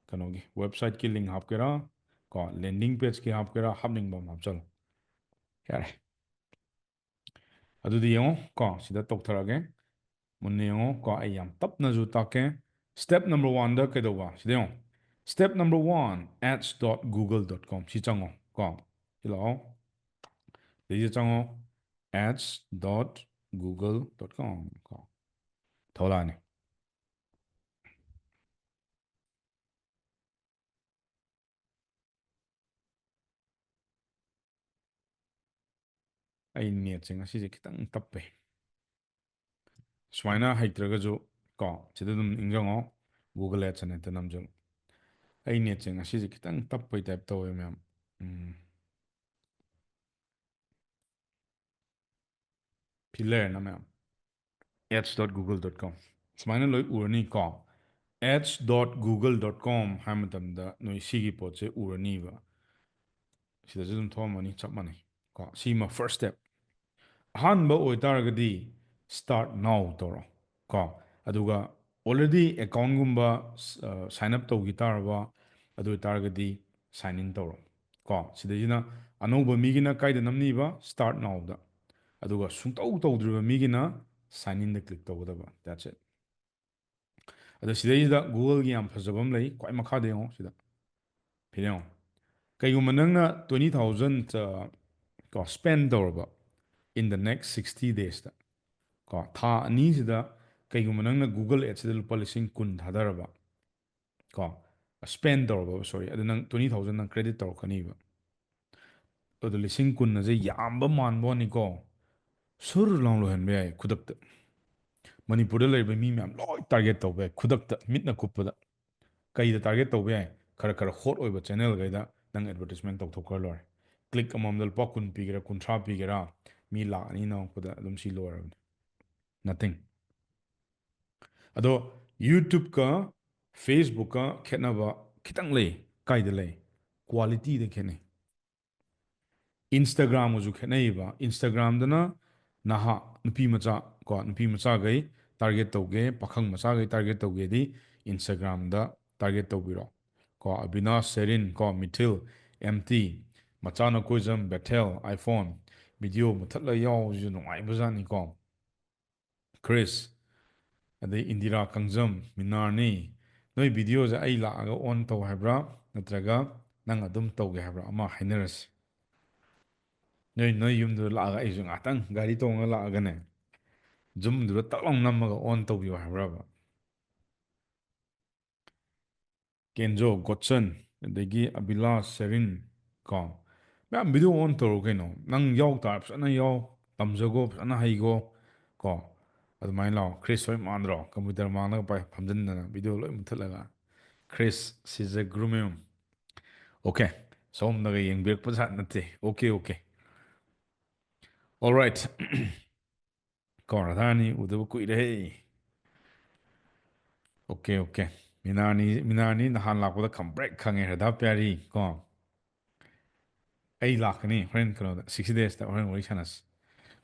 ꯀꯩꯅꯣꯒꯤ ꯋꯦꯕꯁꯥꯏꯠꯀꯤ ꯂꯤꯡꯛ ꯍꯥꯞꯀꯦꯔꯥ, ꯀꯣ, ꯂꯦꯟꯗꯤꯡ ꯄꯦꯖꯀꯤ ꯍꯥꯞꯀꯦꯔꯥ, ꯍꯥꯞꯅꯤꯡꯕ ꯑꯃ ꯍꯥꯞꯆꯜꯂꯣ꯫ ꯌꯥꯔꯦ꯫ ꯑꯗꯨꯗꯤ ꯌꯦꯡꯉꯣ ꯀꯣ, ꯁꯤꯗ ꯇꯧꯊꯔꯛꯑꯒꯦ꯫ ꯃꯨꯟꯅ ꯌꯦꯡꯉꯣ ꯀꯣ, ꯑꯩ ꯌꯥꯝ ꯇꯞꯅꯁꯨ ꯇꯥꯛꯀꯦ꯫ Step number one ꯗ ꯀꯩꯗꯧꯕ? ꯁꯤꯗ ꯌꯦꯡꯉꯣ꯫ Step number one, ads dot google dot com꯫ ꯁꯤ ꯆꯪꯉꯣ ꯀꯣ꯫ ꯁꯤ ꯂꯥꯛꯑꯣ꯫ ꯁꯤꯗꯩꯁꯤꯗ ꯆꯪꯉꯣ꯫ Ads dot google dot com ꯀꯣ꯫ ꯊꯣꯛꯂꯛꯑꯅꯤ꯫ ꯑꯩ ꯅꯦꯠꯁꯦ ꯉꯁꯤꯁꯦ ꯈꯤꯇꯪ ꯇꯞꯄꯦ꯫ ꯁꯨꯃꯥꯏꯅ ꯍꯩꯇ꯭ꯔꯒꯁꯨ ꯀꯣ, ꯁꯤꯗ ꯑꯗꯨꯝ ꯅꯤꯡꯁꯤꯡꯉꯣ, Google ads ꯑꯅ ꯍꯦꯛꯇ ꯅꯝꯁꯤꯜꯂꯨ꯫ ꯑꯩ ꯅꯦꯠꯁꯦ ꯉꯁꯤꯁꯦ ꯈꯤꯇꯪ ꯇꯞꯄꯩ ꯇꯥꯏꯞ ꯇꯧꯋꯦ ꯃꯌꯥꯝ꯫ ꯎꯝ꯫ ꯐꯤ ꯂꯩꯔꯦꯅ ꯃꯌꯥꯝ꯫ Ads dot google dot com꯫ ꯁꯨꯃꯥꯏꯅ ꯂꯣꯏ ꯎꯔꯅꯤ ꯀꯣ꯫ Ads dot google dot com ꯍꯥꯏ ꯃꯇꯝꯗ ꯅꯣꯏ ꯁꯤꯒꯤ ꯄꯣꯠꯁꯦ ꯎꯔꯅꯤꯕ꯫ ꯁꯤꯗꯁꯨ ꯑꯗꯨꯝ ꯊꯣꯛꯑꯝꯃꯅꯤ, ꯆꯞ ꯃꯥꯟꯅꯩ ꯀꯣ꯫ ꯁꯤꯃ first step꯫ ꯑꯍꯥꯟꯕ ꯑꯣꯏꯇꯥꯔꯒꯗꯤ start now ꯇꯧꯔꯣ ꯀꯣ꯫ ꯑꯗꯨꯒ already account ꯒꯨꯝꯕ, ꯑ, sign up ꯇꯧꯈꯤ ꯇꯥꯔꯕ, ꯑꯗꯨ ꯑꯣꯏꯇꯥꯔꯒꯗꯤ sign in ꯇꯧꯔꯣ ꯀꯣ꯫ ꯁꯤꯗꯩꯁꯤꯅ ꯑꯅꯧꯕ ꯃꯤꯒꯤꯅ ꯀꯥꯏꯗ ꯅꯝꯅꯤꯕ? Start now ꯗ꯫ ꯑꯗꯨꯒ ꯁꯨꯡꯇꯧ ꯇꯧꯗ꯭ꯔꯤꯕ ꯃꯤꯒꯤꯅ sign in ꯗ click ꯇꯧꯒꯗꯕ꯫ That's it꯫ ꯑꯗꯣ ꯁꯤꯗꯩꯁꯤꯗ Google ꯒꯤ ꯌꯥꯝ ꯐꯖꯕ ꯑꯃ ꯂꯩ, ꯈ꯭ꯋꯥꯏ ꯃꯈꯥꯗ ꯌꯦꯡꯉꯣ ꯁꯤꯗ꯫ ꯁꯤꯗ ꯌꯦꯡꯉꯣ꯫ ꯀꯩꯒꯨꯝꯕ ꯅꯪꯅ twenty thousand, ꯑ, ꯀꯣ, spend ꯇꯧꯔꯕ, in the next sixty days ꯗ꯫ ꯀꯣ, ꯊꯥ ꯑꯅꯤꯁꯤꯗ ꯀꯩꯒꯨꯝꯕ ꯅꯪꯅ Google Ads ꯁꯤꯗ ꯂꯨꯄꯥ ꯂꯤꯁꯤꯡ ꯀꯨꯟ ꯊꯥꯗꯔꯕ, ꯀꯣ, spend ꯇꯧꯔꯕ, sorry, ꯑꯗꯨ ꯅꯪ twenty thousand ꯅꯪ credit ꯇꯧꯔꯛꯀꯅꯤꯕ꯫ ꯑꯗꯨ ꯂꯤꯁꯤꯡ ꯀꯨꯟ ꯑꯁꯦ ꯌꯥꯝꯕ ꯃꯥꯟꯕ ꯋꯥꯅꯤꯀꯣ, ꯁꯨꯔ ꯂꯥꯎ ꯂꯣꯏꯍꯟꯕ ꯌꯥꯏ ꯈꯨꯗꯛꯇ꯫ ꯃꯅꯤꯄꯨꯔꯗ ꯂꯩꯔꯤꯕ ꯃꯤ ꯃꯌꯥꯝ ꯂꯣꯏ target ꯇꯧꯕ ꯌꯥꯏ ꯈꯨꯗꯛꯇ, ꯃꯤꯠꯅ ꯀꯨꯞꯄꯗ꯫ ꯀꯩꯗ target ꯇꯧꯕ ꯌꯥꯏ? ꯈꯔ ꯈꯔ hot ꯑꯣꯏꯕ channel ꯈꯩꯗ ꯅꯪ advertisement ꯇꯧꯊꯣꯛꯈ꯭ꯔ ꯂꯣꯏꯔꯦ꯫ Click ꯑꯃꯃꯝꯗ ꯂꯨꯄꯥ ꯀꯨꯟ ꯄꯤꯒꯦꯔꯥ, ꯀꯨꯟꯊ꯭ꯔꯥ ꯄꯤꯒꯦꯔꯥ, ꯃꯤ ꯂꯥꯛ ꯑꯅꯤ ꯅꯝꯃꯛꯄꯗ ꯑꯗꯨꯝ ꯁꯤ ꯂꯣꯏꯔꯕꯅꯤ꯫ Nothing. ꯑꯗꯣ YouTube ꯀ Facebook ꯀ ꯈꯦꯠꯅꯕ ꯈꯤꯇꯪ ꯂꯩ꯫ ꯀꯥꯏꯗ ꯂꯩ? Quality ꯗ ꯈꯦꯠꯅꯩ꯫ Instagram ꯒꯁꯨ ꯈꯦꯠꯅꯩꯕ꯫ Instagram ꯗꯅ ꯅꯍꯥ ꯅꯨꯄꯤ ꯃꯆꯥ, ꯀꯣ, ꯅꯨꯄꯤ ꯃꯆꯥꯈꯩ target ꯇꯧꯒꯦ, ꯄꯥꯈꯪ ꯃꯆꯥꯈꯩ target ꯇꯧꯒꯦꯗꯤ Instagram ꯗ target ꯇꯧꯕꯤꯔꯣ꯫ ꯀꯣ, ꯑꯕꯤꯅꯥꯁ, ꯁꯦꯔꯤꯟ, ꯀꯣ, ꯃꯤꯊꯤꯜ, ꯑꯦꯝꯇꯤ, ꯃꯆꯥꯅ ꯀꯣꯏꯖꯝ, ꯕꯦꯊꯦꯜ, iPhone, video ꯃꯨꯊꯠꯂ ꯌꯥꯎꯕꯁꯤꯁꯨ ꯅꯨꯡꯉꯥꯏꯕꯖꯥꯠꯅꯤꯀꯣ꯫ ꯈ꯭ꯔꯤꯁ, ꯑꯗꯩ ꯏꯟꯗꯤꯔꯥ ꯀꯪꯖꯝ, ꯃꯤꯅꯥꯔꯅꯤ, ꯅꯣꯏ video ꯁꯦ ꯑꯩ ꯂꯥꯛꯑꯒ on ꯇꯧ ꯍꯥꯏꯕ꯭ꯔꯥ, ꯅꯠꯇ꯭ꯔꯒ ꯅꯪ ꯑꯗꯨꯝ ꯇꯧꯒꯦ ꯍꯥꯏꯕ꯭ꯔꯥ? ꯑꯃ ꯍꯥꯏꯅꯔꯁꯤ꯫ ꯅꯣꯏ, ꯅꯣꯏ ꯌꯨꯝꯗꯨꯗ ꯂꯥꯛꯑꯒ ꯑꯩꯁꯨ ꯉꯥꯛꯇꯪ ꯒꯥꯔꯤ ꯇꯣꯡꯉꯒ ꯂꯥꯛꯑꯒꯅꯦ, zoom ꯗꯨꯗ ꯇꯛ ꯂꯥꯎ ꯅꯝꯃꯒ on ꯇꯧꯕꯤꯌꯨ ꯍꯥꯏꯕ꯭ꯔꯕ? ꯀꯦꯟꯖꯣ, ꯒꯣꯠꯁꯟ, ꯑꯗꯒꯤ ꯑꯕꯤꯂꯥꯁ, ꯁꯦꯔꯤꯟ, ꯀꯣ, ꯃꯌꯥꯝ video on ꯇꯧꯔꯣ ꯀꯩꯅꯣ꯫ ꯅꯪ ꯌꯥꯎ ꯇꯥꯔ ꯐꯖꯅ ꯌꯥꯎ, ꯇꯝꯖꯒꯣ, ꯐꯖꯅ ꯍꯩꯒꯣ, ꯀꯣ꯫ ꯑꯗꯨꯃꯥꯏꯅ ꯂꯥꯛꯑꯣ꯫ ꯈ꯭ꯔꯤꯁ ꯍꯣꯏ ꯃꯥꯟꯗ꯭ꯔꯣ? Computer ꯃꯥꯡꯗꯒ ꯄꯥꯏ ꯐꯝꯖꯤꯟꯗꯅ video ꯂꯣꯏ ꯃꯨꯠꯊꯠꯂꯒ꯫ ꯈ꯭ꯔꯤꯁ, ꯁꯤꯖꯒ꯭ꯔꯨꯃꯌꯨꯝ꯫ Okay, ꯁꯣꯝꯗꯒ ꯌꯦꯡꯕꯤꯔꯛꯄ ꯖꯥꯠ ꯅꯠꯇꯦ꯫ Okay, okay. Alright. ꯀꯣ, ꯔꯥꯙꯥꯔꯥꯅꯤ ꯎꯗꯕ ꯀꯨꯏꯔꯦ꯫ Okay, okay. ꯃꯤꯅꯥꯔꯅꯤ, ꯃꯤꯅꯥꯔꯅꯤ ꯅꯍꯥꯟ ꯂꯥꯛꯄꯗ ꯈꯪꯕ꯭ꯔꯦꯛ ꯈꯪꯉꯦ, ꯔꯥꯙꯥ ꯄ꯭ꯌꯥꯔꯤ, ꯀꯣ꯫ ꯑꯩ ꯂꯥꯛꯀꯅꯤ ꯍꯣꯔꯦꯟ ꯀꯩꯅꯣꯗ, sixty days ꯇ ꯍꯣꯔꯦꯟ ꯋꯥꯔꯤ ꯁꯥꯟꯅꯁꯤ꯫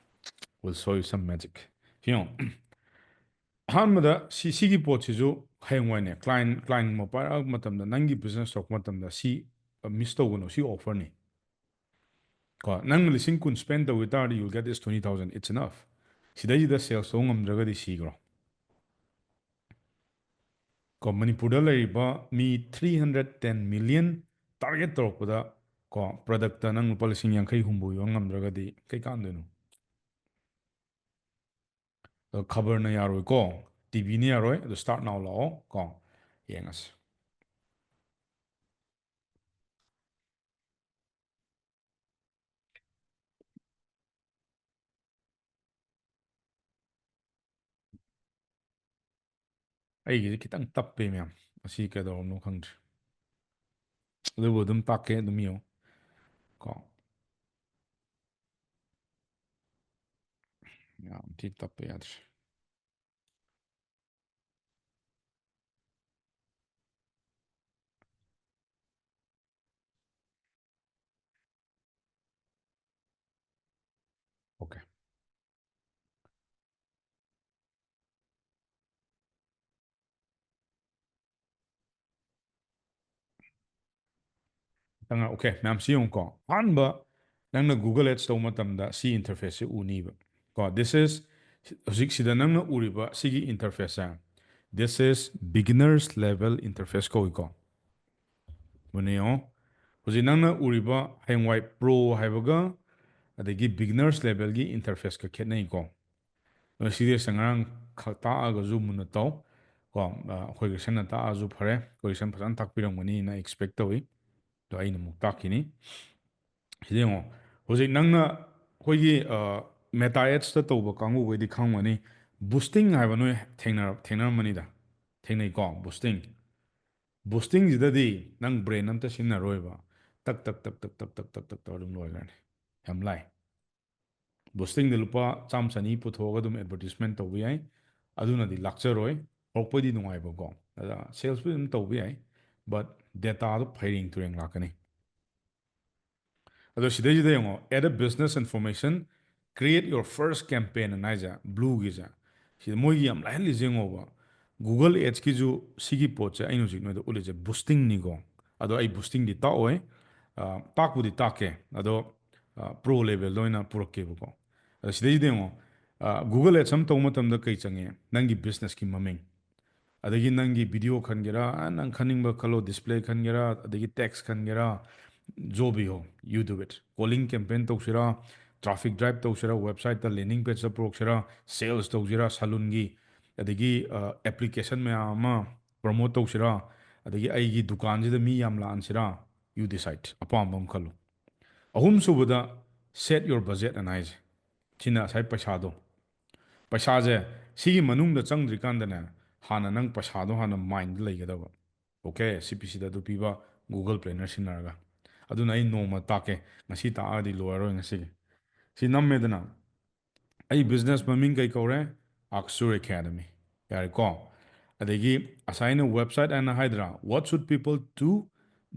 Will show you some magic. ꯁꯤ ꯌꯦꯡꯉꯣ꯫ ꯑꯍꯥꯟꯕꯗ ꯁꯤ, ꯁꯤꯒꯤ ꯄꯣꯠꯁꯤꯁꯨ ꯍꯌꯦꯡꯋꯥꯏꯅꯦ, client, client ꯒꯨꯝꯕ ꯄꯥꯏꯔꯛꯄ ꯃꯇꯝꯗ, ꯅꯪꯒꯤ business ꯇꯧꯔꯛꯄ ꯃꯇꯝꯗ ꯁꯤ miss ꯇꯧꯒꯅꯨ, ꯁꯤ offer ꯅꯤ꯫ ꯀꯣ, ꯅꯪꯅ ꯂꯤꯁꯤꯡ ꯀꯨꯟ spend ꯇꯧꯒꯦ ꯇꯥꯔꯗꯤ, you'll get this twenty thousand, it's enough. ꯁꯤꯗꯩꯁꯤꯗ sales ꯇꯧꯕ ꯉꯝꯗ꯭ꯔꯒꯗꯤ ꯁꯤꯈ꯭ꯔꯣ꯫ ꯀꯣ, ꯃꯅꯤꯄꯨꯔꯗ ꯂꯩꯔꯤꯕ ꯃꯤ three hundred ten million target ꯇꯧꯔꯛꯄꯗ, ꯀꯣ, product ꯇ ꯅꯪ ꯂꯨꯄꯥ ꯂꯤꯁꯤꯡ ꯌꯥꯡꯈꯩ ꯍꯨꯝꯐꯨ ꯌꯣꯟ ꯉꯝꯗ꯭ꯔꯒꯗꯤ ꯀꯩ ꯀꯥꯟꯗꯣꯏꯅꯣ? ꯑꯗꯣ ꯈꯕꯔꯅ ꯌꯥꯔꯣꯏꯀꯣ, ꯇꯤ ꯚꯤꯅ ꯌꯥꯔꯣꯏ꯫ ꯑꯗꯣ start now ꯂꯥꯛꯑꯣ ꯀꯣ, ꯌꯦꯡꯉꯁꯤ꯫ ꯑꯩꯒꯤꯁꯦ ꯈꯤꯇꯪ ꯇꯞꯄꯦ ꯃꯌꯥꯝ, ꯃꯁꯤ ꯀꯩꯗꯧꯔꯕꯅꯣ ꯈꯪꯗ꯭ꯔꯦ꯫ ꯑꯗꯨꯕꯨ ꯑꯗꯨꯝ ꯇꯥꯛꯀꯦ, ꯑꯗꯨꯝ ꯌꯦꯡꯉꯣ ꯀꯣ꯫ ꯌꯥꯝ ꯊꯤ ꯇꯞꯄꯦ, ꯌꯥꯗ꯭ꯔꯦ꯫ Okay. ꯈꯤꯇꯪ, okay, ꯃꯌꯥꯝꯁꯤ ꯌꯦꯡꯉꯨꯀꯣ꯫ ꯑꯍꯥꯟꯕ ꯅꯪꯅ Google Ads ꯇꯧꯕ ꯃꯇꯝꯗ ꯁꯤ interface ꯁꯦ ꯎꯅꯤꯕ ꯀꯣ꯫ This is, ꯍꯧꯖꯤꯛ ꯁꯤꯗ ꯅꯪꯅ ꯎꯔꯤꯕ ꯁꯤꯒꯤ interface say, this is beginners level interface ꯀꯧꯏꯀꯣ꯫ ꯃꯨꯟꯅ ꯌꯦꯡꯉꯣ꯫ ꯍꯧꯖꯤꯛ ꯅꯪꯅ ꯎꯔꯤꯕ ꯍꯌꯦꯡꯋꯥꯏ pro ꯍꯥꯏꯕꯒ ꯑꯗꯒꯤ beginners level ꯒꯤ interface ꯀ ꯈꯦꯠꯅꯩꯀꯣ꯫ ꯑꯗꯣ ꯁꯤꯗꯩꯁꯤꯗ ꯉꯔꯥꯡ ꯈꯛ ꯇꯥꯛꯑꯒꯁꯨ ꯃꯨꯟꯅ ꯇꯧ ꯀꯣ꯫ ꯑ, ꯑꯩꯈꯣꯏ ꯒ꯭ꯔꯦꯁꯟꯅ ꯇꯥꯛꯑꯁꯨ ꯐꯔꯦ, ꯑꯩꯈꯣꯏ ꯒ꯭ꯔꯦꯁꯟ ꯐꯖꯅ ꯇꯥꯛꯄꯤꯔꯝꯒꯅꯤꯅ expect ꯇꯧꯏ꯫ ꯑꯗꯣ ꯑꯩꯅ ꯑꯃꯨꯛ ꯇꯥꯛꯈꯤꯅꯤ꯫ ꯁꯤꯗ ꯌꯦꯡꯉꯣ, ꯍꯧꯖꯤꯛ ꯅꯪꯅ ꯑꯩꯈꯣꯏꯒꯤ, ꯑ, Meta Ads ꯇ ꯇꯧꯕ ꯀꯥꯡꯕꯨꯈꯩꯗꯤ ꯈꯪꯉꯝꯒꯅꯤ, boosting ꯍꯥꯏꯕ ꯅꯣꯏ ꯊꯦꯡꯅꯔ-, ꯊꯦꯡꯅꯔꯝꯃꯅꯤꯗ꯫ ꯊꯦꯡꯅꯩꯀꯣ, boosting꯫ Boosting ꯁꯤꯗꯗꯤ ꯅꯪ brain ꯑꯝꯇ ꯁꯤꯖꯤꯟꯅꯔꯣꯏꯕ, ꯇꯛ ꯇꯛ ꯇꯛ ꯇꯛ ꯇꯛ ꯇꯛ ꯇꯛ ꯇꯧꯔ ꯑꯗꯨꯝ ꯂꯣꯏꯈ꯭ꯔꯅꯤ꯫ ꯌꯥꯝ ꯂꯥꯏ꯫ Boosting ꯗ ꯂꯨꯄꯥ ꯆꯥꯝꯃ ꯆꯅꯤ ꯄꯨꯊꯣꯛꯑꯒ ꯑꯗꯨꯝ advertisement ꯇꯧꯕ ꯌꯥꯏ꯫ ꯑꯗꯨꯅꯗꯤ ꯂꯥꯛꯆꯔꯣꯏ꯫ ꯍꯧꯔꯛꯄꯩꯗꯤ ꯅꯨꯡꯉꯥꯏꯕꯀꯣ꯫ ꯑꯗ sales ꯄꯨꯗꯤ ꯑꯗꯨꯝ ꯇꯧꯕ ꯌꯥꯏ, but data ꯗꯣ ꯐꯩꯔꯦꯡ ꯇꯨꯔꯦꯡ ꯂꯥꯛꯀꯅꯤ꯫ ꯑꯗꯣ ꯁꯤꯗꯩꯁꯤꯗ ꯌꯦꯡꯉꯣ, add a business information, create your first campaign ꯑꯅ ꯍꯥꯏꯁꯦ, blue ꯒꯤꯁꯦ꯫ ꯁꯤꯗ ꯃꯣꯏꯒꯤ ꯌꯥꯝ ꯂꯥꯏꯍꯜꯂꯤꯁꯦ ꯌꯦꯡꯉꯣꯕ꯫ Google Ads ꯀꯤꯁꯨ ꯁꯤꯒꯤ ꯄꯣꯠꯁꯦ ꯑꯩꯅ ꯍꯧꯖꯤꯛ ꯅꯣꯏꯗ ꯎꯠꯂꯤꯁꯦ boosting ꯅꯤꯀꯣ꯫ ꯑꯗꯣ ꯑꯩ boosting ꯗꯤ ꯇꯥꯛꯑꯣꯏ꯫ ꯑ, ꯇꯥꯛꯄꯨꯗꯤ ꯇꯥꯛꯀꯦ꯫ ꯑꯗꯣ, ꯑ, pro level ꯗ ꯑꯣꯏꯅ ꯄꯨꯔꯛꯀꯦꯕꯀꯣ꯫ ꯑꯗꯣ ꯁꯤꯗꯩꯁꯤꯗ ꯌꯦꯡꯉꯣ, ꯑ, Google Ads ꯑꯃ ꯇꯧꯕ ꯃꯇꯝꯗ ꯀꯩ ꯆꯪꯉꯤ? ꯅꯪꯒꯤ business ꯀꯤ ꯃꯃꯤꯡ꯫ ꯑꯗꯒꯤ ꯅꯪꯒꯤ video ꯈꯟꯒꯦꯔꯥ, ꯑ, ꯅꯪ ꯈꯟꯅꯤꯡꯕ ꯈꯜꯂꯣ, display ꯈꯟꯒꯦꯔꯥ, ꯑꯗꯒꯤ text ꯈꯟꯒꯦꯔꯥ, जो भी हो, you do it꯫ Calling campaign ꯇꯧꯁꯤꯔꯥ, traffic drive ꯇꯧꯁꯤꯔꯥ, websiteꯇ landing pageꯇ ꯄꯨꯔꯛꯁꯤꯔꯥ, sales ꯇꯧꯁꯤꯔꯥ, saloonꯒꯤ, ꯑꯗꯒꯤ application ꯃꯌꯥꯝ ꯑꯃ promote ꯇꯧꯁꯤꯔꯥ, ꯑꯗꯒꯤ ꯑꯩꯒꯤ ꯗꯨꯀꯥꯟꯁꯤꯗ ꯃꯤ ꯌꯥꯝ ꯂꯥꯛꯍꯟꯁꯤꯔꯥ, you decide, ꯑꯄꯥꯝꯕ ꯑꯃ ꯈꯜꯂꯨ꯫ ꯑꯍꯨꯝꯁꯨꯕꯗ, set your budget ꯑꯅ ꯍꯥꯏꯁꯦ꯫ ꯁꯤꯅ ꯉꯁꯥꯏ ꯄꯩꯁꯥꯗꯣ, ꯄꯩꯁꯥꯁꯦ ꯁꯤꯒꯤ ꯃꯅꯨꯡꯗ ꯆꯪꯗ꯭ꯔꯤꯀꯥꯟꯗꯅꯦ, ꯍꯥꯟꯅ ꯅꯪ ꯄꯩꯁꯥꯗꯣ ꯍꯥꯟꯅ mindꯗ ꯂꯩꯒꯗꯕ꯫ Okay, CPCꯗ ꯑꯗꯨ ꯄꯤꯕ Google Planner ꯁꯤꯖꯤꯟꯅꯔꯒ꯫ ꯑꯗꯨꯅ ꯑꯩ ꯅꯣꯡꯃ ꯇꯥꯛꯀꯦ, ꯉꯁꯤ ꯇꯥꯛꯑꯒꯗꯤ ꯂꯣꯏꯔꯔꯣꯏ ꯉꯁꯤꯒꯤ꯫ ꯁꯤ ꯅꯝꯃꯦꯗꯅ, ꯑꯩ business ꯃꯃꯤꯡ ꯀꯩ ꯀꯧꯔꯦ? Aksur Academy꯫ ꯌꯥꯔꯦꯀꯣ? ꯑꯗꯒꯤ ꯉꯁꯥꯏ ꯑꯩꯅ website ꯍꯥꯏꯅ ꯍꯥꯏꯗ꯭ꯔꯥ? What should people do,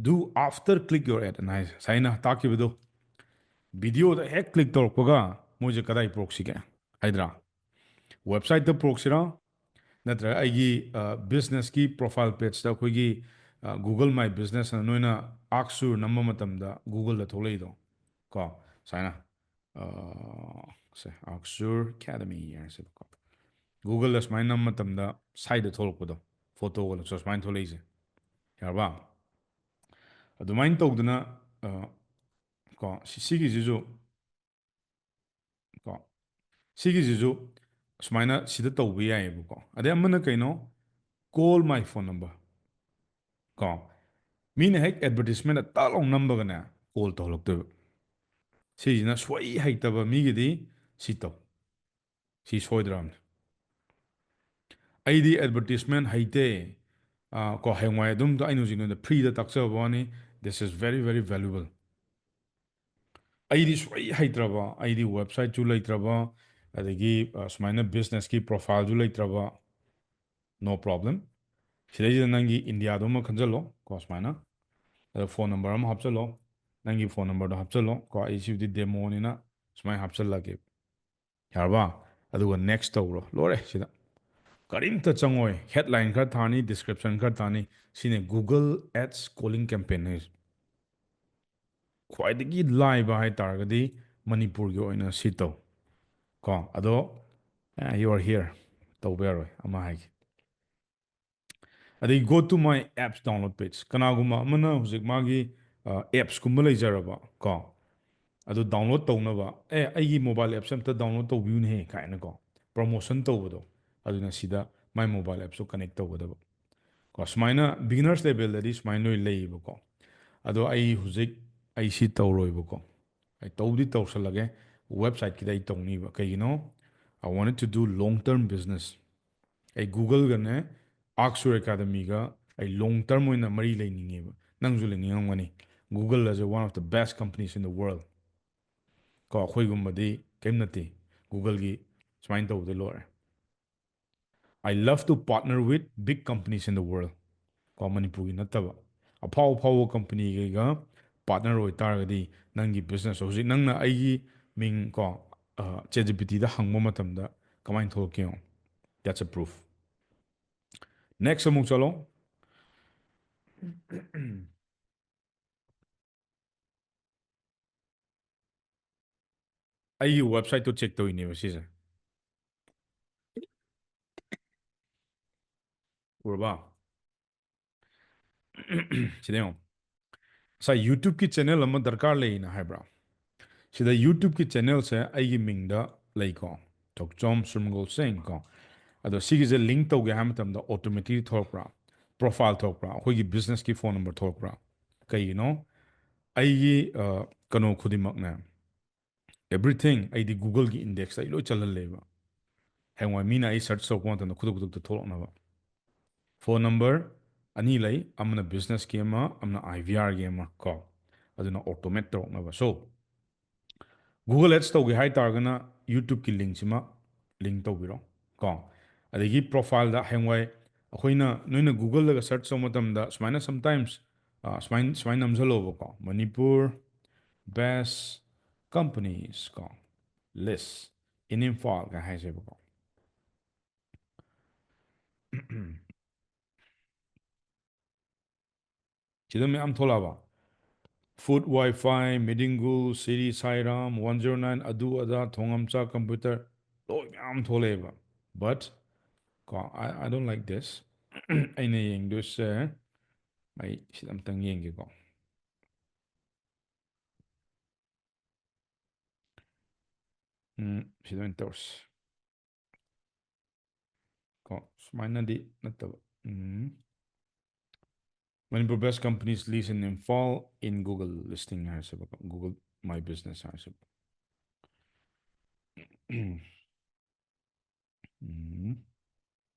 do after click your ad ꯑꯅ ꯍꯥꯏꯁꯦ꯫ ꯉꯁꯥꯏ ꯑꯩꯅ ꯇꯥꯛꯈꯤꯕꯗꯣ, videoꯗ ꯍꯦꯛ click ꯇꯧꯔꯛꯄꯒ ꯃꯣꯏꯁꯦ ꯀꯗꯥꯏ ꯄꯨꯔꯛꯁꯤꯒꯦ ꯍꯥꯏꯗ꯭ꯔꯥ? Websiteꯇ ꯄꯨꯔꯛꯁꯤꯔꯥ? ꯅꯠꯇ꯭ꯔꯒ ꯑꯩꯒꯤ businessꯀꯤ profile pageꯇ ꯑꯩꯈꯣꯏꯒꯤ Google My Business ꯑꯅ ꯅꯣꯏꯅ Aksur ꯅꯝꯕ ꯃꯇꯝꯗ Googleꯗ ꯊꯣꯛꯂꯛꯏꯗꯣ ꯀꯣ, ꯁꯨꯃꯥꯏꯅ, ꯁꯦ Aksur Academy ꯍꯥꯏꯔꯁꯦꯕꯀꯣ꯫ Googleꯗ ꯁꯨꯃꯥꯏꯅ ꯅꯝꯕ ꯃꯇꯝꯗ sideꯇ ꯊꯣꯛꯂꯛꯄꯗꯣ, photoꯒ ꯂꯧꯊꯣꯛ ꯁꯨꯃꯥꯏꯅ ꯊꯣꯛꯂꯛꯏꯁꯦ, ꯌꯥꯔꯕ? ꯑꯗꯨꯃꯥꯏꯅ ꯇꯧꯗꯅ ꯀꯣ, ꯁꯤꯒꯤꯁꯤꯁꯨ ꯀꯣ, ꯁꯤꯒꯤꯁꯤꯁꯨ ꯁꯨꯃꯥꯏꯅ ꯁꯤꯗ ꯇꯧꯕ ꯌꯥꯏꯑꯕꯀꯣ꯫ ꯑꯗꯩ ꯑꯃꯅ ꯀꯩꯅꯣ? Call my phone number ꯀꯣ꯫ ꯃꯤꯅ ꯍꯦꯛ advertisement ꯇꯥꯛ ꯂꯥꯎ ꯅꯝꯕꯒꯅꯦ, call ꯇꯧꯍꯜꯂꯛꯇꯣꯏꯕ꯫ ꯁꯤꯁꯤꯅ ꯁꯣꯏ ꯍꯩꯇꯕ ꯃꯤꯒꯤꯗꯤ ꯁꯤ ꯇꯧ꯫ ꯁꯤ ꯁꯣꯏꯗ꯭ꯔꯕꯅꯤ꯫ ꯑꯩꯗꯤ advertisement ꯍꯩꯇꯦ꯫ ꯀꯣ, ꯍꯌꯦꯡꯋꯥꯏ ꯑꯗꯨꯝ ꯑꯩꯅ ꯍꯧꯖꯤꯛ ꯅꯣꯏꯗ freeꯗ ꯇꯥꯛꯆꯕ ꯋꯥꯅꯤ꯫ This is very, very valuable꯫ ꯑꯩꯗꯤ ꯁꯨꯡꯍꯩ ꯍꯩꯇ꯭ꯔꯕ, ꯑꯩꯗꯤ websiteꯁꯨ ꯂꯩꯇ꯭ꯔꯕ, ꯑꯗꯒꯤ ꯁꯨꯃꯥꯏꯅ businessꯀꯤ profileꯁꯨ ꯂꯩꯇ꯭ꯔꯕ, no problem꯫ ꯁꯤꯗꯩꯁꯤꯗ ꯅꯪꯒꯤ Indiaꯗꯨꯃ ꯈꯟꯖꯜꯂꯣ ꯀꯣ, ꯁꯨꯃꯥꯏꯅ꯫ ꯑꯗ phone number ꯑꯃ ꯍꯥꯞꯆꯜꯂꯣ, ꯅꯪꯒꯤ phone numberꯗꯣ ꯍꯥꯞꯆꯜꯂꯣ ꯀꯣ꯫ ꯑꯩ ꯁꯤꯕꯨꯗꯤ demoꯅꯤꯅ ꯁꯨꯃꯥꯏꯅ ꯍꯥꯞꯆꯜꯂꯒꯦ꯫ ꯌꯥꯔꯕ? ꯑꯗꯨꯒ next ꯇꯧꯔꯣ꯫ ꯂꯣꯏꯔꯦ ꯁꯤꯗ꯫ ꯀꯔꯤꯝꯇ ꯆꯪꯉꯣꯏ꯫ Headline ꯈꯔ ꯊꯥꯅꯤ, description ꯈꯔ ꯊꯥꯅꯤ꯫ ꯁꯤꯅꯦ Google Ads calling campaign ꯍꯥꯏꯁꯦ꯫ ꯈ꯭ꯋꯥꯏꯗꯒꯤ ꯂꯥꯏꯕ ꯍꯥꯏ ꯇꯥꯔꯒꯗꯤ ꯃꯅꯤꯄꯨꯔꯒꯤ ꯑꯣꯏꯅ ꯁꯤ ꯇꯧ ꯀꯣ꯫ ꯑꯗꯣ, "You are here" ꯇꯧꯕ ꯌꯥꯔꯣꯏ, ꯑꯃ ꯍꯥꯏꯒꯦ꯫ ꯑꯗꯩ "Go to my apps download page"꯫ ꯀꯅꯥꯒꯨꯝꯕ ꯑꯃꯅ ꯍꯧꯖꯤꯛ ꯃꯥꯒꯤ appsꯀꯨꯝꯕ ꯂꯩꯖꯔꯕ ꯀꯣ, ꯑꯗꯨ download ꯇꯧꯅꯕ, "ꯑꯦ, ꯑꯩꯒꯤ mobile appꯁꯦ ꯑꯝꯇ download ꯇꯧꯕꯤꯌꯨꯅꯦꯍꯦ" ꯀꯥꯏꯅꯀꯣ, promotion ꯇꯧꯕꯗꯣ, ꯑꯗꯨꯅ ꯁꯤꯗ my mobile appꯁꯨ connect ꯇꯧꯒꯗꯕ꯫ ꯀꯣ, ꯁꯨꯃꯥꯏꯅ beginners levelꯗꯗꯤ ꯁꯨꯃꯥꯏꯅ ꯂꯣꯏ ꯂꯩꯌꯦꯕꯀꯣ꯫ ꯑꯗꯣ ꯑꯩ ꯍꯧꯖꯤꯛ, ꯑꯩ ꯁꯤ ꯇꯧꯔꯣꯏꯕꯀꯣ꯫ ꯑꯩ ꯇꯧꯗꯤ ꯇꯧꯁꯜꯂꯒꯦ, websiteꯀꯤꯗ ꯑꯩ ꯇꯧꯅꯤꯕ꯫ ꯀꯩꯒꯤꯅꯣ? I wanted to do long term business꯫ ꯑꯩ Googleꯒꯅꯦ, Ask Your Academyꯒ ꯑꯩ long term ꯑꯣꯏꯅ ꯃꯔꯤ ꯂꯩꯅꯤꯡꯉꯦꯕ꯫ ꯅꯪꯁꯨ ꯂꯩꯅꯤꯡꯉꯝꯒꯅꯤ꯫ Google ꯑꯁꯦ one of the best companies in the world꯫ ꯀꯣ, ꯑꯩꯈꯣꯏꯒꯨꯝꯕꯗꯤ ꯀꯔꯤꯝ ꯅꯠꯇꯦ꯫ Googleꯒꯤ ꯁꯨꯃꯥꯏꯅ ꯇꯧꯕꯗ ꯂꯣꯏꯔꯦ꯫ "I love to partner with big companies in the world"꯫ ꯀꯣ, ꯃꯅꯤꯄꯨꯔꯒꯤ ꯅꯠꯇꯕ꯫ ꯑꯐꯥꯎ ꯑꯐꯥꯎꯕ companyꯒꯩꯒ partner ꯑꯣꯏꯇꯥꯔꯒꯗꯤ ꯅꯪꯒꯤ business, ꯍꯧꯖꯤꯛ ꯅꯪꯅ ꯑꯩꯒꯤ ꯃꯤꯡ ꯀꯣ, ꯑ, ChatGPTꯗ ꯍꯪꯕ ꯃꯇꯝꯗ ꯀꯃꯥꯏꯅ ꯊꯣꯛꯂꯛꯀꯦ ꯌꯦꯡꯉꯣ꯫ That's a proof꯫ Next ꯑꯃꯨꯛ ꯆꯠꯂꯣ꯫ ꯑꯩꯒꯤ websiteꯇꯣ check ꯇꯧꯔꯤꯅꯦꯕ ꯁꯤꯁꯦ꯫ ꯎꯔꯕ? ꯁꯤꯗ ꯌꯦꯡꯉꯣ꯫ ꯉꯁꯥꯏ YouTubeꯀꯤ channel ꯑꯃ ꯗꯔꯀꯥꯔ ꯂꯩꯅ ꯍꯥꯏꯕ꯭ꯔꯥ? ꯁꯤꯗ YouTubeꯀꯤ channelꯁꯦ ꯑꯩꯒꯤ ꯃꯤꯡꯗ ꯂꯩꯀꯣ, ꯊꯣꯛꯆꯣꯝ ꯁꯨꯔꯃꯒꯣꯜ ꯁꯤꯡ ꯀꯣ꯫ ꯑꯗꯣ ꯁꯤꯒꯤꯁꯦ link ꯇꯧꯒꯦ ꯍꯥꯏꯕ ꯃꯇꯝꯗ automatically ꯊꯣꯛꯂꯛꯄ꯭ꯔꯥ? Profile ꯊꯣꯛꯂꯛꯄ꯭ꯔꯥ? ꯑꯩꯈꯣꯏꯒꯤ businessꯀꯤ phone number ꯊꯣꯛꯂꯛꯄ꯭ꯔꯥ? ꯀꯩꯒꯤꯅꯣ? ꯑꯩꯒꯤ, ꯑ, ꯀꯩꯅꯣ ꯈꯨꯗꯤꯡꯃꯛꯅꯦ, everything ꯑꯩꯗꯤ Googleꯒꯤ indexꯇ ꯑꯩ ꯂꯣꯏ ꯆꯜꯍꯜꯂꯦꯕ꯫ ꯍꯌꯦꯡꯋꯥꯏ ꯃꯤꯅ ꯑꯩ search ꯇꯧꯔꯛꯄ ꯃꯇꯝꯗ ꯈꯨꯗꯛ ꯈꯨꯗꯛꯇ ꯊꯣꯛꯂꯛꯅꯕ꯫ Phone number ꯑꯅꯤ ꯂꯩ, ꯑꯃꯅ businessꯀꯤ ꯑꯃ, ꯑꯃꯅ IVRꯒꯤ ꯑꯃ ꯀꯣ, ꯑꯗꯨꯅ automate ꯇꯧꯔꯛꯅꯕ꯫ So, Google Ads ꯇꯧꯒꯦ ꯍꯥꯏꯇꯥꯔꯒꯅ YouTubeꯀꯤ linkꯁꯤꯃ link ꯇꯧꯕꯤꯔꯣ ꯀꯣ꯫ ꯑꯗꯒꯤ profileꯗ ꯍꯌꯦꯡꯋꯥꯏ ꯑꯩꯈꯣꯏꯅ, ꯅꯣꯏꯅ Googleꯗꯒ search ꯇꯧꯕ ꯃꯇꯝꯗ ꯁꯨꯃꯥꯏꯅ sometimes, ꯑ, ꯁꯨꯃꯥꯏꯅ, ꯁꯨꯃꯥꯏꯅ ꯅꯝꯁꯜꯂꯣꯕꯀꯣ, "Manipur best companies" ꯀꯣ, "list in Imphal" ꯀꯥꯏ ꯍꯥꯏꯁꯦꯕꯀꯣ꯫ ꯁꯤꯗ ꯃꯌꯥꯝ ꯊꯣꯛꯂꯛꯑꯕ꯫ Food Wi-Fi, Medingul, Siri Sairam, one zero nine, ꯑꯗꯨ ꯑꯗꯥ, ꯊꯣꯡꯉꯝꯆꯥ computer, ꯂꯣꯏ ꯃꯌꯥꯝ ꯊꯣꯛꯂꯛꯑꯦꯕ꯫ But ꯀꯣ, I, I don't like this꯫ ꯑꯩꯅ ꯌꯦꯡꯗꯣꯏꯁꯦ, ꯑꯩ ꯁꯤꯗ ꯑꯝꯇꯪ ꯌꯦꯡꯒꯦꯀꯣ꯫ ꯎꯝ, ꯁꯤꯗ ꯑꯣꯏꯅ ꯇꯧꯔꯁꯤ꯫ ꯀꯣ, ꯁꯨꯃꯥꯏꯅꯗꯤ ꯅꯠꯇꯕ꯫ ꯎꯝ꯫ Manipur best companies list in Imphal in Google listing ꯍꯥꯏꯔꯁꯦꯕꯀꯣ, Google My Business ꯍꯥꯏꯔꯁꯦꯕ꯫ ꯎꯝ꯫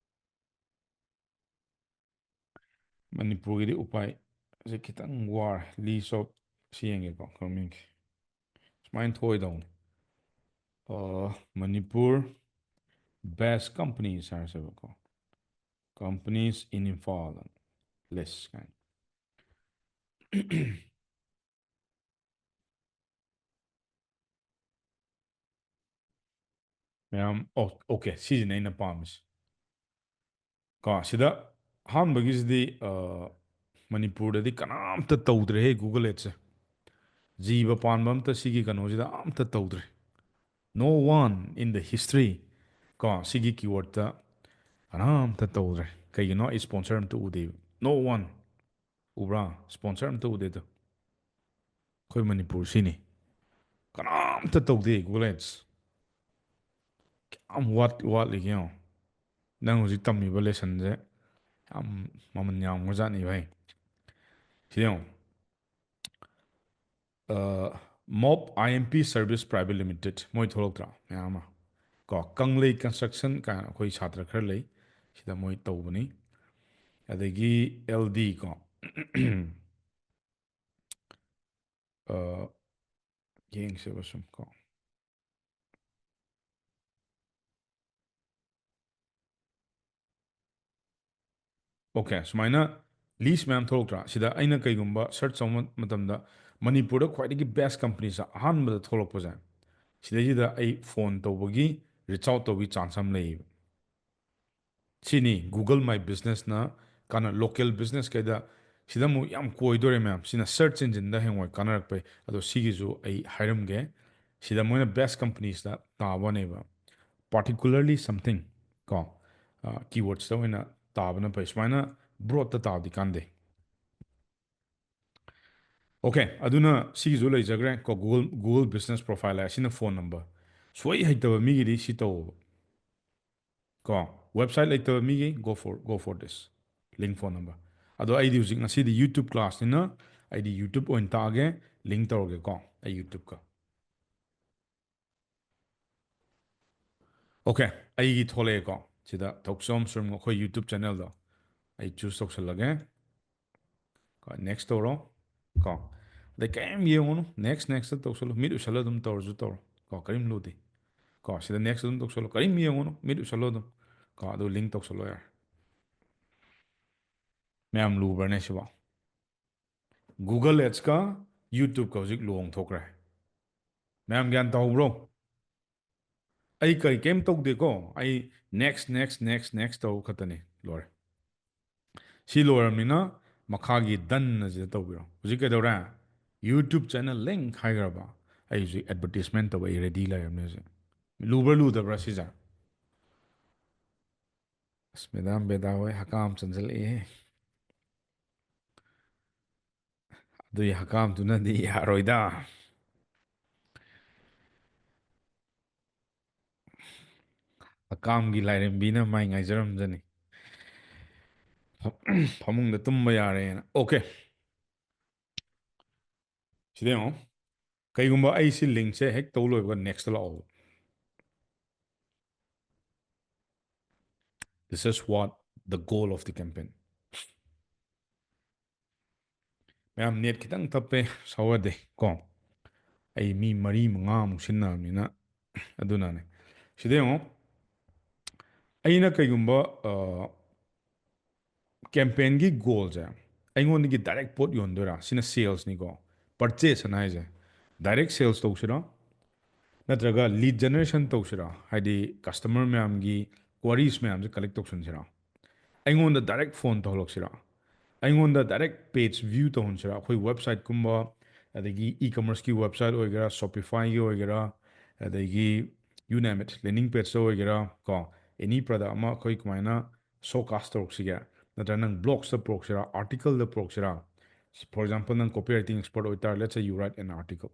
ꯃꯅꯤꯄꯨꯔꯒꯤꯗꯤ ꯎꯄꯥꯏꯁꯦ ꯈꯤꯇꯪ ꯋꯥꯔꯦ꯫ List of ꯁꯤ ꯌꯦꯡꯒꯦꯀꯣ, ꯀꯔꯝ ꯌꯦꯡꯒꯦ? ꯁꯨꯃꯥꯏꯅ ꯊꯣꯛꯑꯣꯏꯗꯧꯅꯤ꯫ ꯑ, Manipur best companies ꯍꯥꯏꯔꯁꯦꯕꯀꯣ꯫ Companies in Imphal list ꯀꯥꯏꯅ꯫ ꯃꯌꯥꯝ, ꯑꯣ, okay, ꯁꯤꯁꯤꯅꯦ ꯑꯩꯅ ꯄꯥꯝꯃꯤꯁꯦ꯫ ꯀꯣ, ꯁꯤꯗ ꯑꯍꯥꯟꯕꯒꯤꯁꯤꯗꯤ, ꯑ, ꯃꯅꯤꯄꯨꯔꯗꯗꯤ ꯀꯅꯥꯝꯇ ꯇꯧꯗ꯭ꯔꯦꯍꯦ Google Ads ꯁꯦ꯫ ꯖꯤꯕ ꯄꯥꯟꯕ ꯑꯝꯇ ꯁꯤꯒꯤ ꯀꯩꯅꯣꯁꯤꯗ ꯑꯝꯇ ꯇꯧꯗ꯭ꯔꯦ꯫ No one in the history, ꯀꯣ, ꯁꯤꯒꯤ keyword ꯇ ꯀꯅꯥꯝꯇ ꯇꯧꯗ꯭ꯔꯦ꯫ ꯀꯩꯒꯤꯅꯣ? ꯑꯩ sponsor ꯑꯝꯇ ꯎꯗꯦꯕ꯫ No one꯫ ꯎꯕ꯭ꯔꯥ? Sponsor ꯑꯝꯇ ꯎꯗꯦꯗꯣ꯫ ꯑꯩꯈꯣꯏ ꯃꯅꯤꯄꯨꯔ ꯁꯤꯅꯤ꯫ ꯀꯅꯥꯝꯇ ꯇꯧꯗꯦ Google Ads꯫ ꯀꯌꯥꯝ ꯋꯥꯠ-, ꯋꯥꯠꯂꯤꯒꯦ ꯌꯦꯡꯉꯣ꯫ ꯅꯪ ꯍꯧꯖꯤꯛ ꯇꯝꯃꯤꯕ lesson ꯁꯦ ꯌꯥꯝ ꯃꯃꯜ ꯌꯥꯝꯈ꯭ꯔꯖꯥꯠꯅꯤ ꯚꯥꯏ꯫ ꯁꯤ ꯌꯦꯡꯉꯣ꯫ ꯑ, ꯃꯣꯞ I M P Service Private Limited, ꯃꯣꯏ ꯊꯣꯛꯂꯛꯇ꯭ꯔꯥ ꯃꯌꯥꯝ ꯑꯃ? ꯀꯣ, ꯀꯪꯂꯩ Construction ꯀꯥꯏꯅ ꯑꯩꯈꯣꯏ ꯁꯥꯇ꯭ꯔ ꯈꯔ ꯂꯩ, ꯁꯤꯗ ꯃꯣꯏ ꯇꯧꯕꯅꯤ꯫ ꯑꯗꯒꯤ L D ꯀꯣ꯫ ꯑ, ꯌꯦꯡꯁꯦꯕ ꯁꯨꯝ ꯀꯣ꯫ Okay, ꯁꯨꯃꯥꯏꯅ list ꯃꯌꯥꯝ ꯊꯣꯛꯂꯛꯇ꯭ꯔꯥ? ꯁꯤꯗ ꯑꯩꯅ ꯀꯩꯒꯨꯝꯕ search ꯇꯧꯕ ꯃꯇꯝꯗ ꯃꯅꯤꯄꯨꯔꯗ ꯈ꯭ꯋꯥꯏꯗꯒꯤ best companies ꯑꯍꯥꯟꯕꯗ ꯊꯣꯛꯂꯛꯄꯁꯦ, ꯁꯤꯗꯩꯁꯤꯗ ꯑꯩ phone ꯇꯧꯕꯒꯤ, reach out ꯇꯧꯕꯒꯤ chance ꯑꯃ ꯂꯩꯌꯦꯕ꯫ ꯁꯤꯅꯤ Google My Business ꯅ ꯀꯥꯟꯅ-, local business ꯀꯩꯗ ꯁꯤꯗ ꯑꯃꯨꯛ ꯌꯥꯝ ꯀꯣꯏꯗꯣꯔꯦ ꯃꯌꯥꯝ꯫ ꯁꯤꯅ search engine ꯗ ꯍꯌꯦꯡꯋꯥꯏ ꯀꯥꯟꯅꯔꯛꯄꯩ꯫ ꯑꯗꯣ ꯁꯤꯒꯤꯁꯨ ꯑꯩ ꯍꯥꯏꯔꯝꯒꯦ꯫ ꯁꯤꯗ ꯃꯣꯏꯅ best companies ꯇ ꯇꯥꯕꯅꯦꯕ꯫ Particularly something ꯀꯣ, ꯑ, keywords ꯇ ꯑꯣꯏꯅ ꯇꯥꯕꯅ ꯐꯩ꯫ ꯁꯨꯃꯥꯏꯅ broad ꯇ ꯇꯥꯕꯗꯤ ꯀꯥꯟꯗꯦ꯫ Okay, ꯑꯗꯨꯅ ꯁꯤꯒꯤꯁꯨ ꯂꯩꯖꯈ꯭ꯔꯦ ꯀꯣ, Google, Google Business Profile ꯍꯥꯏ꯫ ꯑꯁꯤꯅ phone number꯫ ꯁꯣꯏ ꯍꯩꯇꯕ ꯃꯤꯒꯤꯗꯤ ꯁꯤ ꯇꯧꯑꯣꯕ꯫ ꯀꯣ, ꯋꯦꯕꯁꯥꯏꯠ ꯂꯩꯇꯕ ꯃꯤꯒꯤ go for, go for this. Link phone number. ꯑꯗꯣ ꯑꯩꯗꯤ ꯍꯧꯖꯤꯛ ꯉꯁꯤꯗꯤ YouTube classꯅꯤꯅ ꯑꯩꯗꯤ YouTube ꯑꯣꯏꯅ ꯇꯥꯛꯑꯒꯦ, link ꯇꯧꯔꯒꯦꯀꯣ ꯑꯩ YouTubeꯀ꯫ Okay, ꯑꯩꯒꯤ ꯊꯣꯛꯂꯛꯑꯦꯀꯣ꯫ ꯁꯤꯗ ꯊꯧꯆꯣꯝ ꯁꯨꯔꯨꯝ ꯑꯩꯈꯣꯏ YouTube channelꯗꯣ ꯑꯩ choose ꯇꯧꯁꯜꯂꯒꯦ꯫ ꯀꯣ, next ꯇꯧꯔꯣ꯫ ꯀꯣ, ꯑꯗꯩ ꯀꯔꯤꯝ ꯌꯦꯡꯉꯨꯅꯨ꯫ Next, next ꯇꯧꯁꯜꯂꯣ꯫ ꯃꯤꯠ ꯎꯏꯁꯜꯂ ꯑꯗꯨꯝ ꯇꯧꯔꯁꯨ ꯇꯧꯔꯣ꯫ ꯀꯣ, ꯀꯔꯤꯝ ꯂꯨꯗꯦ꯫ ꯀꯣ, ꯁꯤꯗ next ꯑꯗꯨꯝ ꯇꯧꯁꯜꯂꯣ꯫ ꯀꯔꯤꯝ ꯌꯦꯡꯉꯨꯅꯨ꯫ ꯃꯤꯠ ꯎꯏꯁꯜꯂꯣ ꯑꯗꯨꯝ꯫ ꯀꯣ, ꯑꯗꯨ link ꯇꯧꯁꯜꯂꯣ ꯌꯥꯔꯦ꯫ ꯃꯌꯥꯝ ꯂꯨꯕ꯭ꯔꯅꯦ ꯁꯤꯕꯣ? Google Adsꯀ YouTubeꯀ ꯍꯧꯖꯤꯛ ꯂꯨꯍꯣꯡ ꯊꯣꯛꯈ꯭ꯔꯦ꯫ ꯃꯌꯥꯝ ꯒ꯭ꯌꯥꯟ ꯇꯥꯍꯧꯕ꯭ꯔꯣ? ꯑꯩ ꯀꯔꯤ ꯀꯔꯤꯝ ꯇꯧꯗꯦꯀꯣ꯫ ꯑꯩ next, next, next, next ꯇꯧꯕ ꯈꯛꯇꯅꯤ꯫ ꯂꯣꯏꯔꯦ꯫ ꯁꯤ ꯂꯣꯏꯔꯕꯅꯤꯅ ꯃꯈꯥꯒꯤ done ꯑꯁꯤꯗ ꯇꯧꯕꯤꯔꯣ꯫ ꯍꯧꯖꯤꯛ ꯀꯩꯗꯧꯔꯦ? YouTube channel link ꯍꯥꯏꯈ꯭ꯔꯕ? ꯑꯩ ꯍꯧꯖꯤꯛ advertisement ꯇꯧꯕ ꯑꯩ ready ꯂꯩꯔꯕꯅꯦ ꯍꯧꯖꯤꯛ꯫ ꯂꯨꯕ꯭ꯔꯥ ꯂꯨꯗꯕ꯭ꯔꯥ ꯁꯤꯁꯦ? ꯑꯁ, ꯃꯦꯗꯥꯝ ꯕꯦꯗꯥ ꯍꯣꯏ ꯍꯀꯥꯝ ꯆꯟꯁꯤꯜꯂꯛꯑꯦꯍꯦ꯫ ꯑꯗꯨꯏ ꯍꯀꯥꯝꯗꯨꯅꯗꯤ ꯌꯥꯔꯣꯏꯗ꯫ ꯍꯀꯥꯝꯒꯤ ꯂꯥꯏꯔꯦꯝꯕꯤꯅ ꯃꯥꯏ ꯉꯥꯏꯖꯔꯝꯖꯅꯤ꯫ ꯐ-, ꯐꯃꯨꯡꯗ ꯇꯨꯝꯕ ꯌꯥꯔꯦꯅ꯫ Okay꯫ ꯁꯤꯗ ꯌꯦꯡꯉꯣ꯫ ꯀꯩꯒꯨꯝꯕ ꯑꯩ ꯁꯤ linkꯁꯦ ꯍꯦꯛ ꯇꯧ ꯂꯣꯏꯕꯒ next ꯂꯥꯛꯑꯣ꯫ This is what the goal of the campaign. ꯃꯌꯥꯝ net ꯈꯤꯇꯪ ꯇꯞꯄꯦ, ꯁꯥꯎꯋꯗꯦ ꯀꯣ꯫ ꯑꯩ ꯃꯤ ꯃꯔꯤ ꯃꯉꯥꯃꯨꯛ ꯁꯤꯟꯅꯕꯅꯤꯅ ꯑꯗꯨꯅꯅꯦ꯫ ꯁꯤꯗ ꯌꯦꯡꯉꯣ꯫ ꯑꯩꯅ ꯀꯩꯒꯨꯝꯕ, ꯑ, campaignꯒꯤ goalꯁꯦ ꯑꯩꯉꯣꯟꯗꯒꯤ direct ꯄꯣꯠ ꯌꯣꯟꯗꯣꯏꯔꯥ? ꯁꯤꯅ salesꯅꯤꯀꯣ꯫ Purchase ꯑꯅ ꯍꯥꯏꯁꯦ꯫ Direct sales ꯇꯧꯁꯤꯔꯥ? ꯅꯠꯇ꯭ꯔꯒ lead generation ꯇꯧꯁꯤꯔꯥ? ꯍꯥꯏꯗꯤ customer ꯃꯌꯥꯝꯒꯤ queries ꯃꯌꯥꯝꯁꯦ collect ꯇꯧꯁꯟꯁꯤꯔꯥ? ꯑꯩꯉꯣꯟꯗ direct phone ꯇꯧꯍꯜꯂꯛꯁꯤꯔꯥ? ꯑꯩꯉꯣꯟꯗ direct page view ꯇꯧꯍꯟꯁꯤꯔꯥ? ꯑꯩꯈꯣꯏ websiteꯀꯨꯝꯕ, ꯑꯗꯒꯤ e-commerceꯀꯤ website ꯑꯣꯏꯒꯦꯔꯥ, Shopifyꯒꯤ ꯑꯣꯏꯒꯦꯔꯥ, ꯑꯗꯒꯤ you name it, landing pageꯇ ꯑꯣꯏꯒꯦꯔꯥ, ꯀꯣ, any product ꯑꯃ ꯑꯩꯈꯣꯏ ꯀꯃꯥꯏꯅ showcase ꯇꯧꯔꯛꯁꯤꯒꯦ? ꯅꯠꯇ꯭ꯔꯒ ꯅꯪ blogsꯇ ꯄꯨꯔꯛꯁꯤꯔꯥ, articleꯗ ꯄꯨꯔꯛꯁꯤꯔꯥ? For example, ꯅꯪ copywriting expert ꯑꯣꯏꯇꯥꯔ, let's say you write an article,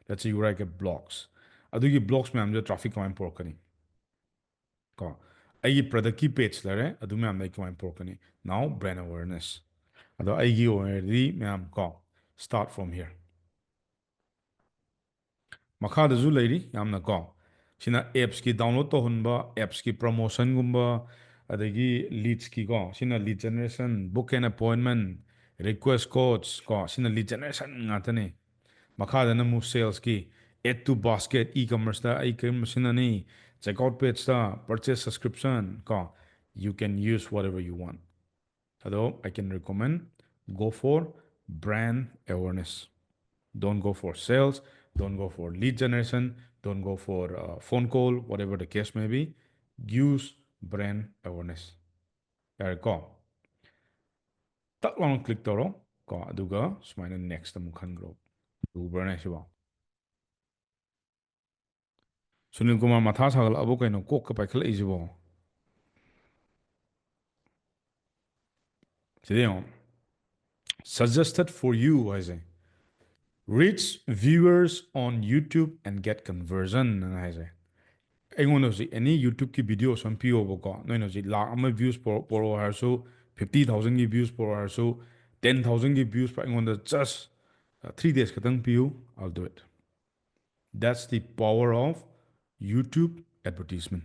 let's say you write a blogs, ꯑꯗꯨꯒꯤ blogs ꯃꯌꯥꯝꯗꯨꯗ traffic ꯀꯃꯥꯏꯅ ꯄꯨꯔꯛꯀꯅꯤ? ꯀꯣ, ꯑꯩꯒꯤ product ꯀꯤ page ꯂꯩꯔꯦ, ꯑꯗꯨ ꯃꯌꯥꯝꯗ ꯑꯩ ꯀꯃꯥꯏꯅ ꯄꯨꯔꯛꯀꯅꯤ? Now brand awareness. ꯑꯗꯣ ꯑꯩꯒꯤ ꯑꯣꯏꯔꯗꯤ ꯃꯌꯥꯝ ꯀꯣ, start from here. ꯃꯈꯥꯗꯁꯨ ꯂꯩꯔꯤ ꯌꯥꯝꯅ ꯀꯣ꯫ ꯁꯤꯅ apps ꯀꯤ download ꯇꯧꯍꯟꯕ, apps ꯀꯤ promotion ꯒꯨꯝꯕ, ꯑꯗꯒꯤ leads ꯀꯤ ꯀꯣ꯫ ꯁꯤꯅ lead generation, book an appointment, request codes ꯀꯣ꯫ ꯁꯤꯅ lead generation ꯉꯥꯛꯇꯅꯤ꯫ ꯃꯈꯥꯗꯅ ꯑꯃꯨꯛ sales ꯀꯤ, add to basket, e-commerce ꯇ ꯑꯩ ꯀꯔꯤꯒꯨꯝꯕ ꯁꯤꯖꯤꯟꯅꯅꯤ, checkout page ꯇ, purchase subscription ꯀꯣ꯫ You can use whatever you want. ꯑꯗꯣ I can recommend, go for brand awareness. Don't go for sales, don't go for lead generation, don't go for uh, phone call, whatever the case may be. Use brand awareness. ꯌꯥꯔꯦꯀꯣ? ꯇꯛ ꯂꯥꯎꯅ click ꯇꯧꯔꯣ ꯀꯣ, ꯑꯗꯨꯒ ꯁꯨꯃꯥꯏꯅ next ꯑꯃꯨꯛ ꯈꯟꯈ꯭ꯔꯣ꯫ ꯂꯨꯕ꯭ꯔꯅꯦ ꯁꯤꯕꯣ? ꯁꯨꯅꯤꯜ ꯀꯨꯃꯥꯔ ꯃꯊꯥ ꯁꯥꯒꯠꯂꯛꯑꯕꯣ ꯀꯩꯅꯣ ꯀꯣꯛꯀ ꯄꯥꯏꯈꯠꯂꯛꯏꯁꯤꯕꯣ? ꯁꯤꯗ ꯌꯦꯡꯉꯣ, suggested for you ꯍꯥꯏꯁꯦ, reach viewers on YouTube and get conversion ꯅ ꯍꯥꯏꯁꯦ꯫ ꯑꯩꯉꯣꯟꯗ ꯍꯧꯖꯤꯛ any YouTube ꯀꯤ video ꯁꯨꯝ ꯄꯤꯌꯣꯕꯀꯣ, ꯅꯣꯏꯅ ꯍꯧꯖꯤꯛ ꯂꯥꯛ ꯑꯃ views ꯄꯣꯔꯛꯑꯣ ꯍꯥꯏꯔꯁꯨ, fifty thousand ꯒꯤ views ꯄꯣꯔꯛꯑꯣ ꯍꯥꯏꯔꯁꯨ, ten thousand ꯒꯤ views ꯑꯩꯉꯣꯟꯗ just three days ꯈꯛꯇꯪ ꯄꯤꯌꯨ, I'll do it. That's the power of YouTube advertisement.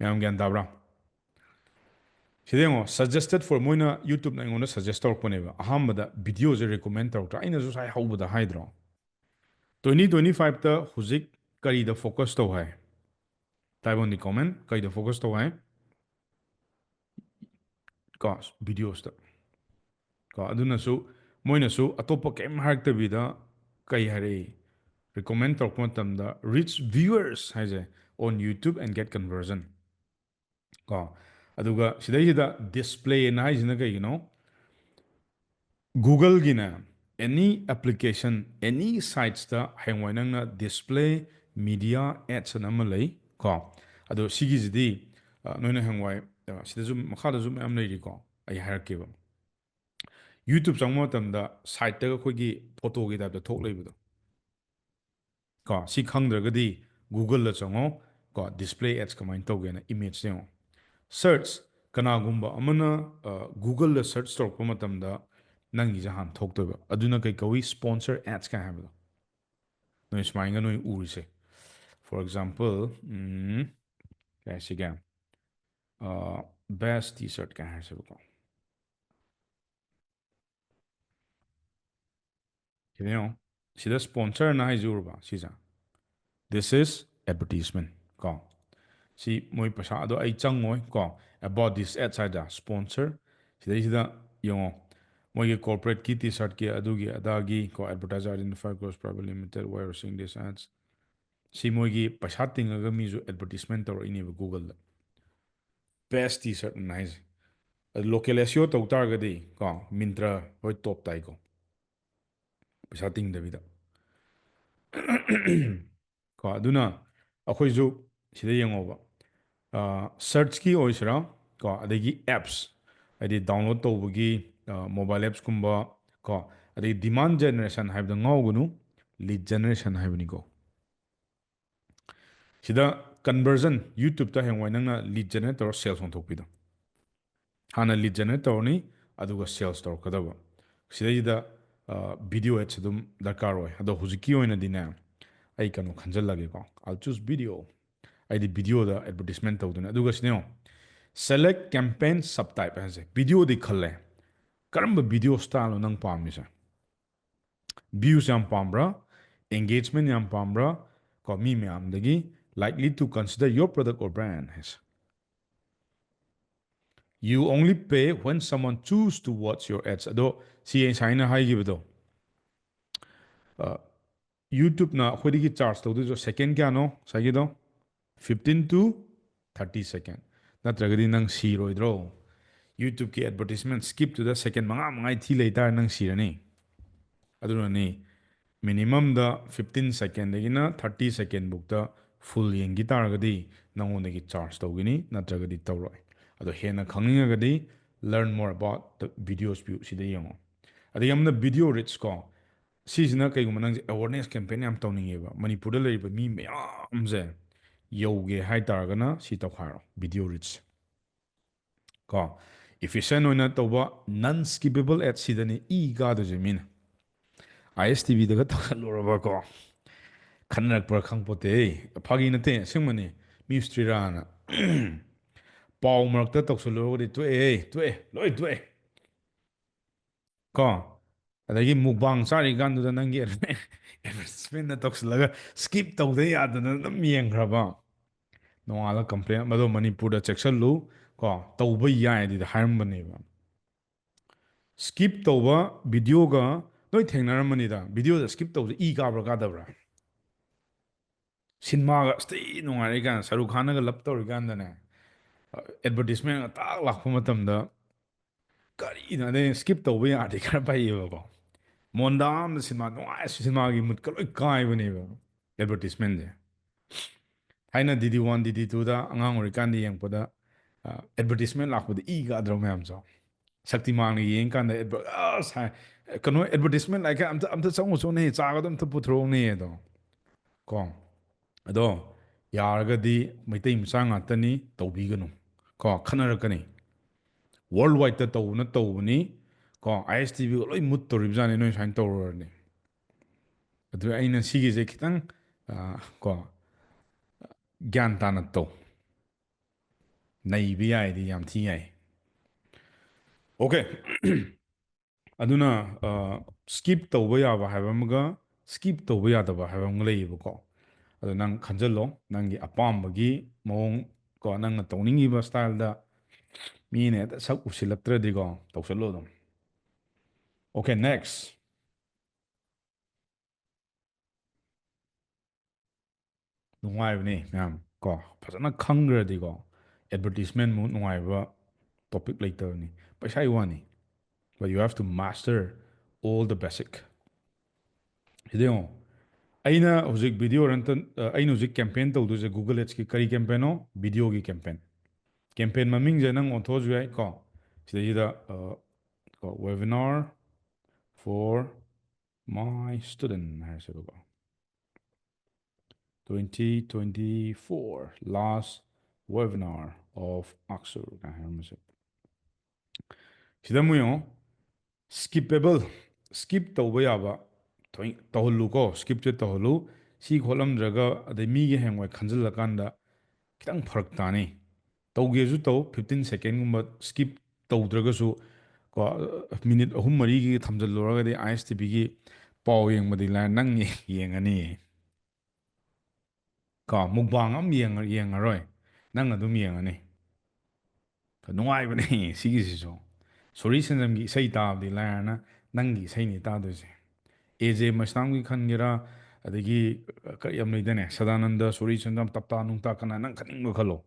ꯃꯌꯥꯝ ꯒ꯭ꯌꯥꯟ ꯇꯥꯕ꯭ꯔꯥ? ꯁꯤꯗ ꯌꯦꯡꯉꯣ, suggested for, ꯃꯣꯏꯅ YouTube ꯅ ꯑꯩꯉꯣꯟꯗ suggest ꯇꯧꯔꯛꯄꯅꯦꯕ꯫ ꯑꯍꯥꯟꯕꯗ video ꯁꯦ recommend ꯇꯧꯔꯛꯇ꯭ꯔꯥ? ꯑꯩꯅꯁꯨ ꯉꯁꯥꯏ ꯍꯧꯕꯗ ꯍꯥꯏꯗ꯭ꯔꯣ? Twenty twenty five ꯇ ꯍꯧꯖꯤꯛ ꯀꯔꯤꯗ focus ꯇꯧ ꯍꯥꯏ? Type on the comment, ꯀꯔꯤꯗ focus ꯇꯧ ꯍꯥꯏ? ꯀꯣ, videos ꯇ꯫ ꯀꯣ, ꯑꯗꯨꯅꯁꯨ ꯃꯣꯏꯅꯁꯨ ꯑꯇꯣꯞꯄ ꯀꯩꯝ ꯍꯥꯏꯔꯛꯇꯕꯤꯗ ꯀꯩ ꯍꯥꯏꯔꯛꯏ? Recommend ꯇꯧꯔꯛꯄ ꯃꯇꯝꯗ reach viewers ꯍꯥꯏꯁꯦ on YouTube and get conversion. ꯀꯣ, ꯑꯗꯨꯒ ꯁꯤꯗꯩꯁꯤꯗ display ꯅ ꯍꯥꯏꯁꯤꯅ ꯀꯩꯒꯤꯅꯣ? Google ꯒꯤꯅꯦ, any application, any sites ꯇ ꯍꯌꯦꯡꯋꯥꯏ ꯅꯪꯅ display media ads ꯑꯅ ꯑꯃ ꯂꯩ ꯀꯣ꯫ ꯑꯗꯣ ꯁꯤꯒꯤꯁꯤꯗꯤ, ꯑ, ꯅꯣꯏꯅ ꯍꯌꯦꯡꯋꯥꯏ, ꯑ, ꯁꯤꯗꯁꯨ, ꯃꯈꯥꯗꯁꯨ ꯃꯌꯥꯝ ꯂꯩꯔꯤꯀꯣ, ꯑꯩ ꯍꯥꯏꯔꯛꯀꯦꯕ꯫ YouTube ꯆꯪꯕ ꯃꯇꯝꯗ site ꯇꯒ ꯑꯩꯈꯣꯏꯒꯤ photo ꯒꯤ type ꯇ ꯊꯣꯛ ꯂꯩꯕꯗꯣ, ꯀꯣ, ꯁꯤ ꯈꯪꯗ꯭ꯔꯒꯗꯤ Google-ꯗ ꯆꯪꯉꯣ, ꯀꯣ, display ads ꯀꯃꯥꯏꯅ ꯇꯧꯒꯦꯅ image ꯌꯦꯡꯉꯣ꯫ Search, ꯀꯅꯥꯒꯨꯝꯕ ꯑꯃꯅ Google-ꯗ search ꯇꯧꯔꯛꯄ ꯃꯇꯝꯗ ꯅꯪꯒꯤꯁꯦ ꯍꯥꯟꯅ ꯊꯣꯛꯇꯣꯏꯕ꯫ ꯑꯗꯨꯅ ꯀꯩ ꯀꯧꯏ? Sponsor ads ꯀꯥꯏ ꯍꯥꯏꯕꯗꯣ꯫ ꯅꯣꯏ ꯁꯨꯃꯥꯏꯅ ꯅꯣꯏ ꯎꯔꯤꯁꯦ꯫ For example, ꯎꯝ, ꯀꯩ ꯍꯥꯏꯁꯤꯒꯦ? Best T-shirt ꯀꯥꯏ ꯍꯥꯏꯔꯁꯦꯕꯀꯣ꯫ ꯁꯤꯗ ꯌꯦꯡꯉꯣ꯫ ꯁꯤꯗ sponsor-ꯅ ꯍꯥꯏꯁꯦ ꯎꯔꯕ? ꯁꯤꯁꯦ꯫ This is advertisement ꯀꯣ꯫ ꯁꯤ ꯃꯣꯏ ꯄꯩꯁꯥ ꯑꯗꯣ ꯑꯩ ꯆꯪꯉꯣꯏ ꯀꯣ꯫ About this ads ꯍꯥꯏꯗ sponsor꯫ ꯁꯤꯗꯩꯁꯤꯗ ꯌꯦꯡꯉꯣ꯫ ꯃꯣꯏꯒꯤ corporate-ꯀꯤ T-shirt-ꯀꯤ ꯑꯗꯨꯒꯤ ꯑꯗꯥꯒꯤ ꯀꯣ, advertiser identify gross profit limited, why are seeing this ads? ꯁꯤ ꯃꯣꯏꯒꯤ ꯄꯩꯁꯥ ꯇꯤꯡꯉꯒ ꯃꯤꯁꯨ advertisement ꯇꯧꯔꯛꯏꯅꯦꯕ Google-ꯗ꯫ Best T-shirt-ꯅ ꯍꯥꯏꯁꯦ꯫ ꯑꯗꯨ local S E O ꯇꯧ ꯇꯥꯔꯒꯗꯤ ꯀꯣ, Myntra ꯍꯣꯏ top ꯇꯥꯏꯀꯣ꯫ ꯄꯩꯁꯥ ꯇꯤꯡꯗꯕꯤꯗ꯫ ꯀꯣ, ꯑꯗꯨꯅ ꯑꯩꯈꯣꯏꯁꯨ ꯁꯤꯗ ꯌꯦꯡꯉꯣꯕ꯫ Search-ꯀꯤ ꯑꯣꯏꯁꯤꯔꯥ, ꯀꯣ, ꯑꯗꯒꯤ apps, ꯍꯥꯏꯗꯤ download ꯇꯧꯕꯒꯤ, mobile apps-ꯀꯨꯝꯕ, ꯀꯣ, ꯑꯗꯒꯤ demand generation ꯍꯥꯏꯕꯗ ꯉꯥꯎꯒꯅꯨ, lead generation ꯍꯥꯏꯕꯅꯤꯀꯣ꯫ ꯁꯤꯗ conversion, YouTube-ꯇ ꯍꯌꯦꯡꯋꯥꯏ ꯅꯪꯅ lead generate ꯇꯧꯔ sales ꯑꯣꯟꯊꯣꯛꯄꯤꯗꯣ꯫ ꯍꯥꯟꯅ lead generate ꯇꯧꯔꯅꯤ, ꯑꯗꯨꯒ sales ꯇꯧꯔꯛꯀꯗꯕ꯫ ꯁꯤꯗꯩꯁꯤꯗ video ads ꯑꯗꯨꯝ ꯗꯔꯀꯥꯔ ꯑꯣꯏ꯫ ꯑꯗꯣ ꯍꯧꯖꯤꯛꯀꯤ ꯑꯣꯏꯅꯗꯤꯅꯦ, ꯑꯩ ꯀꯩꯅꯣ ꯈꯟꯖꯜꯂꯒꯦꯀꯣ, I'll choose video꯫ ꯑꯩꯗꯤ video-ꯗ advertisement ꯇꯧꯗꯣꯏꯅꯦ꯫ ꯑꯗꯨꯒ ꯁꯤꯗ ꯌꯦꯡꯉꯣ, select campaign subtype ꯍꯥꯏꯁꯦ꯫ Video-ꯗꯤ ꯈꯜꯂꯦ, ꯀꯔꯝꯕ video style-ꯅꯣ ꯅꯪ ꯄꯥꯝꯃꯤꯁꯦ? Views ꯌꯥꯝ ꯄꯥꯝꯕ꯭ꯔꯥ? Engagement ꯌꯥꯝ ꯄꯥꯝꯕ꯭ꯔꯥ? ꯀꯣ, ꯃꯤ ꯃꯌꯥꯝꯗꯒꯤ likely to consider your product or brand ꯍꯥꯏꯁꯦ꯫ You only pay when someone choose to watch your ads. ꯑꯗꯣ ꯁꯤ ꯉꯁꯥꯏꯅ ꯍꯥꯏꯈꯤꯕꯗꯣ, YouTube-ꯅ ꯑꯩꯈꯣꯏꯗꯒꯤ charge ꯇꯧꯗꯣꯏꯁꯦ second ꯀꯌꯥꯅꯣ ꯉꯁꯥꯏꯒꯤꯗꯣ? Fifteen to thirty second꯫ ꯅꯠꯇ꯭ꯔꯒꯗꯤ ꯅꯪ ꯁꯤꯔꯣꯏꯗ꯭ꯔꯣ? YouTube-ꯀꯤ advertisement skip to the second ꯃꯉꯥ ꯃꯉꯥ ꯊꯤ ꯂꯩꯇꯥꯔꯦ, ꯅꯪ ꯁꯤꯔꯅꯤ꯫ ꯑꯗꯨꯅꯅꯤ, minimum-ꯗ fifteen second-ꯗꯒꯤꯅ thirty second ꯐꯥꯎꯗ full ꯌꯦꯡꯈꯤ ꯇꯥꯔꯒꯗꯤ ꯅꯪꯉꯣꯟꯗꯒꯤ charge ꯇꯧꯒꯅꯤ, ꯅꯠꯇ꯭ꯔꯒꯗꯤ ꯇꯧꯔꯣꯏ꯫ ꯑꯗꯣ ꯍꯦꯟꯅ ꯈꯪꯅꯤꯡꯉꯒꯗꯤ learn more about the videos view ꯁꯤꯗ ꯌꯦꯡꯉꯣ꯫ ꯑꯗꯒꯤ ꯑꯃꯅ video reach ꯀꯣ꯫ ꯁꯤꯁꯤꯅ ꯀꯩꯒꯨꯝꯕ ꯅꯪꯁꯦ awareness campaign ꯌꯥꯝ ꯇꯧꯅꯤꯡꯉꯦꯕ, ꯃꯅꯤꯄꯨꯔꯗ ꯂꯩꯔꯤꯕ ꯃꯤ ꯃꯌꯥꯝꯁꯦ ꯌꯧꯒꯦ ꯍꯥꯏꯇꯥꯔꯒꯅ ꯁꯤ ꯇꯧꯈꯥꯏꯔꯣ, video reach꯫ ꯀꯣ, efficient ꯑꯣꯏꯅ ꯇꯧꯕ non skippable ad ꯁꯤꯗꯅꯤ ꯏ ꯀꯥꯗꯣꯏꯁꯦ ꯃꯤꯅ꯫ ISTVꯗꯒ ꯇꯧꯁꯜꯂꯨꯔꯕꯀꯣ, ꯈꯟꯅꯔꯛꯄ꯭ꯔꯥ ꯈꯪꯄꯣꯠꯇꯦ꯫ ꯐꯥꯒꯤ ꯅꯠꯇꯦ, ꯑꯁꯦꯡꯕꯅꯤ꯫ ꯃꯤ ꯎꯁꯤꯠꯇ꯭ꯔꯤꯔꯥꯅ꯫ ꯄꯥꯎ ꯃꯔꯛꯇ ꯇꯧꯁꯜꯂꯨꯔꯒꯗꯤ ꯇꯣꯛꯑꯦ, ꯇꯣꯛꯑꯦ, ꯂꯣꯏ ꯇꯣꯛꯑꯦ꯫ ꯀꯣ, ꯑꯗꯒꯤ mukbang ꯆꯥꯔꯤꯀꯥꯟꯗꯨꯗ ꯅꯪꯒꯤ advertisementꯅ ꯇꯧꯁꯤꯜꯂꯒ skip ꯇꯧꯗ ꯌꯥꯗꯅ ꯑꯗꯨꯝ ꯌꯦꯡꯈ꯭ꯔꯕ꯫ ꯅꯣꯡꯉꯥꯜꯂ complain꯫ ꯑꯗꯣ ꯃꯅꯤꯄꯨꯔꯗ ꯆꯦꯛꯁꯤꯜꯂꯨ꯫ ꯀꯣ, ꯇꯧꯕ ꯌꯥꯏ ꯑꯗꯨꯗ ꯍꯥꯏꯔꯝꯕꯅꯦꯕ꯫ Skip ꯇꯧꯕ videoꯒ ꯅꯣꯏ ꯊꯦꯡꯅꯔꯝꯃꯅꯤꯗ꯫ Videoꯗ skip ꯇꯧꯕꯁꯦ ꯏ ꯀꯥꯕ꯭ꯔꯥ ꯀꯥꯗꯕ꯭ꯔꯥ? ꯁꯤꯅꯦꯃꯥꯒ ꯑꯁꯇꯤ ꯅꯨꯡꯉꯥꯏꯔꯛꯏ ꯀꯥꯟꯗ, ꯁꯔꯨꯛ ꯈꯥꯟꯅꯒ love ꯇꯧꯔꯤꯀꯥꯟꯗꯅꯦ, advertisementꯒ ꯇꯥꯛ ꯂꯥꯛꯄ ꯃꯇꯝꯗ, ꯀꯔꯤꯅꯣ? ꯑꯗꯩ skip ꯇꯧꯕ ꯌꯥꯔꯗꯤ ꯈꯔ ꯐꯩꯌꯦꯕꯀꯣ꯫ ꯃꯣꯟꯗꯥ ꯑꯃꯗ ꯁꯤꯅꯦꯃꯥ ꯅꯨꯡꯉꯥꯏ, ꯁꯤꯅꯦꯃꯥꯒꯤ moodꯀ ꯂꯣꯏ ꯀꯥꯏꯕꯅꯦꯕ advertisementꯁꯦ꯫ ꯊꯥꯏꯅ DD one, DD twoꯗ ꯑꯉꯥꯡ ꯑꯣꯏꯔꯤꯀꯥꯟꯗ ꯌꯦꯡꯉꯛꯄꯗ, ꯑ, advertisement ꯂꯥꯛꯄꯗ ꯏ ꯀꯥꯗ꯭ꯔꯣ ꯃꯌꯥꯝꯁꯨ? ꯁꯛꯇꯤꯃꯥꯟꯒ ꯌꯦꯡꯀꯥꯟꯗ adver-, ꯑꯁ ꯍꯥꯏ, ꯀꯩꯅꯣ, advertisement ꯂꯥꯛꯑꯦ, ꯑꯝꯇ, ꯑꯝꯇ ꯆꯪꯉꯨꯆꯣꯅꯦ, ꯆꯥꯒꯗꯣ ꯑꯝꯇ ꯄꯨꯊꯣꯔꯛꯎꯅꯦ ꯑꯗꯣ꯫ ꯀꯣ꯫ ꯑꯗꯣ ꯌꯥꯔꯒꯗꯤ ꯃꯩꯇꯩ ꯃꯆꯥ ꯉꯥꯛꯇꯅꯤ, ꯇꯧꯕꯤꯒꯅꯨ꯫ ꯀꯣ, ꯈꯠꯅꯔꯛꯀꯅꯤ꯫ Worldwideꯇ ꯇꯧꯕꯅ ꯇꯧꯕꯅꯤ꯫ ꯀꯣ, ISTVꯒ ꯂꯣꯏ ꯃꯨꯠ ꯇꯧꯔꯤꯕꯖꯥꯠꯅꯤ ꯅꯣꯏ ꯁꯨꯃꯥꯏꯅ ꯇꯧꯔꯨꯔꯗꯤ꯫ ꯑꯗꯨ ꯑꯩꯅ ꯁꯤꯒꯤꯁꯦ ꯈꯤꯇꯪ, ꯑ, ꯀꯣ, ꯒ꯭ꯌꯥꯟ ꯇꯥꯅ ꯇꯧ꯫ ꯅꯩꯕ ꯌꯥꯏꯗꯤ ꯌꯥꯝ ꯊꯤ ꯌꯥꯏ꯫ Okay꯫ ꯑꯗꯨꯅ, ꯑ, skip ꯇꯧꯕ ꯌꯥꯕ ꯍꯥꯏꯕ ꯑꯃꯒ skip ꯇꯧꯕ ꯌꯥꯗꯕ ꯍꯥꯏꯕ ꯑꯃꯒ ꯂꯩꯌꯦꯕꯀꯣ꯫ ꯑꯗꯣ ꯅꯪ ꯈꯟꯖꯜꯂꯣ, ꯅꯪꯒꯤ ꯑꯄꯥꯝꯕꯒꯤ ꯃꯑꯣꯡ ꯀꯣ, ꯅꯪꯅ ꯇꯧꯅꯤꯡꯉꯤꯕ styleꯗ꯫ ꯃꯤꯅ ꯍꯦꯛꯇ ꯁꯛ ꯎꯁꯤꯜꯂꯛꯇ꯭ꯔꯗꯤꯀꯣ, ꯇꯧꯁꯜꯂꯣ ꯑꯗꯨꯝ꯫ Okay, next꯫ ꯅꯨꯡꯉꯥꯏꯕꯅꯦ ꯃꯌꯥꯝ ꯀꯣ, ꯐꯖꯅ ꯈꯪꯈ꯭ꯔꯗꯤꯀꯣ, advertisementꯃꯨꯛ ꯅꯨꯡꯉꯥꯏꯕ topic ꯂꯩꯇꯕꯅꯤ꯫ ꯄꯩꯁꯥꯒꯤ ꯋꯥꯅꯤ, but you have to master all the basic꯫ ꯁꯤꯗ ꯌꯦꯡꯉꯣ, ꯑꯩꯅ ꯍꯧꯖꯤꯛ video run ꯇ-, ꯑ, ꯑꯩꯅ ꯍꯧꯖꯤꯛ campaign ꯇꯧꯗꯣꯏꯁꯦ Google Adsꯀꯤ ꯀꯔꯤ campaignꯅꯣ? Videoꯒꯤ campaign꯫ Campaign ꯃꯃꯤꯡꯁꯦ ꯅꯪ ꯑꯣꯟꯊꯣꯛꯑꯁꯨ ꯌꯥꯏ ꯀꯣ꯫ ꯁꯤꯗꯩꯁꯤꯗ, ꯑ, ꯀꯣ, webinar for My student ꯍꯥꯏꯔꯁꯦꯕꯀꯣ, twenty twenty-four last webinar of Axure ꯀꯥꯏꯅ ꯍꯥꯏꯔꯝꯕꯁꯦ꯫ ꯁꯤꯗ ꯑꯃꯨꯛ ꯌꯦꯡꯉꯣ, skippable, skip ꯇꯧꯕ ꯌꯥꯕ ꯊꯣꯏ- ꯇꯧꯍꯜꯂꯨꯀꯣ, skipꯁꯦ ꯇꯧꯍꯜꯂꯨ꯫ ꯁꯤ ꯈꯣꯠꯂꯝꯗ꯭ꯔꯒ ꯑꯗꯩ ꯃꯤꯒꯤ ꯍꯌꯦꯡꯋꯥꯏ ꯈꯟꯖꯤꯜꯂꯀꯥꯟꯗ ꯈꯤꯇꯪ ꯐꯔꯛ ꯇꯥꯅꯤ꯫ ꯇꯧꯒꯦꯁꯨ ꯇꯧ, fifteen secondꯒꯨꯝꯕ skip ꯇꯧꯗ꯭ꯔꯒꯁꯨ ꯀꯣ, ꯃꯤꯅꯤꯠ ꯑꯍꯨꯝ ꯃꯔꯤꯒꯤ ꯊꯝꯖꯤꯜꯂꯨꯔꯒꯗꯤ ISTVꯒꯤ ꯄꯥꯎ ꯌꯦꯡꯕꯗꯤ ꯂꯥꯏ ꯅꯪ ꯌꯦꯡꯉꯅꯤ꯫ ꯀꯣ, mukbang ꯑꯃ ꯌꯦꯡꯉ- ꯌꯦꯡꯉꯔꯣꯏ, ꯅꯪ ꯑꯗꯨꯝ ꯌꯦꯡꯉꯅꯤ꯫ ꯅꯨꯡꯉꯥꯏꯕꯅꯦ ꯁꯤꯒꯤꯁꯤꯁꯨ꯫ ꯁꯣꯔꯤ ꯁꯦꯟꯖꯝꯒꯤ ꯏꯁꯩ ꯇꯥꯕꯗꯤ ꯂꯥꯏꯔꯅ ꯅꯪꯒꯤ ꯏꯁꯩꯅꯤ ꯇꯥꯗꯣꯏꯁꯦ꯫ ꯑꯦ ꯖꯦ ꯃꯁꯅꯥꯝꯒꯤ ꯈꯟꯒꯦꯔꯥ, ꯑꯗꯒꯤ ꯀꯔꯤ ꯌꯥꯝ ꯂꯩꯗꯥꯏꯅꯦ, ꯁꯗꯥꯅꯟꯗ, ꯁꯣꯔꯤ ꯁꯦꯟꯖꯝ, ꯇꯞꯇꯥ ꯅꯨꯡꯇꯥ, ꯀꯅꯥ ꯅꯪ ꯈꯟꯅꯤꯡꯕ ꯈꯜꯂꯣ꯫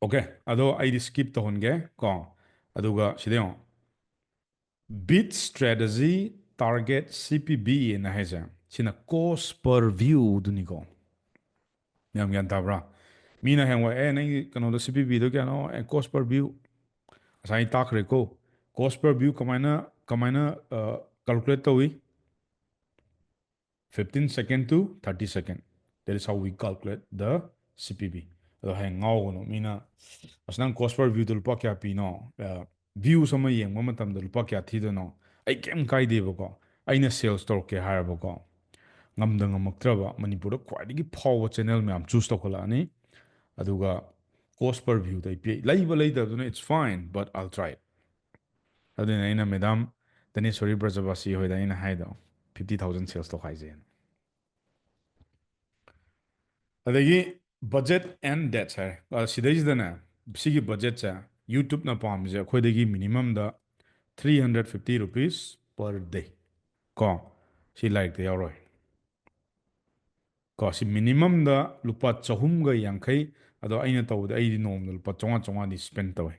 ꯑꯣꯀꯦ, ꯑꯗꯣ ꯑꯩꯗꯤ skip ꯇꯧꯍꯟꯒꯦ ꯀꯣ꯫ ꯑꯗꯨꯒ ꯁꯤꯗ ꯌꯦꯡꯉꯣ, beat strategy target C P V ꯑꯅ ꯍꯥꯏꯁꯦ, ꯁꯤꯅ cost per view ꯗꯨꯅꯤꯀꯣ꯫ ꯌꯥꯝ ꯒ꯭ꯌꯥꯟ ꯇꯥꯕ꯭ꯔꯥ? ꯃꯤꯅ ꯍꯌꯦꯡꯋꯥꯏ, "ꯑꯦ, ꯅꯪꯒꯤ ꯀꯩꯅꯣꯗꯣ, C P V ꯗꯣ ꯀꯌꯥꯅꯣ?" ꯑꯦ, cost per view ꯉꯁꯥꯏ ꯑꯩ ꯇꯥꯛꯈ꯭ꯔꯦꯀꯣ꯫ Cost per view ꯀꯃꯥꯏꯅ, ꯀꯃꯥꯏꯅ, ꯑ, calculate ꯇꯧꯏ? Fifteen second to thirty second. That is how we calculate the C P V. ꯑꯗꯣ ꯍꯌꯦꯡ ꯉꯥꯎꯒꯅꯨ꯫ ꯃꯤꯅ, "ꯑꯁ, ꯅꯪ cost per view ꯗꯣ ꯂꯨꯄꯥ ꯀꯌꯥ ꯄꯤꯅꯣ? ꯑ, views ꯑꯃ ꯌꯦꯡꯕ ꯃꯇꯝꯗ ꯂꯨꯄꯥ ꯀꯌꯥ ꯊꯤꯗꯣꯏꯅꯣ?" ꯑꯩ ꯀꯩꯝ ꯀꯥꯏꯗꯦꯕꯀꯣ꯫ ꯑꯩꯅ sales ꯇꯧꯔꯛꯀꯦ ꯍꯥꯏꯔꯕꯀꯣ, ꯉꯝꯗ ꯉꯝꯃꯛꯇ꯭ꯔꯕ, ꯃꯅꯤꯄꯨꯔꯗ ꯈ꯭ꯋꯥꯏꯗꯒꯤ ꯐꯥꯎꯕ channel ꯃꯌꯥꯝ choose ꯇꯧꯈꯠꯂꯛꯑꯅꯤ꯫ ꯑꯗꯨꯒ cost per view ꯗ ꯑꯩ ꯄꯤ-, ꯂꯩꯕ ꯂꯩꯇꯕꯗꯨꯅ it's fine, but I'll try it. ꯑꯗꯨꯅ ꯑꯩꯅ ꯃꯦꯗꯥꯝ ꯇꯅꯦꯁꯣꯔꯤ ꯕ꯭ꯔꯖꯕꯥꯁꯤ ꯍꯣꯏꯗ ꯑꯩꯅ ꯍꯥꯏꯗꯣ, fifty thousand sales ꯇꯧꯈꯥꯏꯁꯦꯅ꯫ ꯑꯗꯒꯤ budget and dates ꯍꯥꯏꯔꯦ꯫ ꯑ, ꯁꯤꯗꯩꯁꯤꯗꯅꯦ, ꯁꯤꯒꯤ budget ꯁꯦ YouTubeꯅ ꯄꯥꯝꯃꯤꯁꯦ ꯑꯩꯈꯣꯏꯗꯒꯤ minimum ꯗ three hundred fifty rupees per day꯫ ꯀꯣ, ꯁꯤ ꯂꯥꯏꯔꯤꯛꯇ ꯌꯥꯎꯔꯣꯏ꯫ ꯀꯣ, ꯁꯤ minimum ꯗ ꯂꯨꯄꯥ ꯆꯍꯨꯝꯒ ꯌꯥꯡꯈꯩ꯫ ꯑꯗꯣ ꯑꯩꯅ ꯇꯧꯕꯗ ꯑꯩꯗꯤ ꯅꯣꯡꯃꯗ ꯂꯨꯄꯥ ꯆꯥꯝꯃꯉꯥ ꯆꯥꯝꯃꯉꯥꯗꯤ spend ꯇꯧꯋꯦ꯫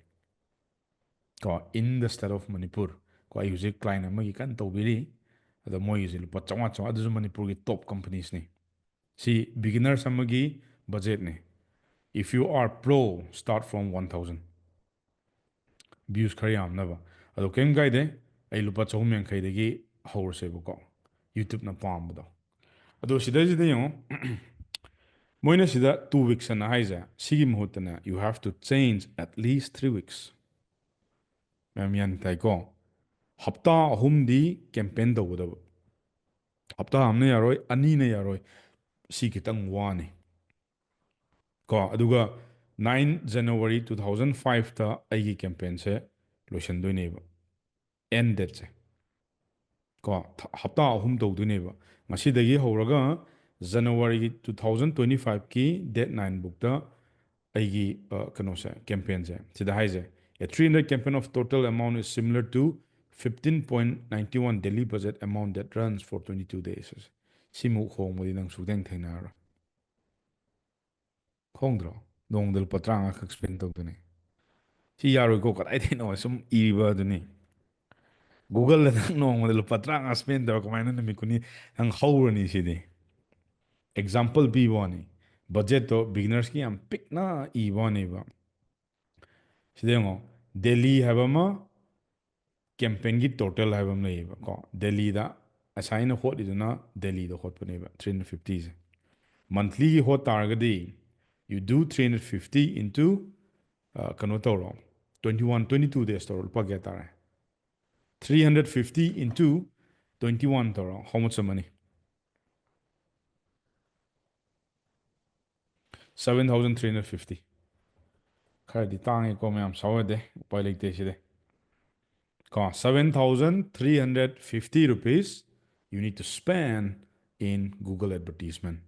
ꯀꯣ, in the state of Manipur꯫ ꯀꯣ, ꯑꯩ ꯍꯧꯖꯤꯛ client ꯑꯃꯒꯤ ꯀꯟꯅ ꯇꯧꯕꯤꯔꯤ꯫ ꯑꯗꯣ ꯃꯣꯏꯒꯤꯁꯦ ꯂꯨꯄꯥ ꯆꯥꯝꯃꯉꯥ ꯆꯥꯝꯃꯉꯥ, ꯑꯗꯨꯁꯨ ꯃꯅꯤꯄꯨꯔꯒꯤ top companies ꯅꯤ꯫ ꯁꯤ beginners ꯑꯃꯒꯤ budget ꯅꯤ꯫ If you are pro, start from one thousand꯫ Views ꯈꯔ ꯌꯥꯝꯅꯕ꯫ ꯑꯗꯣ ꯀꯩꯝ ꯀꯥꯏꯗꯦ꯫ ꯑꯩ ꯂꯨꯄꯥ ꯆꯍꯨꯝ ꯌꯥꯡꯈꯩꯗꯒꯤ ꯍꯧꯔꯁꯦꯕꯀꯣ, YouTubeꯅ ꯄꯥꯝꯕꯗꯣ꯫ ꯑꯗꯣ ꯁꯤꯗꯩꯁꯤꯗ ꯌꯦꯡꯉꯣ, ꯃꯣꯏꯅ ꯁꯤꯗ two weeks ꯑꯅ ꯍꯥꯏꯁꯦ, ꯁꯤꯒꯤ ꯃꯍꯨꯠꯇꯅꯦ, you have to change at least three weeks꯫ ꯃꯌꯥꯝ ꯒ꯭ꯌꯥꯟ ꯇꯥꯏꯀꯣ? ꯍꯞꯇꯥ ꯑꯍꯨꯝꯗꯤ campaign ꯇꯧꯒꯗꯕ꯫ ꯍꯞꯇꯥ ꯑꯃꯅ ꯌꯥꯔꯣꯏ, ꯑꯅꯤꯅ ꯌꯥꯔꯣꯏ, ꯁꯤ ꯈꯤꯇꯪ ꯋꯥꯅꯤ꯫ ꯀꯣ, ꯑꯗꯨꯒ nine January two thousand fiveꯇ ꯑꯩꯒꯤ campaignꯁꯦ ꯂꯣꯏꯁꯤꯟꯗꯣꯏꯅꯦꯕ, end dateꯁꯦ꯫ ꯀꯣ, ꯊ- ꯍꯞꯇꯥ ꯑꯍꯨꯝ ꯇꯧꯗꯣꯏꯅꯦꯕ꯫ ꯉꯁꯤꯗꯒꯤ ꯍꯧꯔꯒ Januaryꯒꯤ two thousand twenty fiveꯀꯤ date nine ꯕꯨꯛꯇ ꯑꯩꯒꯤ, ꯑ, ꯀꯩꯅꯣꯁꯦ, campaignꯁꯦ꯫ ꯁꯤꯗ ꯍꯥꯏꯁꯦ, "A three hundred campaign of total amount is similar to fifteen point nine one daily budget amount that runs for twenty two days." ꯁꯤꯃꯨꯛ ꯍꯣꯡꯕꯗꯤ ꯅꯪ ꯁꯨꯛꯊꯦꯡ ꯊꯦꯡꯅꯔꯔꯣꯏ꯫ ꯈꯣꯡꯗ꯭ꯔꯣ? ꯅꯣꯡꯃꯗ ꯂꯨꯄꯥ ꯇꯔꯥꯃꯉꯥ ꯈꯛ spend ꯇꯧꯗꯣꯏꯅꯦ꯫ ꯁꯤ ꯌꯥꯔꯣꯏꯀꯣ, ꯀꯗꯥꯏꯗꯩꯅꯣ ꯁꯨꯝ ꯏꯔꯤꯕ ꯑꯗꯨꯅꯤ꯫ Googleꯗ ꯅꯪ ꯅꯣꯡꯃꯗ ꯂꯨꯄꯥ ꯇꯔꯥꯃꯉꯥ spend ꯇꯧꯔ ꯀꯃꯥꯏꯅ ꯅꯨꯃꯤꯠ ꯈꯨꯗꯤꯡꯒꯤ ꯅꯪ ꯍꯧꯔꯅꯤ ꯁꯤꯗꯤ? Example ꯄꯤꯕ ꯋꯥꯅꯤ꯫ Budgetꯇꯣ beginnersꯀꯤ ꯌꯥꯝ ꯄꯤꯛꯅ ꯏꯕ ꯋꯥꯅꯦꯕ꯫ ꯁꯤꯗ ꯌꯦꯡꯉꯣ, daily ꯍꯥꯏꯕ ꯑꯃ, campaignꯒꯤ total ꯍꯥꯏꯕ ꯑꯃ ꯂꯩꯌꯦꯕ ꯀꯣ꯫ Dailyꯗ ꯉꯁꯥꯏ ꯑꯩꯅ ꯍꯣꯠꯂꯤꯗꯨꯅ Dailyꯗ ꯍꯣꯠꯄꯅꯦꯕ, three hundred fiftyꯁꯦ꯫ Monthlyꯒꯤ ꯍꯣꯠ ꯇꯥꯔꯒꯗꯤ, you do three hundred fifty into, ꯑ, ꯀꯩꯅꯣ ꯇꯧꯔꯣ, twenty one, twenty two days ꯇꯧꯔꯣ, ꯂꯨꯄꯥ ꯀꯌꯥ ꯇꯥꯔꯦ? Three hundred fifty into twenty one ꯇꯧꯔꯣ, how much money? Seven thousand three hundred fifty꯫ ꯈꯔꯗꯤ ꯇꯥꯡꯉꯦꯀꯣ ꯃꯌꯥꯝ, ꯁꯥꯎ ꯌꯥꯗꯦ, ꯎꯄꯥꯏ ꯂꯩꯇꯦ ꯁꯤꯗꯤ꯫ ꯀꯣ, seven thousand three hundred fifty rupees you need to spend in Google advertisement꯫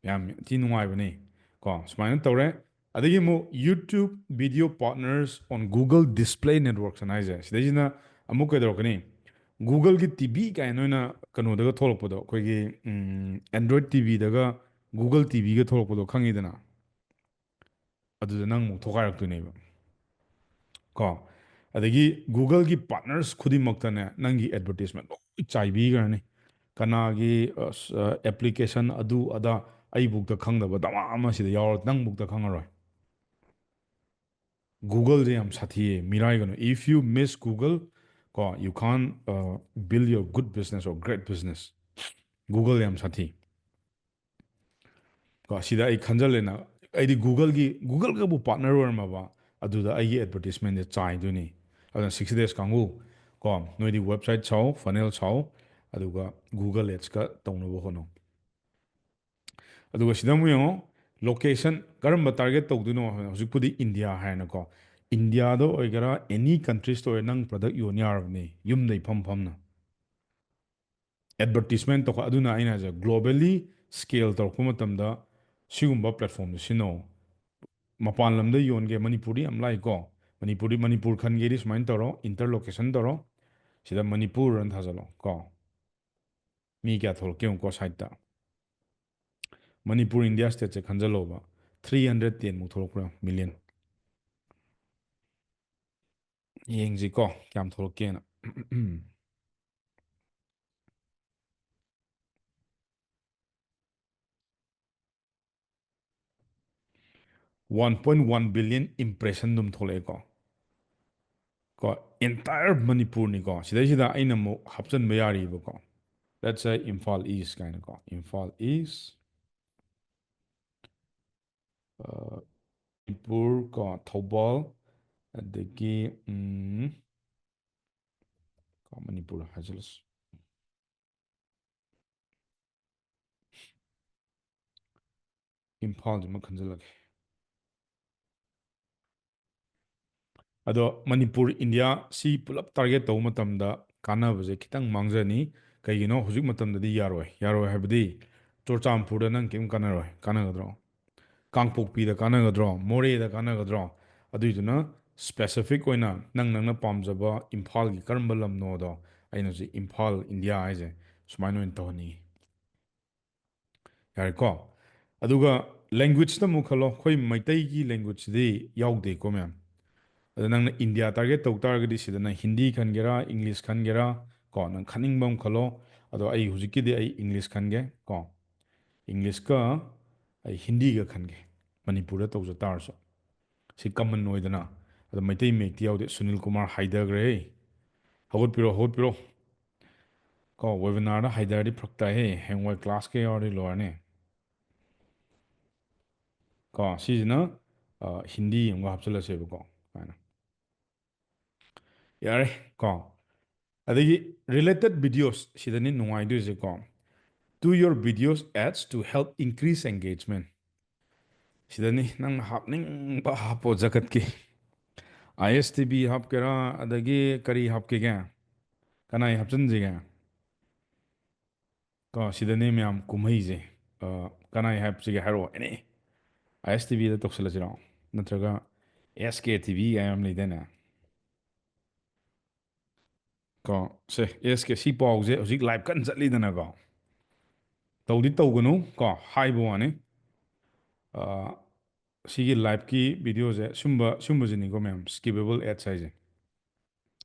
ꯌꯥꯝ ꯊꯤ ꯅꯨꯡꯉꯥꯏꯕꯅꯤ꯫ ꯀꯣ, ꯁꯨꯃꯥꯏꯅ ꯇꯧꯔꯦ꯫ ꯑꯗꯒꯤ ꯑꯃꯨꯛ YouTube video partners on Google Display Networks ꯑꯅ ꯍꯥꯏꯁꯦ, ꯁꯤꯗꯩꯁꯤꯅ ꯑꯃꯨꯛ ꯀꯩꯗꯧꯔꯛꯀꯅꯤ? Googleꯒꯤ TV ꯀꯥꯏꯅ ꯅꯣꯏꯅ ꯀꯩꯅꯣꯗꯒ ꯊꯣꯛꯂꯛꯄꯗꯣ, ꯑꯩꯈꯣꯏꯒꯤ, ꯎꯝ, Android TVꯗꯒ Google TVꯒ ꯊꯣꯛꯂꯛꯄꯗꯣ ꯈꯪꯉꯤꯗꯅ? ꯑꯗꯨꯗ ꯅꯪ ꯑꯃꯨꯛ ꯊꯣꯛꯈꯥꯏꯔꯛꯇꯣꯏꯅꯦꯕ꯫ ꯀꯣ, ꯑꯗꯒꯤ Googleꯒꯤ partners ꯈꯨꯗꯤꯡꯃꯛꯇꯅꯦ ꯅꯪꯒꯤ advertisement ꯂꯣꯏ ꯆꯥꯏꯕꯤꯈ꯭ꯔꯅꯤ꯫ ꯀꯅꯥꯒꯤ, ꯑ, ꯁ-, ꯑ, application ꯑꯗꯨ ꯑꯗꯥ ꯑꯩꯕꯨꯛꯇ ꯈꯪꯗꯕ ꯗꯃꯥ ꯑꯃ ꯁꯤꯗ ꯌꯥꯎꯔ ꯅꯪꯕꯨꯛꯇ ꯈꯪꯉꯔꯣꯏ꯫ Googleꯁꯦ ꯌꯥꯝ ꯁꯥꯊꯤꯌꯦ, ꯃꯤꯔꯥꯏꯒꯅꯨ꯫ If you miss Google, ꯀꯣ, you can't uh, build your good business or great business. Google ꯌꯥꯝ ꯁꯥꯊꯤ꯫ ꯀꯣ, ꯁꯤꯗ ꯑꯩ ꯈꯟꯖꯜꯂꯦꯅ, ꯑꯩꯗꯤ Google-ꯒꯤ, Google-ꯒꯕꯨ partner ꯑꯣꯏꯔꯝꯃꯕ, ꯑꯗꯨꯗ ꯑꯩꯒꯤ advertisement-ꯁꯦ ꯆꯥꯏꯗꯣꯏꯅꯤ꯫ ꯑꯗꯨꯅ Sixty Days ꯀꯥꯡꯕꯨ, ꯀꯣ, ꯅꯣꯏꯗꯤ website ꯁꯥꯎ, funnel ꯁꯥꯎ, ꯑꯗꯨꯒ Google Ads-ꯀ ꯇꯧꯅꯕ ꯍꯣꯠꯅꯧ꯫ ꯑꯗꯨꯒ ꯁꯤꯗ ꯑꯃꯨꯛ ꯌꯦꯡꯉꯣ, location ꯀꯔꯝꯕ target ꯇꯧꯗꯣꯏꯅꯣ? ꯍꯧꯖꯤꯛꯄꯨꯗꯤ India ꯍꯥꯏꯅꯀꯣ, India-ꯗ ꯑꯣꯏꯒꯦꯔꯥ, any countries-ꯇ ꯑꯣꯏꯒꯦꯔꯥ, ꯅꯪ product ꯌꯣꯟ ꯌꯥꯔꯕꯅꯤ, ꯌꯨꯝꯗ ꯏꯐꯝ ꯐꯝꯅ꯫ Advertisement ꯇꯧꯈꯠ-, ꯑꯗꯨꯅ ꯑꯩꯅ ꯍꯥꯏꯁꯦ, globally scale ꯇꯧꯔꯛꯄ ꯃꯇꯝꯗ ꯁꯤꯒꯨꯝꯕ platform-ꯁꯦ ꯁꯤꯖꯤꯟꯅꯧ꯫ ꯃꯄꯥꯟ ꯂꯝꯗ ꯌꯣꯟꯒꯦ, ꯃꯅꯤꯄꯨꯔꯗꯤ ꯌꯥꯝ ꯂꯥꯏꯀꯣ꯫ ꯃꯅꯤꯄꯨꯔꯗꯤ, ꯃꯅꯤꯄꯨꯔ ꯈꯟꯒꯦꯗꯤ ꯁꯨꯃꯥꯏꯅ ꯇꯧꯔꯣ, enter location ꯇꯧꯔꯣ꯫ ꯁꯤꯗ ꯃꯅꯤꯄꯨꯔ ꯑꯅ ꯊꯥꯖꯜꯂꯣ ꯀꯣ꯫ ꯃꯤ ꯀꯌꯥ ꯊꯣꯛꯂꯛꯀꯦ ꯌꯦꯡꯉꯨꯀꯣ site-ꯇ꯫ Manipur India state-ꯁꯦ ꯈꯟꯖꯜꯂꯣꯕ꯫ Three hundred ten ꯃꯨꯛ ꯊꯣꯛꯂꯛꯄ꯭ꯔꯥ, million꯫ ꯌꯦꯡꯁꯤꯀꯣ, ꯀꯌꯥꯝ ꯊꯣꯛꯂꯛꯀꯦꯅ꯫ One point one billion impression ꯑꯗꯨꯝ ꯊꯣꯛꯂꯛꯑꯦꯀꯣ꯫ ꯀꯣ, entire ꯃꯅꯤꯄꯨꯔꯅꯤꯀꯣ꯫ ꯁꯤꯗꯩꯁꯤꯗ ꯑꯩꯅ ꯑꯃꯨꯛ ꯍꯥꯞꯆꯤꯟꯕ ꯌꯥꯔꯤꯕꯀꯣ꯫ Let's say Imphal East ꯀꯥꯏꯅꯀꯣ꯫ Imphal East, ꯑ, ꯃꯅꯤꯄꯨꯔ ꯀꯣ, ꯊꯧꯕꯥꯜ, ꯑꯗꯒꯤ, ꯎꯝ, ꯀꯣ, ꯃꯅꯤꯄꯨꯔ ꯍꯥꯏꯖꯤꯜꯂꯁꯤ꯫ ꯏꯝꯐꯥꯜꯁꯤꯃ ꯈꯟꯖꯤꯜꯂꯒꯦ꯫ ꯑꯗꯣ ꯃꯅꯤꯄꯨꯔ, ꯏꯟꯗꯤꯌꯥ ꯁꯤ ꯄꯨꯂꯞ target ꯇꯧꯕ ꯃꯇꯝꯗ ꯀꯥꯟꯅꯕꯁꯦ ꯈꯤꯇꯪ ꯃꯥꯡꯖꯅꯤ꯫ ꯀꯩꯒꯤꯅꯣ? ꯍꯧꯖꯤꯛ ꯃꯇꯝꯗꯗꯤ ꯌꯥꯔꯣꯏ꯫ ꯌꯥꯔꯣꯏ ꯍꯥꯏꯕꯗꯤ ꯆꯨꯔꯆꯥꯟꯄꯨꯔꯗ ꯅꯪ ꯀꯔꯤꯝ ꯀꯥꯟꯅꯔꯣꯏ꯫ ꯀꯥꯟꯅꯒꯗ꯭ꯔꯣ? ꯀꯥꯡꯄꯣꯛꯄꯤꯗ ꯀꯥꯟꯅꯒꯗ꯭ꯔꯣ? ꯃꯣꯔꯦꯗ ꯀꯥꯟꯅꯒꯗ꯭ꯔꯣ? ꯑꯗꯨꯏꯗꯨꯅ specific ꯑꯣꯏꯅ ꯅꯪ, ꯅꯪꯅ ꯄꯥꯝꯖꯕ ꯏꯝꯐꯥꯜꯒꯤ ꯀꯔꯝꯕ ꯂꯝꯅꯣꯗꯣ ꯑꯩꯅ ꯍꯧꯖꯤꯛ ꯏꯝꯐꯥꯜ, ꯏꯟꯗꯤꯌꯥ ꯍꯥꯏꯁꯦ ꯁꯨꯃꯥꯏꯅ ꯑꯣꯏꯅ ꯇꯧꯍꯟꯅꯤꯡꯉꯤ꯫ ꯌꯥꯔꯦꯀꯣ? ꯑꯗꯨꯒ language-ꯇ ꯑꯃꯨꯛ ꯈꯜꯂꯣ꯫ ꯑꯩꯈꯣꯏ ꯃꯩꯇꯩꯒꯤ language-ꯁꯤꯗꯤ ꯌꯥꯎꯗꯦꯀꯣ ꯃꯌꯥꯝ꯫ ꯑꯗ ꯅꯪꯅ ꯏꯟꯗꯤꯌꯥ target ꯇꯧ ꯇꯥꯔꯒꯗꯤ ꯁꯤꯗ ꯅꯪ ꯍꯤꯟꯗꯤ ꯈꯟꯒꯦꯔꯥ, ꯏꯪꯂꯤꯁ ꯈꯟꯒꯦꯔꯥ, ꯀꯣ, ꯅꯪ ꯈꯟꯅꯤꯡꯕ ꯑꯃ ꯈꯜꯂꯣ꯫ ꯑꯗꯣ ꯑꯩ ꯍꯧꯖꯤꯛꯀꯤꯗꯤ ꯑꯩ ꯏꯪꯂꯤꯁ ꯈꯟꯒꯦ, ꯀꯣ꯫ ꯏꯪꯂꯤꯁꯀ ꯑꯩ ꯍꯤꯟꯗꯤꯒ ꯈꯟꯒꯦ, ꯃꯅꯤꯄꯨꯔꯗ ꯇꯧꯖ ꯇꯥꯔꯁꯨ꯫ ꯁꯤ common ꯑꯣꯏꯗꯅ꯫ ꯑꯗꯣ ꯃꯩꯇꯩ ꯃꯌꯦꯛꯇꯤ ꯌꯥꯎꯗꯦ꯫ ꯁꯨꯅꯤꯜ ꯀꯨꯃꯥꯔ ꯍꯥꯏꯊꯈ꯭ꯔꯦ꯫ ꯍꯧꯒꯠꯄꯤꯔꯣ, ꯍꯧꯒꯠꯄꯤꯔꯣ꯫ ꯀꯣ, webinarꯗ ꯍꯥꯏꯗꯔꯗꯤ ꯐꯔꯛ ꯇꯥꯏꯍꯦ, ꯍꯌꯦꯡꯋꯥꯏ classꯀ ꯌꯥꯎꯔꯗꯤ ꯂꯣꯏꯔꯅꯤ꯫ ꯀꯣ, ꯁꯤꯁꯤꯅ ꯑ, ꯍꯤꯟꯗꯤ ꯑꯃꯒ ꯍꯥꯞꯆꯤꯜꯂꯁꯦꯕꯀꯣ, ꯁꯨꯃꯥꯏꯅ꯫ ꯌꯥꯔꯦ꯫ ꯀꯣ, ꯑꯗꯒꯤ related videos Sydney ꯅꯨꯡꯉꯥꯏꯗꯣꯏꯁꯦꯀꯣ꯫ To your videos ads to help increase engagement. ꯁꯤꯗꯅꯤ ꯅꯪꯅ ꯍꯥꯞꯅꯤꯡꯕ ꯍꯥꯞꯄꯣ ꯖꯒꯠꯀꯤ꯫ ISTV ꯍꯥꯞꯀꯦꯔꯥ, ꯑꯗꯒꯤ ꯀꯔꯤ ꯍꯥꯞꯀꯦꯒꯦ? ꯀꯅꯥꯏ ꯍꯥꯞꯆꯤꯟꯁꯤꯒꯦ? ꯀꯣ, ꯁꯤꯗꯅꯤ ꯃꯌꯥꯝ ꯀꯨꯝꯍꯩꯁꯦ꯫ ꯑ, ꯀꯅꯥꯏ ꯍꯥꯞꯁꯤꯒꯦ ꯍꯥꯏꯔꯛꯑꯣ꯫ Any ISTVꯗ ꯇꯧꯁꯤꯜꯂꯁꯤꯔꯣ? ꯅꯠꯇ꯭ꯔꯒ SKTV ꯀꯥꯏ ꯌꯥꯝ ꯂꯩꯗꯥꯏꯅꯦ? ꯀꯣ, ꯁꯦ, SK, ꯁꯤ ꯄꯥꯎꯁꯦ ꯍꯧꯖꯤꯛ live ꯀꯟꯅ ꯆꯠꯂꯤꯗꯅꯀꯣ꯫ ꯇꯧꯗꯤ ꯇꯧꯒꯅꯨ ꯀꯣ, ꯍꯥꯏꯕ ꯋꯥꯅꯤ꯫ ꯑ, ꯁꯤꯒꯤ liveꯀꯤ videoꯁꯦ ꯁꯨꯝꯕ, ꯁꯨꯝꯕꯁꯤꯅꯤꯀꯣ ꯃꯌꯥꯝ, skippable ads ꯍꯥꯏꯁꯦ꯫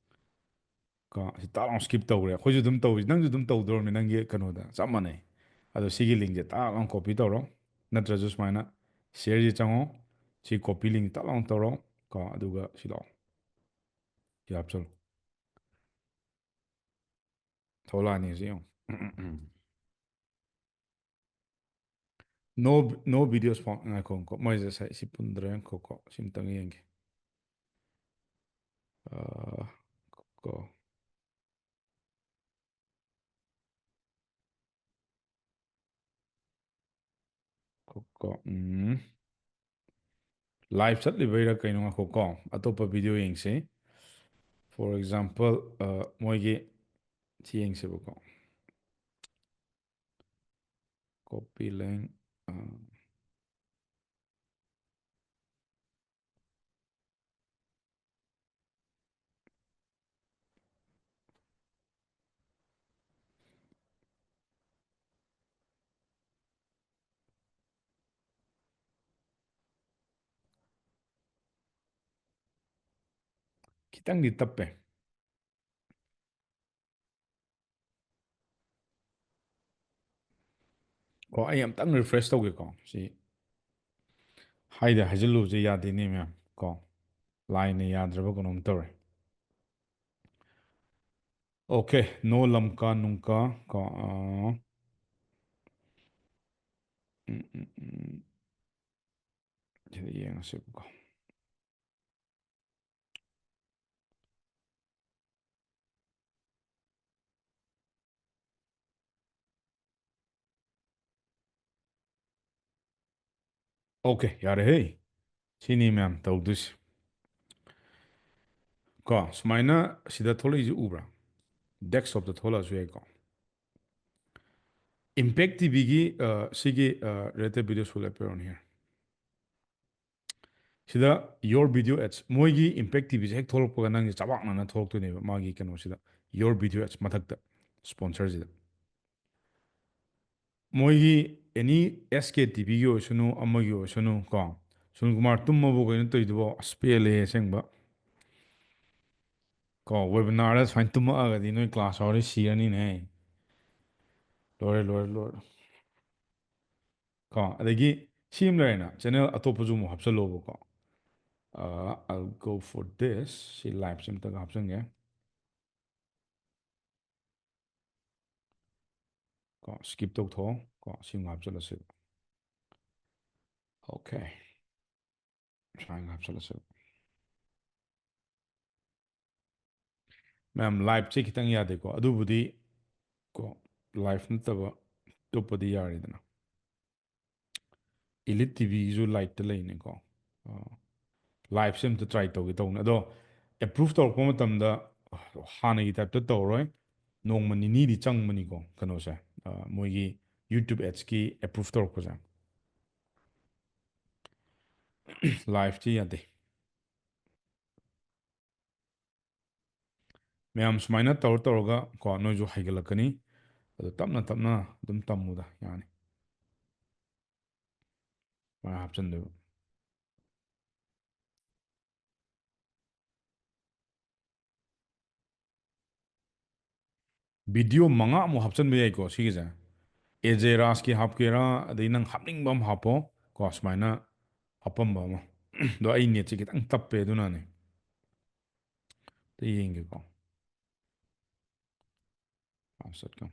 ꯀꯣ, ꯁꯤ ꯇꯥꯛ ꯂꯥꯎ skip ꯇꯧꯈ꯭ꯔꯦ꯫ ꯑꯩꯈꯣꯏꯁꯨ ꯑꯗꯨꯝ ꯇꯧꯏ, ꯅꯪꯁꯨ ꯑꯗꯨꯝ ꯇꯧꯗꯣꯔꯕꯅꯤ, ꯅꯪꯒꯤ ꯀꯩꯅꯣꯗ ꯆꯞ ꯃꯥꯟꯅꯩ꯫ ꯑꯗꯣ ꯁꯤꯒꯤ linkꯁꯦ ꯇꯥꯛ ꯂꯥꯎ copy ꯇꯧꯔꯣ, ꯅꯠꯇ꯭ꯔꯁꯨ ꯁꯨꯃꯥꯏꯅ shareꯁꯤ ꯆꯪꯉꯣ, ꯁꯤ copy link ꯇꯥꯛ ꯂꯥꯎ ꯇꯧꯔꯣ ꯀꯣ, ꯑꯗꯨꯒ ꯁꯤ ꯂꯥꯛꯑꯣ, ꯁꯤ ꯍꯥꯞꯆꯜꯂꯣ꯫ ꯊꯣꯛꯂꯛꯑꯅꯤ ꯍꯧꯖꯤꯛ ꯌꯦꯡꯉꯣ꯫ No, no videos found. ꯉꯥꯏꯈꯣ, ꯉꯥꯏꯈꯣ꯫ ꯃꯣꯏꯁꯦ ꯉꯁꯥꯏ ꯁꯤ ꯄꯨꯟꯗ꯭ꯔꯦ꯫ ꯉꯥꯏꯈꯣꯀꯣ꯫ ꯁꯤ ꯑꯝꯇꯪ ꯌꯦꯡꯒꯦ꯫ ꯑꯥ, ꯀꯣ꯫ ꯀꯣ, ꯀꯣ꯫ ꯎꯝ꯫ Live ꯆꯠꯂꯤꯕꯩꯔꯥ ꯀꯩꯅꯣ? ꯉꯥꯏꯈꯣꯀꯣ꯫ ꯑꯇꯣꯞꯄ video ꯌꯦꯡꯁꯤ꯫ For example, ꯑ, ꯃꯣꯏꯒꯤ ꯁꯤ ꯌꯦꯡꯁꯦꯕꯀꯣ꯫ Copy link, ꯑ, ꯈꯤꯇꯪꯗꯤ ꯇꯞꯄꯦ꯫ ꯀꯣ, ꯑꯩ ꯑꯝꯇꯪ refresh ꯇꯧꯒꯦꯀꯣ꯫ ꯁꯤ ꯍꯥꯏꯗ ꯍꯥꯏꯖꯤꯜꯂꯨꯕꯁꯦ ꯌꯥꯗꯦꯅꯦ ꯃꯌꯥꯝ ꯀꯣ꯫ ꯂꯥꯏꯅ ꯌꯥꯗ꯭ꯔꯕ ꯀꯩꯅꯣꯝ ꯇꯧꯔꯦ꯫ Okay, no lamka nungka ꯀꯣ, ꯑꯥ, ꯎꯝ, ꯎꯝ, ꯎꯝ. ꯁꯤꯗ ꯌꯦꯡꯉꯁꯦꯕꯀꯣ꯫ Okay, ꯌꯥꯔꯦꯍꯦ꯫ ꯁꯤꯅꯤ ꯃꯌꯥꯝ ꯇꯧꯗꯣꯏꯁꯦ꯫ ꯀꯣ, ꯁꯨꯃꯥꯏꯅ ꯁꯤꯗ ꯊꯣꯛꯂꯛꯏꯁꯦ ꯎꯕ꯭ꯔꯥ? Desktopꯇ ꯊꯣꯛꯂꯛꯑꯁꯨ ꯌꯥꯏꯀꯣ꯫ Impact TVꯒꯤ, ꯑ, ꯁꯤꯒꯤ, ꯑ, rated videos will appear on here꯫ ꯁꯤꯗ your video ads, ꯃꯣꯏꯒꯤ Impact TVꯁꯦ ꯍꯦꯛ ꯊꯣꯛꯂꯛꯄꯒ ꯅꯪꯁꯦ ꯆꯕꯥꯛꯅꯅ ꯊꯣꯛꯂꯛꯇꯣꯏꯅꯦꯕ ꯃꯥꯒꯤ ꯀꯩꯅꯣꯁꯤꯗ, your video ads ꯃꯊꯛꯇ, sponsorꯁꯤꯗ꯫ ꯃꯣꯏꯒꯤ any SKTVꯒꯤ ꯑꯣꯏꯁꯅꯨ, ꯑꯃꯒꯤ ꯑꯣꯏꯁꯅꯨ ꯀꯣ, ꯁꯨꯅꯤꯜ ꯀꯨꯃꯥꯔ ꯇꯨꯝꯃꯕꯨ ꯀꯩꯅꯣ ꯇꯧꯔꯤꯗꯨꯕꯣ? ꯑꯁ, ꯄꯦꯜꯂꯦ ꯑꯁꯦꯡꯕ꯫ ꯀꯣ, webinarꯗ ꯁꯨꯃꯥꯏꯅ ꯇꯨꯝꯃꯛꯑꯒꯗꯤ ꯅꯣꯏ class hourꯗꯤ ꯁꯤꯔꯅꯤꯅꯦ꯫ ꯂꯣꯏꯔꯦ, ꯂꯣꯏꯔꯦ, ꯂꯣꯏꯔꯦ꯫ ꯀꯣ, ꯑꯗꯒꯤ ꯁꯤ ꯑꯃ ꯂꯩꯔꯦꯅ, channel ꯑꯇꯣꯞꯄꯁꯨ ꯑꯃꯨꯛ ꯍꯥꯞꯆꯜꯂꯣꯕꯀꯣ꯫ ꯑ, I'll go for this. ꯁꯤ liveꯁꯦ ꯑꯝꯇꯒ ꯍꯥꯞꯆꯟꯒꯦ꯫ ꯀꯣ, skip ꯇꯧꯊꯣꯛꯑꯣ꯫ ꯀꯣ, ꯁꯤ ꯑꯃꯨꯛ ꯍꯥꯞꯆꯜꯂꯁꯦꯕ꯫ Okay꯫ ꯁꯨꯃꯥꯏꯅ ꯍꯥꯞꯆꯜꯂꯁꯦꯕ꯫ ꯃꯌꯥꯝ, liveꯁꯦ ꯈꯤꯇꯪ ꯌꯥꯗꯦꯀꯣ꯫ ꯑꯗꯨꯕꯨꯗꯤ ꯀꯣ, live ꯅꯠꯇꯕ ꯑꯇꯣꯞꯄꯗꯤ ꯌꯥꯔꯦꯗꯅ꯫ Elite TVꯒꯤꯁꯨ liveꯇ ꯂꯩꯅꯦꯀꯣ꯫ ꯑ, liveꯁꯦ ꯑꯝꯇ try ꯇꯧꯒꯦ ꯇꯧꯕꯅꯦ꯫ ꯑꯗꯣ approve ꯇꯧꯔꯛꯄ ꯃꯇꯝꯗ ꯍꯥꯟꯅꯒꯤ typeꯇ ꯇꯧꯔꯣꯏ꯫ ꯅꯣꯡꯃ ꯅꯤꯅꯤꯗꯤ ꯆꯪꯕꯅꯤꯀꯣ, ꯀꯩꯅꯣꯁꯦ, ꯑ, ꯃꯣꯏꯒꯤ YouTube adsꯀꯤ approve ꯇꯧꯔꯛꯄꯁꯦ꯫ Liveꯇꯤ ꯌꯥꯗꯦ꯫ ꯃꯌꯥꯝ, ꯁꯨꯃꯥꯏꯅ ꯇꯧꯔ ꯇꯧꯔꯒ ꯀꯣ, ꯅꯣꯏꯁꯨ ꯍꯩꯒꯠꯂꯛꯀꯅꯤ꯫ ꯑꯗꯨ ꯇꯞꯅ ꯇꯞꯅ ꯑꯗꯨꯝ ꯇꯝꯃꯨꯗ ꯌꯥꯅꯤ꯫ ꯁꯨꯃꯥꯏꯅ ꯍꯥꯞꯆꯤꯟꯗꯣꯏꯕ꯫ Video ꯃꯉꯥꯃꯨꯛ ꯍꯥꯞꯆꯤꯟꯕ ꯌꯥꯏꯀꯣ ꯁꯤꯒꯤꯁꯦ꯫ ꯑꯦꯖꯦ ꯔꯥꯖꯀꯤ ꯍꯥꯞꯀꯦꯔꯥ, ꯑꯗꯩ ꯅꯪ ꯍꯥꯞꯅꯤꯡꯕ ꯑꯃ ꯍꯥꯞꯄꯣ ꯀꯣ, ꯁꯨꯃꯥꯏꯅ ꯍꯥꯄꯝꯕ ꯑꯃ꯫ ꯑꯗꯣ ꯑꯩ netꯁꯦ ꯈꯤꯇꯪ ꯇꯞꯄꯦ, ꯑꯗꯨꯅꯅꯦ꯫ ꯑꯝꯇ ꯌꯦꯡꯒꯦꯀꯣ꯫ ꯍꯥꯞꯁꯠꯀꯣ꯫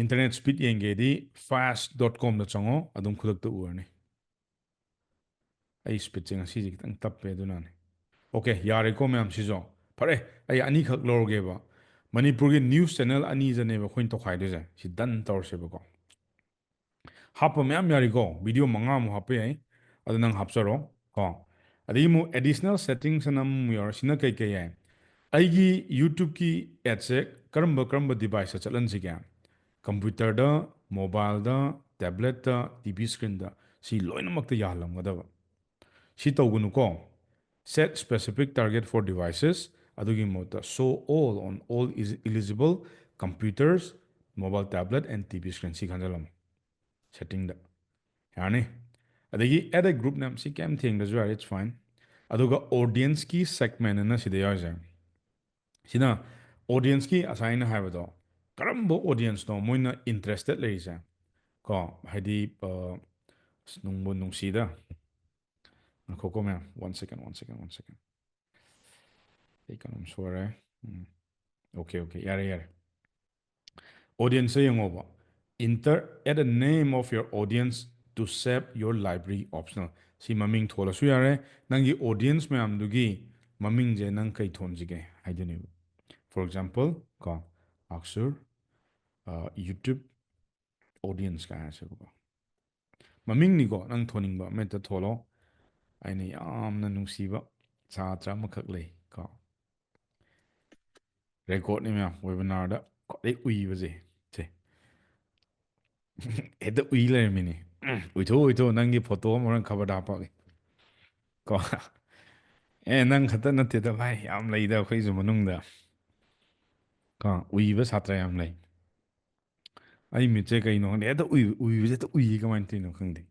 Internet speed ꯌꯦꯡꯒꯦꯗꯤ fast dot com ꯗ ꯆꯪꯉꯣ, ꯑꯗꯨꯝ ꯈꯨꯗꯛꯇ ꯎꯔꯅꯤ꯫ ꯑꯩ speed ꯁꯦ ꯉꯁꯤꯁꯦ ꯈꯤꯇꯪ ꯇꯞꯄꯦ, ꯑꯗꯨꯅꯅꯦ꯫ Okay, ꯌꯥꯔꯦꯀꯣ ꯃꯌꯥꯝ ꯁꯤꯁꯨ? ꯐꯔꯦ, ꯑꯩ ꯑꯅꯤꯈꯛ ꯂꯧꯔꯒꯦꯕ꯫ ꯃꯅꯤꯄꯨꯔꯒꯤ news channel ꯑꯅꯤꯁꯤꯅꯦꯕ ꯑꯩꯈꯣꯏꯅ ꯇꯧꯈꯥꯏꯗꯣꯏꯁꯦ꯫ ꯁꯤ done ꯇꯧꯔꯁꯦꯕꯀꯣ꯫ ꯍꯥꯞꯄ ꯃꯌꯥꯝ ꯌꯥꯔꯤꯀꯣ, video ꯃꯉꯥꯃꯨꯛ ꯍꯥꯞꯄ ꯌꯥꯏ꯫ ꯑꯗꯨ ꯅꯪ ꯍꯥꯞꯆꯔꯣ ꯀꯣ꯫ ꯑꯗꯒꯤ ꯑꯃꯨꯛ additional settings ꯑꯅ ꯑꯃꯨꯛ ꯌꯥꯎꯔꯦ꯫ ꯁꯤꯅ ꯀꯩ ꯀꯩ ꯌꯥꯏ? ꯑꯩꯒꯤ YouTube ꯀꯤ ad ꯁꯦ ꯀꯔꯝꯕ ꯀꯔꯝꯕ device ꯇ ꯆꯠꯍꯟꯁꯤꯒꯦ? Computer ꯗ, mobile ꯗ, tablet ꯇ, T V screen ꯗ, ꯁꯤ ꯂꯣꯏꯅꯃꯛꯇ ꯌꯥꯍꯜꯂꯝꯒꯗꯕ꯫ ꯁꯤ ꯇꯧꯒꯅꯨꯀꯣ꯫ Set specific target for devices, ꯑꯗꯨꯒꯤ ꯃꯍꯨꯠꯇ show all on all is- eligible computers, mobile, tablet and T V screen, ꯁꯤ ꯈꯟꯖꯜꯂꯝꯃꯣ setting ꯗ꯫ ꯌꯥꯔꯅꯤ? ꯑꯗꯒꯤ add a group ꯅ ꯁꯤ ꯀꯩꯝ ꯊꯦꯡꯗ꯭ꯔꯁꯨ ꯌꯥꯔꯦ, it's fine꯫ ꯑꯗꯨꯒ audience ꯀꯤ segment ꯑꯅ ꯁꯤꯗ ꯌꯥꯎꯔꯤꯁꯦ꯫ ꯁꯤꯅ audience ꯀꯤ ꯉꯁꯥꯏ ꯑꯩꯅ ꯍꯥꯏꯕꯗꯣ, ꯀꯔꯝꯕ audience ꯅꯣ ꯃꯣꯏꯅ interested ꯂꯩꯔꯤꯁꯦ ꯀꯣ? ꯍꯥꯏꯗꯤ, ꯑ, ꯑꯁ, ꯅꯨꯡꯕꯨ ꯅꯨꯡꯁꯤꯗ꯫ ꯉꯥꯏꯈꯣꯀꯣ ꯃꯌꯥꯝ, one second, one second, one second꯫ ꯑꯩ ꯀꯩꯅꯣꯝ ꯁꯣꯏꯔꯦ꯫ ꯎꯝ꯫ Okay, okay, ꯌꯥꯔꯦ, ꯌꯥꯔꯦ꯫ Audience ꯁꯦ ꯌꯦꯡꯉꯣꯕ꯫ Enter, add a name of your audience to save your library optional. ꯁꯤ ꯃꯃꯤꯡ ꯊꯣꯜꯂꯁꯨ ꯌꯥꯔꯦ꯫ ꯅꯪꯒꯤ audience ꯃꯌꯥꯝꯗꯨꯒꯤ ꯃꯃꯤꯡꯁꯦ ꯅꯪ ꯀꯩ ꯊꯣꯟꯁꯤꯒꯦ ꯍꯥꯏꯗꯣꯏꯅꯦꯕ꯫ For example ꯀꯣ, ꯑꯛꯁꯨꯔ, ꯑ, YouTube audience ꯀꯥꯏ ꯍꯥꯏꯔꯁꯦꯕꯀꯣ꯫ ꯃꯃꯤꯡꯅꯤꯀꯣ, ꯅꯪ ꯊꯣꯟꯅꯤꯡꯕ ꯑꯃ ꯍꯦꯛꯇ ꯊꯣꯜꯂꯣ꯫ ꯑꯩꯅ ꯌꯥꯝꯅ ꯅꯨꯡꯁꯤꯕ ꯁꯥꯇ꯭ꯔ ꯑꯃꯈꯛ ꯂꯩ ꯀꯣ꯫ Record ꯅꯤ ꯃꯌꯥꯝ, webinar ꯗ ꯈ꯭ꯋꯥꯏꯗꯩ ꯎꯏꯕꯁꯦ꯫ ꯁꯦ꯫ ꯍꯦꯛꯇ ꯎꯏ ꯂꯩꯔꯝꯃꯤꯅꯦ꯫ ꯎꯏꯊꯣꯛ, ꯎꯏꯊꯣꯛ, ꯅꯪꯒꯤ photo ꯑꯃ ꯍꯣꯔꯦꯟ ꯈꯕꯔꯗ ꯍꯥꯞꯄꯛꯑꯒꯦ꯫ ꯀꯣ꯫ ꯑꯦ, ꯅꯪ ꯈꯛꯇ ꯅꯠꯇꯦꯗ ꯚꯥꯏ, ꯌꯥꯝ ꯂꯩꯗ ꯑꯩꯈꯣꯏꯁꯨ ꯃꯅꯨꯡꯗ꯫ ꯀꯣ, ꯎꯏꯕ ꯁꯥꯇ꯭ꯔ ꯌꯥꯝ ꯂꯩ꯫ ꯑꯩ ꯃꯤꯠꯁꯦ ꯀꯩꯅꯣ ꯈꯪꯗꯦ, ꯍꯦꯛꯇ ꯎꯏ-, ꯎꯏꯕꯁꯦ ꯍꯦꯛꯇ ꯎꯏꯌꯦ, ꯀꯃꯥꯏꯅ ꯇꯧꯔꯤꯅꯣ ꯈꯪꯗꯦ꯫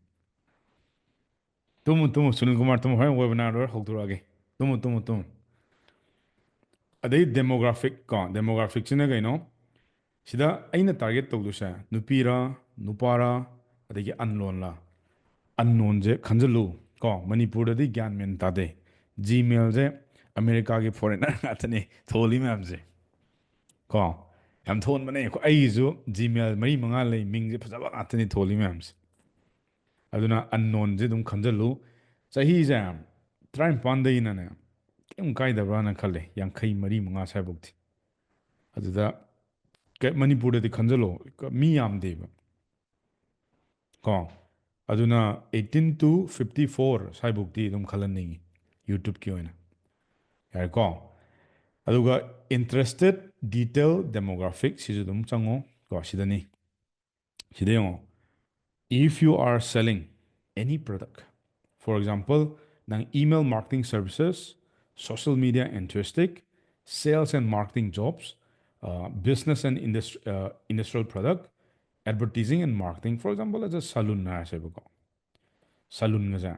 ꯇꯨꯝꯃꯨ, ꯇꯨꯝꯃꯨ, ꯁꯨꯅꯤꯜ ꯀꯨꯃꯥꯔ, ꯇꯨꯝꯃꯨ, ꯍꯣꯔꯦꯟ webinar ꯂꯣꯏꯔ ꯍꯧꯗꯣꯔꯛꯑꯒꯦ꯫ ꯇꯨꯝꯃꯨ, ꯇꯨꯝꯃꯨ, ꯇꯨꯝꯃꯨ꯫ ꯑꯗꯩ demographic ꯀꯣ, demographic ꯁꯤꯅ ꯀꯩꯅꯣ? ꯁꯤꯗ ꯑꯩꯅ target ꯇꯧꯗꯣꯏꯁꯦ ꯅꯨꯄꯤꯔꯥ, ꯅꯨꯄꯥꯔꯥ, ꯑꯗꯒꯤ unknown ꯂꯥ? Unknown ꯁꯦ ꯈꯟꯖꯜꯂꯨ ꯀꯣ, ꯃꯅꯤꯄꯨꯔꯗꯗꯤ ꯒ꯭ꯌꯥꯟ ꯃꯦꯟ ꯇꯥꯗꯦ꯫ Gmail ꯁꯦ ꯑꯃꯦꯔꯤꯀꯥꯒꯤ foreigner ꯉꯥꯛꯇꯅꯦ ꯊꯣꯜꯂꯤ ꯃꯌꯥꯝꯁꯦ꯫ ꯀꯣ, ꯌꯥꯝ ꯊꯣꯟꯕꯅꯦ꯫ ꯑꯩꯈꯣꯏ, ꯑꯩꯒꯤꯁꯨ Gmail ꯃꯔꯤ ꯃꯉꯥ ꯂꯩ, ꯃꯤꯡꯁꯦ ꯐꯖꯕ ꯉꯥꯛꯇꯅꯤ ꯊꯣꯜꯂꯤ ꯃꯌꯥꯝꯁꯦ꯫ ꯑꯗꯨꯅ unknownꯁꯦ ꯑꯗꯨꯝ ꯈꯟꯖꯜꯂꯨ꯫ ꯆꯍꯤꯁꯦ ꯇꯔꯥꯅꯤꯄꯥꯟꯗꯒꯤꯅꯅꯦ ꯀꯩꯝ ꯀꯥꯏꯗꯕ꯭ꯔꯥꯅ ꯈꯜꯂꯦ, ꯌꯥꯡꯈꯩ ꯃꯔꯤ ꯃꯉꯥ ꯁ꯭ꯋꯥꯏꯐꯥꯎꯗꯤ꯫ ꯑꯗꯨꯗ ꯀ-, ꯃꯅꯤꯄꯨꯔꯗꯗꯤ ꯈꯟꯖꯜꯂꯣ, ꯀ-, ꯃꯤ ꯌꯥꯝꯗꯦꯕ꯫ ꯀꯣ, ꯑꯗꯨꯅ eighteen to fifty four ꯁ꯭ꯋꯥꯏꯐꯥꯎꯗꯤ ꯑꯗꯨꯝ ꯈꯜꯍꯟꯅꯤꯡꯉꯤ YouTubeꯀꯤ ꯑꯣꯏꯅ꯫ ꯌꯥꯔꯦꯀꯣ? ꯑꯗꯨꯒ interested detail demographic ꯁꯤꯁꯨ ꯑꯗꯨꯝ ꯆꯪꯉꯣ꯫ ꯀꯣ, ꯁꯤꯗꯅꯤ꯫ ꯁꯤꯗ ꯌꯦꯡꯉꯣ꯫ If you are selling any product, for example, ꯅꯪ email marketing services, social media enthusiastic, sales and marketing jobs, uh, business and industri-, uh, industrial product, advertising and marketing, for example, as a salon ꯍꯥꯏꯔꯁꯦꯕꯀꯣ꯫ Salonꯒꯁꯦ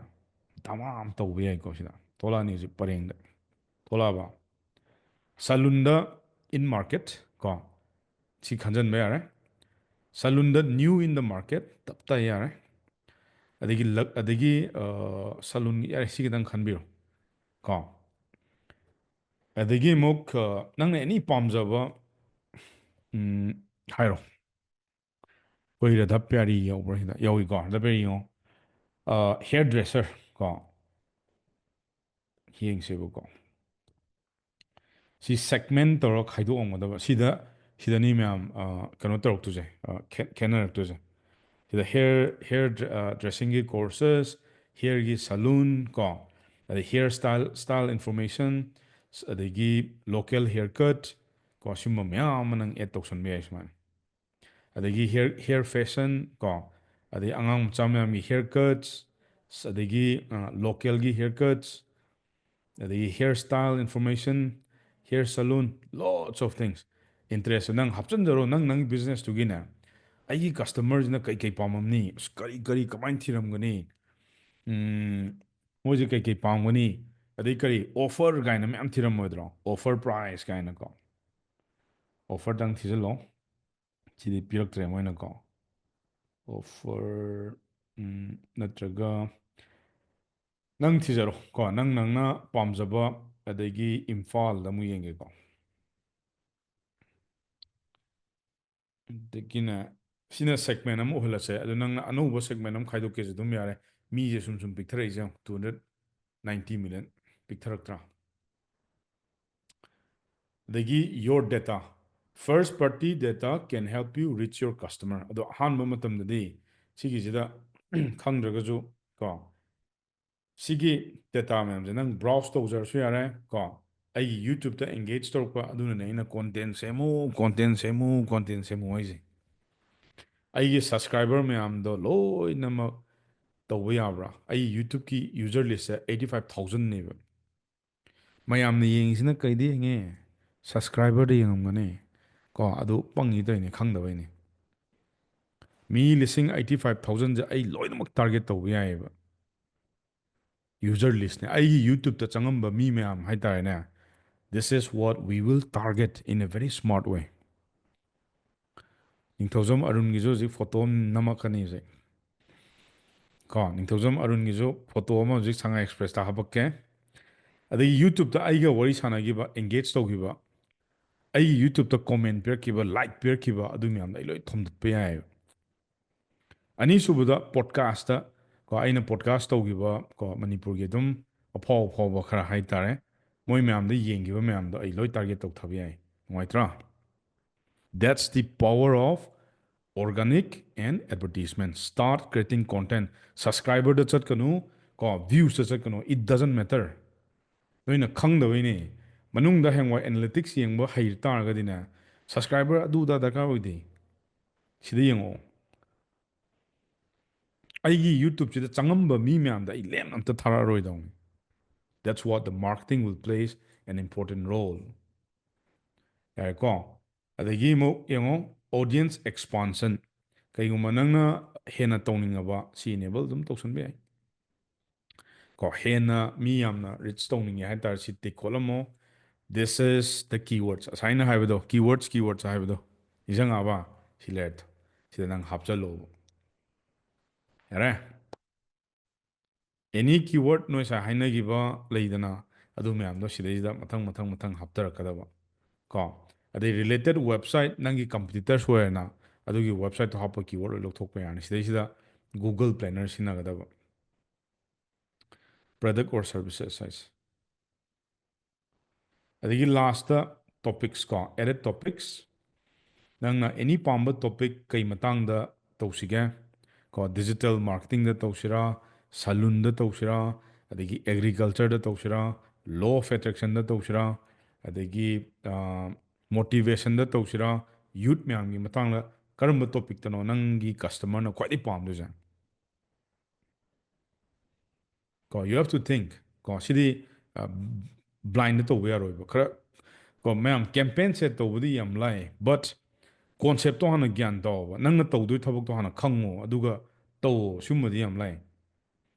ꯗꯃꯥ ꯑꯃ ꯇꯧꯕ ꯌꯥꯏꯀꯣ ꯁꯤꯗ꯫ ꯊꯣꯛꯂꯛꯑꯅꯤ ꯍꯧꯖꯤꯛ ꯄꯔꯦꯡꯗ꯫ ꯊꯣꯛꯂꯛꯑꯕ? Salonꯗ in market ꯀꯣ꯫ ꯁꯤ ꯈꯟꯖꯟꯕ ꯌꯥꯔꯦ꯫ Salonꯗ new in the market ꯇꯞ ꯇꯥꯏ ꯌꯥꯔꯦ꯫ ꯑꯗꯒꯤ ꯂꯛ-, ꯑꯗꯒꯤ, ꯑ, salon, ꯌꯥꯔꯦ, ꯁꯤ ꯈꯤꯇꯪ ꯈꯟꯕꯤꯔꯣ ꯀꯣ꯫ ꯑꯗꯒꯤ ꯑꯃꯨꯛ, ꯑ, ꯅꯪꯅ any ꯄꯥꯝꯖꯕ, ꯎꯝ, ꯍꯥꯏꯔꯣ꯫ ꯑꯩꯈꯣꯏ ꯔꯥꯙꯥ ꯄ꯭ꯌꯥꯔꯤ ꯌꯥꯎꯕ꯭ꯔꯥ ꯁꯤꯗ? ꯌꯥꯎꯏꯀꯣ, ꯔꯥꯙꯥ ꯄ꯭ꯌꯥꯔꯤ ꯌꯦꯡꯉꯣ꯫ ꯑ, hairdresser ꯀꯣ꯫ ꯌꯦꯡꯁꯦꯕꯀꯣ꯫ ꯁꯤ segment ꯇꯧꯔ ꯈꯥꯏꯗꯣꯛꯑꯝꯒꯗꯕ꯫ ꯁꯤꯗ, ꯁꯤꯗꯅꯤ ꯃꯌꯥꯝ, ꯑ, ꯀꯩꯅꯣ ꯇꯧꯔꯛꯇꯣꯏꯁꯦ, ꯑ, ꯈꯦ-, ꯈꯦꯠꯅꯔꯛꯇꯣꯏꯁꯦ꯫ ꯁꯤꯗ hair, hair dr-, ꯑ, dressingꯒꯤ courses, hairꯒꯤ salon ꯀꯣ, ꯑꯗꯩ hair style, style information, ꯑꯗꯒꯤ local haircut ꯀꯣ, ꯁꯤꯒꯨꯝꯕ ꯃꯌꯥꯝ ꯑꯃ ꯅꯪ add ꯇꯧꯁꯟꯕ ꯌꯥꯏ ꯁꯨꯃꯥꯏꯅ꯫ ꯑꯗꯒꯤ hair, hair fashion ꯀꯣ, ꯑꯗꯒꯤ ꯑꯉꯥꯡ ꯃꯆꯥ ꯃꯌꯥꯝꯒꯤ haircuts, ꯑꯗꯒꯤ, ꯑ, localꯒꯤ haircuts, ꯑꯗꯒꯤ hair style information, hair salon, lots of things꯫ Interest ꯅꯪ ꯍꯥꯞꯆꯤꯟꯖꯔꯣ, ꯅꯪ, ꯅꯪ businessꯇꯨꯒꯤꯅꯦ꯫ ꯑꯩꯒꯤ customerꯁꯤꯅ ꯀꯩ ꯀꯩ ꯄꯥꯝꯃꯝꯅꯤ? ꯑꯁ, ꯀꯔꯤ, ꯀꯔꯤ, ꯀꯃꯥꯏꯅ ꯊꯤꯔꯝꯒꯅꯤ? ꯎꯝ, ꯃꯣꯏꯁꯦ ꯀꯩ ꯀꯩ ꯄꯥꯝꯒꯅꯤ? ꯑꯗꯩ ꯀꯔꯤ offer ꯀꯥꯏꯅ ꯃꯌꯥꯝ ꯊꯤꯔꯝꯃꯣꯏꯗ꯭ꯔꯣ? Offer price ꯀꯥꯏꯅꯀꯣ꯫ Offerꯗꯪ ꯊꯤꯖꯤꯜꯂꯣ꯫ ꯁꯤꯗꯤ ꯄꯤꯔꯛꯇ꯭ꯔꯦ ꯃꯣꯏꯅꯀꯣ꯫ Offer, ꯎꯝ, ꯅꯠꯇ꯭ꯔꯒ ꯅꯪ ꯊꯤꯖꯔꯣ ꯀꯣ, ꯅꯪ, ꯅꯪꯅ ꯄꯥꯝꯖꯕ꯫ ꯑꯗꯒꯤ ꯏꯝꯐꯥꯜꯗ ꯑꯃꯨꯛ ꯌꯦꯡꯒꯦꯀꯣ꯫ ꯑꯗꯒꯤꯅꯦ, ꯁꯤꯅ segment ꯑꯃ ꯑꯣꯏꯍꯜꯂꯁꯦ꯫ ꯑꯗꯣ ꯅꯪꯅ ꯑꯅꯧꯕ segment ꯑꯃ ꯈꯥꯏꯗꯣꯛꯀꯦꯁꯨ ꯑꯗꯨꯝ ꯌꯥꯔꯦ꯫ ꯃꯤꯁꯦ ꯁꯨꯝ ꯁꯨꯝ ꯄꯤꯛꯊꯔꯛꯏꯁꯦ ꯌꯦꯡꯉꯣ, two hundred ninety million ꯄꯤꯛꯊꯔꯛꯇ꯭ꯔꯥ? ꯑꯗꯒꯤ your data, first party data can help you reach your customer. ꯑꯗꯣ ꯑꯍꯥꯟꯕ ꯃꯇꯝꯗꯗꯤ ꯁꯤꯒꯤꯁꯤꯗ ꯈꯪꯗ꯭ꯔꯒꯁꯨ ꯀꯣ, ꯁꯤꯒꯤ data ꯃꯌꯥꯝꯁꯦ ꯅꯪ browse ꯇꯧꯖꯔꯁꯨ ꯌꯥꯔꯦ ꯀꯣ꯫ ꯑꯩꯒꯤ YouTube-ꯇ engage ꯇꯧꯔꯛꯄ ꯑꯗꯨꯅꯅꯦ ꯑꯩꯅ content ꯁꯦꯝꯃꯨ, content ꯁꯦꯝꯃꯨ, content ꯁꯦꯝꯃꯨ ꯍꯥꯏꯁꯦ꯫ ꯑꯩꯒꯤ subscriber ꯃꯌꯥꯝꯗꯣ ꯂꯣꯏꯅꯃꯛ ꯇꯧꯕ ꯌꯥꯕ꯭ꯔꯥ? ꯑꯩ YouTube-ꯀꯤ user list-ꯁꯦ eighty five thousand-ꯅꯦꯕ꯫ ꯃꯌꯥꯝꯅ ꯌꯦꯡꯉꯤꯁꯤꯅ ꯀꯩꯗ ꯌꯦꯡꯉꯦ? Subscriber-ꯗ ꯌꯦꯡꯉꯝꯒꯅꯤ ꯀꯣ꯫ ꯑꯗꯨ ꯄꯪꯉꯤ ꯇꯧꯔꯤꯅꯦ, ꯈꯪꯗꯕꯩꯅꯦ꯫ ꯃꯤ ꯂꯤꯁꯤꯡ eighty five thousand-ꯁꯦ ꯑꯩ ꯂꯣꯏꯅꯃꯛ target ꯇꯧꯕ ꯌꯥꯏꯑꯕ꯫ User list-ꯅꯦ꯫ ꯑꯩꯒꯤ YouTube-ꯇ ꯆꯪꯉꯝꯕ ꯃꯤ ꯃꯌꯥꯝ ꯍꯥꯏꯇꯥꯔꯦꯅꯦ, this is what we will target in a very smart way. ꯅꯤꯡꯊꯧꯖꯝ ꯑꯔꯨꯟꯒꯤꯁꯨ ꯍꯧꯖꯤꯛ photo ꯑꯃ ꯅꯝꯃꯛꯀꯅꯤ ꯍꯧꯖꯤꯛ ꯀꯣ꯫ ꯅꯤꯡꯊꯧꯖꯝ ꯑꯔꯨꯟꯒꯤꯁꯨ photo ꯑꯃ ꯍꯧꯖꯤꯛ ꯁꯉꯥꯏ Express-ꯇ ꯍꯥꯄꯛꯀꯦ꯫ ꯑꯗꯒꯤ YouTube-ꯇ ꯑꯩꯒ ꯋꯥꯔꯤ ꯁꯥꯟꯅꯈꯤꯕ, engage ꯇꯧꯈꯤꯕ, ꯑꯩꯒꯤ YouTube-ꯇ comment ꯄꯤꯔꯛꯈꯤꯕ, like ꯄꯤꯔꯛꯈꯤꯕ, ꯑꯗꯨ ꯃꯌꯥꯝꯗꯣ ꯑꯩ ꯂꯣꯏ ꯊꯣꯝꯗꯠꯄ ꯌꯥꯏꯑꯕ꯫ ꯑꯅꯤꯁꯨꯕꯗ, podcast-ꯇ ꯀꯣ, ꯑꯩꯅ podcast ꯇꯧꯈꯤꯕ ꯀꯣ, ꯃꯅꯤꯄꯨꯔꯒꯤ ꯑꯗꯨꯝ ꯑꯐꯥꯎ ꯑꯐꯥꯎꯕ ꯈꯔ ꯍꯥꯏꯇꯥꯔꯦ, ꯃꯣꯏ ꯃꯌꯥꯝꯗ ꯌꯦꯡꯈꯤꯕ ꯃꯌꯥꯝꯗꯣ ꯑꯩ ꯂꯣꯏ target ꯇꯧꯊꯕ ꯌꯥꯏ꯫ ꯅꯨꯡꯉꯥꯏꯇ꯭ꯔꯥ? That's the power of organic and advertisement. Start creating content. Subscriber-ꯗ ꯆꯠꯀꯅꯨ ꯀꯣ, views-ꯇ ꯆꯠꯀꯅꯨ, it doesn't matter. ꯅꯣꯏꯅ ꯈꯪꯗꯕꯩꯅꯦ꯫ ꯃꯅꯨꯡꯗ ꯍꯌꯦꯡꯋꯥꯏ analytics ꯌꯦꯡꯕ ꯍꯩ ꯇꯥꯔꯒꯗꯤꯅꯦ, subscriber ꯑꯗꯨ ꯑꯗꯥ ꯗꯔꯀꯥꯔ ꯑꯣꯏꯗꯦ꯫ ꯁꯤꯗ ꯌꯦꯡꯉꯣ, ꯑꯩꯒꯤ YouTube-ꯁꯤꯗ ꯆꯪꯉꯝꯕ ꯃꯤ ꯃꯌꯥꯝꯗ ꯑꯩ ꯂꯦꯝꯅ ꯑꯝꯇ ꯊꯥꯔꯛꯑꯔꯣꯏꯗꯧꯅꯤ꯫ That's what the marketing will plays an important role. ꯌꯥꯔꯦꯀꯣ? ꯑꯗꯒꯤ ꯑꯃꯨꯛ ꯌꯦꯡꯉꯣ, audience expansion. ꯀꯩꯒꯨꯝꯕ ꯅꯪꯅ ꯍꯦꯟꯅ ꯇꯧꯅꯤꯡꯉꯕ, ꯁꯤ enable ꯑꯗꯨꯝ ꯇꯧꯁꯟꯕ ꯌꯥꯏ ꯀꯣ꯫ ꯍꯦꯟꯅ ꯃꯤ ꯌꯥꯝꯅ reach ꯇꯧꯅꯤꯡꯉꯦ ꯍꯥꯏꯇꯥꯔꯦ, ꯁꯤ tick ꯈꯣꯠꯂꯝꯃꯣ꯫ This is the keywords. ꯉꯁꯥꯏꯅ ꯍꯥꯏꯕꯗꯣ, keywords, keywords ꯍꯥꯏꯕꯗꯣ ꯅꯤꯡꯁꯤꯡꯉꯛꯑꯕ? ꯁꯤ ꯂꯩꯔꯦ꯫ ꯁꯤꯗ ꯅꯪ ꯍꯥꯞꯆꯜꯂꯣꯕ꯫ ꯌꯥꯔꯦ? Any keyword ꯅꯣꯏ ꯉꯁꯥꯏ ꯍꯥꯏꯅꯈꯤꯕ ꯂꯩꯗꯅ, ꯑꯗꯨ ꯃꯌꯥꯝꯗꯣ ꯁꯤꯗꯩꯁꯤꯗ ꯃꯊꯪ, ꯃꯊꯪ, ꯃꯊꯪ ꯍꯥꯞꯊꯔꯛꯀꯗꯕ ꯀꯣ꯫ ꯑꯗꯩ related website, ꯅꯪꯒꯤ competitors ꯑꯣꯏꯔꯦꯅ, ꯑꯗꯨꯒꯤ websiteꯇꯣ ꯍꯥꯞꯄ keyword ꯂꯣꯏ ꯂꯧꯊꯣꯛꯄ ꯌꯥꯔꯅꯤ꯫ ꯁꯤꯗꯩꯁꯤꯗ Google Planner ꯁꯤꯖꯤꯟꯅꯒꯗꯕ, product or services ꯍꯥꯏꯁꯦ꯫ ꯑꯗꯒꯤ lastꯇ topics ꯀꯣ, added topics꯫ ꯅꯪꯅ any ꯄꯥꯝꯕ topic ꯀꯩ ꯃꯇꯥꯡꯗ ꯇꯧꯁꯤꯒꯦ? ꯀꯣ, digital marketingꯗ ꯇꯧꯁꯤꯔꯥ, saloonꯗ ꯇꯧꯁꯤꯔꯥ, ꯑꯗꯒꯤ agricultureꯗ ꯇꯧꯁꯤꯔꯥ, law of attractionꯗ ꯇꯧꯁꯤꯔꯥ, ꯑꯗꯒꯤ motivationꯗ ꯇꯧꯁꯤꯔꯥ, youth ꯃꯌꯥꯝꯒꯤ ꯃꯇꯥꯡꯗ ꯀꯔꯝꯕ topicꯇꯅꯣ ꯅꯪꯒꯤ customerꯅ ꯈ꯭ꯋꯥꯏꯗꯒꯤ ꯄꯥꯝꯗꯣꯏꯁꯦ? ꯀꯣ, you have to think꯫ ꯀꯣ, ꯁꯤꯗꯤ blindꯗ ꯇꯧꯕ ꯌꯥꯔꯣꯏꯕ꯫ ꯈꯔ ꯀꯣ, ꯃꯌꯥꯝ campaign set ꯇꯧꯕꯗꯤ ꯌꯥꯝ ꯂꯥꯏ, but conceptꯇꯣ ꯍꯥꯟꯅ ꯒ꯭ꯌꯥꯟ ꯇꯥꯎꯕ, ꯅꯪꯅ ꯇꯧꯗꯣꯏ ꯊꯕꯛꯇꯣ ꯍꯥꯟꯅ ꯈꯪꯉꯣ, ꯑꯗꯨꯒ ꯇꯧꯋꯣ꯫ ꯁꯤꯒꯨꯝꯕꯗꯤ ꯌꯥꯝ ꯂꯥꯏ꯫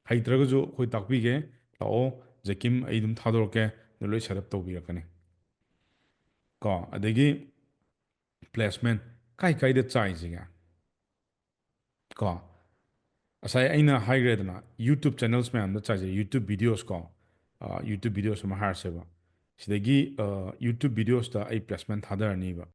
ꯍꯩꯇ꯭ꯔꯒꯁꯨ ꯑꯩꯈꯣꯏ ꯇꯥꯛꯄꯤꯒꯦ, ꯂꯥꯛꯑꯣ ꯖꯦꯀꯤꯝ, ꯑꯩ ꯑꯗꯨꯝ ꯊꯥꯗꯣꯔꯛꯀꯦ, ꯑꯗꯨ ꯂꯣꯏ set up ꯇꯧꯕꯤꯔꯛꯀꯅꯤ꯫ ꯀꯣ, ꯑꯗꯒꯤ placement ꯀꯥꯏ ꯀꯥꯏꯗ ꯆꯥꯏꯁꯤꯒꯦ? ꯀꯣ, ꯉꯁꯥꯏ ꯑꯩꯅ ꯍꯥꯏꯈ꯭ꯔꯦꯗꯅ, YouTube channels ꯃꯌꯥꯝꯗ ꯆꯥꯏꯖꯩ, YouTube videos ꯀꯣ, YouTube videos ꯑꯃ ꯍꯥꯏꯔꯁꯦꯕ꯫ ꯁꯤꯗꯒꯤ YouTube videosꯇ ꯑꯩ placement ꯊꯥꯗꯔꯅꯤꯕ꯫